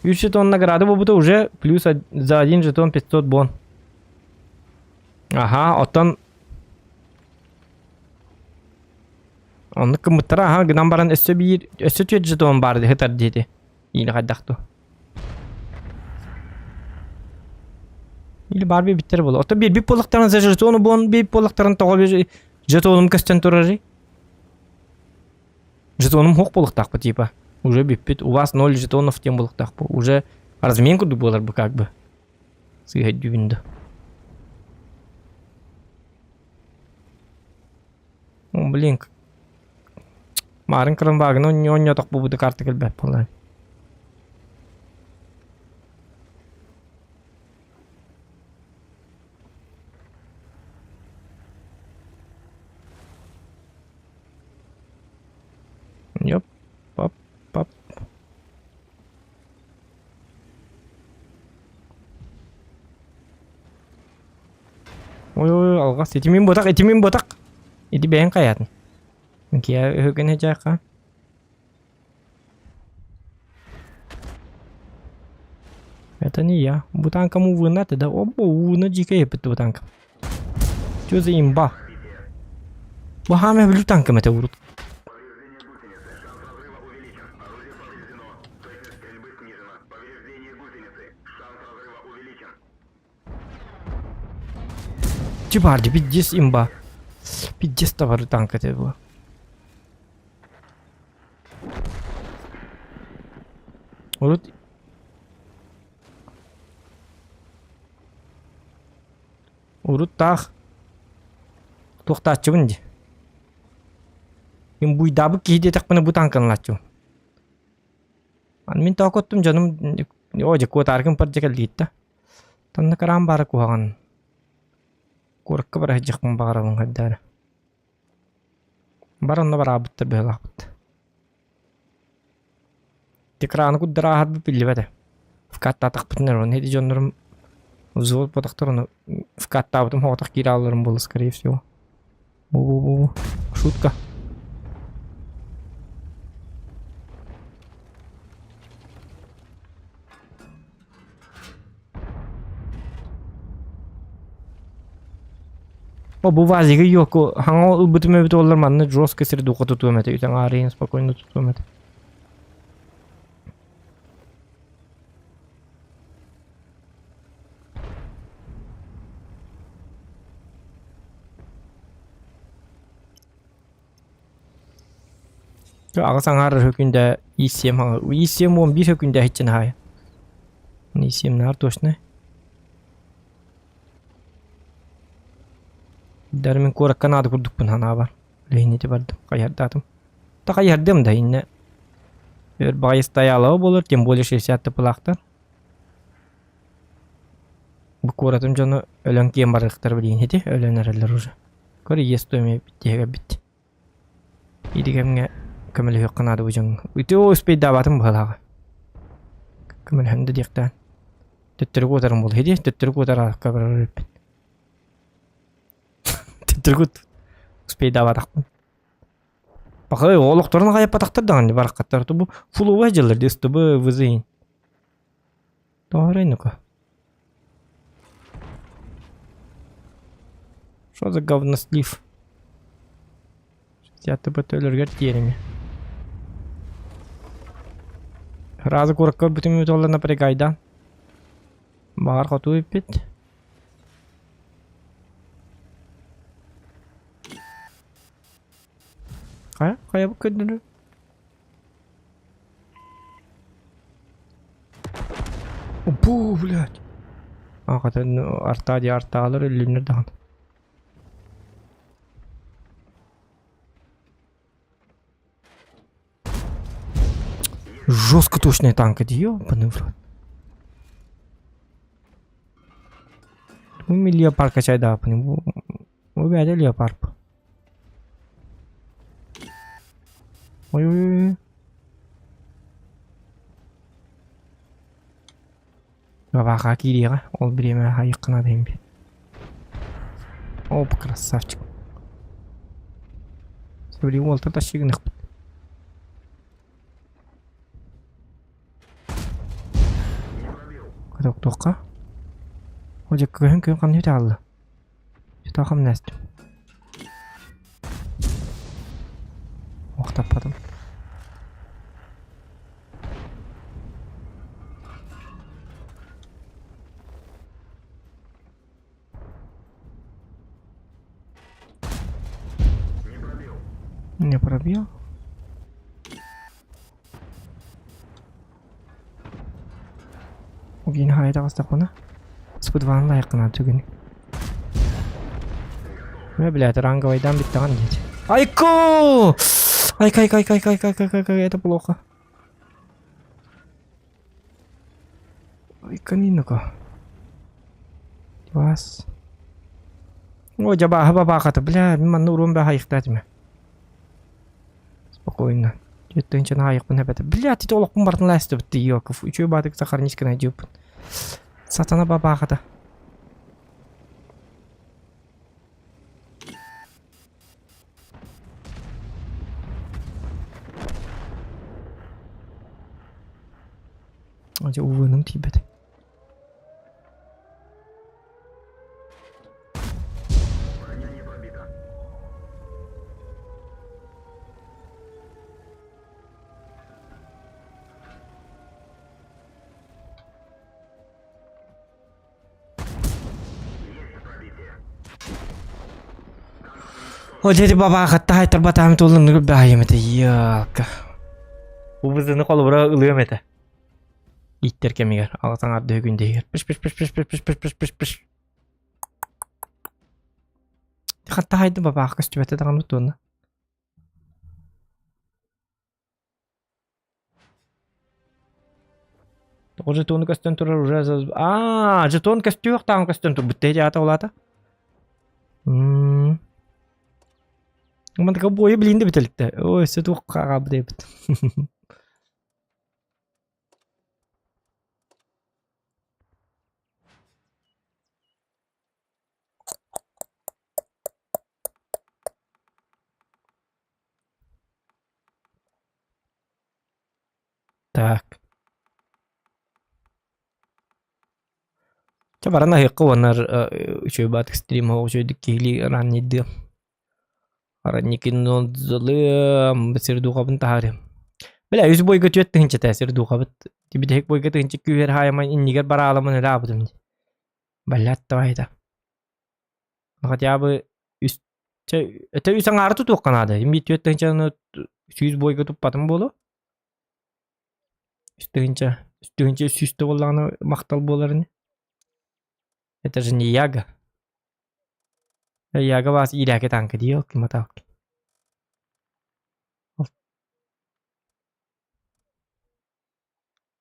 Үс жетон награды буолбута уже плюс за один жетон 500 бон. Аха, оттон оннук гыммыттара аха гынан баран өссө биир өссө түөрт жетон баар сытар диэти. Иили хайдах дуу. Или баар биэрбиттэр буолуо. Оттон биэрбит буоллахтарына за жетону буон биэрбит буоллахтарын тоҕо жетонум көстөн турарый? Жетоном суох буолуохтаахпыт типа. Уже бүппүт. У вас ноль жетонов диэн буолуохтаахпыт. Уже размен курдук буолар бу как бы. Сыыһа өйдүүбүн да. О, блин. Марын кырымбаагын оонньоотох буолбута карта кэлбэт буолла. Йоп, пап, пап. Ой, ой, алҕас. Ити мин ботах, ити мин ботах. Ити бэйэҥ хайаатын. Киэ өһүгэн хечээхха. Это не я. Бу танкам увына ты да. Опа, увына дикая еппит бу танкам. Что за имба? Бу хаамэ билүү танкам этэ урут. Чебарди, пиздец имба. Пиздец товары танк это было. Урут Урут таах туохтааччыбын дии. Имбуйдаабыт киһи диэтэхпинэ бу танканылааччыбын. Аны мин тоокоттум дьонум оо дьэ куотааргын пар дьэ кэллигит да. Танна караан баара куһаҕан. Куоракка бара сылдьыахпын баҕарабын хайдах эрэ. Бар онно бараабыттар быһыылаахпыт. Экраны курдары ааһарбыт биллибэт ээ. Вкаттаатахпытына эрэ, ону ити дьоннорум взвод буотахтар ону вкаттаабытым соҕотох киирэ хаалларым буолла скорее всего. Бу-бу-бу шутка. О, бу вазига йоку хаҥа ылбытым эбит буоллар манна жестко сир духу тутуом этэ, үтэн аарыйын спокойно тутуом этэ. Аҕыс аҥаар өкүндэ ИСМ ИСМ 11 өкүндэ иһиччин аһаайа. ИСМ наар точно. Даже мин куоракка наада курдукпун санаабар. Лиһинити бардым, хайыһардаатым. Та хайыһардым да иннэ. Өр баҕайы стоялого буолар, тем более 60 тыпылаахтар. Бу куоратым дьоно өлөн киэн барыахтар билигин ити өлөн эрэллэр уже. Көр иэс туоми биттиһэгэ бит. Ити кэмҥэ көмөлөһүөххэ наада бу дьоҥҥо. Ити ол успейдаабатым быһалааҕа. Көмөлөһөн да диэхтээн. Төттөрү куотарым буолла. Ити төттөрү куотар аакка барар эбиппин. Төттөрү кут успейдаабатахпын. Пахай олохторун хайаппатахтар даҕаны бараххаттар. Бу фулуга дьыллар дии СТБ ВЗ. Тоҕо ну-ка. Что за говнослив? ТП өлөргөр тиэрими. Разы куоракка бүтүн бүтүллэ напрягайда. Баҕар хоту иппит. Хайа, хайа бу көрдөрөр? Бу, блядь. Аҕатын артаа дии артаалар өллүннэр даҕаны. Жестко точная танка дии, ёбаный в рот. Бу леопард качайдааппын. Бу бу бэйэтэ леопард. Ой-ой-ой. Бабаха киириэҕэ, ол бириэмэ хайыахха наада иһин би. Оп, красавчик. Сөбүлүү уолтар тащи гыныахпыт. Кытоктуохха. О, дьэ, кыһын күн ханна үтэ Что хамнастым? Охтаппатым. Не пробил. Угин хайа таҕыстахпына, спыдван лайыккына түгүн. Мэ, блядь, ранговайдан бүттэҕин диэт. Айку! Айка, айка, айка, айка, айка, айка, айка, это плохо. Айка, ну-ка. Вас. О, дьабааһы бабаахата, бля, мин манна уруом баа хайыхтаатым. Спокойно. Түөттэн аайыкпын эбэтэ. Блядь, ити олохпун барытын лаастыбыт Яков. Үчүгэй баатык сохранись найдёппун. Сатана бабаахата. Дьэ ууным тиийбэт. О, дьэ бабаахатта хайтарбатаам туллуннугу баайым этэ, ялка. Убузыны холобура ылыам этэ. Ииттэр кэмигэр аҕыс аҥаардыы күндэһигэр пыш пыш пыш пыш пыш пыш пыш пыш пыш пыш Хатта хайды бабаах көстүбэтэ даҕаны туонна. Тоҕо жетону көстөн турар уже Аа, жетон көстүөх таҕын көстөн турбут дии аата улаата. Мм. Мантыка буойу билиин да бүтэликтэ. Ой, өссө туох хаалбыт эбит. Так. Чэ баран аһыахха уонна үчүгэй баатык стрим үчүгэйдик киһилии ранньыйдыам. Ранникиннодзалыам сирдуухабын таһаарыам. Бля, үс бойга түөрт тыһыынча сирдуухабыт. Бүтэһик бойга тыһыынча күүһэр хаайаман иннигэр барааламын өлө аабытым дии. Баллят давай-то. Хотя бы үс чэ это үс аҥаары тутуохха наада. Мин түөрт тыһыынчаны сүүс бойга туппатым буолуо. Үс тыһыынча, үс тыһыынча үс сүүстэ буоллаҕына махтал буолар ини. Это же не Яга. Яга вас иирээки танка дии ол киматалки.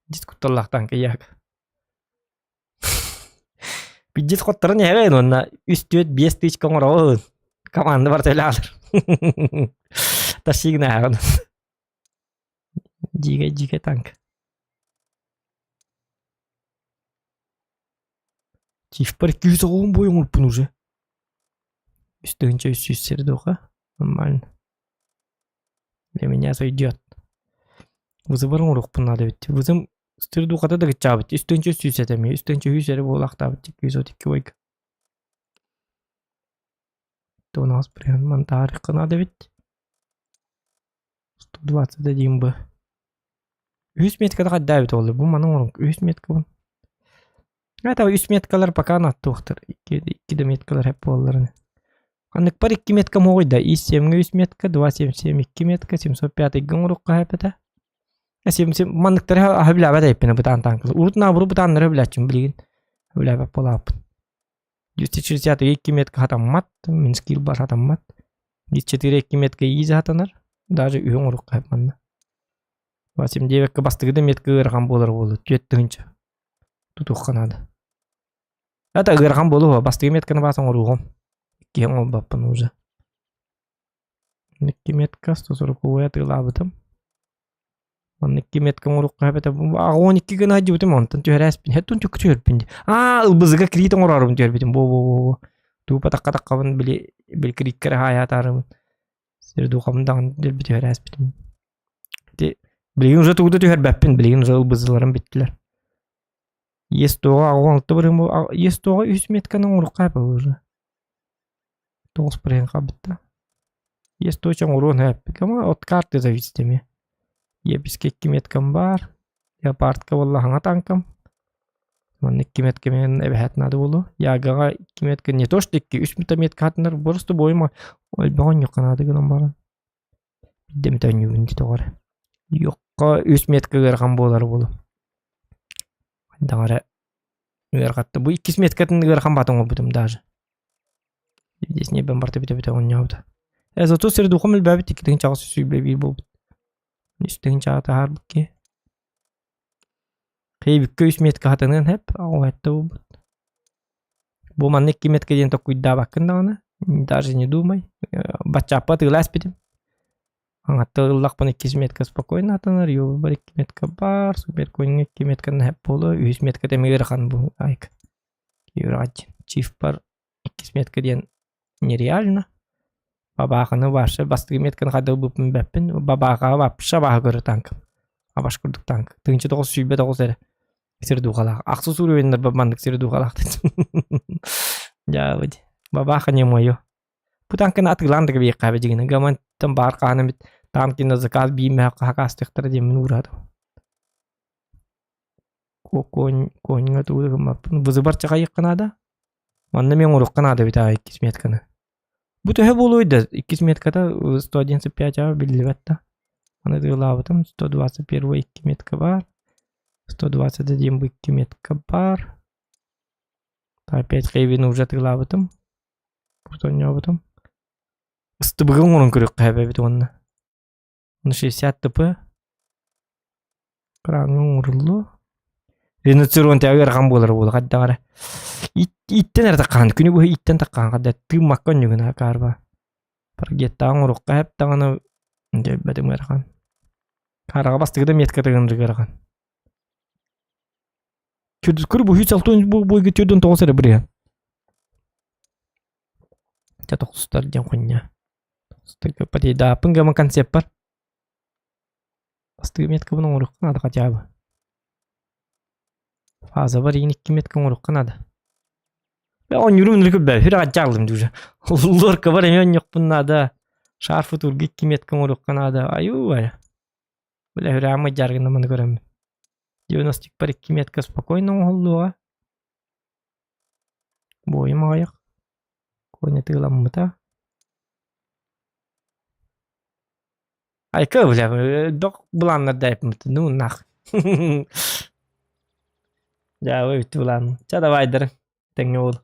Дис кутталлаах танка Яга. Пиздец хотторон иһэбин уонна үс түөрт биэс тысячка оҥоробун. Команда барыта үлэ Тащи гынаһаҕын. Дьиикэй дьиикэй танк. Чифпар 210 бой оҥорпун уже. Үс тыһыынча үс сүүс сердуха. Нормально. Для меня сойдет. Вызывар оҥоруохпун наада эбит. Вызым сердухата да кыччаабыт. Үс тыһыынча үс сүүс этэ эмиэ. Үс тыһыынча үс эрэ буолаахтаабыт. 232 бойга. То у нас прям монтаарыхха наада эбит. 121 б. Үһүс меткада хайдаа эбит ол. Бу маны оҥорон үһүс меткабын. Это үс меткалар пока наттуохтар. Икки, икки да меткалар хэп буолларына. Ханнык бар икки метка моҕуй да. Ис 7 үс метка, 277 икки метка, 705 икки оҥорукка хэпэтэ. Сем сем манныктары аһы билээбэт эппин бытаан таанкыл. Урут наабыру бытааннары билээччим билигин. Билээбэт буолааппын. 260 икки метка хатаммат, мин скилл бар хатаммат. 4 икки метка изи хатанар, даже үһү оҥоруохха сөп манна. 89 бастакы да метка ыарахан буолар буолуо, түөрт тыһыынча тутуохха наада. Это ыарахан буолуо, бастакы метканы баас оҥоруоҕум. Иккиһи оҥорбоппун уже. Икки метка 140 атыылаабытым. Манна икки метка оҥоруохха эбэтэ он икки гына сылдьыбытым онтон түһэрээспин хэттун түккү түһэрбин дии аа ылбызыга крит оҥорорум түһэрбитим бу бу бу туупа такка таккабын били били криккэ эрэ хаайаатаарыбын сирдуухабын даҕаны дэлби түһэрээспитим ити билигин уже тугу да түһэрбэппин билигин уже ылбызыларым бүттүлэр ес тоҕо аҕа алта бырым ес тоҕо үс метканы оҥоруохха эбэ уже тоҕус бырыһын хаалбыта Есть точно оҥоруон сөп. От карты зависит эмиэ. Епискэ икки меткам баар. Леопардка буолла хаҥа танкам. Манна икки метка мен эбэһээт наада буолуо. Ягаҕа икки метка не то что икки, үс метка хатынар просто бойума элбэх онньукка наада гынан баран. Биирдэ эмит оонньуубун дии тоҕо эрэ. Йокко үс метка ыарахан буолар буолуо. Хайдах эрэ ыарахатта. Бу иккис меткатын ыарахан баат оҥорбутум даже. Здесь небен барта бүтэ-бүтэ оонньообута. Э, зато сирдухум элбээбит иккитин чаҕыс сүүрбэ биир буолбут. Үстүн чаҕа таһаарбыт киһи. Хейбиккэ үс метка хатыныан хэп, оҕо буолбут. Бу манна икки метка диэн токуйдаабаккын даҕаны, даже не думай. Баччааппа атыылаа испитим. Аҥатта ыллахпын иккис метка спокойно атанар, бар икки метка бар, суперкоиҥҥа икки метканы хэп буолуо, үһүс метка эмиэ ыарахан бу айк. Юрать чифпар иккис метка диэн нереально. Бабааханы вообще бастакы метканы хайдах ылбыппын билбэппин. Бабаахаҕа вообще абааһы көрөр танк. Абаш курдук танк. Тыһыынча тоҕус сүүрбэ тоҕус эрэ. Сир духалаах. Ахсыс уровеннар маннык сир духалаах. Дьаабы Бабаха не мое. Бу танканы атыылаан да кэбиэххэ эбит дьигинэ. Гамантан баар хаһан эмит танкина заказ биимээх хакаастыахтара диэммин уураатым. Коньга тугу да гыммаппын. Вызыбар чаҕайыахха наада. Манна мен оҥоруохха наада эбит аа иккис метканы. Бу төһө буолуой да иккис метката 111,5 аа биллибэт да. Аны тыылаабытым 121 икки метка баар. 121 бу икки метка баар. Опять Хейвин уже тыылаабытым. Куртонньообутум. Ыстыбыгы оҥорон көрүөххэ эбит уонна. 60 тп. Краҥҥа оҥоруллуо. Ринуцерон тя ыарахан буолар буола хайдах эрэ. Иттен эрэ таккаан күнү быһа иттен таккаан хадда тыыммакка онньугуна каарба. Паргеттаан оҥоруохха эп даҕаны дьэ бэтим ыарахан. Каараҕа бастакы да метката гынырык ыарахан. Күр бу үс алтын бу буйга түрдөн тоҕус эрэ бырыһан. Ча тохсустар диэн хоння. Тохсустарга патейдааппын гама концеппар. Бастакы меткабын оҥоруохха наада хотя бы. Фазабар иин икки метка оҥоруохха наада. Оонньуурум ынырык үрбэ, сүрэх аччааллым дуу. Лоркабар эмиэ оонньуохпун наада. Шарфы турга икки метка оҥоруохха наада. Айуу айа. Бля, сүрэҕим ыдьааргына маны көрөммүн. 90 икки метка спокойно оҥоһуллуоҕа. Буойум аҕыйах. Коня тыыламмыта. Айка, бля, элбэх былааннардаайпмыт, ну нах. Дьаабы бүттү былааным. Ча давайдары, тэҥҥэ буол.